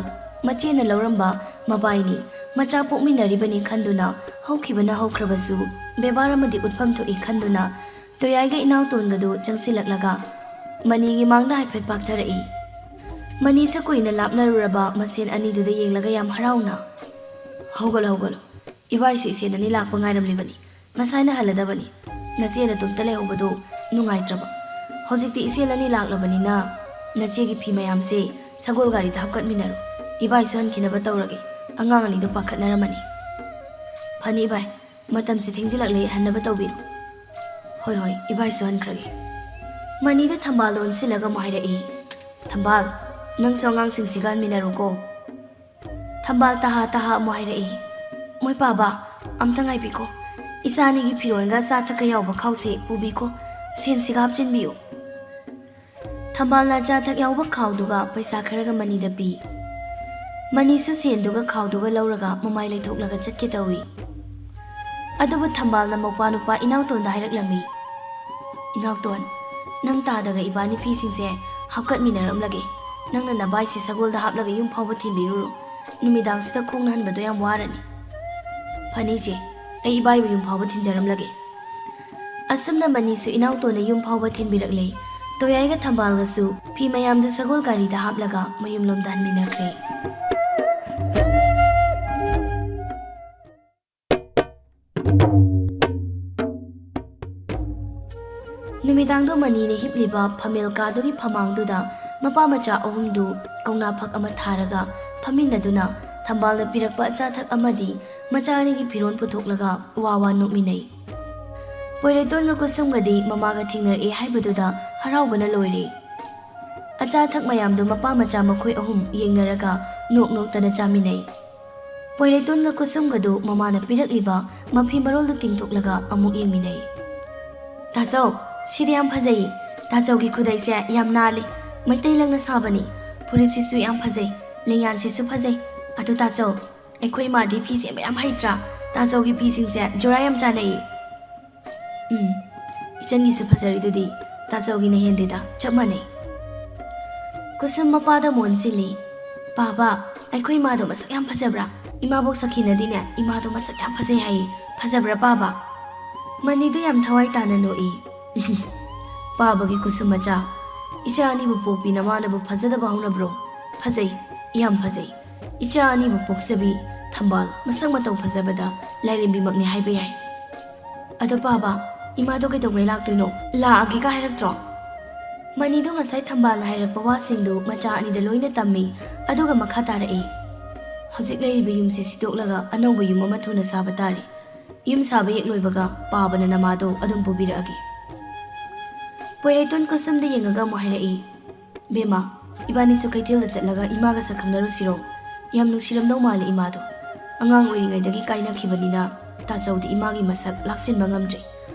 ꯃꯆꯦꯅ ꯂꯧꯔꯝꯕ ꯃꯕꯥꯏꯅꯤ꯫ ꯃꯆꯥ ꯄꯣꯛꯃꯤꯟꯅꯔꯤꯕꯅꯤ ꯈꯟꯗꯨꯅ, ꯍꯧꯈꯤꯕꯅ ꯍꯧꯈ꯭ꯔꯕꯁꯨ ꯕꯦꯕꯥꯔ ꯑꯃꯗꯤ ꯎꯠꯐꯝ ꯊꯣꯛꯏ ꯈꯟꯗꯨꯅ, ꯇꯣꯌꯥꯏꯒ ꯏꯅꯥꯎꯇꯣꯟꯒꯗꯨ ꯆꯪꯁꯤꯜꯂꯛꯂꯒ ꯃꯅꯤꯒꯤ ꯃꯥꯡꯗ ꯍꯥꯏꯐꯦꯠ ꯄꯥꯛꯊꯔꯛꯏ꯫ ꯃꯅꯤꯁꯨ ꯀꯨꯏꯅ ꯂꯥꯞꯅꯔꯨꯔꯕ ꯃꯁꯦꯟ ꯑꯅꯤꯗꯨꯗ ꯌꯦꯡꯂꯒ ꯌꯥꯝ ꯍꯔꯥꯎꯅ, "ꯍꯧꯒꯠꯂꯣ, ꯍꯧꯒꯠꯂꯣ꯫ ꯏꯕꯥꯏꯁꯨ ꯏꯆꯦ ꯅꯅꯤ ꯂꯥꯛꯄ ꯉꯥꯏꯔꯝꯂꯤꯕꯅꯤ꯫ ꯉꯁꯥꯏꯅ ꯍꯜꯂꯗꯕꯅꯤ꯫ ꯅꯆꯦ ꯅꯇꯣꯝꯇ ꯂꯩꯍꯧꯕꯗꯣ ꯅꯨꯡꯉꯥꯏꯇ꯭ꯔꯕ꯫ ꯍꯧꯖꯤꯛꯇꯤ ꯏꯆꯦ ꯅꯅꯤ ꯂꯥꯛꯂꯕꯅꯤꯅ ꯅꯆꯦꯒꯤ ꯐꯤ ꯃꯌꯥꯝꯁꯦ ꯁꯒꯣꯜ ꯒꯥꯔꯤꯗ ꯍꯥꯞꯀꯠꯃꯤꯟꯅꯔꯣ꯫ ꯏꯕꯥꯏꯁꯨ ꯍꯟꯈꯤꯅꯕ ꯇꯧꯔꯒꯦ꯫ ꯑꯉꯥꯡ ꯑꯅꯤꯗꯣ ꯄꯥꯈꯠꯅꯔꯝꯃꯅꯤ꯫" "ꯐꯅꯤ ꯏꯕꯥꯏ, ꯃꯇꯝꯁꯦ ꯊꯦꯡꯖꯤꯜꯂꯛꯂꯦ, ꯍꯟꯅꯕ ꯇꯧꯕꯤꯔꯣ꯫" "ꯍꯣꯏ, ꯍꯣꯏ, ꯏꯕꯥꯏꯁꯨ ꯍꯟꯈ꯭ꯔꯒꯦ꯫" ꯃꯅꯤꯗ ꯊꯝꯕꯥꯜꯗꯣ ꯑꯣꯟꯁꯤꯜꯂꯒ ꯑꯃꯨꯛ ꯍꯥꯏꯔꯛꯏ, "ꯊꯝꯕꯥꯜ, ꯅꯪꯁꯨ ꯑꯉꯥꯡꯁꯤꯡꯁꯤꯒ ꯍꯟꯃꯤꯟꯅꯔꯣꯀꯣ꯫" ꯊꯝꯕꯥꯜ ꯇꯍꯥ ꯇꯍꯥ ꯑꯃꯨꯛ ꯍꯥꯏꯔꯛꯏ, "ꯃꯣꯏ ꯄꯥꯕ, ꯑꯝꯇ ꯉꯥꯏꯕꯤꯀꯣ꯫ ꯏꯆꯥ ꯑꯅꯤꯒꯤ ꯐꯤꯔꯣꯜꯒ ꯑꯆꯥ ꯑꯊꯛꯀ ꯌꯥꯎꯕ ꯈꯥꯎꯁꯦ ꯄꯨꯕꯤꯀꯣ꯫ ꯁꯦꯟꯁꯤꯒ ꯍꯥꯞꯆꯤꯟꯕꯤꯌꯨ꯫" ꯊꯝꯕꯥꯜꯅ ꯑꯆꯥ ꯑꯊꯛ ꯌꯥꯎꯕ ꯈꯥꯎꯗꯨꯒ ꯄꯩꯁꯥ ꯈꯔꯒ ꯃꯅꯤꯗ ꯄꯤ꯫ ꯃꯅꯤꯁꯨ ꯁꯦꯟꯗꯨꯒ ꯈꯥꯎꯗꯨꯒ ꯂꯧꯔꯒ ꯃꯃꯥꯏ ꯂꯩꯊꯣꯛꯂꯒ ꯆꯠꯀꯦ ꯇꯧꯏ꯫ ꯑꯗꯨꯕꯨ ꯊꯝꯕꯥꯜꯅ ꯃꯧꯄ꯭ꯋꯥ ꯅꯨꯄꯥ ꯏꯅꯥꯎꯇꯣꯟꯗ ꯍꯥꯏꯔꯛꯂꯝꯃꯤ, "ꯏꯅꯥꯎꯇꯣꯟ, ꯅꯪ ꯇꯥꯗꯒ ꯏꯕꯥꯅꯤ ꯐꯤꯁꯤꯡꯁꯦ ꯍꯥꯞꯀꯠꯃꯤꯟꯅꯔꯝꯂꯒꯦ꯫ ꯅꯪꯅ ꯅꯕꯥꯏꯁꯤ ꯁꯒꯣꯜꯗ ꯍꯥꯞꯂꯒ ꯌꯨꯝ ꯐꯥꯎꯕ ꯊꯤꯟꯕꯤꯔꯨꯔꯣ꯫ ꯅꯨꯃꯤꯗꯥꯡꯁꯤꯗ ꯈꯣꯡꯅ ꯍꯟꯕꯗꯣ ꯌꯥꯝ ꯋꯥꯔꯅꯤ꯫" "ꯐꯅꯤ ꯏꯆꯦ, ꯑꯩ ꯏꯕꯥꯏꯕꯨ ꯌꯨꯝ ꯐꯥꯎꯕ ꯊꯤꯟꯖꯔꯝꯂꯒꯦ꯫" ꯑꯁꯨꯝꯅ ꯃꯅꯤꯁꯨ ꯏꯅꯥꯎꯇꯣꯟꯅ ꯌꯨꯝ ꯐꯥꯎꯕ ꯊꯤꯟꯕꯤꯔꯛꯂꯦ꯫ ꯇꯣꯌꯥꯏꯒ ꯊꯝꯕꯥꯜꯒꯁꯨ ꯐꯤ ꯃꯌꯥꯝꯗꯨ ꯁꯒꯣꯜ ꯒꯥꯔꯤꯗ ꯍꯥꯞꯂꯒ ꯃꯌꯨꯝꯂꯣꯝꯗ ꯍꯟꯃꯤꯟꯅꯈ꯭ꯔꯦ꯫ ꯅꯨꯃꯤꯗꯥꯡꯗꯣ ꯃꯅꯤꯅ ꯍꯤꯞꯂꯤꯕ ꯐꯝꯃꯦꯜ ꯀꯥꯗꯨꯒꯤ ꯐꯃꯥꯡꯗꯨꯗ ꯃꯄꯥ ꯃꯆꯥ ꯑꯍꯨꯝꯗꯨ ꯀꯧꯅꯥ ꯐꯛ ꯑꯃ ꯊꯥꯔꯒ ꯐꯝꯃꯤꯟꯅꯗꯨꯅ ꯊꯝꯕꯥꯜꯅ ꯄꯤꯔꯛꯄ ꯑꯆꯥꯊꯛ ꯑꯃꯗꯤ ꯃꯆꯥ ꯑꯅꯤꯒꯤ ꯐꯤꯔꯣꯜ ꯄꯨꯊꯣꯛꯂꯒ ꯋꯥ ꯋꯥ ꯅꯣꯛꯃꯤꯟꯅꯩ꯫ ꯄꯣꯏꯔꯩꯇꯣꯟꯒ ꯀꯨꯁꯨꯝꯒꯗꯤ ꯃꯃꯥꯒ ꯊꯦꯡꯅꯔꯛꯑꯦ ꯍꯥꯏꯕꯗꯨꯗ ꯍꯔꯥꯎꯕꯅ ꯂꯣꯏꯔꯦ꯫ ꯑꯆꯥ ꯑꯊꯛ ꯃꯌꯥꯝꯗꯨ ꯃꯄꯥ ꯃꯆꯥ ꯃꯈꯣꯏ ꯑꯍꯨꯝ ꯌꯦꯡꯅꯔꯒ ꯅꯣꯛ ꯅꯣꯛꯇꯅ ꯆꯥꯃꯤꯟꯅꯩ꯫ ꯄꯣꯏꯔꯩꯇꯣꯟꯒ ꯀꯨꯁꯨꯝꯒꯗꯨ ꯃꯃꯥꯅ ꯄꯤꯔꯛꯂꯤꯕ ꯃꯐꯤ ꯃꯔꯣꯜꯗꯨ ꯇꯤꯡꯊꯣꯛꯂꯒ ꯑꯃꯨꯛ ꯌꯦꯡꯃꯤꯟꯅꯩ꯫ "ꯇꯥꯆꯧ, ꯁꯤꯗꯤ ꯌꯥꯝ ꯐꯖꯩꯌꯦ꯫ ꯇꯥꯆꯧꯒꯤ ꯈꯨꯗꯩꯁꯦ ꯌꯥꯝ ꯅꯥꯜꯂꯤ꯫ ꯃꯩꯇꯩ ꯂꯪꯅ ꯁꯥꯕꯅꯤ꯫ ꯐꯨꯔꯤꯠꯁꯤꯁꯨ ꯌꯥꯝ ꯐꯖꯩ꯫ ꯂꯦꯡꯌꯥꯟꯁꯤꯁꯨ ꯐꯖꯩ꯫ ꯑꯗꯨ ꯇꯥꯆꯧ, ꯑꯩꯈꯣꯏ ꯏꯃꯥꯗꯤ ꯐꯤ ꯁꯦꯝꯕ ꯌꯥꯝ ꯍꯩꯇ꯭ꯔꯥ? ꯇꯥꯆꯧꯒꯤ ꯐꯤꯁꯤꯡꯁꯦ ꯖꯣꯔꯥ ꯌꯥꯝ ꯆꯥꯟꯅꯩꯌꯦ꯫" "ꯎꯝ, ꯏꯆꯟꯒꯤꯁꯨ ꯐꯖꯔꯤꯗꯨꯗꯤ, ꯇꯥꯆꯧꯒꯤꯅ ꯍꯦꯜꯂꯤꯗ, ꯆꯞ ꯃꯥꯟꯅꯩ꯫" ꯀꯨꯁꯨꯝ ꯃꯄꯥꯗ ꯃꯣꯟꯁꯤꯜꯂꯤ꯫ "ꯄꯥꯕ, ꯑꯩꯈꯣꯏ ꯏꯃꯥꯗꯣ ꯃꯁꯛ ꯌꯥꯝ ꯐꯖꯕ꯭ꯔꯥ? ꯏꯃꯥꯕꯣꯛ ꯁꯈꯤꯅꯗꯤꯅꯦ, ꯏꯃꯥꯗꯣ ꯃꯁꯛ ꯌꯥꯝ ꯐꯖꯩ ꯍꯥꯏꯌꯦ꯫ ꯐꯖꯕ꯭ꯔꯥ ꯄꯥꯕ?" ꯃꯅꯤꯗꯨ ꯌꯥꯝ ꯊꯋꯥꯏ ꯇꯥꯅ ꯅꯣꯛꯏ꯫ "ꯄꯥꯕꯒꯤ ꯀꯨꯁꯨꯝ ꯃꯆꯥ, ꯏꯆꯥ ꯑꯅꯤꯕꯨ ꯄꯣꯛꯄꯤ ꯅꯃꯥꯅꯕꯨ ꯐꯖꯗꯕ ꯍꯧꯅꯕ꯭ꯔꯣ? ꯐꯖꯩ, ꯌꯥꯝ ꯐꯖꯩ꯫ ꯏꯆꯥ ꯑꯅꯤꯕꯨ ꯄꯣꯛꯆꯕꯤ ꯊꯝꯕꯥꯜ ꯃꯁꯛ ꯃꯇꯧ ꯐꯖꯕꯗ ꯂꯥꯏꯔꯦꯝꯕꯤꯃꯛꯅꯤ ꯍꯥꯏꯕ ꯌꯥꯏ꯫ ꯑꯗꯣ ꯄꯥꯕ, ꯏꯃꯥꯗꯣ ꯀꯩꯗꯧꯉꯩ ꯂꯥꯛꯇꯣꯏꯅꯣ? ꯂꯥꯛꯑꯒꯦꯒ ꯍꯥꯏꯔꯛꯇ꯭ꯔꯣ?" ꯃꯅꯤꯗꯣ ꯉꯁꯥꯏ ꯊꯝꯕꯥꯜꯅ ꯍꯥꯏꯔꯛꯄ ꯋꯥꯁꯤꯡꯗꯨ ꯃꯆꯥ ꯑꯅꯤꯗ ꯂꯣꯏꯅ ꯇꯝꯃꯤ꯫ ꯑꯗꯨꯒ ꯃꯈꯥ ꯇꯥꯔꯛꯏ, "ꯍꯧꯖꯤꯛ ꯂꯩꯔꯤꯕ ꯌꯨꯝꯁꯤ ꯁꯤꯗꯣꯛꯂꯒ ꯑꯅꯧꯕ ꯌꯨꯝ ꯑꯃ ꯊꯨꯅ ꯁꯥꯕ ꯇꯥꯔꯤ꯫ ꯌꯨꯝ ꯁꯥꯕ ꯍꯦꯛ ꯂꯣꯏꯕꯒ ꯄꯥꯕꯅ ꯅꯃꯥꯗꯣ ꯑꯗꯨꯝ ꯄꯨꯕꯤꯔꯛꯑꯒꯦ꯫ ꯄꯣꯏꯔꯩꯇꯣꯟ ꯀꯨꯁꯨꯝꯗ ꯌꯦꯡꯉꯒ ꯑꯃꯨꯛ ꯍꯥꯏꯔꯛꯏ, "ꯕꯦꯝꯃ, ꯏꯕꯥꯅꯤꯁꯨ ꯀꯩꯊꯦꯜꯗ ꯆꯠꯂꯒ ꯏꯃꯥꯒ ꯁꯛ ꯈꯪꯅꯔꯨꯁꯤꯔꯣ? ꯌꯥꯝ ꯅꯨꯡꯁꯤꯔꯝꯗꯧ ꯃꯥꯜꯂꯦ ꯏꯃꯥꯗꯣ꯫ ꯑꯉꯥꯡ ꯑꯣꯏꯔꯤꯉꯩꯗꯒꯤ ꯀꯥꯏꯅꯈꯤꯕꯅꯤꯅ ꯇꯥꯆꯧꯗꯤ ꯏꯃꯥꯒꯤ ꯃꯁꯛ ꯂꯥꯛꯁꯤꯟꯕ ꯉꯝꯗ꯭ꯔꯤ꯫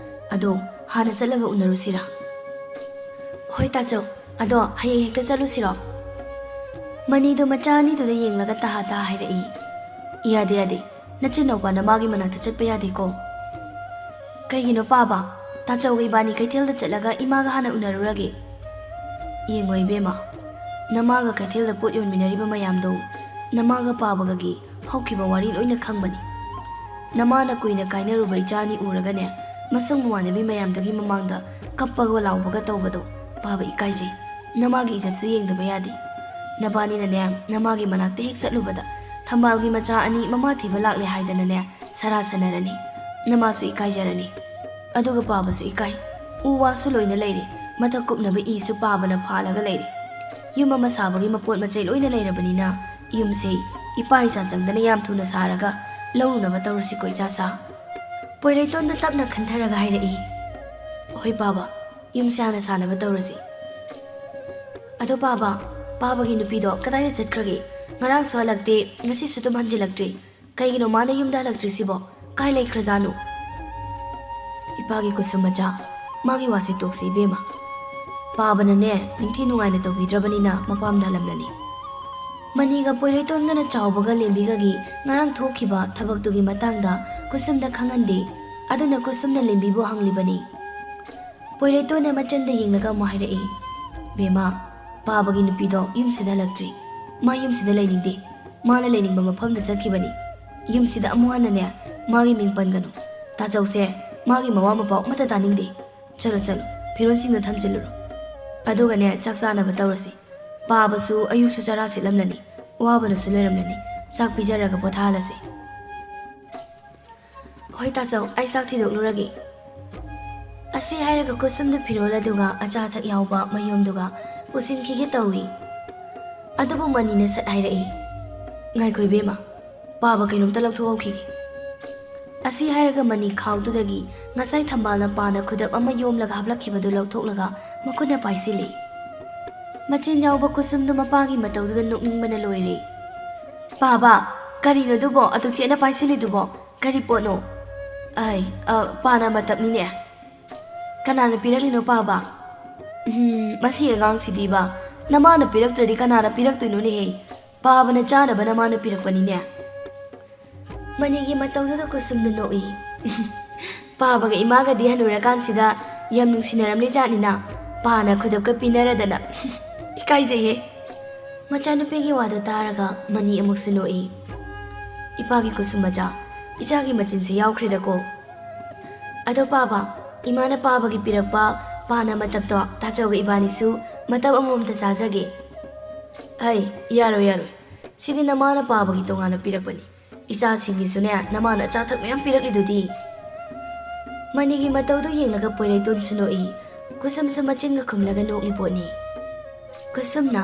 ꯑꯗꯣ ꯍꯥꯟꯅ ꯆꯠꯂꯒ ꯎꯅꯔꯨꯁꯤꯔꯥ?" "ꯍꯣꯏ ꯇꯥꯆꯧ, ꯑꯗꯣ ꯍꯌꯦꯡ ꯍꯦꯛꯇ ꯆꯠꯂꯨꯁꯤꯔꯣ?" ꯃꯅꯤꯗꯣ ꯃꯆꯥ ꯑꯅꯤꯗꯨꯗ ꯌꯦꯡꯂꯒ ꯇꯍꯥ ꯇꯍꯥ ꯍꯥꯏꯔꯛꯏ, "ꯌꯥꯗꯦ, ꯌꯥꯗꯦ, ꯅꯆꯤꯟ ꯅꯧꯄꯥ ꯅꯃꯥꯒꯤ ꯃꯅꯥꯛꯇ ꯆꯠꯄ ꯌꯥꯗꯦꯀꯣ꯫" "ꯀꯩꯒꯤꯅꯣ ꯄꯥꯕ? ꯇꯥꯆꯧꯒ ꯏꯕꯥꯅꯤ ꯀꯩꯊꯦꯜꯗ ꯆꯠꯂꯒ ꯏꯃꯥꯒ ꯍꯥꯟꯅ ꯎꯅꯔꯨꯔꯒꯦ꯫" "ꯌꯦꯡꯉꯣ ꯏꯕꯦꯝꯃ, ꯅꯃꯥꯒ ꯀꯩꯊꯦꯜꯗ ꯄꯣꯠ ꯌꯣꯟꯃꯤꯟꯅꯔꯤꯕ ꯃꯌꯥꯝꯗꯣ ꯅꯃꯥꯒ ꯄꯥꯕꯒꯒꯤ ꯍꯧꯈꯤꯕ ꯋꯥꯔꯤ ꯂꯣꯏꯅ ꯈꯪꯕꯅꯤ꯫ ꯅꯃꯥꯅ ꯀꯨꯏꯅ ꯀꯥꯏꯅꯔꯨꯕ ꯏꯆꯥ ꯑꯅꯤ ꯎꯔꯒꯅꯦ, ꯃꯁꯨꯡ ꯃꯃꯥꯟꯅꯕꯤ ꯃꯌꯥꯝꯗꯨꯒꯤ ꯃꯃꯥꯡꯗ ꯀꯞꯄꯒ ꯂꯥꯎꯕꯒ ꯇꯧꯕꯗꯣ ꯄꯥꯕ ꯏꯀꯥꯏꯖꯩ꯫ ꯅꯃꯥꯒꯤ ꯏꯖꯠꯁꯨ ꯌꯦꯡꯗꯕ ꯌꯥꯗꯦ꯫ ꯅꯕꯥꯅꯤꯅꯅꯦ, ꯅꯃꯥꯒꯤ ꯃꯅꯥꯛꯇ ꯍꯦꯛ ꯆꯠꯂꯨꯕꯗ ꯊꯝꯕꯥꯜꯒꯤ ꯃꯆꯥ ꯑꯅꯤ ꯃꯃꯥ ꯊꯤꯕ ꯂꯥꯛꯂꯦ ꯍꯥꯏꯗꯅꯅꯦ, ꯁꯔꯥ ꯁꯅꯔꯅꯤ꯫ ꯅꯃꯥꯁꯨ ꯏꯀꯥꯏꯖꯔꯅꯤ꯫ ꯑꯗꯨꯒ ꯄꯥꯕꯁꯨ ꯏꯀꯥꯏ꯫ ꯎ ꯋꯥꯁꯨ ꯂꯣꯏꯅ ꯂꯩꯔꯦ꯫ ꯃꯊꯛ ꯀꯨꯞꯅꯕ ꯏꯁꯨ ꯄꯥꯕꯅ ꯐꯥꯜꯂꯒ ꯂꯩꯔꯦ꯫ ꯌꯨꯝ ꯑꯃ ꯁꯥꯕꯒꯤ ꯃꯄꯣꯠ ꯃꯆꯩ ꯂꯣꯏꯅ ꯂꯩꯔꯕꯅꯤꯅ ꯌꯨꯝꯁꯦ ꯏꯄꯥ ꯏꯆꯥ ꯆꯪꯗꯅ ꯌꯥꯝ ꯊꯨꯅ ꯁꯥꯔꯒ ꯂꯧꯔꯨꯅꯕ ꯇꯧꯔꯁꯤꯀꯣ ꯏꯆꯥꯁꯥ꯫" ꯄꯣꯏꯔꯩꯇꯣꯟꯗꯣ ꯇꯞꯅ ꯈꯟꯊꯔꯒ ꯍꯥꯏꯔꯛꯏ, "ꯍꯣꯏ ꯄꯥꯕ, ꯌꯨꯝꯁꯦ ꯍꯥꯟꯅ ꯁꯥꯅꯕ ꯇꯧꯔꯁꯤ꯫ ꯑꯗꯣ ꯄꯥꯕ, ꯄꯥꯕꯒꯤ ꯅꯨꯄꯤꯗꯣ ꯀꯗꯥꯏꯗ ꯆꯠꯈ꯭ꯔꯒꯦ? ꯉꯔꯥꯡꯁꯨ ꯍꯜꯂꯛꯇꯦ, ꯉꯁꯤꯁꯨ ꯑꯗꯨꯝ ꯍꯟꯖꯤꯜꯂꯛꯇ꯭ꯔꯤ꯫ ꯀꯩꯒꯤꯅꯣ ꯃꯥꯅ ꯌꯨꯝꯗ ꯍꯜꯂꯛꯇ꯭ꯔꯤꯁꯤꯕꯣ? ꯀꯥꯏ ꯂꯩꯈ꯭ꯔꯖꯥꯠꯅꯣ?" "ꯏꯄꯥꯒꯤ ꯀꯨꯁꯨꯝ ꯃꯆꯥ, ꯃꯥꯒꯤ ꯋꯥꯁꯤ ꯇꯣꯛꯁꯤ ꯏꯕꯦꯝꯃ꯫ ꯄꯥꯕꯅꯅꯦ, ꯅꯤꯡꯊꯤ ꯅꯨꯡꯉꯥꯏꯅ ꯇꯧꯕꯤꯗ꯭ꯔꯕꯅꯤꯅ ꯃꯄꯥꯝꯗ ꯍꯜꯂꯝꯂꯅꯤ꯫" ꯃꯅꯤꯒ ꯄꯣꯏꯔꯩꯇꯣꯟꯒꯅ ꯆꯥꯎꯕꯒ ꯂꯦꯝꯕꯤꯒꯒꯤ ꯉꯔꯥꯡ ꯊꯣꯛꯈꯤꯕ ꯊꯕꯛꯇꯨꯒꯤ ꯃꯇꯥꯡꯗ ꯀꯨꯁꯨꯝꯗ ꯈꯪꯍꯟꯗꯦ꯫ ꯑꯗꯨꯅ ꯀꯨꯁꯨꯝꯅ ꯂꯦꯝꯕꯤꯕꯨ ꯍꯪꯂꯤꯕꯅꯤ꯫ ꯄꯣꯏꯔꯩꯇꯣꯟꯅ ꯃꯆꯟꯗ ꯌꯦꯡꯂꯒ ꯑꯃꯨꯛ ꯍꯥꯏꯔꯛꯏ, "ꯕꯦꯝꯃ, ꯄꯥꯕꯒꯤ ꯅꯨꯄꯤꯗꯣ ꯌꯨꯝꯁꯤꯗ ꯍꯜꯂꯛꯇ꯭ꯔꯤ꯫ ꯃꯥ ꯌꯨꯝꯁꯤꯗ ꯂꯩꯅꯤꯡꯗꯦ꯫ ꯃꯥꯅ ꯂꯩꯅꯤꯡꯕ ꯃꯐꯝꯗ ꯆꯠꯈꯤꯕꯅꯤ꯫ ꯌꯨꯝꯁꯤꯗ ꯑꯃꯨꯛ ꯍꯟꯅꯅꯦ, ꯃꯥꯒꯤ ꯃꯤꯡ ꯄꯟꯒꯅꯨ꯫ ꯇꯥꯆꯧꯁꯦ ꯃꯥꯒꯤ ꯃꯋꯥ ꯃꯄꯥꯎ ꯑꯃꯠꯇ ꯇꯥꯅꯤꯡꯗꯦ꯫ ꯆꯠꯂꯣ, ꯆꯠꯂꯣ, ꯐꯤꯔꯣꯜꯁꯤꯡꯗꯣ ꯊꯝꯖꯤꯜꯂꯨꯔꯣ꯫ ꯑꯗꯨꯒꯅꯦ, ꯆꯥꯛ ꯆꯥꯅꯕ ꯇꯧꯔꯁꯤ꯫ ꯄꯥꯕꯁꯨ ꯑꯌꯨꯛꯁꯨ ꯆꯔꯥ ꯁꯤꯠꯂꯝꯂꯅꯤ, ꯋꯥꯕꯅꯁꯨ ꯂꯣꯏꯔꯝꯂꯅꯤ꯫ ꯆꯥꯛ ꯄꯤꯖꯔꯒ ꯄꯣꯊꯥꯍꯜꯂꯁꯤ꯫" "ꯍꯣꯏ ꯇꯥꯆꯧ, ꯑꯩ ꯆꯥꯛ ꯊꯤꯗꯣꯛꯂꯨꯔꯒꯦ꯫" ꯑꯁꯤ ꯍꯥꯏꯔꯒ ꯀꯨꯁꯨꯝꯗ ꯐꯤꯔꯣꯜ ꯑꯗꯨꯒ ꯑꯆꯥ ꯑꯊꯛ ꯌꯥꯎꯕ ꯃꯌꯨꯝꯗꯨꯒ ꯄꯨꯁꯤꯟꯈꯤꯒꯦ ꯇꯧꯏ꯫ ꯑꯗꯨꯕꯨ ꯃꯅꯤꯅ ꯁꯠ ꯍꯥꯏꯔꯛꯏ, "ꯉꯥꯏꯈꯣ ꯏꯕꯦꯝꯃ, ꯄꯥꯕ ꯀꯩꯅꯣꯝꯇ ꯂꯧꯊꯣꯛꯍꯧꯈꯤꯒꯦ꯫" ꯑꯁꯤ ꯍꯥꯏꯔꯒ ꯃꯅꯤ ꯈꯥꯎꯗꯨꯗꯒꯤ ꯉꯁꯥꯏ ꯊꯝꯕꯥꯜꯅ ꯄꯥꯅ ꯈꯨꯗꯞ ꯑꯃ ꯌꯣꯝꯂꯒ ꯍꯥꯞꯂꯛꯈꯤꯕꯗꯨ ꯂꯧꯊꯣꯛꯂꯒ ꯃꯈꯨꯠꯅ ꯄꯥꯏꯁꯤꯜꯂꯤ꯫ ꯃꯆꯤꯟ ꯌꯥꯎꯕ ꯀꯨꯁꯨꯝꯗꯨ ꯃꯄꯥꯒꯤ ꯃꯇꯧꯗꯨꯗ ꯅꯣꯛꯅꯤꯡꯕꯅ ꯂꯣꯏꯔꯦ꯫ "ꯄꯥꯕ, ꯀꯔꯤꯅꯣ ꯑꯗꯨꯕꯣ ꯑꯗꯨꯛ ꯆꯦꯠꯅ ꯄꯥꯏꯁꯤꯜꯂꯤꯗꯨꯕꯣ? ꯀꯔꯤ ꯄꯣꯠꯅꯣ?" "ꯑꯩ, ꯑ, ꯄꯥꯅ ꯃꯇꯞꯅꯤꯅꯦ꯫" "ꯀꯅꯥꯅ ꯄꯤꯔꯛꯂꯤꯅꯣ ꯄꯥꯕ?" "ꯎꯝ, ꯃꯁꯤ ꯑꯉꯥꯡꯁꯤꯗꯤꯕ, ꯅꯃꯥꯅ ꯄꯤꯔꯛꯇ꯭ꯔꯗꯤ ꯀꯅꯥꯅ ꯄꯤꯔꯛꯇꯣꯏꯅꯣꯅꯦꯍꯦ? ꯄꯥꯕꯅ ꯆꯥꯅꯕ ꯅꯃꯥꯅ ꯄꯤꯔꯛꯄꯅꯤꯅꯦ꯫" ꯃꯅꯤꯒꯤ ꯃꯇꯧꯗꯨꯗ ꯀꯨꯁꯨꯝꯗꯨ ꯅꯣꯛꯏ꯫ "ꯄꯥꯕꯒ ꯏꯃꯥꯒꯗꯤ ꯍꯟꯅꯨꯔꯀꯥꯟꯁꯤꯗ ꯌꯥꯝ ꯅꯨꯡꯁꯤꯅꯔꯝꯂꯤ ꯖꯥꯠꯅꯤꯅ, ꯄꯥꯅ ꯈꯨꯗꯞꯀ ꯄꯤꯅꯔꯗꯅ꯫" "ꯏꯀꯥꯏꯖꯩꯍꯦ꯫" ꯃꯆꯥꯅꯨꯄꯤꯒꯤ ꯋꯥꯗꯨ ꯇꯥꯔꯒ ꯃꯅꯤ ꯑꯃꯨꯛꯁꯨ ꯅꯣꯛꯏ꯫ "ꯏꯄꯥꯒꯤ ꯀꯨꯁꯨꯝ ꯃꯆꯥ, ꯏꯆꯥꯒꯤ ꯃꯆꯤꯟꯁꯦ ꯌꯥꯎꯈ꯭ꯔꯦꯗꯀꯣ꯫ ꯑꯗꯣ ꯄꯥꯕ, ꯏꯃꯥꯅ ꯄꯥꯕꯒꯤ ꯄꯤꯔꯛꯄ ꯄꯥꯅ ꯃꯇꯞꯇꯣ ꯇꯥꯆꯧꯒ ꯏꯕꯥꯅꯤꯁꯨ ꯃꯇꯞ ꯑꯃꯃꯝꯇ ꯆꯥꯖꯒꯦ꯫" "ꯑꯩ, ꯌꯥꯔꯣꯏ, ꯌꯥꯔꯣꯏ꯫ ꯁꯤꯗꯤ ꯅꯃꯥꯅ ꯄꯥꯕꯒꯤ ꯇꯣꯉꯥꯟꯅ ꯄꯤꯔꯛꯄꯅꯤ꯫ ꯏꯆꯥꯁꯤꯡꯒꯤꯁꯨꯅꯦ ꯅꯃꯥꯅ ꯑꯆꯥ ꯑꯊꯛ ꯃꯌꯥꯝ ꯄꯤꯔꯛꯂꯤꯗꯨꯗꯤ꯫" ꯃꯅꯤꯒꯤ ꯃꯇꯧꯗꯨ ꯌꯦꯡꯂꯒ ꯄꯣꯏꯔꯩꯇꯣꯟꯁꯨ ꯅꯣꯛꯏ꯫ ꯀꯨꯁꯨꯝꯁꯨ ꯃꯆꯤꯟꯒ ꯈꯨꯝꯂꯒ ꯅꯣꯛꯂꯤ ꯄꯣꯠꯅꯤ꯫ ꯀꯨꯁꯨꯝꯅ,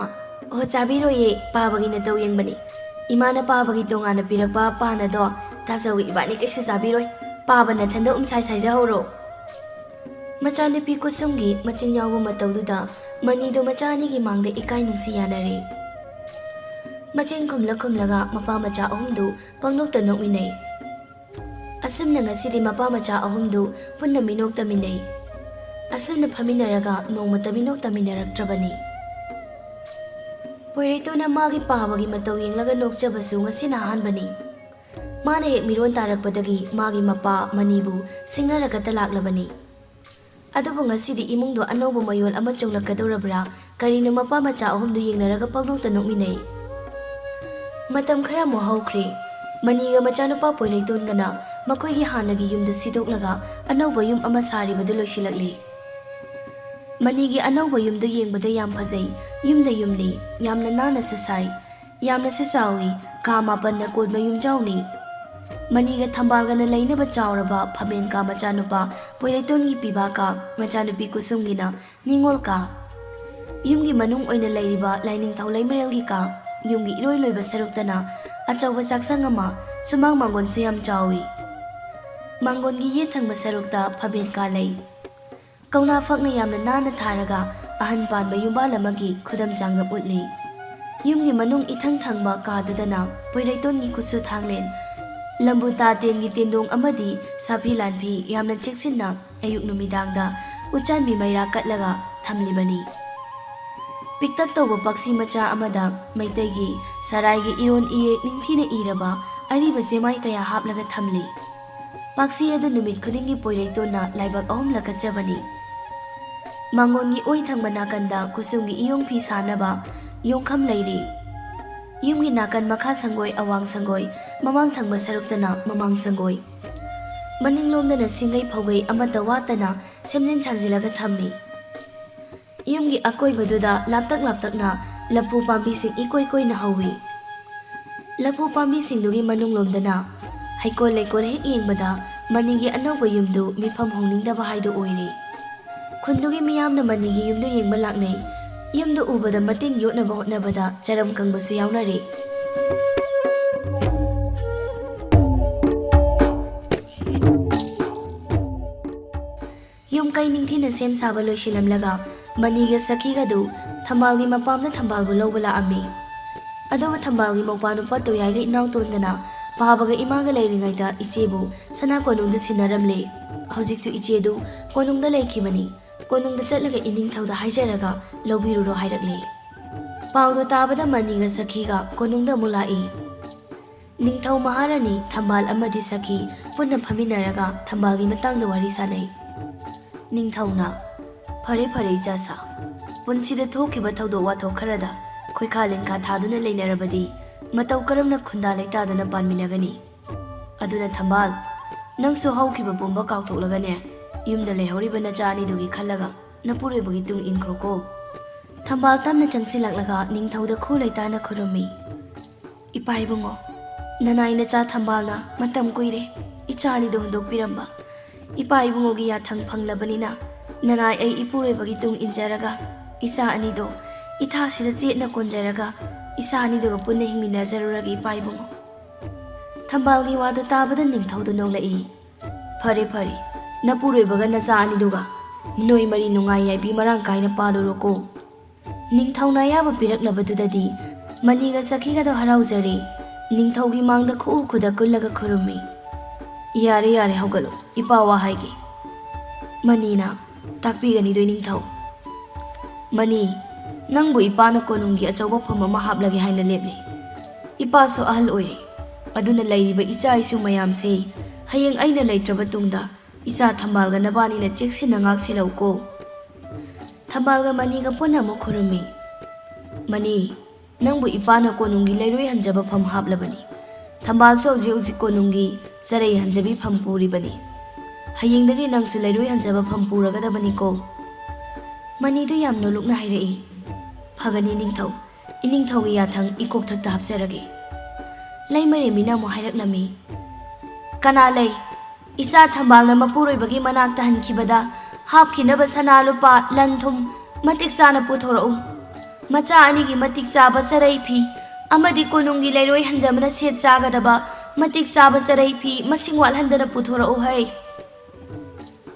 "ꯑꯣ, ꯆꯥꯕꯤꯔꯣꯏꯌꯦ, ꯄꯥꯕꯒꯤ ꯅꯇꯧ ꯌꯦꯡꯕꯅꯤ꯫ ꯏꯃꯥꯅ ꯄꯥꯕꯒꯤ ꯇꯣꯉꯥꯟꯅ ꯄꯤꯔꯛꯄ ꯄꯥꯅꯗꯣ ꯇꯥꯆꯧꯒ ꯏꯕꯥꯅꯤ ꯀꯩꯁꯨ ꯆꯥꯕꯤꯔꯣꯏ꯫ ꯄꯥꯕ ꯅꯊꯟꯗ ꯎꯝꯁꯥꯏ ꯁꯥꯏꯖꯍꯧꯔꯣ꯫" ꯃꯆꯥꯅꯨꯄꯤ ꯀꯨꯁꯨꯝꯒꯤ ꯃꯆꯤꯟ ꯌꯥꯎꯕ ꯃꯇꯧꯗꯨꯗ ꯃꯅꯤꯗꯨ ꯃꯆꯥ ꯑꯅꯤꯒꯤ ꯃꯥꯡꯗ ꯏꯀꯥꯏ ꯅꯨꯡꯁꯤ ꯌꯥꯅꯔꯦ꯫ ꯃꯆꯤꯟ ꯈꯨꯝꯂ ꯈꯨꯝꯂꯒ ꯃꯄꯥ ꯃꯆꯥ ꯑꯍꯨꯝꯗꯨ ꯄꯪꯅꯣꯛꯇ ꯅꯣꯛꯃꯤꯟꯅꯩ꯫ ꯑꯁꯨꯝꯅ ꯉꯁꯤꯗꯤ ꯃꯄꯥ ꯃꯆꯥ ꯑꯍꯨꯝꯗꯨ ꯄꯨꯟꯅ ꯃꯤꯅꯣꯛ ꯇꯝꯃꯤꯟꯅꯩ꯫ ꯑꯁꯨꯝꯅ ꯐꯝꯃꯤꯟꯅꯔꯒ ꯅꯣꯡꯃꯇ ꯃꯤꯅꯣꯛ ꯇꯝꯃꯤꯟꯅꯔꯛꯇ꯭ꯔꯕꯅꯤ꯫ ꯄꯣꯏꯔꯩꯇꯣꯟꯅ ꯃꯥꯒꯤ ꯄꯥꯕꯒꯤ ꯃꯇꯧ ꯌꯦꯡꯂꯒ ꯅꯣꯛꯆꯕꯁꯨ ꯉꯁꯤꯅ ꯑꯍꯥꯟꯕꯅꯤ꯫ ꯃꯥꯅ ꯍꯦꯛ ꯃꯤꯔꯣꯟ ꯇꯥꯔꯛꯄꯗꯒꯤ ꯃꯥꯒꯤ ꯃꯄꯥ ꯃꯅꯤꯕꯨ ꯁꯤꯡꯅꯔꯒꯇ ꯂꯥꯛꯂꯕꯅꯤ꯫ ꯑꯗꯨꯕꯨ ꯉꯁꯤꯗꯤ ꯏꯃꯨꯡꯗꯣ ꯑꯅꯧꯕ ꯃꯌꯣꯜ ꯑꯃ ꯆꯣꯡꯂꯛꯀꯗꯧꯔꯕ꯭ꯔꯥ, ꯀꯔꯤꯅꯣ ꯃꯄꯥ ꯃꯆꯥ ꯑꯍꯨꯝꯗꯨ ꯌꯦꯡꯅꯔꯒ ꯄꯪꯅꯣꯛꯇ ꯅꯣꯛꯃꯤꯟꯅꯩ꯫ ꯃꯇꯝ ꯈꯔ ꯑꯃꯨꯛ ꯍꯧꯈ꯭ꯔꯦ꯫ ꯃꯅꯤꯒ ꯃꯆꯥꯅꯨꯄꯥ ꯄꯣꯏꯔꯩꯇꯣꯟꯒꯅ ꯃꯈꯣꯏꯒꯤ ꯍꯥꯟꯅꯒꯤ ꯌꯨꯝꯗꯨ ꯁꯤꯗꯣꯛꯂꯒ ꯑꯅꯧꯕ ꯌꯨꯝ ꯑꯃ ꯁꯥꯔꯤꯕꯗꯨ ꯂꯣꯏꯁꯤꯜꯂꯛꯂꯤ꯫ ꯃꯅꯤꯒꯤ ꯑꯅꯧꯕ ꯌꯨꯝꯗꯨ ꯌꯦꯡꯕꯗ ꯌꯥꯝ ꯐꯖꯩ, ꯌꯨꯝꯗ ꯌꯨꯝꯅꯤ, ꯌꯥꯝꯅ ꯅꯥꯟꯅꯁꯨ ꯁꯥꯏ꯫ ꯌꯥꯝꯅꯁꯨ ꯆꯥꯎꯏ, ꯀꯥ ꯃꯥꯄꯟꯅ ꯀꯣꯟꯕ ꯌꯨꯝꯖꯥꯎꯅꯤ꯫ ꯃꯅꯤꯒ ꯊꯝꯕꯥꯜꯒꯅ ꯂꯩꯅꯕ ꯆꯥꯎꯔꯕ ꯐꯝꯕꯦꯟ ꯀꯥ ꯃꯆꯥꯅꯨꯄꯥ ꯄꯣꯏꯔꯩꯇꯣꯟꯒꯤ ꯄꯤꯕꯥ ꯀꯥ, ꯃꯆꯥꯅꯨꯄꯤ ꯀꯨꯁꯨꯝꯒꯤꯅ ꯅꯤꯉꯣꯜ ꯀꯥ꯫ ꯌꯨꯝꯒꯤ ꯃꯅꯨꯡ ꯑꯣꯏꯅ ꯂꯩꯔꯤꯕ ꯂꯥꯏꯅꯤꯡꯊꯧ ꯂꯩꯃꯔꯦꯜꯒꯤ ꯀꯥ, ꯌꯨꯝꯒꯤ ꯏꯔꯣꯏ ꯂꯣꯏꯕ ꯁꯔꯨꯛꯇꯅ ꯑꯆꯧꯕ ꯆꯥꯛꯁꯪ ꯑꯃ, ꯁꯨꯃꯥꯡ ꯃꯥꯡꯒꯣꯟꯁꯨ ꯌꯥꯝ ꯆꯥꯎꯏ꯫ ꯃꯥꯡꯒꯣꯟꯒꯤ ꯌꯦꯠ ꯊꯪꯕ ꯁꯔꯨꯛꯇ ꯐꯝꯕꯥꯜ ꯀꯥ ꯂꯩ꯫ ꯀꯧꯅꯥ ꯐꯛꯅ ꯌꯥꯝꯅ ꯅꯥꯟꯅ ꯊꯥꯔꯒ ꯑꯍꯟ ꯄꯥꯟꯕ ꯌꯨꯝꯕꯥꯜ ꯑꯃꯒꯤ ꯈꯨꯗꯝ ꯆꯥꯡꯗꯝ ꯎꯠꯂꯤ꯫ ꯌꯨꯝꯒꯤ ꯃꯅꯨꯡ ꯏꯊꯪ ꯊꯪꯕ ꯀꯥꯗꯨꯗꯅ ꯄꯣꯏꯔꯩꯇꯣꯟꯒꯤ ꯈꯨꯠꯁꯨ ꯊꯥꯡꯂꯦꯟ, ꯂꯝꯕꯨ ꯇꯥ ꯇꯦꯟꯒꯤ ꯇꯦꯟꯗꯣꯡ ꯑꯃꯗꯤ ꯁꯥꯐꯤ ꯂꯥꯟꯐꯤ ꯌꯥꯝꯅ ꯆꯦꯛꯁꯤꯟꯅ ꯑꯌꯨꯛ ꯅꯨꯃꯤꯗꯥꯡꯗ ꯎꯆꯥꯟꯕꯤ ꯃꯩꯔꯥ ꯀꯠꯂꯒ ꯊꯝꯂꯤꯕꯅꯤ꯫ ꯄꯤꯛꯇꯛ ꯇꯧꯕ ꯄꯥꯛꯁꯤ ꯃꯆꯥ ꯑꯃꯗ ꯃꯩꯇꯩꯒꯤ ꯁꯔꯥꯏꯒꯤ ꯏꯔꯣꯟ ꯏꯌꯦꯛ ꯅꯤꯡꯊꯤꯅ ꯏꯔꯕ ꯑꯔꯤꯕ ꯆꯦꯃꯥꯏ ꯀꯌꯥ ꯍꯥꯞꯂꯒ ꯊꯝꯂꯤ꯫ ꯄꯥꯛꯁꯤ ꯑꯗꯨ ꯅꯨꯃꯤꯠ ꯈꯨꯗꯤꯡꯒꯤ ꯄꯣꯏꯔꯩꯇꯣꯟꯅ ꯂꯥꯏꯕꯛ ꯑꯍꯨꯝꯂꯛ ꯀꯠꯆꯕꯅꯤ꯫ ꯃꯥꯡꯒꯣꯟꯒꯤ ꯑꯣꯏ ꯊꯪꯕ ꯅꯥꯀꯟꯗ ꯈꯨꯁꯨꯝꯒꯤ ꯏꯌꯣꯡ ꯐꯤ ꯁꯥꯅꯕ ꯌꯣꯡꯈꯝ ꯂꯩꯔꯤ꯫ ꯌꯨꯝꯒꯤ ꯅꯥꯀꯟ ꯃꯈꯥ ꯁꯪꯒꯣꯏ, ꯑꯋꯥꯡ ꯁꯪꯒꯣꯏ, ꯃꯃꯥꯡ ꯊꯪꯕ ꯁꯔꯨꯛꯇꯅ ꯃꯃꯥꯡ ꯁꯪꯒꯣꯏ꯫ ꯃꯅꯤꯡꯂꯣꯝꯗꯅ ꯁꯤꯡꯒꯩ ꯐꯧꯒꯩ ꯑꯃꯠꯇ ꯋꯥꯠꯇꯅ ꯁꯦꯝꯖꯤꯟ ꯁꯥꯖꯤꯜꯂꯒ ꯊꯝꯃꯤ꯫ ꯌꯨꯝꯒꯤ ꯑꯀꯣꯏꯕꯗꯨꯗ ꯂꯥꯞꯇꯛ ꯂꯥꯞꯇꯛꯅ ꯂꯐꯨ ꯄꯥꯝꯕꯤꯁꯤꯡ ꯏꯀꯣꯏ ꯀꯣꯏꯅ ꯍꯧꯏ꯫ ꯂꯐꯨ ꯄꯥꯝꯕꯤꯁꯤꯡꯗꯨꯒꯤ ꯃꯅꯨꯡꯂꯣꯝꯗꯅ ꯍꯩꯀꯣꯜ ꯂꯩꯀꯣꯜ ꯍꯦꯛ ꯌꯦꯡꯕꯗ ꯃꯅꯤꯒꯤ ꯑꯅꯧꯕ ꯌꯨꯝꯗꯨ ꯃꯤꯐꯝ ꯍꯣꯡꯅꯤꯡꯗꯕ ꯍꯥꯏꯗꯨ ꯑꯣꯏꯔꯦ꯫ ꯈꯨꯟꯗꯨꯒꯤ ꯃꯤꯌꯥꯝꯅ ꯃꯅꯤꯒꯤ ꯌꯨꯝꯗꯨ ꯌꯦꯡꯕ ꯂꯥꯛꯅꯩ꯫ ꯌꯨꯝꯗꯨ ꯎꯕꯗ ꯃꯇꯤꯟ ꯌꯣꯠꯅꯕ ꯍꯣꯠꯅꯕꯗ ꯆꯔꯝ ꯀꯪꯕꯁꯨ ꯌꯥꯎꯅꯔꯦ꯫ ꯌꯨꯝ ꯀꯩ ꯅꯤꯡꯊꯤꯅ ꯁꯦꯝ ꯁꯥꯕ ꯂꯣꯏꯁꯤꯜꯂꯝꯂꯒ ꯃꯅꯤꯒ ꯁꯈꯤꯒꯗꯨ ꯊꯝꯕꯥꯜꯒꯤ ꯃꯄꯥꯝꯗ ꯊꯝꯕꯥꯜꯕꯨ ꯂꯧꯕ ꯂꯥꯛꯑꯝꯃꯤ꯫ ꯑꯗꯨꯕꯨ ꯊꯝꯕꯥꯜꯒꯤ ꯃꯧꯄꯥ ꯅꯨꯄꯥ ꯇꯣꯌꯥꯏꯒ ꯏꯅꯥꯎꯇꯣꯟꯒꯅ ꯄꯥꯕꯒ ꯏꯃꯥꯒ ꯂꯩꯔꯤꯉꯩꯗ ꯏꯆꯦꯕꯨ ꯁꯅꯥ ꯀꯣꯅꯨꯡꯗ ꯁꯤꯟꯅꯔꯝꯂꯦ꯫ ꯍꯧꯖꯤꯛꯁꯨ ꯏꯆꯦꯗꯨ ꯀꯣꯅꯨꯡꯗ ꯂꯩꯈꯤꯕꯅꯤ꯫ ꯀꯣꯅꯨꯡꯗ ꯆꯠꯂꯒ ꯏꯅꯤꯡꯊꯧꯗ ꯍꯥꯏꯖꯔꯒ ꯂꯧꯕꯤꯔꯨꯔꯣ ꯍꯥꯏꯔꯛꯂꯦ꯫ ꯄꯥꯎꯗꯨ ꯇꯥꯕꯗ ꯃꯅꯤꯒ ꯁꯈꯤꯒ ꯀꯣꯅꯨꯡꯗ ꯑꯃꯨꯛ ꯂꯥꯛꯏ꯫ ꯅꯤꯡꯊꯧ ꯃꯍꯥꯔꯥꯅꯤ, ꯊꯝꯕꯥꯜ ꯑꯃꯗꯤ ꯁꯈꯤ ꯄꯨꯟꯅ ꯐꯝꯃꯤꯟꯅꯔꯒ ꯊꯝꯕꯥꯜꯒꯤ ꯃꯇꯥꯡꯗ ꯋꯥꯔꯤ ꯁꯥꯅꯩ꯫ ꯅꯤꯡꯊꯧꯅ, "ꯐꯔꯦ ꯐꯔꯦ ꯏꯆꯥꯁꯥ, ꯄꯨꯟꯁꯤꯗ ꯊꯣꯛꯈꯤꯕ ꯊꯧꯗꯣꯛ ꯋꯥꯊꯣꯛ ꯈꯔꯗ ꯈꯣꯏꯈꯥ ꯂꯤꯟꯈꯥ ꯊꯥꯗꯨꯅ ꯂꯩꯅꯔꯕꯗꯤ ꯃꯇꯧ ꯀꯔꯝꯅ ꯈꯨꯟꯗꯥ ꯂꯩꯇꯥꯗꯨꯅ ꯄꯥꯟꯃꯤꯟꯅꯒꯅꯤ? ꯑꯗꯨꯅ ꯊꯝꯕꯥꯜ, ꯅꯪꯁꯨ ꯍꯧꯈꯤꯕ ꯄꯨꯝꯕ ꯀꯥꯎꯊꯣꯛꯂꯒꯅꯦ, ꯌꯨꯝꯗ ꯂꯩꯍꯧꯔꯤꯕ ꯅꯆꯥ ꯑꯅꯤꯗꯨꯒꯤ ꯈꯜꯂꯒ ꯅꯄꯨꯔꯣꯏꯕꯒꯤ ꯇꯨꯡ ꯏꯟꯈ꯭ꯔꯣꯀꯣ꯫" ꯊꯝꯕꯥꯜ ꯇꯞꯅ ꯆꯪꯁꯤꯜꯂꯛꯂꯒ ꯅꯤꯡꯊꯧꯗ ꯈꯨ ꯂꯩꯇꯥꯅ ꯈꯨꯔꯨꯝꯃꯤ꯫ "ꯏꯄꯥ ꯏꯕꯨꯡꯉꯣ, ꯅꯅꯥꯏ ꯅꯆꯥ ꯊꯝꯕꯥꯜꯅ ꯃꯇꯝ ꯀꯨꯏꯔꯦ ꯏꯆꯥ ꯑꯅꯤꯗꯨ ꯍꯨꯟꯗꯣꯛꯄꯤꯔꯝꯕ꯫ ꯏꯄꯥ ꯏꯕꯨꯡꯉꯣꯒꯤ ꯌꯥꯊꯪ ꯐꯪꯂꯕꯅꯤꯅ ꯅꯅꯥꯏ ꯑꯩ ꯏꯄꯨꯔꯣꯏꯕꯒꯤ ꯇꯨꯡ ꯏꯟꯖꯔꯒ ꯏꯆꯥ ꯑꯅꯤꯗꯣ ꯏꯊꯥꯁꯤꯗ ꯆꯦꯠꯅ ꯀꯣꯟꯖꯔꯒ ꯏꯆꯥ ꯑꯅꯤꯗꯨꯒ ꯄꯨꯟꯅ ꯍꯤꯡꯃꯤꯟꯅꯖꯔꯨꯔꯒꯦ ꯏꯄꯥ ꯏꯕꯨꯡꯉꯣ꯫" ꯊꯝꯕꯥꯜꯒꯤ ꯋꯥꯗꯨ ꯇꯥꯕꯗ ꯅꯤꯡꯊꯧꯗꯨ ꯅꯣꯛꯂꯛꯏ꯫ ꯐꯔꯦ ꯐꯔꯦ, ꯅꯄꯨꯔꯣꯏꯕꯒ ꯅꯆꯥ ꯑꯅꯤꯗꯨꯒ ꯅꯣꯏ ꯃꯔꯤ ꯅꯨꯡꯉꯥꯏ ꯌꯥꯏꯕꯤ ꯃꯔꯥꯡ ꯀꯥꯏꯅ ꯄꯥꯜꯂꯨꯔꯣꯀꯣ꯫ ꯅꯤꯡꯊꯧꯅ ꯑꯌꯥꯕ ꯄꯤꯔꯛꯂꯕꯗꯨꯗꯗꯤ ꯃꯅꯤꯒ ꯁꯈꯤꯒꯗꯣ ꯍꯔꯥꯎꯖꯔꯦ꯫ ꯅꯤꯡꯊꯧꯒꯤ ꯃꯥꯡꯗ ꯈꯨꯎ ꯈꯨꯗ ꯀꯨꯜꯂꯒ ꯈꯨꯔꯨꯝꯃꯤ꯫ "ꯌꯥꯔꯦ ꯌꯥꯔꯦ, ꯍꯧꯒꯠꯂꯣ, ꯏꯄꯥ ꯋꯥ ꯍꯥꯏꯒꯦ꯫" ꯃꯅꯤꯅ, "ꯇꯥꯛꯄꯤꯒꯅꯤꯗꯣ ꯏꯅꯤꯡꯊꯧ꯫" "ꯃꯅꯤ, ꯅꯪꯕꯨ ꯏꯄꯥꯅ ꯀꯣꯅꯨꯡꯒꯤ ꯑꯆꯧꯕ ꯐꯝ ꯑꯃ ꯍꯥꯞꯂꯒꯦ ꯍꯥꯏꯅ ꯂꯦꯞꯂꯦ꯫ ꯏꯄꯥꯁꯨ ꯑꯍꯜ ꯑꯣꯏꯔꯦ, ꯑꯗꯨꯅ ꯂꯩꯔꯤꯕ ꯏꯆꯥ ꯏꯁꯨ ꯃꯌꯥꯝꯁꯦ ꯍꯌꯦꯡ ꯑꯩꯅ ꯂꯩꯇ꯭ꯔꯕ ꯇꯨꯡꯗ ꯏꯆꯥ ꯊꯝꯕꯥꯜꯒ ꯅꯕꯥꯅꯤꯅ ꯆꯦꯛꯁꯤꯟꯅ ꯉꯥꯛꯁꯦꯜꯂꯧꯀꯣ꯫" ꯊꯝꯕꯥꯜꯒ ꯃꯅꯤꯒ ꯄꯨꯟꯅ ꯑꯃꯨꯛ ꯈꯨꯔꯨꯝꯃꯤ꯫ "ꯃꯅꯤ, ꯅꯪꯕꯨ ꯏꯄꯥꯅ ꯀꯣꯅꯨꯡꯒꯤ ꯂꯩꯔꯣꯏ ꯍꯟꯖꯕ ꯐꯝ ꯍꯥꯞꯂꯕꯅꯤ꯫ ꯊꯝꯕꯥꯜꯁꯨ ꯍꯧꯖꯤꯛ ꯍꯧꯖꯤꯛ ꯀꯣꯅꯨꯡꯒꯤ ꯆꯔꯩ ꯍꯟꯖꯕꯤ ꯐꯝ ꯄꯨꯔꯤꯕꯅꯤ꯫ ꯍꯌꯦꯡꯗꯒꯤ ꯅꯪꯁꯨ ꯂꯩꯔꯣꯏ ꯍꯟꯖꯕ ꯐꯝ ꯄꯨꯔꯒꯗꯕꯅꯤꯀꯣ꯫" ꯃꯅꯤꯗꯨ ꯌꯥꯝ ꯅꯣꯂꯨꯛꯅ ꯍꯥꯏꯔꯛꯏ꯫ "ꯐꯒꯅꯤ ꯅꯤꯡꯊꯧ, ꯏꯅꯤꯡꯊꯧꯒꯤ ꯌꯥꯊꯪ ꯏꯀꯣꯛꯊꯛꯇ ꯍꯥꯞꯆꯔꯒꯦ꯫" ꯂꯩꯃꯔꯦꯝꯕꯤꯅ ꯑꯃꯨꯛ ꯍꯥꯏꯔꯛꯂꯝꯃꯤ꯫ "ꯀꯅꯥ ꯂꯩ? ꯏꯆꯥ ꯊꯝꯕꯥꯜꯅ ꯃꯄꯨꯔꯣꯏꯕꯒꯤ ꯃꯅꯥꯛꯇ ꯍꯟꯈꯤꯕꯗ ꯍꯥꯞꯈꯤꯅꯕ ꯁꯅꯥ ꯂꯨꯄꯥ ꯂꯟ ꯊꯨꯝ ꯃꯇꯤꯛ ꯆꯥꯅ ꯄꯨꯊꯣꯔꯛꯎ꯫ ꯃꯆꯥ ꯑꯅꯤꯒꯤ ꯃꯇꯤꯛ ꯆꯥꯕ ꯆꯔꯩ ꯐꯤ ꯑꯃꯗꯤ ꯀꯣꯅꯨꯡꯒꯤ ꯂꯩꯔꯣꯏ ꯍꯟꯖꯕꯅ ꯁꯦꯠ ꯆꯥꯒꯗꯕ ꯃꯇꯤꯛ ꯆꯥꯕ ꯆꯔꯩ ꯐꯤ ꯃꯁꯤꯡ ꯋꯥꯠꯍꯟꯗꯅ ꯄꯨꯊꯣꯔꯛꯎ ꯍꯩ꯫"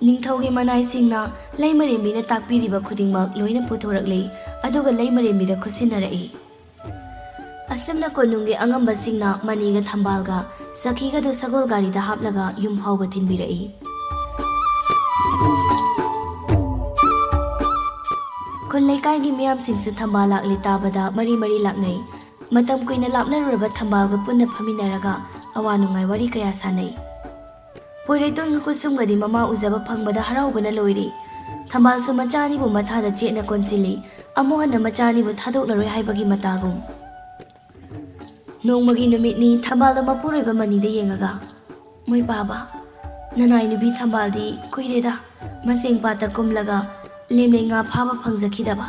ꯅꯤꯡꯊꯧꯒꯤ ꯃꯅꯥꯏꯁꯤꯡꯅ ꯂꯩꯃꯔꯦꯝꯕꯤꯅ ꯇꯥꯛꯄꯤꯔꯤꯕ ꯈꯨꯗꯤꯡꯃꯛ ꯂꯣꯏꯅ ꯄꯨꯊꯣꯔꯛꯂꯦ, ꯑꯗꯨꯒ ꯂꯩꯃꯔꯦꯝꯕꯤꯗ ꯈꯨꯠꯁꯤꯟꯅꯔꯛꯏ꯫ ꯑꯁꯨꯝꯅ ꯀꯣꯅꯨꯡꯒꯤ ꯑꯉꯝꯕꯁꯤꯡꯅ ꯃꯅꯤꯒ ꯊꯝꯕꯥꯜꯒ ꯁꯈꯤꯒꯗꯨ ꯁꯒꯣꯜ ꯒꯥꯔꯤꯗ ꯍꯥꯞꯂꯒ ꯌꯨꯝ ꯐꯥꯎꯕ ꯊꯤꯟꯕꯤꯔꯛꯏ꯫ ꯈꯨꯜ ꯂꯩꯀꯥꯏꯒꯤ ꯃꯤꯌꯥꯝꯁꯤꯡꯁꯨ ꯊꯝꯕꯥꯜ ꯂꯥꯛꯂꯦ ꯇꯥꯕꯗ ꯃꯔꯤ ꯃꯔꯤ ꯂꯥꯛꯅꯩ꯫ ꯃꯇꯝ ꯀꯨꯏꯅ ꯂꯥꯞꯅꯔꯨꯔꯕ ꯊꯝꯕꯥꯜꯒ ꯄꯨꯟꯅ ꯐꯝꯃꯤꯟꯅꯔꯒ ꯑꯋꯥ ꯅꯨꯡꯉꯥꯏ ꯋꯥꯔꯤ ꯀꯌꯥ ꯁꯥꯟꯅꯩ꯫ ꯄꯣꯏꯔꯩꯇꯣꯟꯒ ꯀꯨꯁꯨꯝꯒꯗꯤ ꯃꯃꯥ ꯎꯖꯕ ꯐꯪꯕꯗ ꯍꯔꯥꯎꯕꯅ ꯂꯣꯏꯔꯤ꯫ ꯊꯝꯕꯥꯜꯁꯨ ꯃꯆꯥ ꯑꯅꯤꯕꯨ ꯃꯊꯥꯗ ꯆꯦꯠꯅ ꯀꯣꯟꯁꯤꯜꯂꯤ, ꯑꯃꯨꯛ ꯍꯟꯅ ꯃꯆꯥ ꯑꯅꯤꯕꯨ ꯊꯥꯗꯣꯛꯂꯔꯣꯏ ꯍꯥꯏꯕꯒꯤ ꯃꯇꯥꯒꯨꯝ꯫ ꯅꯣꯡꯃꯒꯤ ꯅꯨꯃꯤꯠꯅꯤ꯫ ꯊꯝꯕꯥꯜꯗ ꯃꯄꯨꯔꯣꯏꯕ ꯃꯅꯤꯗ ꯌꯦꯡꯉꯒ, "ꯃꯣꯏ ꯄꯥꯕ, ꯅꯅꯥꯏ ꯅꯨꯄꯤ ꯊꯝꯕꯥꯜꯗꯤ ꯀꯨꯏꯔꯦꯗ ꯃꯆꯦꯡ ꯄꯥꯠꯇ ꯀꯨꯝꯂꯒ ꯂꯦꯝꯂꯩ ꯉꯥ ꯐꯥꯕ ꯐꯪꯖꯈꯤꯗꯕ꯫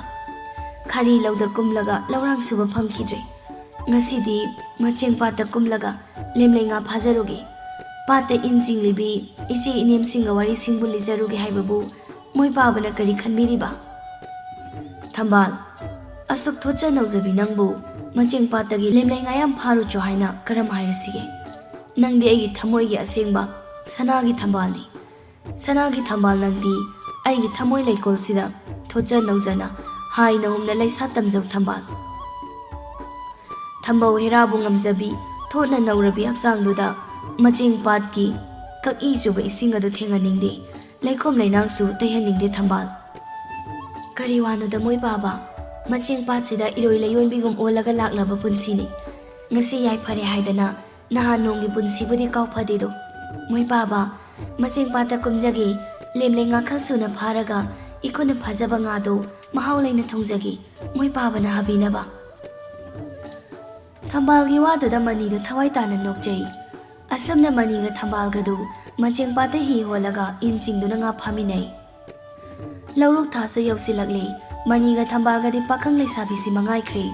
ꯈꯥꯔꯤ ꯂꯧꯗ ꯀꯨꯝꯂꯒ ꯂꯧꯔꯥꯡ ꯁꯨꯕ ꯐꯪꯈꯤꯗ꯭ꯔꯦ꯫ ꯉꯁꯤꯗꯤ ꯃꯆꯦꯡ ꯄꯥꯠꯇ ꯀꯨꯝꯂꯒ ꯂꯦꯝꯂꯩ ꯉꯥ ꯐꯥꯖꯔꯨꯒꯦ꯫ ꯄꯥꯠꯇ ꯏꯟ ꯆꯤꯡꯂꯤꯕꯤ ꯏꯆꯦ ꯏꯅꯦꯝꯁꯤꯡꯒ ꯋꯥꯔꯤꯁꯤꯡꯕꯨ ꯂꯤꯖꯔꯨꯒꯦ ꯍꯥꯏꯕꯕꯨ ꯃꯣꯏ ꯄꯥꯕꯅ ꯀꯔꯤ ꯈꯟꯕꯤꯔꯤꯕ?" ꯊꯝꯕꯥꯜ, "ꯑꯁꯨꯛ ꯊꯣꯠꯆ ꯅꯧꯖꯕꯤ ꯅꯪꯕꯨ ꯃꯆꯦꯡ ꯄꯥꯠꯇꯒꯤ ꯂꯦꯝꯂꯩ ꯉꯥ ꯌꯥꯝ ꯐꯥꯔꯨꯆꯣ ꯍꯥꯏꯅ ꯀꯔꯝ ꯍꯥꯏꯔꯁꯤꯒꯦ? ꯅꯪꯗꯤ ꯑꯩꯒꯤ ꯊꯃꯣꯏꯒꯤ ꯑꯁꯦꯡꯕ ꯁꯅꯥꯒꯤ ꯊꯝꯕꯥꯜꯅꯤ꯫ ꯁꯅꯥꯒꯤ ꯊꯝꯕꯥꯜ ꯅꯪꯗꯤ ꯑꯩꯒꯤ ꯊꯃꯣꯏ ꯂꯩꯀꯣꯜꯁꯤꯗ ꯊꯣꯠꯆ ꯅꯧꯖꯅ ꯍꯥꯏꯅ ꯍꯨꯝꯅ ꯂꯩꯁꯥ ꯇꯝꯖꯧ ꯊꯝꯕꯥꯜ꯫ ꯊꯝꯕꯧ ꯍꯦꯔꯥꯕꯨ ꯉꯝꯖꯕꯤ ꯊꯣꯠꯅ ꯅꯧꯔꯕꯤ ꯍꯛꯆꯥꯡꯗꯨꯗ ꯃꯆꯦꯡ ꯄꯥꯠꯀꯤ ꯀꯛꯏ ꯆꯨꯕ ꯏꯁꯤꯡ ꯑꯗꯨ ꯊꯦꯡꯍꯟꯅꯤꯡꯗꯦ꯫ ꯂꯩꯈꯣꯝ ꯂꯩꯅꯥꯡꯁꯨ ꯇꯩꯍꯟꯅꯤꯡꯗꯦ ꯊꯝꯕꯥꯜ꯫ ꯀꯔꯤ ꯋꯥꯅꯣꯗ ꯃꯣꯏ ꯄꯥꯕ? ꯃꯆꯦꯡ ꯄꯥꯠꯁꯤꯗ ꯏꯔꯣꯏ ꯂꯩꯌꯣꯟꯕꯤꯒꯨꯝ ꯑꯣꯜꯂꯒ ꯂꯥꯛꯂꯕ ꯄꯨꯟꯁꯤꯅꯤ꯫ ꯉꯁꯤ ꯌꯥꯏꯐꯔꯦ ꯍꯥꯏꯗꯅ ꯅꯍꯥꯟ ꯅꯣꯡꯒꯤ ꯄꯨꯟꯁꯤꯕꯨꯗꯤ ꯀꯥꯎꯐꯗꯦꯗꯣ꯫ ꯃꯣꯏ ꯄꯥꯕ, ꯃꯆꯦꯡ ꯄꯥꯠꯇ ꯀꯨꯝꯖꯒꯦ, ꯂꯦꯝꯂꯩ ꯉꯥꯈꯜ ꯁꯨꯅ ꯐꯥꯔꯒ ꯏꯈꯨꯠꯅ ꯐꯥꯖꯕ ꯉꯥꯗꯣ ꯃꯍꯥꯎ ꯂꯩꯅ ꯊꯣꯡꯖꯒꯦ, ꯃꯣꯏ ꯄꯥꯕꯅ ꯍꯥꯕꯤꯅꯕ꯫ ꯊꯝꯕꯥꯜꯒꯤ ꯋꯥꯗꯨꯗ ꯃꯅꯤꯗꯨ ꯊꯋꯥꯏ ꯇꯥꯅ ꯅꯣꯛꯆꯩ꯫ ꯑꯁꯨꯝꯅ ꯃꯅꯤꯒ ꯊꯝꯕꯥꯜꯒꯗꯨ ꯃꯆꯦꯡ ꯄꯥꯠꯇ ꯍꯤ ꯍꯣꯜꯂꯒ ꯏꯟ ꯆꯤꯡꯗꯨꯅ ꯉꯥ ꯐꯥꯃꯤꯟꯅꯩ꯫ ꯂꯧꯔꯣꯛ ꯊꯥꯁꯨ ꯌꯧꯁꯤꯜꯂꯛꯂꯦ꯫ ꯃꯅꯤꯒ ꯊꯝꯕꯥꯜꯒꯗꯤ ꯄꯥꯈꯪ ꯂꯩꯁꯥꯕꯤꯁꯤ ꯃꯉꯥꯏꯈ꯭ꯔꯦ꯫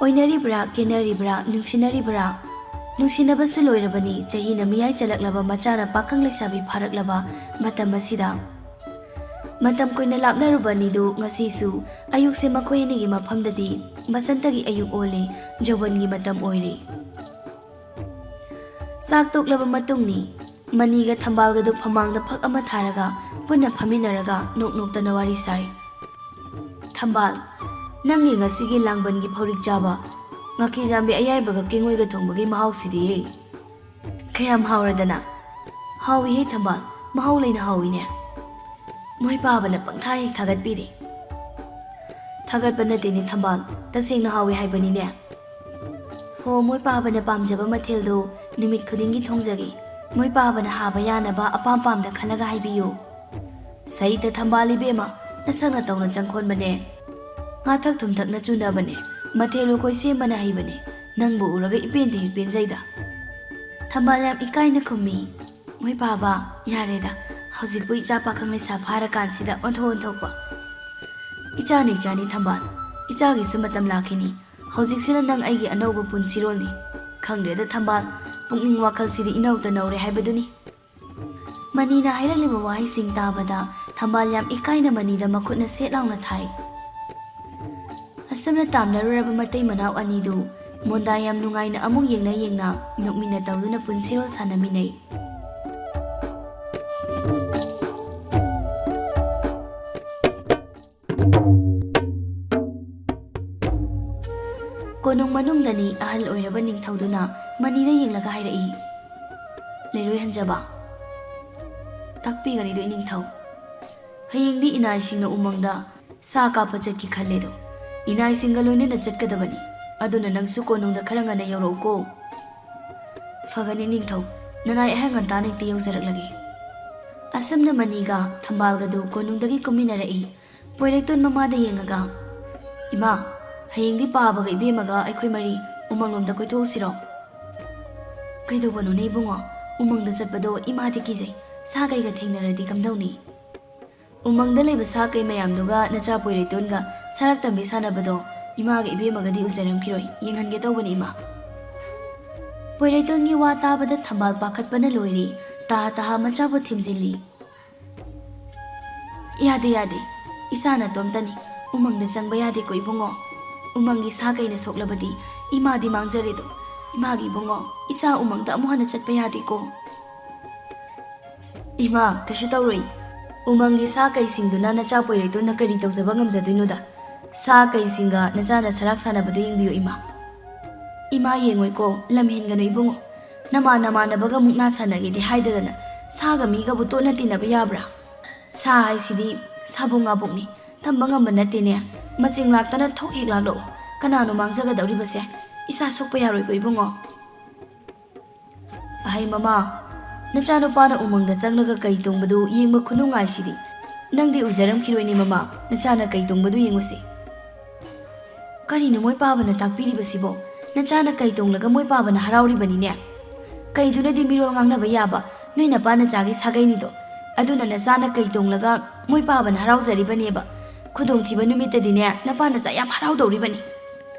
ꯑꯣꯏꯅꯔꯤꯕ꯭ꯔꯥ, ꯀꯦꯅꯔꯤꯕ꯭ꯔꯥ, ꯅꯨꯡꯁꯤꯅꯔꯤꯕ꯭ꯔꯥ? ꯅꯨꯡꯁꯤꯅꯕꯁꯨ ꯂꯣꯏꯔꯕꯅꯤ, ꯆꯍꯤꯅ ꯃꯤꯌꯥꯏ ꯆꯜꯂꯛꯂꯕ ꯃꯆꯥꯅ ꯄꯥꯈꯪ ꯂꯩꯁꯥꯕꯤ ꯐꯥꯔꯛꯂꯕ ꯃꯇꯝ ꯑꯁꯤꯗ꯫ ꯃꯇꯝ ꯀꯨꯏꯅ ꯂꯥꯞꯅꯔꯨꯕ ꯑꯅꯤꯗꯨ ꯉꯁꯤꯁꯨ ꯑꯌꯨꯛꯁꯦ ꯃꯈꯣꯏ ꯑꯅꯤꯒꯤ ꯃꯐꯝꯗꯗꯤ ꯕꯁꯟꯇꯒꯤ ꯑꯌꯨꯛ ꯑꯣꯜꯂꯦ, ꯖꯧꯕꯟꯒꯤ ꯃꯇꯝ ꯑꯣꯏꯔꯦ꯫ ꯆꯥꯛ ꯇꯣꯛꯂꯕ ꯃꯇꯨꯡꯅꯤ꯫ ꯃꯅꯤꯒ ꯊꯝꯕꯥꯜꯒꯗꯨ ꯐꯃꯥꯡꯗ ꯐꯛ ꯑꯃ ꯊꯥꯔꯒ ꯄꯨꯟꯅ ꯐꯝꯃꯤꯟꯅꯔꯒ ꯅꯣꯛ ꯅꯣꯛꯇꯅ ꯋꯥꯔꯤ ꯁꯥꯏ꯫ ꯊꯝꯕꯥꯜ, ꯅꯪꯒꯤ ꯉꯁꯤꯒꯤ ꯂꯥꯡꯕꯟꯒꯤ ꯐꯧꯔꯤꯛ ꯆꯥꯕ ꯉꯥꯀꯤꯖꯥꯝꯕꯤ ꯑꯌꯥꯏꯕꯒ ꯀꯦꯡꯉꯣꯏꯒ ꯊꯣꯡꯕꯒꯤ ꯃꯍꯥꯎꯁꯤꯗꯤ꯫ ꯀꯌꯥꯝ ꯍꯥꯎꯔꯗꯅ? ꯍꯥꯎꯏꯍꯦ ꯊꯝꯕꯥꯜ, ꯃꯍꯥꯎ ꯂꯩꯅ ꯍꯥꯎꯏꯅꯦ꯫ ꯃꯣꯏ ꯄꯥꯕꯅ ꯄꯪꯊꯥ ꯍꯦꯛ ꯊꯥꯒꯠꯄꯤꯔꯦ꯫ ꯊꯥꯒꯠꯄ ꯅꯠꯇꯦꯅꯦ ꯊꯝꯕꯥꯜ, ꯇꯁꯦꯡꯅ ꯍꯥꯎꯏ ꯍꯥꯏꯕꯅꯤꯅꯦ꯫ ꯍꯣ, ꯃꯣꯏ ꯄꯥꯕꯅ ꯄꯥꯝꯖꯕ ꯃꯊꯦꯜꯗꯣ ꯅꯨꯃꯤꯠ ꯈꯨꯗꯤꯡꯒꯤ ꯊꯣꯡꯖꯒꯦ꯫ ꯃꯣꯏ ꯄꯥꯕꯅ ꯍꯥꯕ ꯌꯥꯅꯕ ꯑꯄꯥꯝ ꯄꯥꯝꯗ ꯈꯜꯂꯒ ꯍꯥꯏꯕꯤꯌꯨ꯫ ꯁꯩꯇ ꯊꯝꯕꯥꯜ ꯏꯕꯦꯝꯃ, ꯅꯁꯛ ꯅꯇꯧꯅ ꯆꯪꯈꯣꯟꯕꯅꯦ꯫ ꯉꯥꯊꯛ ꯊꯨꯝꯊꯛꯅ ꯆꯨꯅꯕꯅꯦ꯫ ꯃꯊꯦꯜ ꯂꯨꯀꯣꯏ ꯁꯦꯝꯕꯅ ꯍꯩꯕꯅꯦ꯫ ꯅꯪꯕꯨ ꯎꯔꯒ ꯏꯄꯦꯟꯗ ꯍꯦꯛ ꯄꯦꯟꯖꯩꯗ꯫ ꯊꯝꯕꯥꯜ ꯌꯥꯝ ꯏꯀꯥꯏꯅ ꯈꯨꯝꯃꯤ꯫ ꯃꯣꯏ ꯄꯥꯕ, ꯌꯥꯔꯦꯗ꯫ ꯍꯧꯖꯤꯛꯄꯨ ꯏꯆꯥ ꯄꯥꯈꯪ ꯂꯩꯁꯥ ꯐꯥꯔꯀꯥꯟꯁꯤꯗ ꯑꯣꯟꯊꯣꯛ ꯑꯣꯟꯊꯣꯛꯄ꯫ ꯏꯆꯥꯅꯤ, ꯏꯆꯥꯅꯤ ꯊꯝꯕꯥꯜ꯫ ꯏꯆꯥꯒꯤꯁꯨ ꯃꯇꯝ ꯂꯥꯛꯈꯤꯅꯤ꯫ ꯍꯧꯖꯤꯛꯁꯤꯅ ꯅꯪ ꯑꯩꯒꯤ ꯑꯅꯧꯕ ꯄꯨꯟꯁꯤꯔꯣꯜꯅꯤ꯫ ꯈꯪꯗ꯭ꯔꯦꯗ ꯊꯝꯕꯥꯜ, ꯄꯨꯛꯅꯤꯡ ꯋꯥꯈꯜꯁꯤꯗꯤ ꯏꯅꯧꯇ ꯅꯧꯔꯦ ꯍꯥꯏꯕꯗꯨꯅꯤ꯫ ꯃꯅꯤꯅ ꯍꯥꯏꯔꯛꯂꯤꯕ ꯋꯥꯍꯩꯁꯤꯡ ꯇꯥꯕꯗ ꯊꯝꯕꯥꯜ ꯌꯥꯝ ꯏꯀꯥꯏꯅ ꯃꯅꯤꯗ ꯃꯈꯨꯠꯅ ꯁꯦꯠ ꯂꯥꯎꯅ ꯊꯥꯏ꯫ ꯑꯁꯨꯝꯅ ꯇꯥꯝꯅꯔꯨꯔꯕ ꯃꯇꯩ ꯃꯅꯥꯎ ꯑꯅꯤꯗꯨ ꯃꯣꯟꯗꯥ ꯌꯥꯝ ꯅꯨꯡꯉꯥꯏꯅ ꯑꯃꯨꯛ ꯌꯦꯡꯅ ꯌꯦꯡꯅ ꯅꯣꯛꯃꯤꯟꯅ ꯇꯧꯗꯨꯅ ꯄꯨꯟꯁꯤꯔꯣꯜ ꯁꯥꯟꯅꯃꯤꯟꯅꯩ꯫ ꯀꯣꯅꯨꯡ ꯃꯅꯨꯡꯗꯅꯤ ꯑꯍꯜ ꯑꯣꯏꯔꯕ ꯅꯤꯡꯊꯧꯗꯨꯅ ꯃꯅꯤꯗ ꯌꯦꯡꯂꯒ ꯍꯥꯏꯔꯛꯏ, "ꯂꯩꯔꯣꯏ ꯍꯟꯖꯕ, ꯇꯥꯛꯄꯤꯒꯅꯤꯗꯣ ꯏꯅꯤꯡꯊꯧ꯫ ꯍꯌꯦꯡꯗꯤ ꯏꯅꯥꯏꯁꯤꯡꯅ ꯎꯃꯪꯗ ꯁꯥ ꯀꯥꯞꯄ ꯆꯠꯀꯦ ꯈꯜꯂꯦꯗꯣ, ꯏꯅꯥꯏꯁꯤꯡꯒ ꯂꯣꯏꯅꯅ ꯆꯠꯀꯗꯕꯅꯤ꯫ ꯑꯗꯨꯅ ꯅꯪꯁꯨ ꯀꯣꯅꯨꯡꯗ ꯈꯔ ꯉꯟꯅ ꯌꯧꯔꯛꯎꯀꯣ꯫" "ꯐꯒꯅꯤ ꯅꯤꯡꯊꯧ, ꯅꯅꯥꯏ ꯑꯩꯍꯥꯛ ꯉꯟꯇꯥꯅ ꯍꯦꯛꯇ ꯌꯧꯖꯔꯛꯂꯒꯦ꯫" ꯑꯁꯨꯝꯅ ꯃꯅꯤꯒ ꯊꯝꯕꯥꯜꯒꯗꯨ ꯀꯣꯅꯨꯡꯗꯒꯤ ꯀꯨꯝꯃꯤꯟꯅꯔꯛꯏ꯫ ꯄꯣꯏꯔꯩꯇꯣꯟ ꯃꯃꯥꯗ ꯌꯦꯡꯉꯒ, "ꯏꯃꯥ, ꯍꯌꯦꯡꯗꯤ ꯄꯥꯕꯒ ꯏꯕꯦꯝꯃꯒ ꯑꯩꯈꯣꯏ ꯃꯔꯤ ꯎꯃꯪꯂꯣꯝꯗ ꯀꯣꯏꯊꯣꯛꯎꯁꯤꯔꯣ?" "ꯀꯩꯗꯧꯕꯅꯣꯅꯦ ꯏꯕꯨꯡꯉꯣ? ꯎꯃꯪꯗ ꯆꯠꯄꯗꯣ ꯏꯃꯥꯗꯤ ꯀꯤꯖꯩ꯫ ꯁꯥ ꯀꯩꯒ ꯊꯦꯡꯅꯔꯗꯤ ꯀꯝꯗꯧꯅꯤ?" "ꯎꯃꯪꯗ ꯂꯩꯕ ꯁꯥ ꯀꯩ ꯃꯌꯥꯝꯗꯨꯒ ꯅꯆꯥ ꯄꯣꯏꯔꯩꯇꯣꯟꯒ ꯁꯔꯛ ꯇꯝꯕꯤ ꯁꯥꯟꯅꯕꯗꯣ ꯏꯃꯥꯒ ꯏꯕꯦꯝꯃꯒꯗꯤ ꯎꯖꯔꯝꯈꯤꯔꯣꯏ, ꯌꯦꯡꯍꯟꯒꯦ ꯇꯧꯕꯅꯤ ꯏꯃꯥ꯫" ꯄꯣꯏꯔꯩꯇꯣꯟꯒꯤ ꯋꯥ ꯇꯥꯕꯗ ꯊꯝꯕꯥꯜ ꯄꯥꯈꯠꯄꯅ ꯂꯣꯏꯔꯦ, ꯇꯍꯥ ꯇꯍꯥ ꯃꯆꯥꯕꯨ ꯊꯦꯝꯖꯤꯜꯂꯤ꯫ "ꯌꯥꯗꯦ, ꯌꯥꯗꯦ, ꯏꯆꯥ ꯅꯇꯣꯝꯇꯅꯤ, ꯎꯃꯪꯗ ꯆꯪꯕ ꯌꯥꯗꯦꯀꯣ ꯏꯕꯨꯡꯉꯣ꯫ ꯎꯃꯪꯒꯤ ꯁꯥ ꯀꯩꯅ ꯁꯣꯛꯂꯕꯗꯤ ꯏꯃꯥꯗꯤ ꯃꯥꯡꯖꯔꯦꯗꯣ꯫ ꯏꯃꯥꯒꯤ ꯏꯕꯨꯡꯉꯣ, ꯏꯆꯥ ꯎꯃꯪꯗ ꯑꯃꯨꯛ ꯍꯟꯅ ꯆꯠꯄ ꯌꯥꯗꯦꯀꯣ꯫" "ꯏꯃꯥ, ꯀꯩꯁꯨ ꯇꯧꯔꯣꯏ꯫ ꯎꯃꯪꯒꯤ ꯁꯥ ꯀꯩꯁꯤꯡꯗꯨꯅ ꯅꯆꯥ ꯄꯣꯏꯔꯩꯇꯣꯟꯅ ꯀꯔꯤ ꯇꯧꯖꯕ ꯉꯝꯖꯗꯣꯏꯅꯣꯗ? ꯁꯥ ꯀꯩꯁꯤꯡꯒ ꯅꯆꯥꯅ ꯁꯔꯥꯛ ꯁꯥꯟꯅꯕꯗꯨ ꯌꯦꯡꯕꯤꯌꯨ ꯏꯃꯥ꯫" "ꯏꯃꯥ, ꯌꯦꯡꯉꯣꯏꯀꯣ, ꯂꯝ ꯍꯦꯟꯒꯅꯨ ꯏꯕꯨꯡꯉꯣ꯫ ꯅꯃꯥꯟ ꯅꯃꯥꯟꯅꯕꯒ ꯃꯨꯛꯅꯥ ꯁꯥꯟꯅꯒꯦꯗꯤ ꯍꯥꯏꯗꯗꯅ ꯁꯥꯒ ꯃꯤꯒꯕꯨ ꯇꯣꯠꯅ ꯇꯤꯟꯅꯕ ꯌꯥꯕ꯭ꯔꯥ? ꯁꯥ ꯍꯥꯏꯁꯤꯗꯤ ꯁꯥꯕꯨꯡ ꯉꯥꯕꯨꯡꯅꯤ, ꯇꯝꯕ ꯉꯝꯕ ꯅꯠꯇꯦꯅꯦ꯫ ꯃꯆꯤꯡ ꯂꯥꯛꯇꯅ ꯊꯣꯛ ꯍꯦꯛ ꯂꯥꯛꯂꯛꯑꯣ꯫ ꯀꯅꯥꯅꯣ ꯃꯥꯡꯖꯒꯗꯧꯔꯤꯕꯁꯦ? ꯏꯆꯥ ꯁꯣꯛꯄ ꯌꯥꯔꯣꯏꯀꯣ ꯏꯕꯨꯡꯉꯣ꯫" "ꯑꯍꯩ ꯃꯃꯥ, ꯅꯆꯥꯅꯨꯄꯥꯅ ꯎꯃꯪꯗ ꯆꯪꯂꯒ ꯀꯩ ꯇꯣꯡꯕꯗꯨ ꯌꯦꯡꯕ ꯈꯨꯅꯨꯡꯉꯥꯏꯁꯤꯗꯤ ꯅꯪꯗꯤ ꯎꯖꯔꯝꯈꯤꯔꯣꯏꯅꯦ ꯃꯃꯥ, ꯅꯆꯥꯅ ꯀꯩ ꯇꯣꯡꯕꯗꯨ ꯌꯦꯡꯉꯨꯁꯤ꯫" "ꯀꯔꯤꯅꯣ ꯃꯣꯏ ꯄꯥꯕꯅ ꯇꯥꯛꯄꯤꯔꯤꯕꯁꯤꯕꯣ? ꯅꯆꯥꯅ ꯀꯩ ꯇꯣꯡꯂꯒ ꯃꯣꯏ ꯄꯥꯕꯅ ꯍꯔꯥꯎꯔꯤꯕꯅꯤꯅꯦ? ꯀꯩꯗꯨꯅꯗꯤ ꯃꯤꯔꯣꯜ ꯉꯥꯡꯅꯕ ꯌꯥꯕ ꯅꯣꯏ ꯅꯄꯥ ꯅꯆꯥꯒꯤ ꯁꯥꯒꯩꯅꯤꯗꯣ꯫ ꯑꯗꯨꯅ ꯅꯆꯥꯅ ꯀꯩ ꯇꯣꯡꯂꯒ ꯃꯣꯏ ꯄꯥꯕꯅ ꯍꯔꯥꯎꯖꯔꯤꯕꯅꯦꯕ꯫ ꯈꯨꯗꯣꯡꯊꯤꯕ ꯅꯨꯃꯤꯠꯇꯗꯤꯅꯦ ꯅꯄꯥ ꯅꯆꯥ ꯌꯥꯝ ꯍꯔꯥꯎꯗꯧꯔꯤꯕꯅꯤ꯫"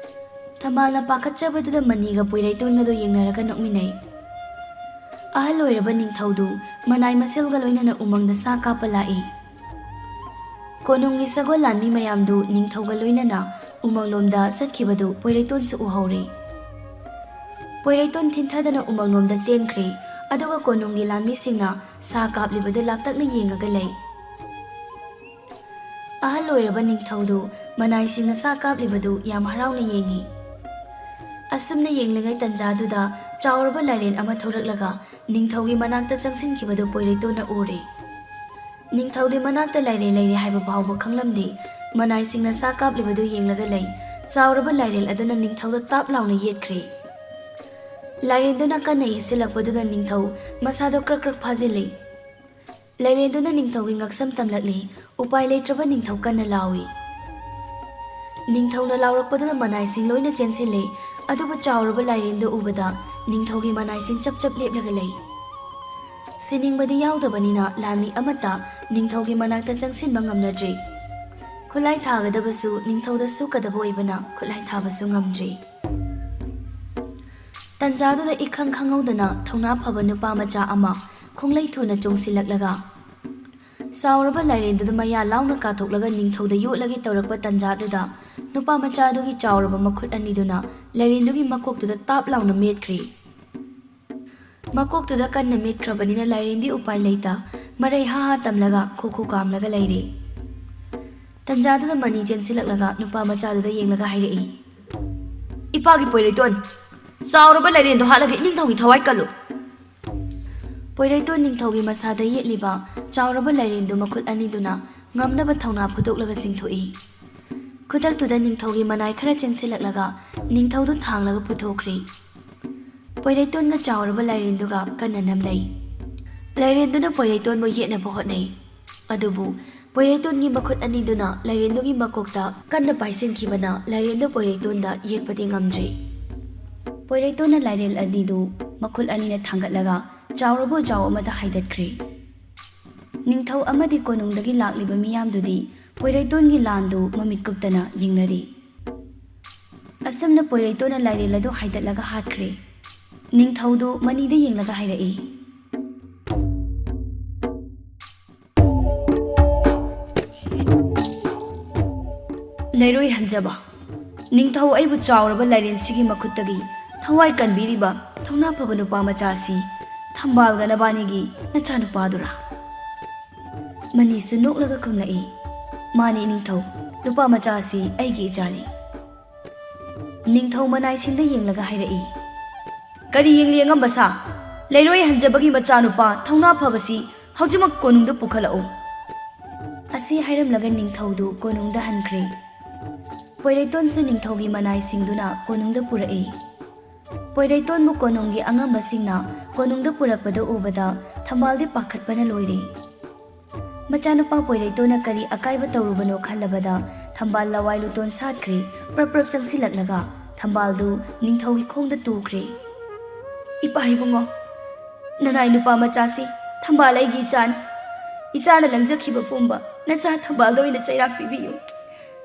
ꯊꯝꯕꯥꯜꯅ ꯄꯥꯈꯠꯆꯕꯗꯨꯗ ꯃꯅꯤꯒ ꯄꯣꯏꯔꯩꯇꯣꯟꯒꯗꯣ ꯌꯦꯡꯅꯔꯒ ꯅꯣꯛꯃꯤꯟꯅꯩ꯫ ꯑꯍꯜ ꯑꯣꯏꯔꯕ ꯅꯤꯡꯊꯧꯗꯨ ꯃꯅꯥꯏ ꯃꯁꯦꯜꯒ ꯂꯣꯏꯅꯅ ꯎꯃꯪꯗ ꯁꯥ ꯀꯥꯞꯄ ꯂꯥꯛꯏ꯫ ꯀꯣꯅꯨꯡꯒꯤ ꯁꯒꯣꯜ ꯂꯥꯟꯃꯤ ꯃꯌꯥꯝꯗꯨ ꯅꯤꯡꯊꯧꯒ ꯂꯣꯏꯅꯅ ꯎꯃꯪꯂꯣꯝꯗ ꯆꯠꯈꯤꯕꯗꯨ ꯄꯣꯏꯔꯩꯇꯣꯟꯁꯨ ꯎꯍꯧꯔꯦ꯫ ꯄꯣꯏꯔꯩꯇꯣꯟ ꯊꯤꯟꯊꯗꯅ ꯎꯃꯪꯂꯣꯝꯗ ꯆꯦꯟꯈ꯭ꯔꯦ, ꯑꯗꯨꯒ ꯀꯣꯅꯨꯡꯒꯤ ꯂꯥꯟꯃꯤꯁꯤꯡꯅ ꯁꯥ ꯀꯥꯞꯂꯤꯕꯗꯨ ꯂꯥꯞꯇꯛꯅ ꯌꯦꯡꯉꯒ ꯂꯩ꯫ ꯑꯍꯜ ꯑꯣꯏꯔꯕ ꯅꯤꯡꯊꯧꯗꯨ ꯃꯅꯥꯏꯁꯤꯡꯅ ꯁꯥ ꯀꯥꯞꯂꯤꯕꯗꯨ ꯌꯥꯝ ꯍꯔꯥꯎꯅ ꯌꯦꯡꯉꯤ꯫ ꯑꯁꯨꯝꯅ ꯌꯦꯡꯂꯤꯉꯩ ꯇꯟꯖꯥꯗꯨꯗ ꯆꯥꯎꯔꯕ ꯂꯥꯏꯔꯦꯟ ꯑꯃ ꯊꯣꯔꯛꯂꯒ ꯅꯤꯡꯊꯧꯒꯤ ꯃꯅꯥꯛꯇ ꯆꯪꯁꯤꯟꯈꯤꯕꯗꯨ ꯄꯣꯏꯔꯩꯇꯣꯟꯅ ꯎꯔꯦ꯫ ꯅꯤꯡꯊꯧꯗꯤ ꯃꯅꯥꯛꯇ ꯂꯥꯏꯔꯦꯟ ꯂꯩꯔꯦ ꯍꯥꯏꯕ ꯐꯥꯎꯕ ꯈꯪꯂꯝꯗꯦ꯫ ꯃꯅꯥꯏꯁꯤꯡꯅ ꯁꯥ ꯀꯥꯞꯂꯤꯕꯗꯨ ꯌꯦꯡꯂꯒ ꯂꯩ꯫ ꯆꯥꯎꯔꯕ ꯂꯥꯏꯔꯦꯟ ꯑꯗꯨꯅ ꯅꯤꯡꯊꯧꯗ ꯇꯥꯞ ꯂꯥꯎꯅ ꯌꯦꯠꯈ꯭ꯔꯦ꯫ ꯂꯥꯏꯔꯦꯟꯗꯨꯅ ꯀꯟꯅ ꯌꯦꯠꯁꯤꯜꯂꯛꯄꯗꯨꯗ ꯅꯤꯡꯊꯧ ꯃꯁꯥꯗꯣ ꯀ꯭ꯔꯛ ꯀ꯭ꯔꯛ ꯐꯥꯖꯤꯜꯂꯤ꯫ ꯂꯥꯏꯔꯦꯟꯗꯨꯅ ꯅꯤꯡꯊꯧꯒꯤ ꯉꯛꯁꯝ ꯇꯝꯂꯛꯂꯤ꯫ ꯎꯄꯥꯏ ꯂꯩꯇ꯭ꯔꯕ ꯅꯤꯡꯊꯧ ꯀꯟꯅ ꯂꯥꯎꯏ꯫ ꯅꯤꯡꯊꯧꯅ ꯂꯥꯎꯔꯛꯄꯗꯨꯗ ꯃꯅꯥꯏꯁꯤꯡ ꯂꯣꯏꯅ ꯆꯦꯟꯁꯤꯜꯂꯤ꯫ ꯑꯗꯨꯕꯨ ꯆꯥꯎꯔꯕ ꯂꯥꯏꯔꯦꯟꯗꯨ ꯎꯕꯗ ꯅꯤꯡꯊꯧꯒꯤ ꯃꯅꯥꯏꯁꯤꯡ ꯆꯞ ꯆꯞ ꯂꯦꯞꯂꯒ ꯂꯩ꯫ ꯁꯤꯅꯤꯡꯕꯗꯤ ꯌꯥꯎꯗꯕꯅꯤꯅ ꯂꯥꯟꯃꯤ ꯑꯃꯠꯇ ꯅꯤꯡꯊꯧꯒꯤ ꯃꯅꯥꯛꯇ ꯆꯪꯁꯤꯟꯕ ꯉꯝꯅꯗ꯭ꯔꯤ꯫ ꯈꯨꯠꯂꯥꯏ ꯊꯥꯒꯗꯕꯁꯨ ꯅꯤꯡꯊꯧꯗ ꯁꯣꯛꯀꯗꯕ ꯑꯣꯏꯕꯅ ꯈꯨꯠꯂꯥꯏ ꯊꯥꯕꯁꯨ ꯉꯝꯗ꯭ꯔꯤ꯫ ꯇꯟꯖꯥꯗꯨꯗ ꯏꯈꯪ ꯈꯪꯍꯧꯗꯅ ꯊꯧꯅꯥ ꯐꯕ ꯅꯨꯄꯥ ꯃꯆꯥ ꯑꯃ ꯈꯣꯡꯂꯩ ꯊꯨꯅ ꯆꯣꯡꯁꯤꯜꯂꯛꯂꯒ ꯆꯥꯎꯔꯕ ꯂꯥꯏꯔꯦꯟꯗꯨꯗ ꯃꯌꯥ ꯂꯥꯎꯅ ꯀꯥꯊꯣꯛꯂꯒ ꯅꯤꯡꯊꯧꯗ ꯌꯣꯠꯂꯒꯦ ꯇꯧꯔꯛꯄ ꯇꯟꯖꯥꯗꯨꯗ ꯅꯨꯄꯥ ꯃꯆꯥꯗꯨꯒꯤ ꯆꯥꯎꯔꯕ ꯃꯈꯨꯠ ꯑꯅꯤꯗꯨꯅ ꯂꯥꯏꯔꯦꯟꯗꯨꯒꯤ ꯃꯀꯣꯛꯇꯨꯗ ꯇꯥꯞ ꯂꯥꯎꯅ ꯃꯦꯠꯈ꯭ꯔꯦ꯫ ꯃꯀꯣꯛꯇꯨꯗ ꯀꯟꯅ ꯃꯦꯠꯈ꯭ꯔꯕꯅꯤꯅ ꯂꯥꯏꯔꯦꯟꯗꯤ ꯎꯄꯥꯏ ꯂꯩꯇ ꯃꯔꯩ ꯍꯥ ꯍꯥ ꯇꯝꯂꯒ ꯈꯣ ꯈꯣ ꯀꯥꯝꯂꯒ ꯂꯩꯔꯦ꯫ ꯇꯟꯖꯥꯗꯨꯗ ꯃꯅꯤ ꯆꯦꯟꯁꯤꯜꯂꯛꯂꯒ ꯅꯨꯄꯥ ꯃꯆꯥꯗꯨꯗ ꯌꯦꯡꯂꯒ ꯍꯥꯏꯔꯛꯏ, "ꯏꯄꯥꯒꯤ ꯄꯣꯏꯔꯩꯇꯣꯟ, ꯆꯥꯎꯔꯕ ꯂꯥꯏꯔꯦꯟꯗꯣ ꯍꯥꯠꯂꯒ ꯏꯅꯤꯡꯊꯧꯒꯤ ꯊꯋꯥꯏ ꯀꯜꯂꯨ!" ꯄꯣꯏꯔꯩꯇꯣꯟ ꯅꯤꯡꯊꯧꯒꯤ ꯃꯁꯥꯗ ꯌꯦꯠꯂꯤꯕ ꯆꯥꯎꯔꯕ ꯂꯥꯏꯔꯦꯟꯗꯨ ꯃꯈꯨꯠ ꯑꯅꯤꯗꯨꯅ ꯉꯝꯅꯕ ꯊꯧꯅꯥ ꯐꯨꯗꯣꯛꯂꯒ ꯆꯤꯡꯊꯣꯛꯏ꯫ ꯈꯨꯗꯛꯇꯨꯗ ꯅꯤꯡꯊꯧꯒꯤ ꯃꯅꯥꯏ ꯈꯔ ꯆꯦꯟꯁꯤꯜꯂꯛꯂꯒ ꯅꯤꯡꯊꯧꯗꯨ ꯊꯥꯡꯂꯒ ꯄꯨꯊꯣꯛꯈ꯭ꯔꯦ꯫ ꯄꯣꯏꯔꯩꯇꯣꯟꯒ ꯆꯥꯎꯔꯕ ꯂꯥꯏꯔꯦꯟꯗꯨꯒ ꯀꯟꯅ ꯅꯝꯅꯩ꯫ ꯂꯥꯏꯔꯦꯟꯗꯨꯅ ꯄꯣꯏꯔꯩꯇꯣꯟꯕꯨ ꯌꯦꯠꯅꯕ ꯍꯣꯠꯅꯩ꯫ ꯑꯗꯨꯕꯨ ꯄꯣꯏꯔꯩꯇꯣꯟꯒꯤ ꯃꯈꯨꯠ ꯑꯅꯤꯗꯨꯅ ꯂꯥꯏꯔꯦꯟꯗꯨꯒꯤ ꯃꯀꯣꯛꯇ ꯀꯟꯅ ꯄꯥꯏꯁꯤꯟꯈꯤꯕꯅ ꯂꯥꯏꯔꯦꯟꯗꯨ ꯄꯣꯏꯔꯩꯇꯣꯟꯗ ꯌꯦꯠꯄꯗꯤ ꯉꯝꯗ꯭ꯔꯦ꯫ ꯄꯣꯏꯔꯩꯇꯣꯟꯅ ꯂꯥꯏꯔꯦꯟ ꯑꯅꯤꯗꯨ ꯃꯈꯨꯠ ꯑꯅꯤꯅ ꯊꯥꯡꯒꯠꯂꯒ ꯆꯥꯎꯔꯕ ꯎꯖꯥꯎ ꯑꯃꯗ ꯍꯥꯏꯗꯠꯈ꯭ꯔꯦ꯫ ꯅꯤꯡꯊꯧ ꯑꯃꯗꯤ ꯀꯣꯅꯨꯡꯗꯒꯤ ꯂꯥꯛꯂꯤꯕ ꯃꯤꯌꯥꯝꯗꯨꯗꯤ ꯄꯣꯏꯔꯩꯇꯣꯟꯒꯤ ꯂꯥꯟꯗꯨ ꯃꯃꯤꯠ ꯀꯨꯞꯇꯅ ꯌꯦꯡꯅꯔꯤ꯫ ꯑꯁꯨꯝꯅ ꯄꯣꯏꯔꯩꯇꯣꯟꯅ ꯂꯥꯏꯔꯦꯜ ꯑꯗꯨ ꯍꯥꯏꯗꯠꯂꯒ ꯍꯥꯠꯈ꯭ꯔꯦ꯫ ꯅꯤꯡꯊꯧꯗꯨ ꯃꯅꯤꯗ ꯌꯦꯡꯂꯒ ꯍꯥꯏꯔꯛꯏ, "ꯂꯩꯔꯣꯏ ꯍꯟꯖꯕ, ꯅꯤꯡꯊꯧ ꯑꯩꯕꯨ ꯆꯥꯎꯔꯕ ꯂꯥꯏꯔꯦꯟꯁꯤꯒꯤ ꯃꯈꯨꯠꯇꯒꯤ ꯊꯋꯥꯏ ꯀꯟꯕꯤꯔꯤꯕ ꯊꯧꯅꯥ ꯐꯕ ꯅꯨꯄꯥ ꯃꯆꯥ ꯑꯁꯤ ꯊꯝꯕꯥꯜꯒ ꯅꯕꯥꯅꯤꯒꯤ ꯅꯆꯥꯅꯨꯄꯥꯗꯨꯔꯥ?" ꯃꯅꯤꯁꯨ ꯅꯣꯛꯂꯒ ꯈꯨꯝꯂꯛꯏ, "ꯃꯥꯅꯤ ꯅꯤꯡꯊꯧ, ꯅꯨꯄꯥ ꯃꯆꯥ ꯑꯁꯤ ꯑꯩꯒꯤ ꯏꯆꯥꯅꯤ꯫" ꯅꯤꯡꯊꯧ ꯃꯅꯥꯏꯁꯤꯡꯗ ꯌꯦꯡꯂꯒ ꯍꯥꯏꯔꯛꯏ, "ꯀꯔꯤ ꯌꯦꯡꯂꯤ ꯑꯉꯝꯕ ꯁꯥ? ꯂꯩꯔꯣꯏ ꯍꯟꯖꯕꯒꯤ ꯃꯆꯥꯅꯨꯄꯥ ꯊꯧꯅꯥ ꯐꯕꯁꯤ ꯍꯧꯖꯤꯛꯃꯛ ꯀꯣꯅꯨꯡꯗ ꯄꯨꯈꯠꯂꯛꯎ꯫" ꯑꯁꯤ ꯍꯥꯏꯔꯝꯂꯒ ꯅꯤꯡꯊꯧꯗꯨ ꯀꯣꯅꯨꯡꯗ ꯍꯟꯈ꯭ꯔꯦ꯫ ꯄꯣꯏꯔꯩꯇꯣꯟꯁꯨ ꯅꯤꯡꯊꯧꯒꯤ ꯃꯅꯥꯏꯁꯤꯡꯗꯨꯅ ꯀꯣꯅꯨꯡꯗ ꯄꯨꯔꯛꯏ꯫ ꯄꯣꯏꯔꯩꯇꯣꯟꯕꯨ ꯀꯣꯅꯨꯡꯒꯤ ꯑꯉꯝꯕꯁꯤꯡꯅ ꯀꯣꯅꯨꯡꯗ ꯄꯨꯔꯛꯄꯗ ꯎꯕꯗ ꯊꯝꯕꯥꯜꯗꯤ ꯄꯥꯈꯠꯄꯅ ꯂꯣꯏꯔꯦ꯫ ꯃꯆꯥꯅꯨꯄꯥ ꯄꯣꯏꯔꯩꯇꯣꯟꯅ ꯀꯔꯤ ꯑꯀꯥꯏꯕ ꯇꯧꯔꯨꯕꯅꯣ ꯈꯜꯂꯕꯗ ꯊꯝꯕꯥꯜ ꯂꯋꯥꯏ ꯂꯨꯇꯣꯟ ꯁꯥꯠꯈ꯭ꯔꯦ꯫ ꯄ꯭ꯔꯞ ꯄ꯭ꯔꯞ ꯆꯪꯁꯤꯜꯂꯛꯂꯒ ꯊꯝꯕꯥꯜꯗꯨ ꯅꯤꯡꯊꯧꯒꯤ ꯈꯣꯡꯗ ꯇꯨꯈ꯭ꯔꯦ꯫ "ꯏꯄꯥ ꯏꯕꯨꯡꯉꯣ, ꯅꯅꯥꯏ ꯅꯨꯄꯥ ꯃꯆꯥꯁꯤ ꯊꯝꯕꯥꯜ ꯑꯩꯒꯤ ꯏꯆꯥꯅꯤ꯫ ꯏꯆꯥꯅ ꯂꯪꯖꯈꯤꯕ ꯄꯨꯝꯕ ꯅꯆꯥ ꯊꯝꯕꯥꯜꯗ ꯑꯣꯏꯅ ꯆꯩꯔꯥꯛ ꯄꯤꯕꯤꯌꯨ꯫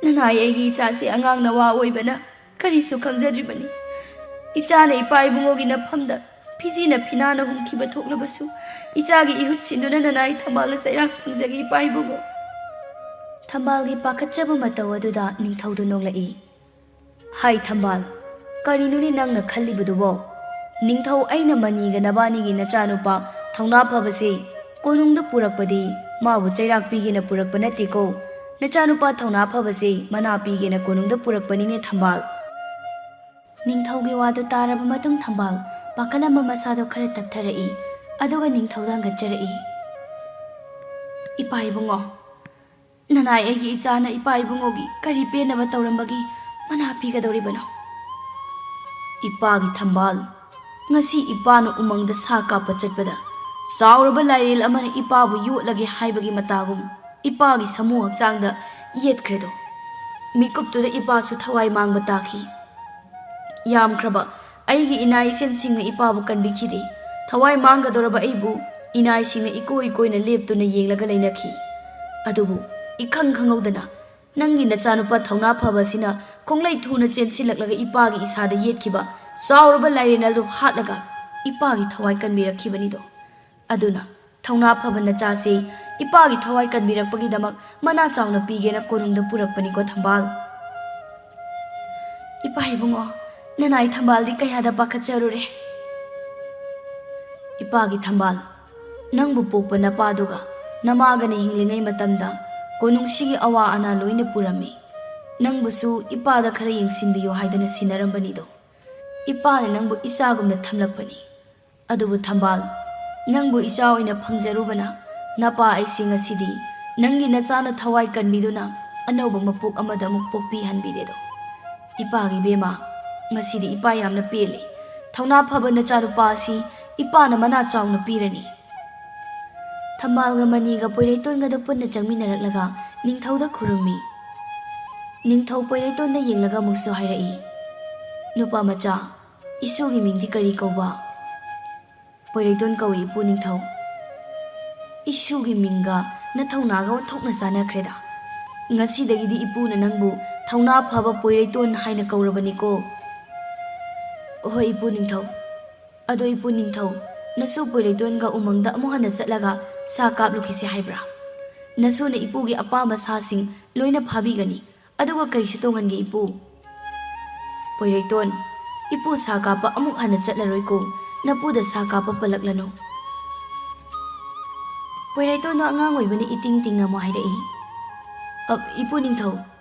ꯅꯅꯥꯏ ꯑꯩꯒꯤ ꯏꯆꯥꯁꯤ ꯑꯉꯥꯡ ꯅꯋꯥ ꯑꯣꯏꯕꯅ ꯀꯔꯤꯁꯨ ꯈꯪꯖꯗ꯭ꯔꯤꯕꯅꯤ꯫ ꯏꯆꯥꯅ ꯏꯄꯥ ꯏꯕꯨꯡꯉꯣꯒꯤ ꯅꯐꯝꯗ ꯐꯤꯖꯤꯅ ꯐꯤꯅꯥꯅ ꯍꯨꯝꯈꯤꯕ ꯊꯣꯛꯂꯕꯁꯨ, ꯏꯆꯥꯒꯤ ꯏꯍꯨꯠ ꯁꯤꯟꯗꯨꯅ ꯅꯅꯥꯏ ꯊꯝꯕꯥꯜꯅ ꯆꯩꯔꯥꯛ ꯐꯪꯖꯒꯦ, ꯏꯄꯥ ꯏꯕꯨꯡꯉꯣ꯫" ꯊꯝꯕꯥꯜꯒꯤ ꯄꯥꯈꯠꯆꯕ ꯃꯇꯧ ꯑꯗꯨꯗ ꯅꯤꯡꯊꯧꯗꯨ ꯅꯣꯛꯂꯛꯏ꯫ "ꯍꯥꯏ ꯊꯝꯕꯥꯜ, ꯀꯔꯤꯅꯣꯅꯦ ꯅꯪꯅ ꯈꯜꯂꯤꯕꯗꯨꯕꯣ? ꯅꯤꯡꯊꯧ ꯑꯩꯅ ꯃꯅꯤꯒ ꯅꯕꯥꯅꯤꯒꯤ ꯅꯆꯥꯅꯨꯄꯥ ꯊꯧꯅꯥ ꯐꯕꯁꯦ ꯀꯣꯅꯨꯡꯗ ꯄꯨꯔꯛꯄꯗꯤ ꯃꯥꯕꯨ ꯆꯩꯔꯥꯛ ꯄꯤꯒꯦꯅ ꯄꯨꯔꯛꯄ ꯅꯠꯇꯦꯀꯣ꯫ ꯅꯆꯥꯅꯨꯄꯥ ꯊꯧꯅꯥ ꯐꯕꯁꯦ ꯃꯅꯥ ꯄꯤꯒꯦꯅ ꯀꯣꯅꯨꯡꯗ ꯄꯨꯔꯛꯄꯅꯤꯅꯦ ꯊꯝꯕꯥꯜ꯫" ꯅꯤꯡꯊꯧꯒꯤ ꯋꯥꯗꯨ ꯇꯥꯔꯕ ꯃꯇꯨꯡ ꯊꯝꯕꯥꯜ ꯄꯥꯈꯠꯂꯝꯕ ꯃꯁꯥꯗꯣ ꯈꯔ ꯇꯞꯊꯔꯛꯏ꯫ ꯑꯗꯨꯒ ꯅꯤꯡꯊꯧꯗ ꯍꯪꯒꯠꯆꯔꯛꯏ, "ꯏꯄꯥ ꯏꯕꯨꯡꯉꯣ, ꯅꯅꯥꯏ ꯑꯩꯒꯤ ꯏꯆꯥꯅ ꯏꯄꯥ ꯏꯕꯨꯡꯉꯣꯒꯤ ꯀꯔꯤ ꯄꯦꯟꯅꯕ ꯇꯧꯔꯝꯕꯒꯤ ꯃꯅꯥ ꯄꯤꯒꯗꯧꯔꯤꯕꯅꯣ?" "ꯏꯄꯥꯒꯤ ꯊꯝꯕꯥꯜ, ꯉꯁꯤ ꯏꯄꯥꯅ ꯎꯃꯪꯗ ꯁꯥ ꯀꯥꯞꯄ ꯆꯠꯄꯗ ꯆꯥꯎꯔꯕ ꯂꯥꯏꯔꯦꯜ ꯑꯃꯅ ꯏꯄꯥꯕꯨ ꯌꯣꯠꯂꯒꯦ ꯍꯥꯏꯕꯒꯤ ꯃꯇꯥꯒꯨꯝ ꯏꯄꯥꯒꯤ ꯁꯥꯃꯨ ꯍꯛꯆꯥꯡꯗ ꯌꯦꯠꯈ꯭ꯔꯦꯗꯣ꯫ ꯃꯤꯀꯨꯞꯇꯨꯗ ꯏꯄꯥꯁꯨ ꯊꯋꯥꯏ ꯃꯥꯡꯕ ꯇꯥꯈꯤ꯫ ꯌꯥꯝꯈ꯭ꯔꯕ ꯑꯩꯒꯤ ꯏꯅꯥ ꯏꯁꯦꯟꯁꯤꯡꯅ ꯏꯄꯥꯕꯨ ꯀꯟꯕꯤꯈꯤꯗꯦ꯫ ꯊꯋꯥꯏ ꯃꯥꯡꯒꯗꯧꯔꯕ ꯑꯩꯕꯨ ꯏꯅꯥꯏꯁꯤꯡꯅ ꯏꯀꯣꯏ ꯀꯣꯏꯅ ꯂꯦꯞꯇꯨꯅ ꯌꯦꯡꯂꯒ ꯂꯩꯅꯈꯤ꯫ ꯑꯗꯨꯕꯨ ꯏꯈꯪ ꯈꯪꯍꯧꯗꯅ ꯅꯪꯒꯤ ꯅꯆꯥꯅꯨꯄꯥ ꯊꯧꯅꯥ ꯐꯕ ꯑꯁꯤꯅ ꯈꯣꯡꯂꯩ ꯊꯨꯅ ꯆꯦꯟꯁꯤꯜꯂꯛꯂꯒ ꯏꯄꯥꯒꯤ ꯏꯁꯥꯗ ꯌꯦꯠꯈꯤꯕ ꯆꯥꯎꯔꯕ ꯂꯥꯏꯔꯦꯟ ꯑꯗꯨ ꯍꯥꯠꯂꯒ ꯏꯄꯥꯒꯤ ꯊꯋꯥꯏ ꯀꯟꯕꯤꯔꯛꯈꯤꯕꯅꯤꯗꯣ꯫ ꯑꯗꯨꯅ ꯊꯧꯅꯥ ꯐꯕ ꯅꯆꯥꯁꯦ ꯏꯄꯥꯒꯤ ꯊꯋꯥꯏ ꯀꯟꯕꯤꯔꯛꯄꯒꯤꯗꯃꯛ ꯃꯅꯥ ꯆꯥꯎꯅ ꯄꯤꯒꯦꯅ ꯀꯣꯅꯨꯡꯗ ꯄꯨꯔꯛꯄꯅꯤꯀꯣ ꯊꯝꯕꯥꯜ꯫" "ꯏꯄꯥ ꯏꯕꯨꯡꯉꯣ, ꯅꯅꯥꯏ ꯊꯝꯕꯥꯜꯗꯤ ꯀꯌꯥꯗ ꯄꯥꯈꯠꯆꯔꯨꯔꯦ꯫" "ꯏꯄꯥꯒꯤ ꯊꯝꯕꯥꯜ, ꯅꯪꯕꯨ ꯄꯣꯛꯄ ꯅꯄꯥꯗꯨꯒ ꯅꯃꯥꯒꯅ ꯍꯤꯡꯂꯤꯉꯩ ꯃꯇꯝꯗ ꯀꯣꯅꯨꯡꯁꯤꯒꯤ ꯑꯋꯥ ꯑꯅꯥ ꯂꯣꯏꯅ ꯄꯨꯔꯝꯃꯤ꯫ ꯅꯪꯕꯨꯁꯨ ꯏꯄꯥꯗ ꯈꯔ ꯌꯦꯡꯁꯤꯟꯕꯤꯌꯨ ꯍꯥꯏꯗꯅ ꯁꯤꯟꯅꯔꯝꯕꯅꯤꯗꯣ꯫ ꯏꯄꯥꯅ ꯅꯪꯕꯨ ꯏꯆꯥꯒꯨꯝꯅ ꯊꯝꯂꯛꯄꯅꯤ꯫ ꯑꯗꯨꯕꯨ ꯊꯝꯕꯥꯜ, ꯅꯪꯕꯨ ꯏꯆꯥ ꯑꯣꯏꯅ ꯐꯪꯖꯔꯨꯕꯅ ꯅꯄꯥ ꯑꯩꯁꯦ ꯉꯁꯤꯗꯤ ꯅꯪꯒꯤ ꯅꯆꯥꯅ ꯊꯋꯥꯏ ꯀꯟꯕꯤꯗꯨꯅ ꯑꯅꯧꯕ ꯃꯄꯣꯛ ꯑꯃꯗ ꯑꯃꯨꯛ ꯄꯣꯛꯄꯤꯍꯟꯕꯤꯔꯦꯗꯣ꯫ ꯏꯄꯥꯒꯤ ꯏꯕꯦꯝꯃ, ꯉꯁꯤꯗꯤ ꯏꯄꯥ ꯌꯥꯝꯅ ꯄꯦꯜꯂꯤ꯫ ꯊꯧꯅꯥ ꯐꯕ ꯅꯆꯥꯅꯨꯄꯥ ꯑꯁꯤ ꯏꯄꯥꯅ ꯃꯅꯥ ꯆꯥꯎꯅ ꯄꯤꯔꯅꯤ꯫ ꯊꯝꯕꯥꯜꯒ ꯃꯅꯤꯒ ꯄꯣꯏꯔꯩꯇꯣꯟꯒꯗ ꯄꯨꯟꯅ ꯆꯪꯃꯤꯟꯅꯔꯛꯂꯒ ꯅꯤꯡꯊꯧꯗ ꯈꯨꯔꯨꯝꯃꯤ꯫ ꯅꯤꯡꯊꯧ ꯄꯣꯏꯔꯩꯇꯣꯟꯗ ꯌꯦꯡꯂꯒ ꯑꯃꯨꯛꯁꯨ ꯍꯥꯏꯔꯛꯏ, "ꯅꯨꯄꯥ ꯃꯆꯥ, ꯏꯁꯨꯒꯤ ꯃꯤꯡꯗꯤ ꯀꯔꯤ ꯀꯧꯕ?" "ꯄꯣꯏꯔꯩꯇꯣꯟ ꯀꯧꯏ, ꯏꯄꯨ ꯅꯤꯡꯊꯧ꯫" "ꯏꯁꯨꯒꯤ ꯃꯤꯡꯒ ꯅꯊꯧꯅꯥꯒ ꯑꯣꯟꯊꯣꯛꯅ ꯆꯥꯟꯅꯈ꯭ꯔꯦꯗ꯫ ꯉꯁꯤꯗꯒꯤꯗꯤ ꯏꯄꯨꯅ ꯅꯪꯕꯨ ꯊꯧꯅꯥ ꯐꯕ ꯄꯣꯏꯔꯩꯇꯣꯟ ꯍꯥꯏꯅ ꯀꯧꯔꯕꯅꯤꯀꯣ꯫" "ꯍꯣꯏ, ꯏꯄꯨ ꯅꯤꯡꯊꯧ꯫" "ꯑꯗꯣ ꯏꯄꯨ ꯅꯤꯡꯊꯧ, ꯅꯁꯨ ꯄꯣꯏꯔꯩꯇꯣꯟꯒ ꯎꯃꯪꯗ ꯑꯃꯨꯛ ꯍꯟꯅ ꯆꯠꯂꯒ ꯁꯥ ꯀꯥꯞꯂꯨꯈꯤꯁꯤ ꯍꯥꯏꯕ꯭ꯔꯥ? ꯅꯁꯨꯅ ꯏꯄꯨꯒꯤ ꯑꯄꯥꯝꯕ ꯁꯥꯁꯤꯡ ꯂꯣꯏꯅ ꯐꯥꯕꯤꯒꯅꯤ, ꯑꯗꯨꯒ ꯀꯩꯁꯨ ꯇꯧꯍꯟꯒꯦ ꯏꯄꯨ꯫" "ꯄꯣꯏꯔꯩꯇꯣꯟ, ꯏꯄꯨ ꯁꯥ ꯀꯥꯞꯄ ꯑꯃꯨꯛ ꯍꯟꯅ ꯆꯠꯂꯔꯣꯏꯀꯣ, ꯅꯄꯨꯗ ꯁꯥ ꯀꯥꯞꯄ ꯄꯜꯂꯛꯂꯅꯨ꯫" ꯄꯣꯏꯔꯩꯇꯣꯟꯗꯣ ꯑꯉꯥꯡ ꯑꯣꯏꯕꯅ ꯏꯇꯤꯡ ꯇꯤꯡꯅ ꯑꯃꯨꯛ ꯍꯥꯏꯔꯛꯏ, "ꯑ, ꯏꯄꯨ ꯅꯤꯡꯊꯧ,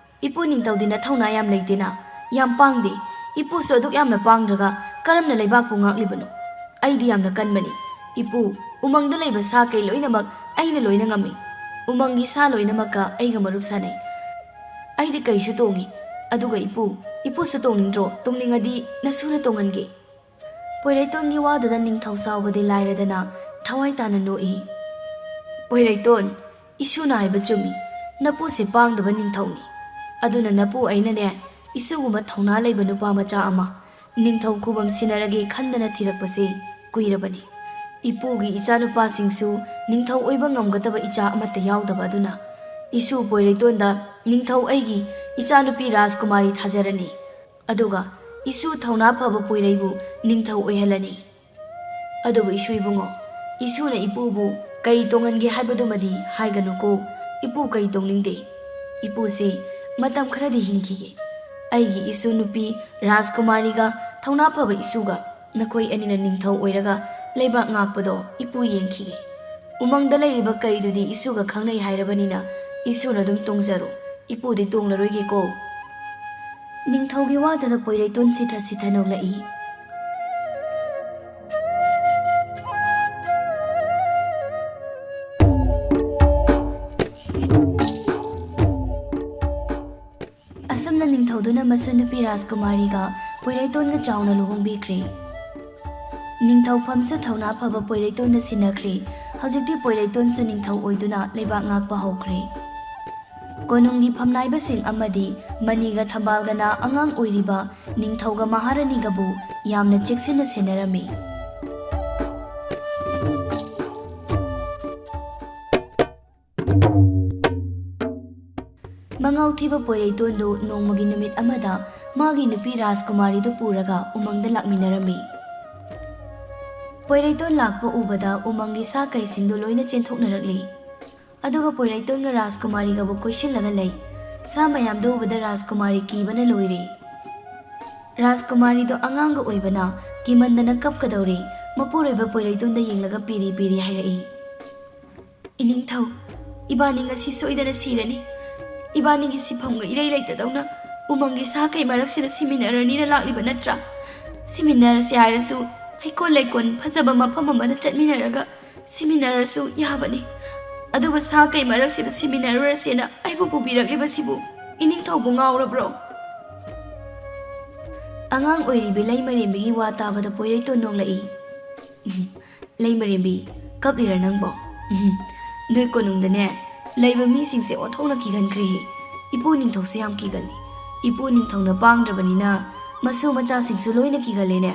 ꯏꯄꯨ ꯅꯤꯡꯊꯧꯗꯤ ꯅꯊꯧꯅꯥ ꯌꯥꯝ ꯂꯩꯇꯦꯅ, ꯌꯥꯝ ꯄꯥꯡꯗꯦ꯫ ꯏꯄꯨꯁꯨ ꯑꯗꯨꯛ ꯌꯥꯝꯅ ꯄꯥꯡꯗ꯭ꯔꯒ ꯀꯔꯝꯅ ꯂꯩꯕꯥꯛꯄꯨ ꯉꯥꯛꯂꯤꯕꯅꯣ? ꯑꯩꯗꯤ ꯌꯥꯝꯅ ꯀꯟꯕꯅꯤ꯫ ꯏꯄꯨ, ꯎꯃꯪꯗ ꯂꯩꯕ ꯁꯥ ꯀꯩ ꯂꯣꯏꯅꯃꯛ ꯑꯩꯅ ꯂꯣꯏꯅ ꯉꯝꯃꯤ꯫ ꯎꯃꯪꯒꯤ ꯁꯥ ꯂꯣꯏꯅꯃꯛꯀ ꯑꯩꯒ ꯃꯔꯨꯞ ꯁꯥꯟꯅꯩ꯫ ꯑꯩꯗꯤ ꯀꯩꯁꯨ ꯇꯣꯡꯉꯤ꯫ ꯑꯗꯨꯒ ꯏꯄꯨ, ꯏꯄꯨꯁꯨ ꯇꯣꯡꯅꯤꯡꯗ꯭ꯔꯣ? ꯇꯣꯡꯅꯤꯡꯉꯗꯤ ꯅꯁꯨꯅ ꯇꯣꯡꯍꯟꯒꯦ꯫" ꯄꯣꯏꯔꯩꯇꯣꯟꯒꯤ ꯋꯥꯗꯨꯗ ꯅꯤꯡꯊꯧ ꯁꯥꯎꯕꯗꯤ ꯂꯥꯏꯔꯗꯅ ꯊꯋꯥꯏ ꯇꯥꯅ ꯅꯣꯛꯏ꯫ "ꯄꯣꯏꯔꯩꯇꯣꯟ, ꯏꯁꯨꯅ ꯍꯥꯏꯕ ꯆꯨꯝꯃꯤ꯫ ꯅꯄꯨꯁꯦ ꯄꯥꯡꯗꯕ ꯅꯤꯡꯊꯧꯅꯤ꯫ ꯑꯗꯨꯅ ꯅꯄꯨ ꯑꯩꯅꯅꯦ, ꯏꯁꯨꯒꯨꯝꯕ ꯊꯧꯅꯥ ꯂꯩꯕ ꯅꯨꯄꯥ ꯃꯆꯥ ꯑꯃ ꯅꯤꯡꯊꯧ ꯈꯨꯕꯝ ꯁꯤꯟꯅꯔꯒꯦ ꯈꯟꯗꯅ ꯊꯤꯔꯛꯄꯁꯦ ꯀꯨꯏꯔꯕꯅꯤ꯫ ꯏꯄꯨꯒꯤ ꯏꯆꯥꯅꯨꯄꯥꯁꯤꯡꯁꯨ ꯅꯤꯡꯊꯧ ꯑꯣꯏꯕ ꯉꯝꯒꯗꯕ ꯏꯆꯥ ꯑꯃꯠꯇ ꯌꯥꯎꯗꯕ ꯑꯗꯨꯅ ꯏꯁꯨ ꯄꯣꯏꯔꯩꯇꯣꯟꯗ ꯅꯤꯡꯊꯧ ꯑꯩꯒꯤ ꯏꯆꯥꯅꯨꯄꯤ ꯔꯥꯖꯀꯨꯃꯥꯔꯤ ꯊꯥꯖꯔꯅꯤ꯫ ꯑꯗꯨꯒ ꯏꯁꯨ ꯊꯧꯅꯥ ꯐꯕ ꯄꯣꯏꯔꯩꯕꯨ ꯅꯤꯡꯊꯧ ꯑꯣꯏꯍꯜꯂꯅꯤ꯫ ꯑꯗꯨꯕꯨ ꯏꯁꯨ ꯏꯕꯨꯡꯉꯣ, ꯏꯁꯨꯅ ꯏꯄꯨꯕꯨ ꯀꯩ ꯇꯣꯡꯍꯟꯒꯦ ꯍꯥꯏꯕꯗꯨꯃꯗꯤ ꯍꯥꯏꯒꯅꯨꯀꯣ꯫ ꯏꯄꯨ ꯀꯩ ꯇꯣꯡꯅꯤꯡꯗꯦ꯫ ꯏꯄꯨꯁꯦ ꯃꯇꯝ ꯈꯔꯗꯤ ꯍꯤꯡꯈꯤꯒꯦ꯫ ꯑꯩꯒꯤ ꯏꯁꯨ ꯅꯨꯄꯤ ꯔꯥꯖꯀꯨꯃꯥꯔꯤꯒ ꯊꯧꯅꯥ ꯐꯕ ꯏꯁꯨꯒ ꯅꯈꯣꯏ ꯑꯅꯤꯅ ꯅꯤꯡꯊꯧ ꯑꯣꯏꯔꯒ ꯂꯩꯕꯥꯛ ꯉꯥꯛꯄꯗꯣ ꯏꯄꯨ ꯌꯦꯡꯈꯤꯒꯦ꯫ ꯎꯃꯪꯗ ꯂꯩꯔꯤꯕ ꯀꯩꯗꯨꯗꯤ ꯏꯁꯨꯒ ꯈꯪꯅꯩ ꯍꯥꯏꯔꯕꯅꯤꯅ ꯏꯁꯨꯅ ꯑꯗꯨꯝ ꯇꯣꯡꯖꯔꯣ꯫ ꯏꯄꯨꯗꯤ ꯇꯣꯡꯂꯔꯣꯏꯒꯦꯀꯣ꯫ ꯅꯤꯡꯊꯧꯒꯤ ꯋꯥꯗꯨꯗ ꯄꯣꯏꯔꯩꯇꯣꯟ ꯁꯤꯊ ꯁꯤꯊ ꯅꯣꯛꯂꯛꯏ꯫ ꯑꯁꯨꯝꯅ ꯅꯤꯡꯊꯧꯗꯨꯅ ꯃꯁꯨ ꯅꯨꯄꯤ ꯔꯥꯖꯀꯨꯃꯥꯔꯤꯒ ꯄꯣꯏꯔꯩꯇꯣꯟꯒ ꯆꯥꯎꯅ ꯂꯨꯍꯣꯡꯕꯤꯈ꯭ꯔꯦ꯫ ꯅꯤꯡꯊꯧ ꯐꯝꯁꯨ ꯊꯧꯅꯥ ꯐꯕ ꯄꯣꯏꯔꯩꯇꯣꯟꯗ ꯁꯤꯟꯅꯈ꯭ꯔꯦ꯫ ꯍꯧꯖꯤꯛꯇꯤ ꯄꯣꯏꯔꯩꯇꯣꯟꯁꯨ ꯅꯤꯡꯊꯧ ꯑꯣꯏꯗꯨꯅ ꯂꯩꯕꯥꯛ ꯉꯥꯛꯄ ꯍꯧꯈ꯭ꯔꯦ꯫ ꯀꯣꯅꯨꯡꯒꯤ ꯐꯝꯅꯥꯏꯕꯁꯤꯡ ꯑꯃꯗꯤ ꯃꯅꯤꯒ ꯊꯝꯕꯥꯜꯒꯅ ꯑꯉꯥꯡ ꯑꯣꯏꯔꯤꯕ ꯅꯤꯡꯊꯧꯒ ꯃꯍꯥꯔꯥꯅꯤꯒꯕꯨ ꯌꯥꯝꯅ ꯆꯦꯛꯁꯤꯟꯅ ꯁꯦꯟꯅꯔꯝꯃꯤ꯫ ꯃꯉꯥꯎ ꯊꯤꯕ ꯄꯣꯏꯔꯩꯇꯣꯟꯗꯨ ꯅꯣꯡꯃꯒꯤ ꯅꯨꯃꯤꯠ ꯑꯃꯗ ꯃꯥꯒꯤ ꯅꯨꯄꯤ ꯔꯥꯖꯀꯨꯃꯥꯔꯤꯗꯨ ꯄꯨꯔꯒ ꯎꯃꯪꯗ ꯂꯥꯛꯃꯤꯟꯅꯔꯝꯃꯤ꯫ ꯄꯣꯏꯔꯩꯇꯣꯟ ꯂꯥꯛꯄ ꯎꯕꯗ ꯎꯃꯪꯒꯤ ꯁꯥ ꯀꯩꯁꯤꯡꯗꯨ ꯂꯣꯏꯅ ꯆꯦꯟꯊꯣꯛꯅꯔꯛꯂꯤ꯫ ꯑꯗꯨꯒ ꯄꯣꯏꯔꯩꯇꯣꯟꯒ ꯔꯥꯖꯀꯨꯃꯥꯔꯤꯒꯕꯨ ꯀꯣꯏꯁꯤꯜꯂꯒ ꯂꯩ꯫ ꯁꯥ ꯃꯌꯥꯝꯗꯨ ꯎꯕꯗ ꯔꯥꯖꯀꯨꯃꯥꯔꯤ ꯀꯤꯕꯅ ꯂꯣꯏꯔꯦ꯫ ꯔꯥꯖꯀꯨꯃꯥꯔꯤꯗꯣ ꯑꯉꯥꯡꯒ ꯑꯣꯏꯕꯅ ꯀꯤꯃꯟꯗꯅ ꯀꯞꯀꯗꯧꯔꯦ꯫ ꯃꯄꯨꯔꯣꯏꯕ ꯄꯣꯏꯔꯩꯇꯣꯟꯗ ꯌꯦꯡꯂꯒ ꯄꯤꯔꯤ ꯄꯤꯔꯤ ꯍꯥꯏꯔꯛꯏ, "ꯏꯅꯤꯡꯊꯧ, ꯏꯕꯥꯅꯤ ꯉꯁꯤ ꯁꯣꯏꯗꯅ ꯁꯤꯔꯅꯤ꯫ ꯏꯕꯥꯅꯤꯒꯤ ꯁꯤꯐꯝꯒ ꯏꯔꯩ ꯂꯩꯇꯗꯧꯅ ꯎꯃꯪꯒꯤ ꯁꯥ ꯀꯩ ꯃꯔꯛꯁꯤꯗ ꯁꯤꯃꯤꯟꯅꯔꯅꯤꯅ ꯂꯥꯛꯂꯤꯕ ꯅꯠꯇ꯭ꯔꯥ? ꯁꯤꯃꯤꯟꯅꯔꯁꯤ ꯍꯥꯏꯔꯁꯨ ꯍꯩꯀꯣꯜ ꯂꯩꯀꯣꯜ ꯐꯖꯕ ꯃꯐꯝ ꯑꯃꯗ ꯆꯠꯃꯤꯟꯅꯔꯒ ꯁꯤꯃꯤꯟꯅꯔꯁꯨ ꯌꯥꯕꯅꯤ꯫ ꯑꯗꯨꯕꯨ ꯁꯥ ꯀꯩ ꯃꯔꯛꯁꯤꯗ ꯁꯤꯃꯤꯟꯅꯔꯨꯔꯁꯦꯅ ꯑꯩꯕꯨ ꯄꯨꯕꯤꯔꯛꯂꯤꯕꯁꯤꯕꯨ ꯏꯅꯤꯡꯊꯧꯕꯨ ꯉꯥꯎꯔꯕ꯭ꯔꯣ?" ꯑꯉꯥꯡ ꯑꯣꯏꯔꯤꯕꯤ ꯂꯩꯃꯔꯦꯝꯕꯤꯒꯤ ꯋꯥ ꯇꯥꯕꯗ ꯄꯣꯏꯔꯩꯇꯣꯟ ꯅꯣꯡꯂꯛꯏ꯫ "ꯂꯩꯃꯔꯦꯝꯕꯤ, ꯀꯞꯂꯤꯔ ꯅꯪꯕꯣ? ꯎꯝ, ꯅꯣꯏ ꯀꯣꯅꯨꯡꯗꯅꯦ ꯂꯩꯕ ꯃꯤꯁꯤꯡꯁꯦ ꯑꯣꯟꯊꯣꯛꯅ ꯀꯤꯒꯟꯈ꯭ꯔꯦꯍꯦ꯫ ꯏꯄꯨ ꯅꯤꯡꯊꯧꯁꯨ ꯌꯥꯝ ꯀꯤꯒꯜꯂꯤ꯫ ꯏꯄꯨ ꯅꯤꯡꯊꯧꯅ ꯄꯥꯡꯗ꯭ꯔꯕꯅꯤꯅ ꯃꯁꯨ ꯃꯆꯥꯁꯤꯡꯁꯨ ꯂꯣꯏꯅ ꯀꯤꯒꯜꯂꯦꯅꯦ꯫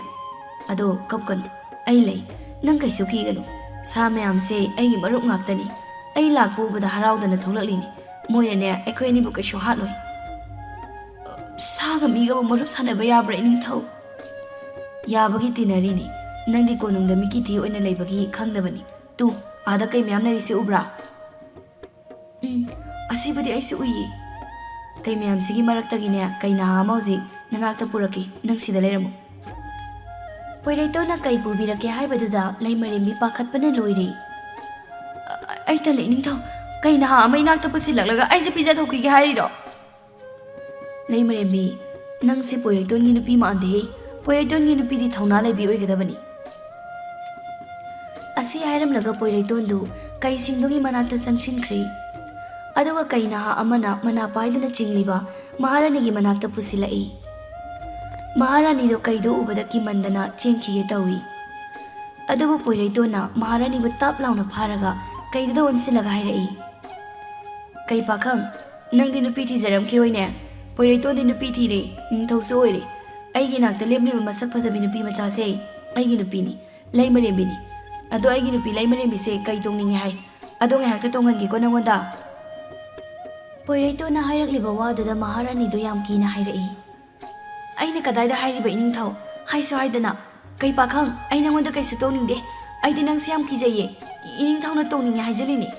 ꯑꯗꯣ ꯀꯞꯀꯅꯨ, ꯑꯩ ꯂꯩ, ꯅꯪ ꯀꯩꯁꯨ ꯀꯤꯒꯅꯨ꯫ ꯁꯥ ꯃꯌꯥꯝꯁꯦ ꯑꯩꯒꯤ ꯃꯔꯨꯞ ꯉꯥꯛꯇꯅꯤ꯫ ꯑꯩ ꯂꯥꯛꯄ ꯎꯕꯗ ꯍꯔꯥꯎꯗꯅ ꯊꯣꯛꯂꯛꯂꯤꯅꯤ꯫ ꯃꯣꯏꯅꯅꯦ ꯑꯩꯈꯣꯏ ꯑꯅꯤꯕꯨ ꯀꯩꯁꯨ ꯍꯥꯠꯂꯣꯏ꯫" "ꯁꯥꯒ ꯃꯤꯒꯕꯨ ꯃꯔꯨꯞ ꯁꯥꯟꯅꯕ ꯌꯥꯕ꯭ꯔꯥ, ꯏꯅꯤꯡꯊꯧ?" "ꯌꯥꯕꯒꯤ ꯇꯤꯟꯅꯔꯤꯅꯤ꯫ ꯅꯪꯗꯤ ꯀꯣꯅꯨꯡꯗ ꯃꯤꯀꯤ ꯊꯤ ꯑꯣꯏꯅ ꯂꯩꯕꯒꯤ ꯈꯪꯗꯕꯅꯤ꯫ ꯇꯨ, ꯑꯥꯗ ꯀꯩ ꯃꯌꯥꯝ ꯂꯩꯔꯤꯁꯦ ꯎꯕ꯭ꯔꯥ?" "ꯎꯝ, ꯑꯁꯤꯕꯨꯗꯤ ꯑꯩꯁꯨ ꯎꯏꯌꯦ꯫" "ꯀꯩ ꯃꯌꯥꯝꯁꯤꯒꯤ ꯃꯔꯛꯇꯒꯤꯅꯦ ꯀꯩ ꯅꯍꯥ ꯑꯃ ꯍꯧꯖꯤꯛ ꯅꯅꯥꯛꯇ ꯄꯨꯔꯛꯀꯦ꯫ ꯅꯪ ꯁꯤꯗ ꯂꯩꯔꯝꯃꯨ꯫" ꯄꯣꯏꯔꯩꯇꯣꯟꯅ ꯀꯩ ꯄꯨꯕꯤꯔꯛꯀꯦ ꯍꯥꯏꯕꯗꯨꯗ ꯂꯩꯃꯔꯦꯝꯕꯤ ꯄꯥꯈꯠꯄꯅ ꯂꯣꯏꯔꯦ꯫ "ꯑ-, ꯑꯩ ꯇꯜꯂꯦ, ꯏꯅꯤꯡꯊꯧ꯫ ꯀꯩ ꯅꯍꯥ ꯑꯃ ꯏꯅꯥꯛꯇ ꯄꯨꯁꯤꯜꯂꯛꯂꯒ ꯑꯩꯁꯦ ꯄꯤꯖꯊꯣꯛꯈꯤꯒꯦ ꯍꯥꯏꯔꯤꯔꯣ?" "ꯂꯩꯃꯔꯦꯝꯕꯤ, "ꯅꯪꯁꯦ ꯄꯣꯏꯔꯩꯇꯣꯟꯒꯤ ꯅꯨꯄꯤ ꯃꯥꯟꯗꯦꯍꯦ꯫ ꯄꯣꯏꯔꯩꯇꯣꯟꯒꯤ ꯅꯨꯄꯤꯗꯤ ꯊꯧꯅꯥ ꯂꯩꯕꯤ ꯑꯣꯏꯒꯗꯕꯅꯤ"꯫ ꯑꯁꯤ ꯍꯥꯏꯔꯝꯂꯒ ꯄꯣꯏꯔꯩꯇꯣꯟꯗꯨ ꯀꯩꯁꯤꯡꯗꯨꯒꯤ ꯃꯅꯥꯛꯇ ꯆꯪꯁꯤꯟꯈ꯭ꯔꯦ꯫ ꯑꯗꯨꯒ ꯀꯩ ꯅꯍꯥ ꯑꯃꯅ ꯃꯅꯥ ꯄꯥꯏꯗꯨꯅ ꯆꯤꯡꯂꯤꯕ ꯃꯍꯥꯔꯥꯅꯤꯒꯤ ꯃꯅꯥꯛꯇ ꯄꯨꯁꯤꯜꯂꯛꯏ꯫ ꯃꯍꯥꯔꯥꯅꯤꯗꯨ ꯀꯩꯗꯨ ꯎꯕꯗ ꯀꯤꯃꯟꯗꯅ ꯆꯦꯟꯈꯤꯒꯦ ꯇꯧꯏ꯫ ꯑꯗꯨꯕꯨ ꯄꯣꯏꯔꯩꯇꯣꯟꯅ ꯃꯍꯥꯔꯥꯅꯤꯕꯨ ꯇꯞ ꯂꯥꯎꯅ ꯐꯥꯔꯒ ꯀꯩꯗꯨꯗ ꯑꯣꯟꯁꯤꯜꯂꯒ ꯍꯥꯏꯔꯛꯏ, "ꯀꯩ ꯄꯥꯈꯪ, ꯅꯪꯗꯤ ꯅꯨꯄꯤ ꯊꯤꯖꯔꯝꯈꯤꯔꯣꯏꯅꯦ? ꯄꯣꯏꯔꯩꯇꯣꯟꯗꯤ ꯅꯨꯄꯤ ꯊꯤꯔꯦ, ꯅꯤꯡꯊꯧꯁꯨ ꯑꯣꯏꯔꯦ꯫ ꯑꯩꯒꯤ ꯏꯅꯥꯛꯇ ꯂꯦꯞꯂꯤꯕ ꯃꯁꯛ ꯐꯖꯕꯤ ꯅꯨꯄꯤ ꯃꯆꯥꯁꯦ ꯑꯩꯒꯤ ꯅꯨꯄꯤꯅꯤ, ꯂꯩꯃꯔꯦꯝꯕꯤꯅꯤ꯫ ꯑꯗꯣ ꯑꯩꯒꯤ ꯅꯨꯄꯤ ꯂꯩꯃꯔꯦꯝꯕꯤꯁꯦ ꯀꯩ ꯇꯣꯡꯅꯤꯡꯉꯦ ꯍꯥꯏ? ꯑꯗꯣ ꯉꯥꯏꯍꯥꯛꯇ ꯇꯣꯡꯍꯟꯒꯦꯀꯣ ꯅꯪꯉꯣꯟꯗ"꯫ ꯄꯣꯏꯔꯩꯇꯣꯟꯅ ꯍꯥꯏꯔꯛꯂꯤꯕ ꯋꯥꯗꯨꯗ ꯃꯍꯥꯔꯥꯅꯤꯗꯨ ꯌꯥꯝ ꯀꯤꯅ ꯍꯥꯏꯔꯛꯏ, "ꯑꯩꯅ ꯀꯗꯥꯏꯗ ꯍꯥꯏꯔꯤꯕ ꯏꯅꯤꯡꯊꯧ? ꯍꯥꯏꯁꯨ ꯍꯥꯏꯗꯅ꯫ ꯀꯩ ꯄꯥꯈꯪ, ꯑꯩ ꯅꯪꯉꯣꯟꯗ ꯀꯩꯁꯨ ꯇꯣꯡꯅꯤꯡꯗꯦ꯫ ꯑꯩꯗꯤ ꯅꯪꯁꯦ ꯌꯥꯝ ꯀꯤꯖꯩꯌꯦ꯫ ꯏꯅꯤꯡꯊꯧꯅ ꯇꯣꯡꯅꯤꯡꯉꯦ ꯍꯥꯏꯖꯤꯜꯂꯤꯅꯦ"꯫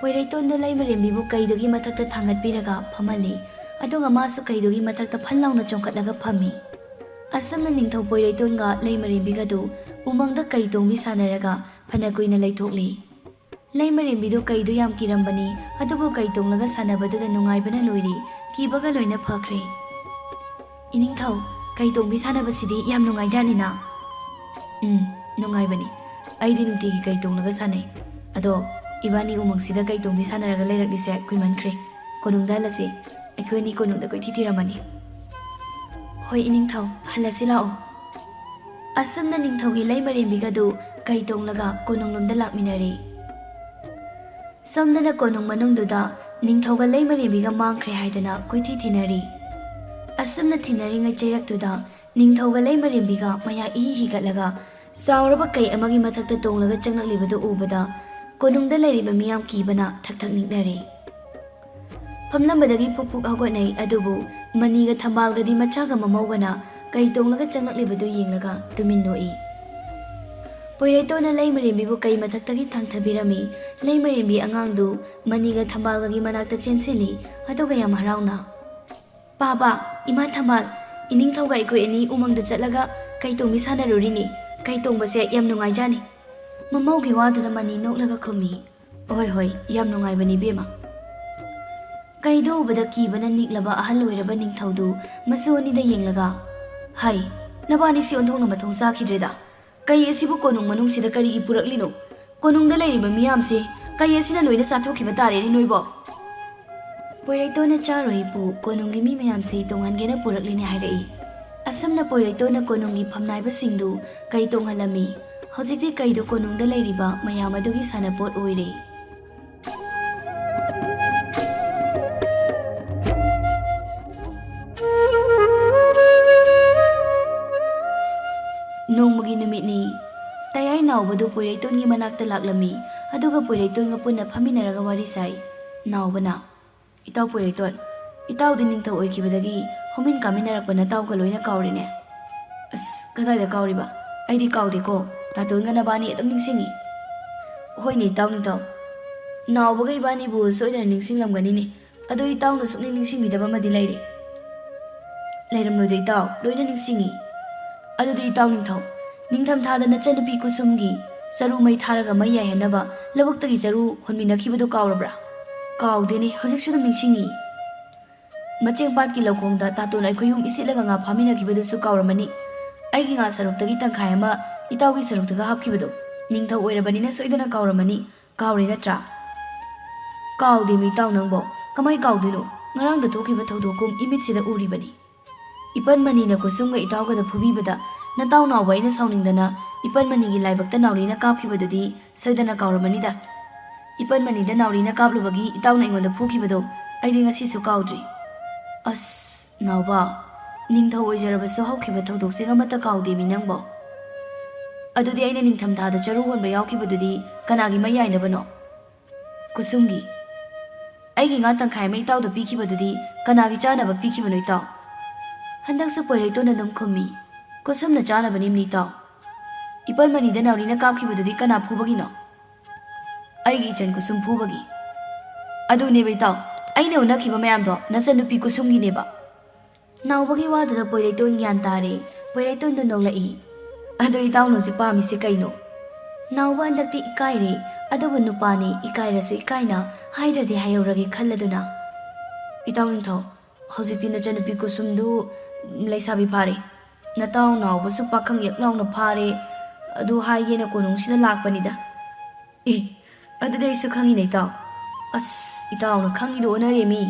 ꯄꯣꯏꯔꯩꯇꯣꯟꯗꯨ ꯂꯩꯃꯔꯦꯝꯕꯤꯕꯨ ꯀꯩꯗꯨꯒꯤ ꯃꯊꯛꯇ ꯊꯥꯡꯒꯠꯄꯤꯔꯒ ꯐꯝꯍꯜꯂꯤ꯫ ꯑꯗꯨꯒ ꯃꯥꯁꯨ ꯀꯩꯗꯨꯒꯤ ꯃꯊꯛꯇ ꯐꯟ ꯂꯥꯎꯅ ꯆꯣꯡꯈꯠꯂꯒ ꯐꯝꯃꯤ꯫ ꯑꯁꯨꯝꯅ ꯅꯤꯡꯊꯧ ꯄꯣꯏꯔꯩꯇꯣꯟꯒ ꯂꯩꯃꯔꯦꯝꯕꯤꯒꯗꯨ ꯎꯃꯪꯗ ꯀꯩ ꯇꯣꯡꯕꯤ ꯁꯥꯟꯅꯔꯒ ꯐꯅ ꯀꯨꯏꯅ ꯂꯩꯊꯣꯛꯂꯤ꯫ ꯂꯩꯃꯔꯦꯝꯕꯤꯗꯨ ꯀꯩꯗꯨ ꯌꯥꯝ ꯀꯤꯔꯝꯕꯅꯤ, ꯑꯗꯨꯕꯨ ꯀꯩ ꯇꯣꯡꯂꯒ ꯁꯥꯟꯅꯕꯗꯨꯗ ꯅꯨꯡꯉꯥꯏꯕꯅ ꯂꯣꯏꯔꯦ, ꯀꯤꯕꯒ ꯂꯣꯏꯅ ꯐꯈ꯭ꯔꯦ꯫ "ꯏꯅꯤꯡꯊꯧ, ꯀꯩ ꯇꯣꯡꯕꯤ ꯁꯥꯟꯅꯕꯁꯤꯗꯤ ꯌꯥꯝ ꯅꯨꯡꯉꯥꯏꯖꯥꯠꯅꯤꯅ"꯫ "ꯎꯝ, ꯅꯨꯡꯉꯥꯏꯕꯅꯤ꯫ ꯑꯩꯗꯤ ꯅꯨꯡꯇꯤꯒꯤ ꯀꯩ ꯇꯣꯡꯂꯒ ꯁꯥꯟꯅꯩ꯫ ꯑꯗꯣ, ꯏꯕꯥꯅꯤ ꯎꯃꯪꯁꯤꯗ ꯀꯩ ꯇꯣꯡꯕꯤ ꯁꯥꯟꯅꯔꯒ ꯂꯩꯔꯛꯂꯤꯁꯦ ꯀꯨꯏꯃꯟꯈ꯭ꯔꯦ꯫ ꯀꯣꯅꯨꯡꯗ ꯍꯜꯂꯁꯤ꯫ ꯑꯩꯈꯣꯏ ꯑꯅꯤ ꯀꯣꯅꯨꯡꯗ ꯀꯣꯏꯊꯤ ꯊꯤꯔꯝꯃꯅꯤ"꯫ "ꯍꯣꯏ ꯏꯅꯤꯡꯊꯧ, ꯍꯜꯂꯁꯤ ꯂꯥꯛꯑꯣ"꯫ ꯑꯁꯨꯝꯅ ꯅꯤꯡꯊꯧꯒꯤ ꯂꯩꯃꯔꯦꯝꯕꯤꯒꯗꯨ ꯀꯩ ꯇꯣꯡꯂꯒ ꯀꯣꯅꯨꯡꯂꯣꯝꯗ ꯂꯥꯛꯃꯤꯟꯅꯔꯦ꯫ ꯁꯣꯝꯗꯅ ꯀꯣꯅꯨꯡ ꯃꯅꯨꯡꯗꯨꯗ ꯅꯤꯡꯊꯧꯒ ꯂꯩꯃꯔꯦꯝꯕꯤꯒ ꯃꯥꯡꯈ꯭ꯔꯦ ꯍꯥꯏꯗꯅ ꯀꯣꯏꯊꯤ ꯊꯤꯅꯔꯤ꯫ ꯑꯁꯨꯝꯅ ꯊꯤꯅꯔꯤꯉꯩ ꯆꯩꯔꯛꯇꯨꯗ ꯅꯤꯡꯊꯧꯒ ꯂꯩꯃꯔꯦꯝꯕꯤꯒ ꯃꯌꯥ ꯏꯍꯤ ꯍꯤꯒꯠꯂꯒ ꯆꯥꯎꯔꯕ ꯀꯩ ꯑꯃꯒꯤ ꯃꯊꯛꯇ ꯇꯣꯡꯂꯒ ꯆꯪꯂꯛꯂꯤꯕꯗꯨ ꯎꯕꯗ ꯀꯣꯅꯨꯡꯗ ꯂꯩꯔꯤꯕ ꯃꯤꯌꯥꯝ ꯀꯤꯕꯅ ꯊꯛ ꯊꯛ ꯅꯤꯛꯅꯔꯦ꯫ ꯐꯝꯂꯝꯕꯗꯒꯤ ꯐꯨꯛ ꯐꯨꯛ ꯍꯧꯒꯠꯅꯩ, ꯑꯗꯨꯕꯨ ꯃꯅꯤꯒ ꯊꯝꯕꯥꯜꯒꯗꯤ ꯃꯆꯥꯒ ꯃꯃꯧꯒꯅ ꯀꯩ ꯇꯣꯡꯂꯒ ꯆꯪꯂꯛꯂꯤꯕꯗꯨ ꯌꯦꯡꯂꯒ ꯇꯨꯃꯤꯟ ꯅꯣꯛꯏ꯫ ꯄꯣꯏꯔꯩꯇꯣꯟꯅ ꯂꯩꯃꯔꯦꯝꯕꯤꯕꯨ ꯀꯩ ꯃꯊꯛꯇꯒꯤ ꯊꯥꯡꯊꯕꯤꯔꯝꯃꯤ꯫ ꯂꯩꯃꯔꯦꯝꯕꯤ ꯑꯉꯥꯡꯗꯨ ꯃꯅꯤꯒ ꯊꯝꯕꯥꯜꯒꯒꯤ ꯃꯅꯥꯛꯇ ꯆꯦꯟꯁꯤꯜꯂꯤ, ꯑꯗꯨꯒ ꯌꯥꯝ ꯍꯔꯥꯎꯅ, "ꯄꯥꯕ, ꯏꯃꯥ ꯊꯝꯕꯥꯜ, ꯏꯅꯤꯡꯊꯧꯒ ꯑꯩꯈꯣꯏ ꯑꯅꯤ ꯎꯃꯪꯗ ꯆꯠꯂꯒ ꯀꯩ ꯇꯣꯡꯕꯤ ꯁꯥꯟꯅꯔꯨꯔꯤꯅꯤ꯫ ꯀꯩ ꯇꯣꯡꯕꯁꯦ ꯌꯥꯝ ꯅꯨꯡꯉꯥꯏꯖꯥꯅꯤ"꯫ ꯃꯃꯧꯒꯤ ꯋꯥꯗꯨꯗ ꯃꯅꯤ ꯅꯣꯛꯂꯒ ꯈꯨꯝꯃꯤ, "ꯍꯣꯏ, ꯍꯣꯏ, ꯌꯥꯝ ꯅꯨꯡꯉꯥꯏꯕꯅꯤ ꯏꯕꯦꯝꯃ"꯫ ꯀꯩꯗꯣ ꯎꯕꯗ ꯀꯤꯕꯅ ꯅꯤꯛꯂꯕ ꯑꯍꯜ ꯑꯣꯏꯔꯕ ꯅꯤꯡꯊꯧꯗꯨ ꯃꯆꯨ ꯑꯅꯤꯗ ꯌꯦꯡꯂꯒ, "ꯍꯩ, ꯅꯕꯥꯅꯤꯁꯤ ꯑꯣꯟꯊꯣꯛꯅ ꯃꯊꯣꯡ ꯆꯥꯈꯤꯗ꯭ꯔꯦꯗ꯫ ꯀꯩ ꯑꯁꯤꯕꯨ ꯀꯣꯅꯨꯡ ꯃꯅꯨꯡꯁꯤꯗ ꯀꯔꯤꯒꯤ ꯄꯨꯔꯛꯂꯤꯅꯣ? ꯀꯣꯅꯨꯡꯗ ꯂꯩꯔꯤꯕ ꯃꯤꯌꯥꯝꯁꯤ ꯀꯩ ꯑꯁꯤꯅ ꯂꯣꯏꯅ ꯆꯥꯊꯣꯛꯈꯤꯕ ꯇꯥꯔꯦꯅꯦ ꯅꯣꯏꯕꯣ?" "ꯄꯣꯏꯔꯩꯇꯣꯟꯅ ꯆꯥꯔꯣꯏ ꯏꯄꯨ, ꯀꯣꯅꯨꯡꯒꯤ ꯃꯤ ꯃꯌꯥꯝꯁꯤ ꯇꯣꯡꯍꯟꯒꯦꯅ ꯄꯨꯔꯛꯂꯤꯅꯦ" ꯍꯥꯏꯔꯛꯏ꯫ ꯑꯁꯨꯝꯅ ꯄꯣꯏꯔꯩꯇꯣꯟꯅ ꯀꯣꯅꯨꯡꯒꯤ ꯐꯝꯅꯥꯏꯕꯁꯤꯡꯗꯨ ꯀꯩ ꯇꯣꯡꯍꯜꯂꯝꯃꯤ꯫ ꯍꯧꯖꯤꯛꯇꯤ ꯀꯩꯗꯨ ꯀꯣꯅꯨꯡꯗ ꯂꯩꯔꯤꯕ ꯃꯌꯥꯝ ꯑꯗꯨꯒꯤ ꯁꯥꯟꯅꯄꯣꯠ ꯑꯣꯏꯔꯦ꯫ ꯅꯣꯡꯃꯒꯤ ꯅꯨꯃꯤꯠꯅꯤ꯫ ꯇꯌꯥꯏ ꯅꯥꯎꯕꯗꯨ ꯄꯣꯏꯔꯩꯇꯣꯟꯒꯤ ꯃꯅꯥꯛꯇ ꯂꯥꯛꯂꯝꯃꯤ, ꯑꯗꯨꯒ ꯄꯣꯏꯔꯩꯇꯣꯟꯒ ꯄꯨꯟꯅ ꯐꯝꯃꯤꯟꯅꯔꯒ ꯋꯥꯔꯤ ꯁꯥꯏ꯫ ꯅꯥꯎꯕꯅ, "ꯏꯇꯥꯎ ꯄꯣꯏꯔꯩꯇꯣꯟ, ꯏꯇꯥꯎꯗꯤ ꯅꯤꯡꯊꯧ ꯑꯣꯏꯈꯤꯕꯗꯒꯤ ꯍꯧꯃꯤꯟ ꯀꯥꯃꯤꯟꯅꯔꯛꯄ ꯅꯇꯥꯎꯒ ꯂꯣꯏꯅ ꯀꯥꯎꯔꯦꯅꯦ?" "ꯑꯁ, ꯀꯗꯥꯏꯗ ꯀꯥꯎꯔꯤꯕ? ꯑꯩꯗꯤ ꯀꯥꯎꯗꯦꯀꯣ, ꯇꯥꯇꯣꯟꯒ ꯅꯕꯥꯅꯤ ꯑꯗꯨꯝ ꯅꯤꯡꯁꯤꯡꯉꯤ꯫" "ꯍꯣꯏꯅꯦ ꯏꯇꯥꯎ ꯅꯤꯡꯊꯧ, ꯅꯥꯎꯕꯒ ꯏꯕꯥꯅꯤꯕꯨ ꯁꯣꯏꯗꯅ ꯅꯤꯡꯁꯤꯡꯂꯝꯒꯅꯤꯅꯦ꯫ ꯑꯗꯣ ꯏꯇꯥꯎꯅ ꯁꯨꯛꯅꯤꯡ ꯅꯤꯡꯁꯤꯡꯕꯤꯗꯕ ꯑꯃꯗꯤ ꯂꯩꯔꯦ꯫" "ꯂꯩꯔꯝꯂꯣꯏꯗ ꯏꯇꯥꯎ, ꯂꯣꯏꯅ ꯅꯤꯡꯁꯤꯡꯉꯤ꯫" "ꯑꯗꯨꯗꯤ ꯏꯇꯥꯎ ꯅꯤꯡꯊꯧ, ꯅꯤꯡꯊꯝꯊꯥꯗ ꯅꯆꯟꯅꯨꯄꯤ ꯀꯨꯁꯨꯝꯒꯤ ꯆꯔꯨ ꯃꯩ ꯊꯥꯔꯒ ꯃꯩ ꯌꯥꯏꯍꯟꯅꯕ ꯂꯧꯕꯨꯛꯇꯒꯤ ꯆꯔꯨ ꯍꯣꯟꯃꯤꯟꯅꯈꯤꯕꯗꯨ ꯀꯥꯎꯔꯕ꯭ꯔꯥ?" "ꯀꯥꯎꯗꯦꯅꯦ, ꯍꯧꯖꯤꯛꯁꯨ ꯑꯗꯨꯝ ꯅꯤꯡꯁꯤꯡꯉꯤ꯫" "ꯃꯆꯦꯡ ꯄꯥꯠꯀꯤ ꯂꯧꯈꯣꯡꯗ ꯇꯥꯇꯣꯟ ꯑꯩꯈꯣꯏ ꯑꯍꯨꯝ ꯏꯁꯤꯠꯂꯒ ꯉꯥ ꯐꯥꯃꯤꯟꯅꯈꯤꯕꯗꯨꯁꯨ ꯀꯥꯎꯔꯝꯃꯅꯤ꯫ ꯑꯩꯒꯤ ꯉꯥ ꯁꯔꯨꯛꯇꯒꯤ ꯇꯪꯈꯥꯏ ꯑꯃ ꯏꯇꯥꯎꯒꯤ ꯁꯔꯨꯛꯇꯒ ꯍꯥꯞꯈꯤꯕꯗꯣ꯫ ꯅꯤꯡꯊꯧ ꯑꯣꯏꯔꯕꯅꯤꯅ ꯁꯣꯏꯗꯅ ꯀꯥꯎꯔꯝꯃꯅꯤ꯫ ꯀꯥꯎꯔꯦ ꯅꯠꯇ꯭ꯔꯥ?" "ꯀꯥꯎꯗꯦ ꯃꯤ ꯏꯇꯥꯎ ꯅꯪꯕꯣ꯫ ꯀꯃꯥꯏ ꯀꯥꯎꯗꯣꯏꯅꯣ? ꯉꯔꯥꯡꯗ ꯊꯣꯛꯈꯤꯕ ꯊꯧꯗꯣꯛꯀꯨꯝ ꯏꯃꯤꯠꯁꯤꯗ ꯎꯔꯤꯕꯅꯤ꯫ ꯏꯄꯟ ꯃꯅꯤꯅ ꯀꯨꯁꯨꯝꯒ ꯏꯇꯥꯎꯒꯗ ꯐꯨꯕꯤꯕꯗ ꯅꯇꯥꯎ ꯅꯥꯎꯕ ꯑꯩꯅ ꯁꯥꯎꯅꯤꯡꯗꯅ ꯏꯄꯟ ꯃꯅꯤꯒꯤ ꯂꯥꯏꯕꯛꯇ ꯅꯥꯎꯔꯤꯅ ꯀꯥꯞꯈꯤꯕꯗꯨꯗꯤ ꯁꯣꯏꯗꯅ ꯀꯥꯎꯔꯝꯃꯅꯤꯗ꯫ ꯏꯄꯟ ꯃꯅꯤꯗ ꯅꯥꯎꯔꯤꯅ ꯀꯥꯞꯂꯨꯕꯒꯤ ꯏꯇꯥꯎꯅ ꯑꯩꯉꯣꯟꯗ ꯐꯨꯈꯤꯕꯗꯣ ꯑꯩꯗꯤ ꯉꯁꯤꯁꯨ ꯀꯥꯎꯗ꯭ꯔꯤ꯫" "ꯑꯁ, ꯅꯥꯎꯕ, ꯅꯤꯡꯊꯧ ꯑꯣꯏꯖꯔꯕꯁꯨ ꯍꯧꯈꯤꯕ ꯊꯧꯗꯣꯛꯁꯤꯡ ꯑꯃꯠꯇ ꯀꯥꯎꯗꯦꯃꯤ ꯅꯪꯕꯣ꯫ ꯑꯗꯨꯗꯤ ꯑꯩꯅ ꯅꯤꯡꯊꯝꯊꯥꯗ ꯆꯔꯨ ꯍꯣꯟꯕ ꯌꯥꯎꯈꯤꯕꯗꯨꯗꯤ ꯀꯅꯥꯒꯤ ꯃꯩ ꯌꯥꯏꯅꯕꯅꯣ?" "ꯀꯨꯁꯨꯝꯒꯤ꯫ ꯑꯩꯒꯤ ꯉꯥ ꯇꯪꯈꯥꯏ ꯑꯃ ꯏꯇꯥꯎꯗ ꯄꯤꯈꯤꯕꯗꯨꯗꯤ ꯀꯅꯥꯒꯤ ꯆꯥꯅꯕ ꯄꯤꯈꯤꯕꯅꯣ ꯏꯇꯥꯎ?" ꯍꯟꯗꯛꯁꯨ ꯄꯣꯏꯔꯩꯇꯣꯟꯅ ꯑꯗꯨꯝ ꯈꯨꯝꯃꯤ꯫ "ꯀꯨꯁꯨꯝꯅ ꯆꯥꯅꯕꯅꯤꯝꯅꯤ ꯏꯇꯥꯎ꯫ ꯏꯄꯟ ꯃꯅꯤꯗ ꯅꯥꯎꯔꯤꯅ ꯀꯥꯞꯈꯤꯕꯗꯨꯗꯤ ꯀꯅꯥ ꯐꯨꯕꯒꯤꯅꯣ?" "ꯑꯩꯒꯤ ꯏꯆꯟ ꯀꯨꯁꯨꯝ ꯐꯨꯕꯒꯤ꯫" "ꯑꯗꯨꯅꯦꯕ ꯏꯇꯥꯎ, ꯑꯩꯅ ꯎꯅꯈꯤꯕ ꯃꯌꯥꯝꯗꯣ ꯅꯆꯟꯅꯨꯄꯤ ꯀꯨꯁꯨꯝꯒꯤꯅꯦꯕ꯫" ꯅꯥꯎꯕꯒꯤ ꯋꯥꯗꯨꯗ ꯄꯣꯏꯔꯩꯇꯣꯟ ꯒ꯭ꯌꯥꯟ ꯇꯥꯔꯦ꯫ ꯄꯣꯏꯔꯩꯇꯣꯟꯗꯨ ꯅꯣꯛꯂꯛꯏ꯫ "ꯑꯗꯨ ꯏꯇꯥꯎꯅ ꯍꯧꯖꯤꯛ ꯄꯥꯝꯃꯤꯁꯤ ꯀꯩꯅꯣ?" ꯅꯥꯎꯕ ꯍꯟꯗꯛꯇꯤ ꯏꯀꯥꯏꯔꯦ꯫ ꯑꯗꯨꯕꯨ ꯅꯨꯄꯥꯅꯤ, ꯏꯀꯥꯏꯔꯁꯨ ꯏꯀꯥꯏꯅ ꯍꯥꯏꯗ꯭ꯔꯗꯤ ꯍꯥꯏꯍꯧꯔꯒꯦ ꯈꯜꯂꯗꯨꯅ꯫ "ꯏꯇꯥꯎ ꯅꯤꯡꯊꯧ, ꯍꯧꯖꯤꯛꯇꯤ ꯅꯆꯟꯅꯨꯄꯤ ꯀꯨꯁꯨꯝꯗꯨ ꯂꯩꯁꯥꯕꯤ ꯐꯥꯔꯦ꯫ ꯅꯇꯥꯎ ꯅꯥꯎꯕꯁꯨ ꯄꯥꯈꯪ ꯌꯦꯛ ꯂꯥꯎꯅ ꯐꯥꯔꯦ꯫ ꯑꯗꯨ ꯍꯥꯏꯒꯦꯅ ꯀꯣꯅꯨꯡꯁꯤꯗ ꯂꯥꯛꯄꯅꯤꯗ꯫" "ꯑꯦ, ꯑꯗꯨꯗꯤ ꯑꯩꯁꯨ ꯈꯪꯉꯤꯅꯦ ꯏꯇꯥꯎ꯫" "ꯑꯁ, ꯏꯇꯥꯎꯅ ꯈꯪꯉꯤꯗꯣ ꯑꯣꯟꯅꯔꯦꯃꯤ꯫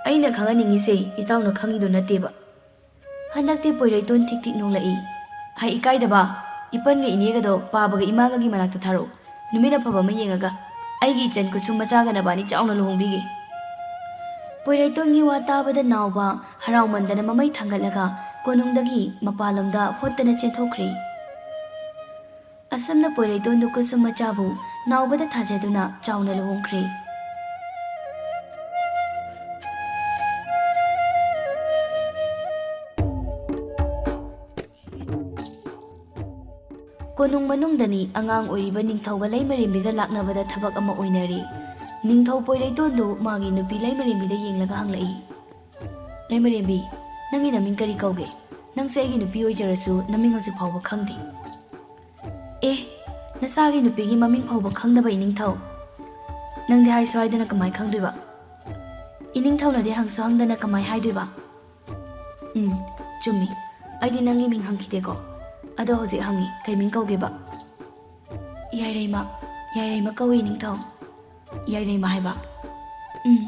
ꯑꯩꯅ ꯈꯪꯍꯟꯅꯤꯡꯉꯤꯁꯦ ꯏꯇꯥꯎꯅ ꯈꯪꯉꯤꯗꯣ ꯅꯠꯇꯦꯕ꯫" ꯍꯟꯗꯛꯇꯤ ꯄꯣꯏꯔꯩꯇꯣꯟ ꯊꯤꯛ ꯊꯤꯛ ꯅꯣꯡꯂꯛꯏ꯫ "ꯍꯥꯏ ꯏꯀꯥꯏꯗꯕ, ꯏꯄꯟꯒ ꯏꯅꯦꯒꯗꯣ ꯄꯥꯕꯒ ꯏꯃꯥꯒꯒꯤ ꯃꯅꯥꯛꯇ ꯊꯥꯔꯛꯎ꯫ ꯅꯨꯃꯤꯠ ꯑꯐꯕ ꯑꯃ ꯌꯦꯡꯉꯒ ꯑꯩꯒꯤ ꯏꯆꯟ ꯀꯨꯁꯨꯝ ꯃꯆꯥꯒ ꯅꯕꯥꯅꯤ ꯆꯥꯎꯅ ꯂꯨꯍꯣꯡꯕꯤꯒꯦ꯫" ꯄꯣꯏꯔꯩꯇꯣꯟꯒꯤ ꯋꯥ ꯇꯥꯕꯗ ꯅꯥꯎꯕ ꯍꯔꯥꯎꯃꯟꯗꯅ ꯃꯃꯩ ꯊꯥꯡꯒꯠꯂꯒ ꯀꯣꯅꯨꯡꯗꯒꯤ ꯃꯄꯥꯟꯂꯣꯝꯗ ꯍꯣꯠꯇꯅ ꯆꯦꯟꯊꯣꯛꯈ꯭ꯔꯦ꯫ ꯑꯁꯨꯝꯅ ꯄꯣꯏꯔꯩꯇꯣꯟꯗꯨ ꯀꯨꯁꯨꯝ ꯃꯆꯥꯕꯨ ꯅꯥꯎꯕꯗ ꯊꯥꯖꯗꯨꯅ ꯆꯥꯎꯅ ꯂꯨꯍꯣꯡꯈ꯭ꯔꯦ꯫ ꯀꯣꯅꯨꯡ ꯃꯅꯨꯡꯗꯅꯤ ꯑꯉꯥꯡ ꯑꯣꯏꯔꯤꯕ ꯅꯤꯡꯊꯧꯒ ꯂꯩꯃꯔꯦꯝꯕꯤꯒ ꯂꯥꯛꯅꯕꯗ ꯊꯕꯛ ꯑꯃ ꯑꯣꯏꯅꯔꯦ꯫ ꯅꯤꯡꯊꯧ ꯄꯣꯏꯔꯩꯇꯣꯟꯗꯨ ꯃꯥꯒꯤ ꯅꯨꯄꯤ ꯂꯩꯃꯔꯦꯝꯕꯤꯗ ꯌꯦꯡꯂꯒ ꯍꯪꯂꯛꯏ, "ꯂꯩꯃꯔꯦꯝꯕꯤ, ꯅꯪꯒꯤ ꯅꯃꯤꯡ ꯀꯔꯤ ꯀꯧꯒꯦ? ꯅꯪꯁꯦ ꯑꯩꯒꯤ ꯅꯨꯄꯤ ꯑꯣꯏꯖꯔꯁꯨ ꯅꯃꯤꯡ ꯍꯧꯖꯤꯛ ꯐꯥꯎꯕ ꯈꯪꯗꯦ꯫" "ꯑꯦ, ꯅꯆꯥꯒꯤ ꯅꯨꯄꯤꯒꯤ ꯃꯃꯤꯡ ꯐꯥꯎꯕ ꯈꯪꯗꯕ ꯏꯅꯤꯡꯊꯧ? ꯅꯪꯗꯤ ꯍꯥꯏꯁꯨ ꯍꯥꯏꯗꯅ ꯀꯃꯥꯏ ꯈꯪꯗꯣꯏꯕ? ꯏꯅꯤꯡꯊꯧꯅꯗꯤ ꯍꯪꯁꯨ ꯍꯪꯗꯅ ꯀꯃꯥꯏ ꯍꯥꯏꯗꯣꯏꯕ?" "ꯎꯝ, ꯆꯨꯝꯃꯤ꯫ ꯑꯩꯗꯤ ꯅꯪꯒꯤ ꯃꯤꯡ ꯍꯪꯈꯤꯗꯦꯀꯣ꯫ ꯑꯗꯣ ꯍꯧꯖꯤꯛ ꯍꯪꯉꯤ, ꯀꯩ ꯃꯤꯡ ꯀꯧꯒꯦꯕ?" "ꯌꯥꯏꯔꯩꯃ, ꯌꯥꯏꯔꯩꯃ ꯀꯧꯏ ꯏꯅꯤꯡꯊꯧ꯫" "ꯌꯥꯏꯔꯩꯃ ꯍꯥꯏꯕ? ꯎꯝ꯫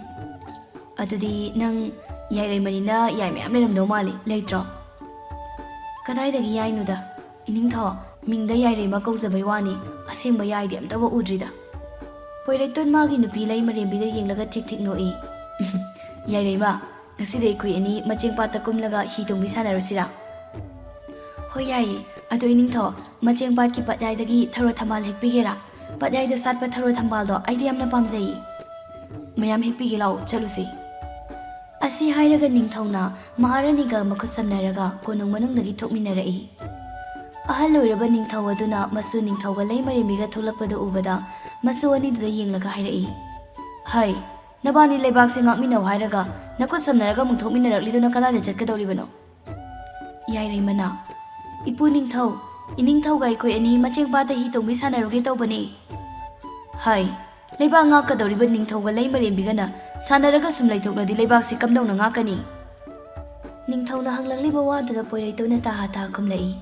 ꯑꯗꯨꯗꯤ ꯅꯪ ꯌꯥꯏꯔꯩꯃꯅꯤꯅ ꯌꯥꯏ ꯃꯌꯥꯝ ꯂꯩꯔꯝꯗꯧ ꯃꯥꯜꯂꯤ, ꯂꯩꯇ꯭ꯔꯣ?" "ꯀꯗꯥꯏꯗꯒꯤ ꯌꯥꯏꯅꯣꯗ? ꯏꯅꯤꯡꯊꯧ, ꯃꯤꯡꯗ ꯌꯥꯏꯔꯩꯃ ꯀꯧꯖꯕꯩ ꯋꯥꯅꯤ, ꯑꯁꯦꯡꯕ ꯌꯥꯏꯗꯤ ꯑꯝꯇꯕꯨ ꯎꯗ꯭ꯔꯤꯗ꯫" ꯄꯣꯏꯔꯩꯇꯣꯟ ꯃꯥꯒꯤ ꯅꯨꯄꯤ ꯂꯩꯃꯔꯦꯝꯕꯤꯗ ꯌꯦꯡꯂꯒ ꯊꯤꯛ ꯊꯤꯛ ꯅꯣꯛꯏ꯫ "ꯌꯥꯏꯔꯩꯃ, ꯉꯁꯤꯗꯤ ꯑꯩꯈꯣꯏ ꯑꯅꯤ ꯃꯆꯦꯡ ꯄꯥꯠꯇ ꯀꯨꯝꯂꯒ ꯍꯤ ꯇꯣꯡꯕꯤ ꯁꯥꯟꯅꯔꯨꯁꯤꯔꯥ?" "ꯍꯣꯏ ꯌꯥꯏꯌꯦ꯫ ꯑꯗꯣ ꯏꯅꯤꯡꯊꯧ, ꯃꯆꯦꯡ ꯄꯥꯠꯀꯤ ꯄꯠꯌꯥꯏꯗꯒꯤ ꯊꯔꯣ ꯊꯝꯕꯥꯜ ꯍꯦꯛꯄꯤꯒꯦꯔꯥ? ꯄꯠꯌꯥꯏꯗ ꯁꯥꯠꯄ ꯊꯔꯣ ꯊꯝꯕꯥꯜꯗꯣ ꯑꯩꯗꯤ ꯌꯥꯝꯅ ꯄꯥꯝꯖꯩꯌꯦ꯫" "ꯃꯌꯥꯝ ꯍꯦꯛꯄꯤꯒꯦ, ꯂꯥꯛꯑꯣ ꯆꯠꯂꯨꯁꯤ꯫" ꯑꯁꯤ ꯍꯥꯏꯔꯒ ꯅꯤꯡꯊꯧꯅ ꯃꯍꯥꯔꯥꯅꯤꯒ ꯃꯈꯨꯠ ꯁꯝꯅꯔꯒ ꯀꯣꯅꯨꯡ ꯃꯅꯨꯡꯗꯒꯤ ꯊꯣꯛꯃꯤꯟꯅꯔꯛꯏ꯫ ꯑꯍꯜ ꯑꯣꯏꯔꯕ ꯅꯤꯡꯊꯧ ꯑꯗꯨꯅ ꯃꯁꯨ ꯅꯤꯡꯊꯧꯒ ꯂꯩꯃꯔꯦꯝꯕꯤꯒ ꯊꯣꯛꯂꯛꯄꯗꯨ ꯎꯕꯗ ꯃꯁꯨ ꯑꯅꯤꯗꯨꯗ ꯌꯦꯡꯂꯒ ꯍꯥꯏꯔꯛꯏ, "ꯍꯩ, ꯅꯕꯥꯅꯤ ꯂꯩꯕꯥꯛꯁꯦ ꯉꯥꯛꯃꯤꯟꯅꯧ ꯍꯥꯏꯔꯒ ꯅꯈꯨꯠ ꯁꯝꯅꯔꯒ ꯑꯃꯨꯛ ꯊꯣꯛꯃꯤꯟꯅꯔꯛꯂꯤꯗꯨꯅ ꯀꯗꯥꯏꯗ ꯆꯠꯀꯗꯧꯔꯤꯕꯅꯣ?" ꯌꯥꯏꯔꯩꯃꯅ, "ꯏꯄꯨ ꯅꯤꯡꯊꯧ, ꯏꯅꯤꯡꯊꯧꯒ ꯑꯩꯈꯣꯏ ꯑꯅꯤ ꯃꯆꯦꯡ ꯄꯥꯠꯇ ꯍꯤ ꯇꯣꯡꯕꯤ ꯁꯥꯟꯅꯔꯨꯒꯦ ꯇꯧꯕꯅꯦ꯫" "ꯍꯩ, ꯂꯩꯕꯥꯛ ꯉꯥꯛꯀꯗꯧꯔꯤꯕ ꯅꯤꯡꯊꯧꯒ ꯂꯩꯃꯔꯦꯝꯕꯤꯒꯅ ꯁꯥꯟꯅꯔꯒ ꯁꯨꯝ ꯂꯩꯊꯣꯛꯂꯗꯤ ꯂꯩꯕꯥꯛꯁꯤ ꯀꯝꯗꯧꯅ ꯉꯥꯛꯀꯅꯤ? ꯅꯤꯡꯊꯧꯅ ꯍꯪꯂꯛꯂꯤꯕ ꯋꯥꯗꯨꯗ ꯄꯣꯏꯔꯩꯇꯣꯟꯅ ꯇꯍꯥ ꯇꯍꯥ ꯈꯨꯝꯂꯛꯏ,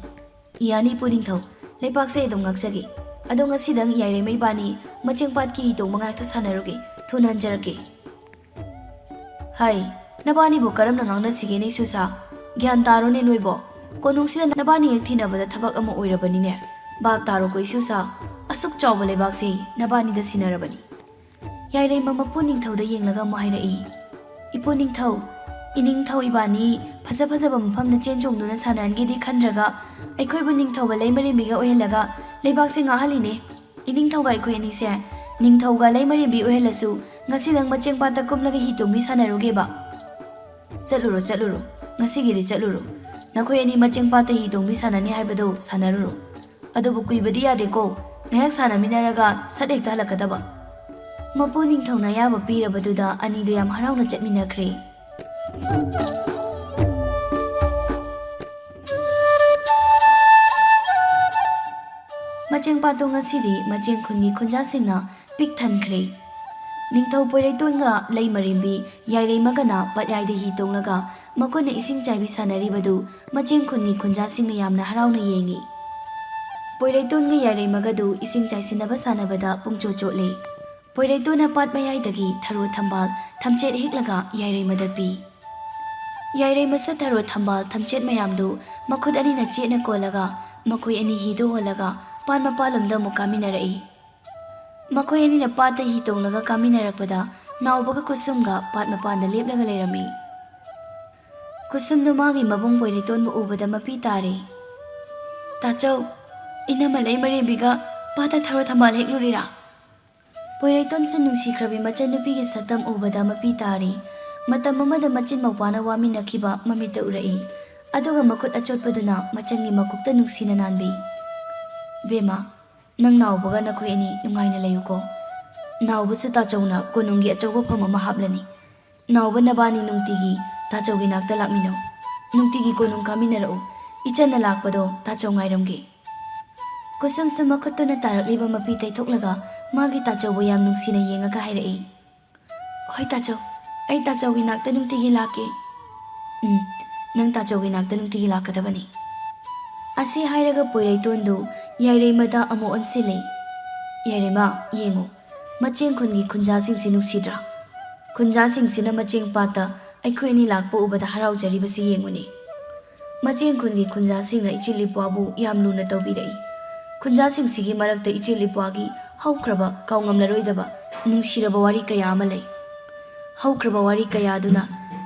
"ꯌꯥꯅꯤ ꯏꯄꯨ ꯅꯤꯡꯊꯧ, ꯂꯩꯕꯥꯛꯁꯦ ꯑꯩ ꯑꯗꯨꯝ ꯉꯥꯛꯆꯒꯦ꯫ ꯑꯗꯣ ꯉꯁꯤꯗꯪ ꯌꯥꯏꯔꯩꯃ ꯏꯕꯥꯅꯤ ꯃꯆꯦꯡ ꯄꯥꯠꯀꯤ ꯍꯤ ꯇꯣꯡꯕ ꯉꯥꯏꯍꯥꯛꯇ ꯁꯥꯟꯅꯔꯨꯒꯦ, ꯊꯨꯅ ꯍꯟꯖꯔꯛꯀꯦ"꯫ ꯍꯩ, ꯅꯕꯥꯅꯤꯕꯨ ꯀꯔꯝꯅ ꯉꯥꯡꯅꯁꯤꯒꯦꯅꯦ ꯏꯁꯨꯁꯥ? ꯒ꯭ꯌꯥꯟ ꯇꯥꯔꯣꯅꯦ ꯅꯣꯏꯕꯣ꯫ ꯀꯣꯅꯨꯡꯁꯤꯗ ꯅꯕꯥꯅꯤ ꯍꯦꯛ ꯊꯤꯅꯕꯗ ꯊꯕꯛ ꯑꯃ ꯑꯣꯏꯔꯕꯅꯤꯅꯦ꯫ ꯚꯥꯞ ꯇꯥꯔꯣꯀꯣ ꯏꯁꯨꯁꯥ, ꯑꯁꯨꯛ ꯆꯥꯎꯕ ꯂꯩꯕꯥꯛꯁꯦ ꯅꯕꯥꯅꯤꯗ ꯁꯤꯟꯅꯔꯕꯅꯤ꯫ ꯌꯥꯏꯔꯩꯃ ꯃꯄꯨ ꯅꯤꯡꯊꯧꯗ ꯌꯦꯡꯂꯒ ꯑꯃꯨꯛ ꯍꯥꯏꯔꯛꯏ, "ꯏꯄꯨ ꯅꯤꯡꯊꯧ, ꯏꯅꯤꯡꯊꯧ ꯏꯕꯥꯅꯤ ꯐꯖ ꯐꯖꯕ ꯃꯐꯝꯗ ꯆꯦꯟ ꯆꯣꯡꯗꯨꯅ ꯁꯥꯟꯅꯍꯟꯒꯦꯗꯤ ꯈꯟꯗ꯭ꯔꯒ ꯑꯩꯈꯣꯏꯕꯨ ꯅꯤꯡꯊꯧꯒ ꯂꯩꯃꯔꯦꯝꯕꯤꯒ ꯑꯣꯏꯍꯜꯂꯒ ꯂꯩꯕꯥꯛꯁꯦ ꯉꯥꯛꯍꯜꯂꯤꯅꯦ꯫ ꯏꯅꯤꯡꯊꯧꯒ ꯑꯩꯈꯣꯏ ꯑꯅꯤꯁꯦ ꯅꯤꯡꯊꯧꯒ ꯂꯩꯃꯔꯦꯝꯕꯤ ꯑꯣꯏꯍꯜꯂꯁꯨ ꯉꯁꯤꯗꯪ ꯃꯆꯦꯡ ꯄꯥꯠꯇ ꯀꯨꯝꯂꯒ ꯍꯤ ꯇꯣꯡꯕꯤ ꯁꯥꯟꯅꯔꯨꯒꯦꯕ"꯫ "ꯆꯠꯂꯨꯔꯣ, ꯆꯠꯂꯨꯔꯣ, ꯉꯁꯤꯒꯤꯗꯤ ꯆꯠꯂꯨꯔꯣ꯫ ꯅꯈꯣꯏ ꯑꯅꯤ ꯃꯆꯦꯡ ꯄꯥꯠꯇ ꯍꯤ ꯇꯣꯡꯕꯤ ꯁꯥꯟꯅꯅꯤ ꯍꯥꯏꯕꯗꯣ ꯁꯥꯟꯅꯔꯨꯔꯣ꯫ ꯑꯗꯨꯕꯨ ꯀꯨꯏꯕꯗꯤ ꯌꯥꯗꯦꯀꯣ, ꯉꯥꯏꯍꯥꯛ ꯁꯥꯟꯅꯃꯤꯟꯅꯔꯒ ꯁꯠ ꯍꯦꯛꯇ ꯍꯜꯂꯛꯀꯗꯕ"꯫ ꯃꯄꯨ ꯅꯤꯡꯊꯧꯅ ꯑꯌꯥꯕ ꯄꯤꯔꯕꯗꯨꯗ ꯑꯅꯤꯗꯨ ꯌꯥꯝ ꯍꯔꯥꯎꯅ ꯆꯠꯃꯤꯟꯅꯈ꯭ꯔꯦ꯫ ꯃꯆꯦꯡ ꯄꯥꯠꯇꯣ ꯉꯁꯤꯗꯤ ꯃꯆꯦꯡ ꯈꯨꯟꯒꯤ ꯈꯨꯟꯖꯥꯁꯤꯡꯅ ꯄꯤꯛ ꯊꯟꯈ꯭ꯔꯦ꯫ ꯅꯤꯡꯊꯧ ꯄꯣꯏꯔꯩꯇꯣꯟꯒ ꯂꯩꯃꯔꯦꯝꯕꯤ ꯌꯥꯏꯔꯩꯃꯒꯅ ꯄꯠꯌꯥꯏꯗ ꯍꯤ ꯇꯣꯡꯂꯒ ꯃꯈꯣꯏꯅ ꯏꯁꯤꯡ ꯆꯥꯏꯕꯤ ꯁꯥꯟꯅꯔꯤꯕꯗꯨ ꯃꯆꯦꯡ ꯈꯨꯟꯒꯤ ꯈꯨꯟꯖꯥꯁꯤꯡꯅ ꯌꯥꯝꯅ ꯍꯔꯥꯎꯅ ꯌꯦꯡꯏ꯫ ꯄꯣꯏꯔꯩꯇꯣꯟꯒ ꯌꯥꯏꯔꯩꯃꯒꯗꯨ ꯏꯁꯤꯡ ꯆꯥꯏꯁꯤꯟꯅꯕ ꯁꯥꯟꯅꯕꯗ ꯄꯨꯡꯆꯣꯠ ꯆꯣꯠꯂꯦ꯫ ꯄꯣꯏꯔꯩꯇꯣꯟꯅ ꯄꯥꯠ ꯃꯌꯥꯏꯗꯒꯤ ꯊꯔꯣ ꯊꯝꯕꯥꯜ ꯊꯝꯆꯦꯠ ꯍꯦꯛꯂꯒ ꯌꯥꯏꯔꯩꯃꯗ ꯄꯤ꯫ ꯌꯥꯏꯔꯩꯃꯁꯨ ꯊꯔꯣ ꯊꯝꯕꯥꯜ ꯊꯝꯆꯦꯠ ꯃꯌꯥꯝꯗꯨ ꯃꯈꯨꯠ ꯑꯅꯤꯅ ꯆꯦꯠꯅ ꯀꯣꯜꯂꯒ ꯃꯈꯣꯏ ꯑꯅꯤ ꯍꯤꯗ ꯍꯣꯜꯂꯒ ꯄꯥꯠ ꯃꯄꯥꯜꯂꯣꯝꯗ ꯑꯃꯨꯛ ꯀꯥꯃꯤꯟꯅꯔꯛꯏ꯫ ꯃꯈꯣꯏ ꯑꯅꯤꯅ ꯄꯥꯠꯇ ꯍꯤ ꯇꯣꯡꯂꯒ ꯀꯥꯃꯤꯟꯅꯔꯛꯄꯗ ꯅꯥꯎꯕꯒ ꯀꯨꯁꯨꯝꯒ ꯄꯥꯠ ꯃꯄꯥꯟꯗ ꯂꯦꯞꯂꯒ ꯂꯩꯔꯝꯃꯤ꯫ ꯀꯨꯁꯨꯝꯗꯨ ꯃꯥꯒꯤ ꯃꯕꯨꯡ ꯄꯣꯏꯔꯩꯇꯣꯟꯕꯨ ꯎꯕꯗ ꯃꯄꯤ ꯇꯥꯔꯦ꯫ "ꯇꯥꯆꯧ, ꯏꯅꯝꯃ ꯂꯩꯃꯔꯦꯝꯕꯤꯒ ꯄꯥꯠꯇ ꯊꯔꯣ ꯊꯝꯕꯥꯜ ꯍꯦꯛꯂꯨꯔꯤꯔꯥ?" ꯄꯣꯏꯔꯩꯇꯣꯟꯁꯨ ꯅꯨꯡꯁꯤꯈ꯭ꯔꯕꯤ ꯃꯆꯟꯅꯨꯄꯤꯒꯤ ꯁꯛꯇꯝ ꯎꯕꯗ ꯃꯄꯤ ꯇꯥꯔꯤ꯫ ꯃꯇꯝ ꯑꯃꯗ ꯃꯆꯤꯟ ꯃꯧꯄꯥꯅ ꯋꯥꯃꯤꯟꯅꯈꯤꯕ ꯃꯃꯤꯠꯇ ꯎꯔꯛꯏ꯫ ꯑꯗꯨꯒ ꯃꯈꯨꯠ ꯑꯆꯣꯠꯄꯗꯨꯅ ꯃꯆꯟꯒꯤ ꯃꯀꯣꯛꯇ ꯅꯨꯡꯁꯤꯅ ꯅꯥꯟꯕꯤ꯫ "ꯕꯦꯝꯃ, ꯅꯪ ꯅꯥꯎꯕꯒ ꯅꯈꯣꯏ ꯑꯅꯤ ꯅꯨꯡꯉꯥꯏꯅ ꯂꯩꯌꯨꯀꯣ꯫ ꯅꯥꯎꯕꯁꯨ ꯇꯥꯆꯧꯅ ꯀꯣꯅꯨꯡꯒꯤ ꯑꯆꯧꯕ ꯐꯝ ꯑꯃ ꯍꯥꯞꯂꯅꯤ꯫ ꯅꯥꯎꯕ ꯅꯕꯥꯅꯤ ꯅꯨꯡꯇꯤꯒꯤ ꯇꯥꯆꯧꯒꯤ ꯅꯥꯛꯇ ꯂꯥꯛꯃꯤꯟꯅꯧ꯫ ꯅꯨꯡꯇꯤꯒꯤ ꯀꯣꯅꯨꯡ ꯀꯥꯃꯤꯟꯅꯔꯛꯎ꯫ ꯏꯆꯟꯅ ꯂꯥꯛꯄꯗꯣ ꯇꯥꯆꯧ ꯉꯥꯏꯔꯝꯒꯦ"꯫ ꯀꯨꯁꯨꯝꯁꯨ ꯃꯈꯨꯠꯇꯨꯅ ꯇꯥꯔꯛꯂꯤꯕ ꯃꯄꯤ ꯇꯩꯊꯣꯛꯂꯒ ꯃꯥꯒꯤ ꯇꯥꯆꯧꯕꯨ ꯌꯥꯝ ꯅꯨꯡꯁꯤꯅ ꯌꯦꯡꯉꯒ ꯍꯥꯏꯔꯛꯏ, "ꯍꯣꯏ ꯇꯥꯆꯧ, ꯑꯩ ꯇꯥꯆꯧꯒꯤ ꯅꯥꯛꯇ ꯅꯨꯡꯇꯤꯒꯤ ꯂꯥꯛꯀꯦ꯫" "ꯎꯝ, ꯅꯪ ꯇꯥꯆꯧꯒꯤ ꯅꯥꯛꯇ ꯅꯨꯡꯇꯤꯒꯤ ꯂꯥꯛꯀꯗꯕꯅꯤ꯫" ꯑꯁꯤ ꯍꯥꯏꯔꯒ ꯄꯣꯏꯔꯩꯇꯣꯟꯗꯨ ꯌꯥꯏꯔꯩꯃꯗ ꯑꯃꯨꯛ ꯑꯣꯟꯁꯤꯜꯂꯤ꯫ "ꯌꯥꯏꯔꯩꯃ, ꯌꯦꯡꯉꯨ, ꯃꯆꯦꯡ ꯈꯨꯟꯒꯤ ꯈꯨꯟꯖꯥꯁꯤꯡꯁꯤ ꯅꯨꯡꯁꯤꯗ꯭ꯔꯥ? ꯈꯨꯟꯖꯥꯁꯤꯡꯁꯤꯅ ꯃꯆꯦꯡ ꯄꯥꯠꯇ ꯑꯩꯈꯣꯏ ꯑꯅꯤ ꯂꯥꯛꯄ ꯎꯕꯗ ꯍꯔꯥꯎꯖꯔꯤꯕꯁꯤ ꯌꯦꯡꯉꯨꯅꯦ꯫ ꯃꯆꯦꯡ ꯈꯨꯟꯒꯤ ꯈꯨꯟꯖꯥꯁꯤꯡꯅ ꯏꯆꯤꯜ ꯏꯄ꯭ꯋꯥꯕꯨ ꯌꯥꯝ ꯂꯨꯅ ꯇꯧꯕꯤꯔꯛꯏ꯫ ꯈꯨꯟꯖꯥꯁꯤꯡꯁꯤꯒꯤ ꯃꯔꯛꯇ ꯏꯆꯤꯜ ꯏꯄ꯭ꯋꯥꯒꯤ ꯍꯧꯈ꯭ꯔꯕ, ꯀꯥꯎꯉꯝꯂꯔꯣꯏꯗꯕ, ꯅꯨꯡꯁꯤꯔꯕ ꯋꯥꯔꯤ ꯀꯌꯥ ꯑꯃ ꯂꯩ꯫ ꯍꯧꯈ꯭ꯔꯕ ꯋꯥꯔꯤ ꯀꯌꯥ ꯑꯗꯨꯅ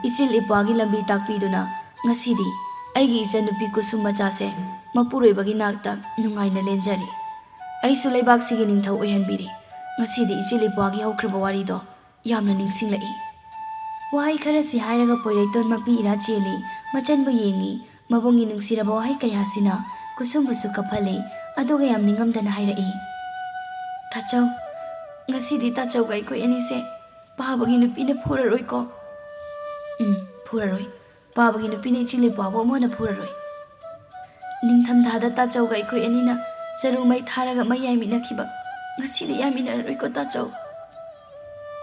ꯏꯆꯤꯜ ꯏꯄ꯭ꯋꯥꯒꯤ ꯂꯝꯕꯤ ꯇꯥꯛꯄꯤꯗꯨꯅ ꯉꯁꯤꯗꯤ ꯑꯩꯒꯤ ꯏꯆꯟꯅꯨꯄꯤ ꯀꯨꯁꯨꯝ ꯃꯆꯥꯁꯦ ꯃꯄꯨꯔꯣꯏꯕꯒꯤ ꯅꯥꯛꯇ ꯅꯨꯡꯉꯥꯏꯅ ꯂꯦꯟꯖꯔꯤ꯫ ꯑꯩꯁꯨ ꯂꯩꯕꯥꯛꯁꯤꯒꯤ ꯅꯤꯡꯊꯧ ꯑꯣꯏꯍꯟꯕꯤꯔꯤ꯫ ꯉꯁꯤꯗꯤ ꯏꯆꯤꯜ ꯏꯄ꯭ꯋꯥꯒꯤ ꯍꯧꯈ꯭ꯔꯕ ꯋꯥꯔꯤꯗꯣ ꯌꯥꯝꯅ ꯅꯤꯡꯁꯤꯡꯂꯛꯏ꯫" ꯋꯥꯍꯩ ꯈꯔꯁꯤ ꯍꯥꯏꯔꯒ ꯄꯣꯏꯔꯩꯇꯣꯟ ꯃꯄꯤ ꯏꯔꯥ ꯆꯦꯜꯂꯤ꯫ ꯃꯆꯟꯕꯨ ꯌꯦꯡꯉꯤ꯫ ꯃꯕꯨꯡꯒꯤ ꯅꯨꯡꯁꯤꯔꯕ ꯋꯥꯍꯩ ꯀꯌꯥꯁꯤꯅ ꯀꯨꯁꯨꯝꯕꯨꯁꯨ ꯀꯞꯍꯜꯂꯤ꯫ ꯑꯗꯨꯒ ꯌꯥꯝ ꯅꯤꯡꯉꯝꯗꯅ ꯍꯥꯏꯔꯛꯏ, "ꯇꯥꯆꯧ, ꯉꯁꯤꯗꯤ ꯇꯥꯆꯧꯒ ꯑꯩꯈꯣꯏ ꯑꯅꯤꯁꯦ ꯄꯥꯕꯒꯤ ꯅꯨꯄꯤꯅ ꯐꯨꯔꯔꯣꯏꯀꯣ?" "ꯎꯝ, ꯐꯨꯔꯔꯣꯏ꯫ ꯄꯥꯕꯒꯤ ꯅꯨꯄꯤꯅ ꯏꯆꯤꯜ ꯏꯄ꯭ꯋꯥꯕꯨ ꯑꯃꯨꯛ ꯍꯟꯅ ꯐꯨꯔꯔꯣꯏ꯫ ꯅꯤꯡꯊꯝꯊꯥꯗ ꯇꯥꯆꯧꯒ ꯑꯩꯈꯣꯏ ꯑꯅꯤꯅ ꯆꯔꯨ ꯃꯩ ꯊꯥꯔꯒ ꯃꯩ ꯌꯥꯏꯃꯤꯟꯅꯈꯤꯕ ꯉꯁꯤꯗꯤ ꯌꯥꯏꯃꯤꯟꯅꯔꯔꯣꯏꯀꯣ ꯇꯥꯆꯧ?"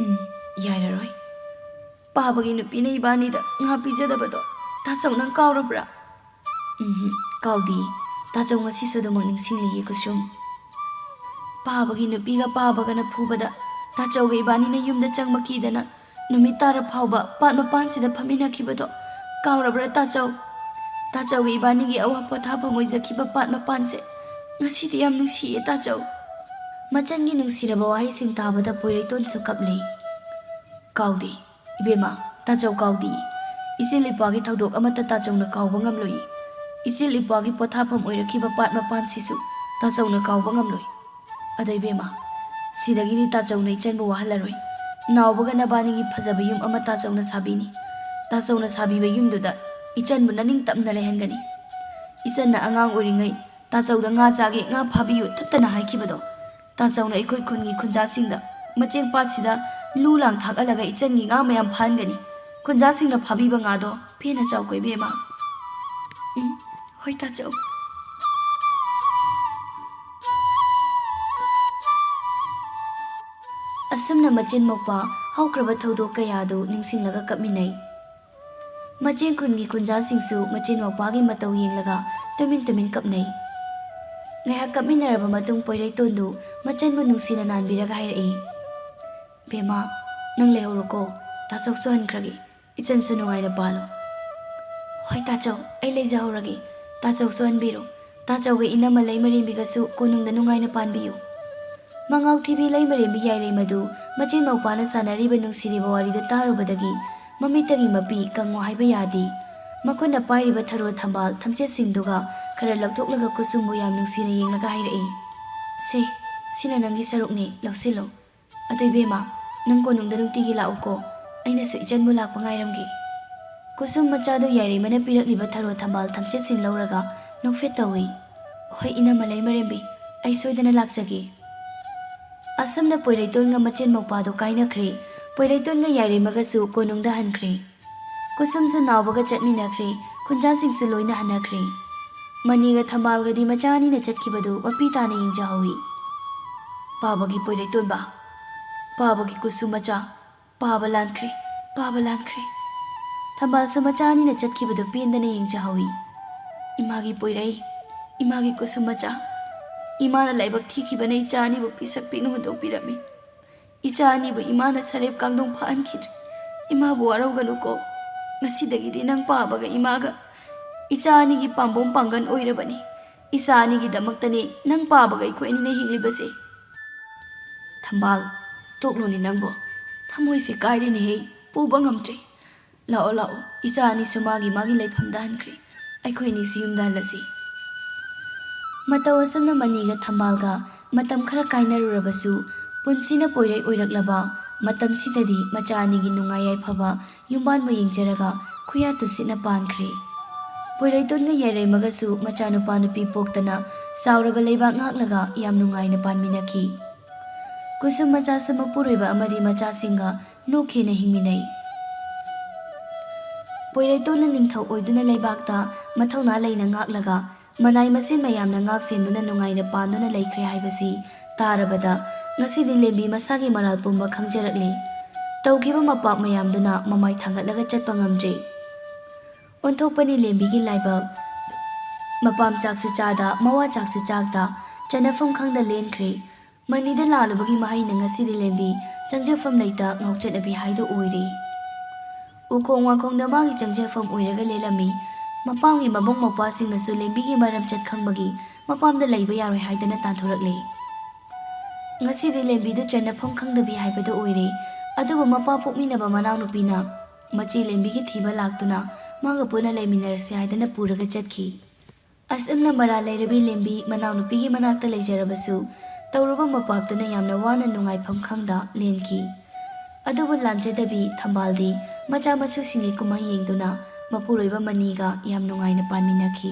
"ꯎꯝ, ꯌꯥꯏꯔꯔꯣꯏ꯫" "ꯄꯥꯕꯒꯤ ꯅꯨꯄꯤꯅ ꯏꯕꯥꯅꯤꯗ ꯉꯥ ꯄꯤꯖꯗꯕꯗꯣ ꯇꯥꯆꯧ ꯅꯪ ꯀꯥꯎꯔꯕ꯭ꯔꯥ?" "ꯎꯝ, ꯀꯥꯎꯗꯦ꯫ ꯇꯥꯆꯧ ꯉꯁꯤꯁꯨ ꯑꯗꯨꯃꯛ ꯅꯤꯡꯁꯤꯡꯂꯤꯌꯦ ꯀꯨꯁꯨꯝ꯫ ꯄꯥꯕꯒꯤ ꯅꯨꯄꯤꯒ ꯄꯥꯕꯒꯅ ꯐꯨꯕꯗ ꯇꯥꯆꯧꯒ ꯏꯕꯥꯅꯤꯅ ꯌꯨꯝꯗ ꯆꯪꯕ ꯀꯤꯗꯅ ꯅꯨꯃꯤꯠ ꯇꯥꯔ ꯐꯥꯎꯕ ꯄꯥꯠ ꯃꯄꯥꯟꯁꯤꯗ ꯐꯝꯃꯤꯟꯅꯈꯤꯕꯗꯣ ꯀꯥꯎꯔꯕ꯭ꯔꯥ ꯇꯥꯆꯧ? ꯇꯥꯆꯧꯒ ꯏꯕꯥꯅꯤꯒꯤ ꯑꯋꯥ ꯄꯣꯊꯥꯐꯝ ꯑꯣꯏꯖꯈꯤꯕ ꯄꯥꯠ ꯃꯄꯥꯟꯁꯦ ꯉꯁꯤꯗꯤ ꯌꯥꯝ ꯅꯨꯡꯁꯤꯌꯦ ꯇꯥꯆꯧ꯫" ꯃꯆꯟꯒꯤ ꯅꯨꯡꯁꯤꯔꯕ ꯋꯥꯍꯩꯁꯤꯡ ꯇꯥꯕꯗ ꯄꯣꯏꯔꯩꯇꯣꯟꯁꯨ ꯀꯞꯂꯤ꯫ "ꯀꯥꯎꯗꯦ, ꯏꯕꯦꯝꯃ, ꯇꯥꯆꯧ ꯀꯥꯎꯗꯦ꯫ ꯏꯆꯤꯜ ꯏꯄ꯭ꯋꯥꯒꯤ ꯊꯧꯗꯣꯛ ꯑꯃꯠꯇ ꯇꯥꯆꯧꯅ ꯀꯥꯎꯕ ꯉꯝꯂꯣꯏ꯫ ꯏꯆꯤꯜ ꯏꯄ꯭ꯋꯥꯒꯤ ꯄꯣꯊꯥꯐꯝ ꯑꯣꯏꯔꯛꯈꯤꯕ ꯄꯥꯠ ꯃꯄꯥꯟꯁꯤꯁꯨ ꯇꯥꯆꯧꯅ ꯀꯥꯎꯕ ꯉꯝꯂꯣꯏ꯫ ꯑꯗꯣ ꯏꯕꯦꯝꯃ, ꯁꯤꯗꯒꯤꯗꯤ ꯇꯥꯆꯧꯅ ꯏꯆꯟꯕꯨ ꯋꯥꯍꯜꯂꯔꯣꯏ꯫ ꯅꯥꯎꯕꯒ ꯅꯕꯥꯅꯤꯒꯤ ꯐꯖꯕ ꯌꯨꯝ ꯑꯃ ꯇꯥꯆꯧꯅ ꯁꯥꯕꯤꯅꯤ꯫ ꯇꯥꯆꯧꯅ ꯁꯥꯕꯤꯕ ꯌꯨꯝꯗꯨꯗ ꯏꯆꯟꯕꯨ ꯅꯅꯤꯡꯇꯝꯅ ꯂꯩꯍꯟꯒꯅꯤ꯫ ꯏꯆꯟꯅ ꯑꯉꯥꯡ ꯑꯣꯏꯔꯤꯉꯩ ꯇꯥꯆꯧꯗ ꯉꯥ ꯆꯥꯒꯦ, ꯉꯥ ꯐꯥꯕꯤꯌꯨ ꯊꯠꯇꯅ ꯍꯥꯏꯈꯤꯕꯗꯣ, ꯇꯥꯆꯧꯅ ꯑꯩꯈꯣꯏ ꯈꯨꯟꯒꯤ ꯈꯨꯟꯖꯥꯁꯤꯡꯗ ꯃꯆꯦꯡ ꯄꯥꯠꯁꯤꯗ ꯂꯨ ꯂꯥꯡ ꯊꯥꯛꯍꯜꯂꯒ ꯏꯆꯟꯒꯤ ꯉꯥ ꯃꯌꯥꯝ ꯐꯥꯍꯟꯒꯅꯤ꯫ ꯈꯨꯟꯖꯥꯁꯤꯡꯅ ꯐꯥꯕꯤꯕ ꯉꯥꯗꯣ ꯄꯦꯟꯅ ꯆꯥꯎꯀꯣ ꯏꯕꯦꯝꯃ꯫" "ꯎꯝ, ꯍꯣꯏ ꯇꯥꯆꯧ꯫" ꯑꯁꯨꯝꯅ ꯃꯆꯤꯟ ꯃꯧꯄꯥ ꯍꯧꯈ꯭ꯔꯕ ꯊꯧꯗꯣꯛ ꯀꯌꯥꯗꯨ ꯅꯤꯡꯁꯤꯡꯂꯒ ꯀꯞꯃꯤꯟꯅꯩ꯫ ꯃꯆꯤꯟ ꯈꯨꯟꯒꯤ ꯈꯨꯟꯖꯥꯁꯤꯡꯁꯨ ꯃꯆꯤꯟ ꯃꯧꯄꯥꯒꯤ ꯃꯇꯧ ꯌꯦꯡꯂꯒ ꯇꯨꯃꯤꯟ ꯇꯨꯃꯤꯟ ꯀꯞꯅꯩ꯫ ꯉꯥꯏꯍꯥꯛ ꯀꯞꯃꯤꯟꯅꯔꯕ ꯃꯇꯨꯡ ꯄꯣꯏꯔꯩꯇꯣꯟꯗꯨ ꯃꯆꯟꯕꯨ ꯅꯨꯡꯁꯤꯅ ꯅꯥꯟꯕꯤꯔꯒ ꯍꯥꯏꯔꯛꯏ, "ꯕꯦꯝꯃ, ꯅꯪ ꯂꯩꯍꯧꯔꯣꯀꯣ, ꯇꯥꯆꯧꯁꯨ ꯍꯟꯈ꯭ꯔꯒꯦ꯫ ꯏꯆꯟꯁꯨ ꯅꯨꯡꯉꯥꯏꯅ ꯄꯥꯜꯂꯣ꯫" "ꯍꯣꯏ ꯇꯥꯆꯧ, ꯑꯩ ꯂꯩꯖꯍꯧꯔꯒꯦ꯫ ꯇꯥꯆꯧꯁꯨ ꯍꯟꯕꯤꯔꯣ꯫ ꯇꯥꯆꯧꯒ ꯏꯅꯝꯃ ꯂꯩꯃꯔꯦꯝꯕꯤꯒꯁꯨ ꯀꯣꯅꯨꯡꯗ ꯅꯨꯡꯉꯥꯏꯅ ꯄꯥꯟꯕꯤꯌꯨ꯫" ꯃꯉꯥꯎ ꯊꯤꯕꯤ ꯂꯩꯃꯔꯦꯝꯕꯤ ꯌꯥꯏꯔꯦꯝ ꯑꯗꯨ ꯃꯆꯤꯟ ꯃꯧꯄꯥꯅ ꯁꯥꯟꯅꯔꯤꯕ ꯅꯨꯡꯁꯤꯔꯤꯕ ꯋꯥꯔꯤꯗꯨ ꯇꯥꯔꯨꯕꯗꯒꯤ ꯃꯃꯤꯠꯇꯒꯤ ꯃꯄꯤ ꯀꯪꯉꯨ ꯍꯥꯏꯕ ꯌꯥꯗꯦ꯫ ꯃꯈꯨꯠꯅ ꯄꯥꯏꯔꯤꯕ ꯊꯔꯣ ꯊꯝꯕꯥꯜ ꯊꯝꯆꯦꯠꯁꯤꯡꯗꯨꯒ ꯈꯔ ꯂꯧꯊꯣꯛꯂꯒ ꯀꯨꯁꯨꯝꯕꯨ ꯌꯥꯝ ꯅꯨꯡꯁꯤꯅ ꯌꯦꯡꯂꯒ ꯍꯥꯏꯔꯛꯏ, "ꯁꯦ, ꯁꯤꯅ ꯅꯪꯒꯤ ꯁꯔꯨꯛꯅꯦ, ꯂꯧꯁꯤꯜꯂꯣ꯫ ꯑꯗꯨ ꯏꯕꯦꯝꯃ, ꯅꯪ ꯀꯣꯅꯨꯡꯗ ꯅꯨꯡꯇꯤꯒꯤ ꯂꯥꯛꯎꯀꯣ꯫ ꯑꯩꯅꯁꯨ ꯏꯆꯟꯕꯨ ꯂꯥꯛꯄ ꯉꯥꯏꯔꯝꯒꯦ꯫" ꯀꯨꯁꯨꯝ ꯃꯆꯥꯗꯨ ꯌꯥꯏꯔꯦꯝꯕꯅ ꯄꯤꯔꯛꯂꯤꯕ ꯊꯔꯣ ꯊꯝꯕꯥꯜ ꯊꯝꯆꯦꯠꯁꯤꯡ ꯂꯧꯔꯒ ꯅꯣꯛꯐꯦꯠ ꯇꯧꯏ꯫ "ꯍꯣꯏ ꯏꯅꯝꯃ ꯂꯩꯃꯔꯦꯝꯕꯤ, ꯑꯩ ꯁꯣꯏꯗꯅ ꯂꯥꯛꯆꯒꯦ꯫" ꯑꯁꯨꯝꯅ ꯄꯣꯏꯔꯩꯇꯣꯟꯒ ꯃꯆꯤꯟ ꯃꯧꯄꯥꯗꯨ ꯀꯥꯏꯅꯈ꯭ꯔꯦ꯫ ꯄꯣꯏꯔꯩꯇꯣꯟꯒ ꯌꯥꯏꯔꯦꯝꯕꯒꯁꯨ ꯀꯣꯅꯨꯡꯗ ꯍꯟꯈ꯭ꯔꯦ꯫ ꯀꯨꯁꯨꯝꯁꯨ ꯅꯥꯎꯕꯒ ꯆꯠꯃꯤꯟꯅꯈ꯭ꯔꯦ꯫ ꯈꯨꯟꯖꯥꯁꯤꯡꯁꯨ ꯂꯣꯏꯅ ꯍꯟꯅꯈ꯭ꯔꯦ꯫ ꯃꯅꯤꯒ ꯊꯝꯕꯥꯜꯒꯗꯤ ꯃꯆꯥ ꯑꯅꯤꯅ ꯆꯠꯈꯤꯕꯗꯨ ꯃꯄꯤ ꯇꯥꯅ ꯌꯦꯡꯖꯍꯧꯏ꯫ "ꯄꯥꯕꯒꯤ ꯄꯣꯏꯔꯩꯇꯣꯟꯕ, ꯄꯥꯕꯒꯤ ꯀꯨꯁꯨꯝ ꯃꯆꯥ, ꯄꯥꯕ ꯂꯥꯟꯈ꯭ꯔꯦ, ꯄꯥꯕ ꯂꯥꯟꯈ꯭ꯔꯦ꯫" ꯊꯝꯕꯥꯜꯁꯨ ꯃꯆꯥ ꯑꯅꯤꯅ ꯆꯠꯈꯤꯕꯗꯨ ꯄꯦꯟꯗꯅ ꯌꯦꯡꯖꯍꯧꯏ꯫ "ꯏꯃꯥꯒꯤ ꯄꯣꯏꯔꯩ, ꯏꯃꯥꯒꯤ ꯀꯨꯁꯨꯝ ꯃꯆꯥ, ꯏꯃꯥꯅ ꯂꯥꯏꯕꯛ ꯊꯤꯈꯤꯕꯅ ꯏꯆꯥ ꯑꯅꯤꯕꯨ ꯄꯤꯁꯛ ꯄꯤꯛꯅ ꯍꯨꯟꯗꯣꯛꯄꯤꯔꯝꯃꯤ꯫ ꯏꯆꯥ ꯑꯅꯤꯕꯨ ꯏꯃꯥꯅ ꯁꯔꯦꯞ ꯀꯥꯡꯗꯣꯡ ꯐꯥꯍꯟꯈꯤꯗ꯭ꯔꯦ꯫ ꯏꯃꯥꯕꯨ ꯋꯥꯔꯧꯒꯅꯨꯀꯣ꯫ ꯉꯁꯤꯗꯒꯤꯗꯤ ꯅꯪ ꯄꯥꯕꯒ ꯏꯃꯥꯒ ꯏꯆꯥ ꯑꯅꯤꯒꯤ ꯄꯥꯝꯕꯣꯝ ꯄꯥꯡꯒꯜ ꯑꯣꯏꯔꯕꯅꯤ꯫ ꯏꯆꯥ ꯑꯅꯤꯒꯤꯗꯃꯛꯇꯅꯤ ꯅꯪ ꯄꯥꯕꯒ ꯑꯩꯈꯣꯏ ꯑꯅꯤꯅ ꯍꯤꯡꯂꯤꯕꯁꯦ꯫" "ꯊꯝꯕꯥꯜ, ꯇꯣꯛꯂꯣꯅꯦ ꯅꯪꯕꯣ꯫ ꯊꯃꯣꯏꯁꯦ ꯀꯥꯏꯔꯦꯅꯦꯍꯦ, ꯄꯨꯕ ꯉꯝꯗ꯭ꯔꯦ꯫ ꯂꯥꯛꯑꯣ, ꯂꯥꯛꯑꯣ, ꯏꯆꯥ ꯑꯅꯤꯁꯨ ꯃꯥꯒꯤ ꯃꯥꯒꯤ ꯂꯩꯐꯝꯗ ꯍꯟꯈ꯭ꯔꯦ꯫ ꯑꯩꯈꯣꯏ ꯑꯅꯤꯁꯨ ꯌꯨꯝꯗ ꯍꯜꯂꯁꯤ꯫" ꯃꯇꯧ ꯑꯁꯨꯝꯅ ꯃꯅꯤꯒ ꯊꯝꯕꯥꯜꯒ ꯃꯇꯝ ꯈꯔ ꯀꯥꯏꯅꯔꯨꯔꯕꯁꯨ, ꯄꯨꯟꯁꯤꯅ ꯄꯣꯏꯔꯩ ꯑꯣꯏꯔꯛꯂꯕ ꯃꯇꯝꯁꯤꯗꯗꯤ ꯃꯆꯥ ꯑꯅꯤꯒꯤ ꯅꯨꯡꯉꯥꯏ ꯌꯥꯏꯐꯕ ꯌꯨꯝꯕꯥꯟꯕꯨ ꯌꯦꯡꯖꯔꯒ ꯈꯨꯌꯥ ꯇꯨꯁꯤꯠꯅ ꯄꯥꯟꯈ꯭ꯔꯦ꯫ ꯄꯣꯏꯔꯩꯇꯣꯟꯒ ꯌꯥꯏꯔꯦꯝꯃꯒꯁꯨ ꯃꯆꯥꯅꯨꯄꯥ ꯅꯨꯄꯤ ꯄꯣꯛꯇꯅ ꯆꯥꯎꯔꯕ ꯂꯩꯕꯥꯛ ꯉꯥꯛꯂꯒ ꯌꯥꯝ ꯅꯨꯡꯉꯥꯏꯅ ꯄꯥꯟꯃꯤꯟꯅꯈꯤ꯫ ꯀꯨꯁꯨꯝ ꯃꯆꯥꯁꯨ ꯃꯄꯨꯔꯣꯏꯕ ꯑꯃꯗꯤ ꯃꯆꯥꯁꯤꯡꯒ ꯅꯣꯛꯈꯦꯅ ꯍꯤꯡꯃꯤꯟꯅꯩ꯫ ꯄꯣꯏꯔꯩꯇꯣꯟꯅ ꯅꯤꯡꯊꯧ ꯑꯣꯏꯗꯨꯅ ꯂꯩꯕꯥꯛꯇ ꯃꯊꯧꯅꯥ ꯂꯩꯅ ꯉꯥꯛꯂꯒ ꯃꯅꯥꯏ ꯃꯁꯤꯟ ꯃꯌꯥꯝꯅ ꯉꯥꯛ ꯁꯦꯟꯗꯨꯅ ꯅꯨꯡꯉꯥꯏꯅ ꯄꯥꯟꯗꯨꯅ ꯂꯩꯈ꯭ꯔꯦ ꯍꯥꯏꯕꯁꯤ ꯇꯥꯔꯕꯗ ꯉꯁꯤꯗꯤ ꯂꯦꯝꯕꯤ ꯃꯁꯥꯒꯤ ꯃꯔꯥꯜ ꯄꯨꯝꯕ ꯈꯪꯖꯔꯛꯂꯤ꯫ ꯇꯧꯈꯤꯕ ꯃꯄꯥꯞ ꯃꯌꯥꯝꯗꯨꯅ ꯃꯃꯥꯏ ꯊꯥꯡꯒꯠꯂꯒ ꯆꯠꯄ ꯉꯝꯗ꯭ꯔꯤ꯫ ꯑꯣꯟꯊꯣꯛꯄꯅꯤ ꯂꯦꯝꯕꯤꯒꯤ ꯂꯥꯏꯕꯛ꯫ ꯃꯄꯥꯝ ꯆꯥꯛꯁꯨ ꯆꯥꯗ, ꯃꯋꯥ ꯆꯥꯛꯁꯨ ꯆꯥꯛꯇ, ꯆꯠꯅꯐꯝ ꯈꯪꯗ ꯂꯦꯟꯈ꯭ꯔꯦ꯫ ꯃꯅꯤꯗ ꯂꯥꯜꯂꯨꯕꯒꯤ ꯃꯍꯩꯅ ꯉꯁꯤꯗꯤ ꯂꯦꯝꯕꯤ ꯆꯪꯖꯐꯝ ꯂꯩꯇ ꯉꯥꯎꯆꯠꯅꯕꯤ ꯍꯥꯏꯗꯨ ꯑꯣꯏꯔꯦ꯫ ꯎꯈꯣꯡ ꯋꯥꯈꯣꯡꯗ ꯃꯥꯒꯤ ꯆꯪꯖꯐꯝ ꯑꯣꯏꯔꯒ ꯂꯦꯜꯂꯝꯃꯤ꯫ ꯃꯄꯥꯝꯒꯤ ꯃꯕꯨꯡ ꯃꯧꯄ꯭ꯋꯥꯁꯤꯡꯅꯁꯨ ꯂꯦꯝꯕꯤꯒꯤ ꯃꯔꯝ ꯆꯠ ꯈꯪꯕꯒꯤ ꯃꯄꯥꯝꯗ ꯂꯩꯕ ꯌꯥꯔꯣꯏ ꯍꯥꯏꯗꯅ ꯇꯥꯟꯊꯣꯔꯛꯂꯦ꯫ ꯉꯁꯤꯗꯤ ꯂꯦꯝꯕꯤꯗꯨ ꯆꯟꯅꯐꯝ ꯈꯪꯗꯕꯤ ꯍꯥꯏꯕꯗꯨ ꯑꯣꯏꯔꯦ꯫ ꯑꯗꯨꯕꯨ ꯃꯄꯥ ꯄꯣꯛꯃꯤꯟꯅꯕ ꯃꯅꯥꯎꯅꯨꯄꯤꯅ ꯃꯆꯦ ꯂꯦꯝꯕꯤꯒꯤ ꯊꯤꯕ ꯂꯥꯛꯇꯨꯅ ꯃꯥꯒ ꯄꯨꯟꯅ ꯂꯩꯃꯤꯟꯅꯔꯁꯤ ꯍꯥꯏꯗꯅ ꯄꯨꯔꯒ ꯆꯠꯈꯤ꯫ ꯑꯁꯨꯝꯅ ꯃꯔꯥꯜ ꯂꯩꯔꯕꯤ ꯂꯦꯝꯕꯤ ꯃꯅꯥꯎꯅꯨꯄꯤꯒꯤ ꯃꯅꯥꯛꯇ ꯂꯩꯖꯔꯕꯁꯨ, ꯇꯧꯔꯨꯕ ꯃꯄꯥꯞꯇꯨꯅ ꯌꯥꯝꯅ ꯋꯥꯅ ꯅꯨꯡꯉꯥꯏꯐꯝ ꯈꯪꯗ ꯂꯦꯟꯈꯤ꯫ ꯑꯗꯨꯕꯨ ꯂꯥꯟꯖꯗꯕꯤ ꯊꯝꯕꯥꯜꯗꯤ ꯃꯆꯥ ꯃꯁꯨꯁꯤꯡꯒꯤ ꯀꯨꯝꯍꯩ ꯌꯦꯡꯗꯨꯅ ꯃꯄꯨꯔꯣꯏꯕ ꯃꯅꯤꯒ ꯌꯥꯝ ꯅꯨꯡꯉꯥꯏꯅ ꯄꯥꯟꯃꯤꯟꯅꯈꯤ꯫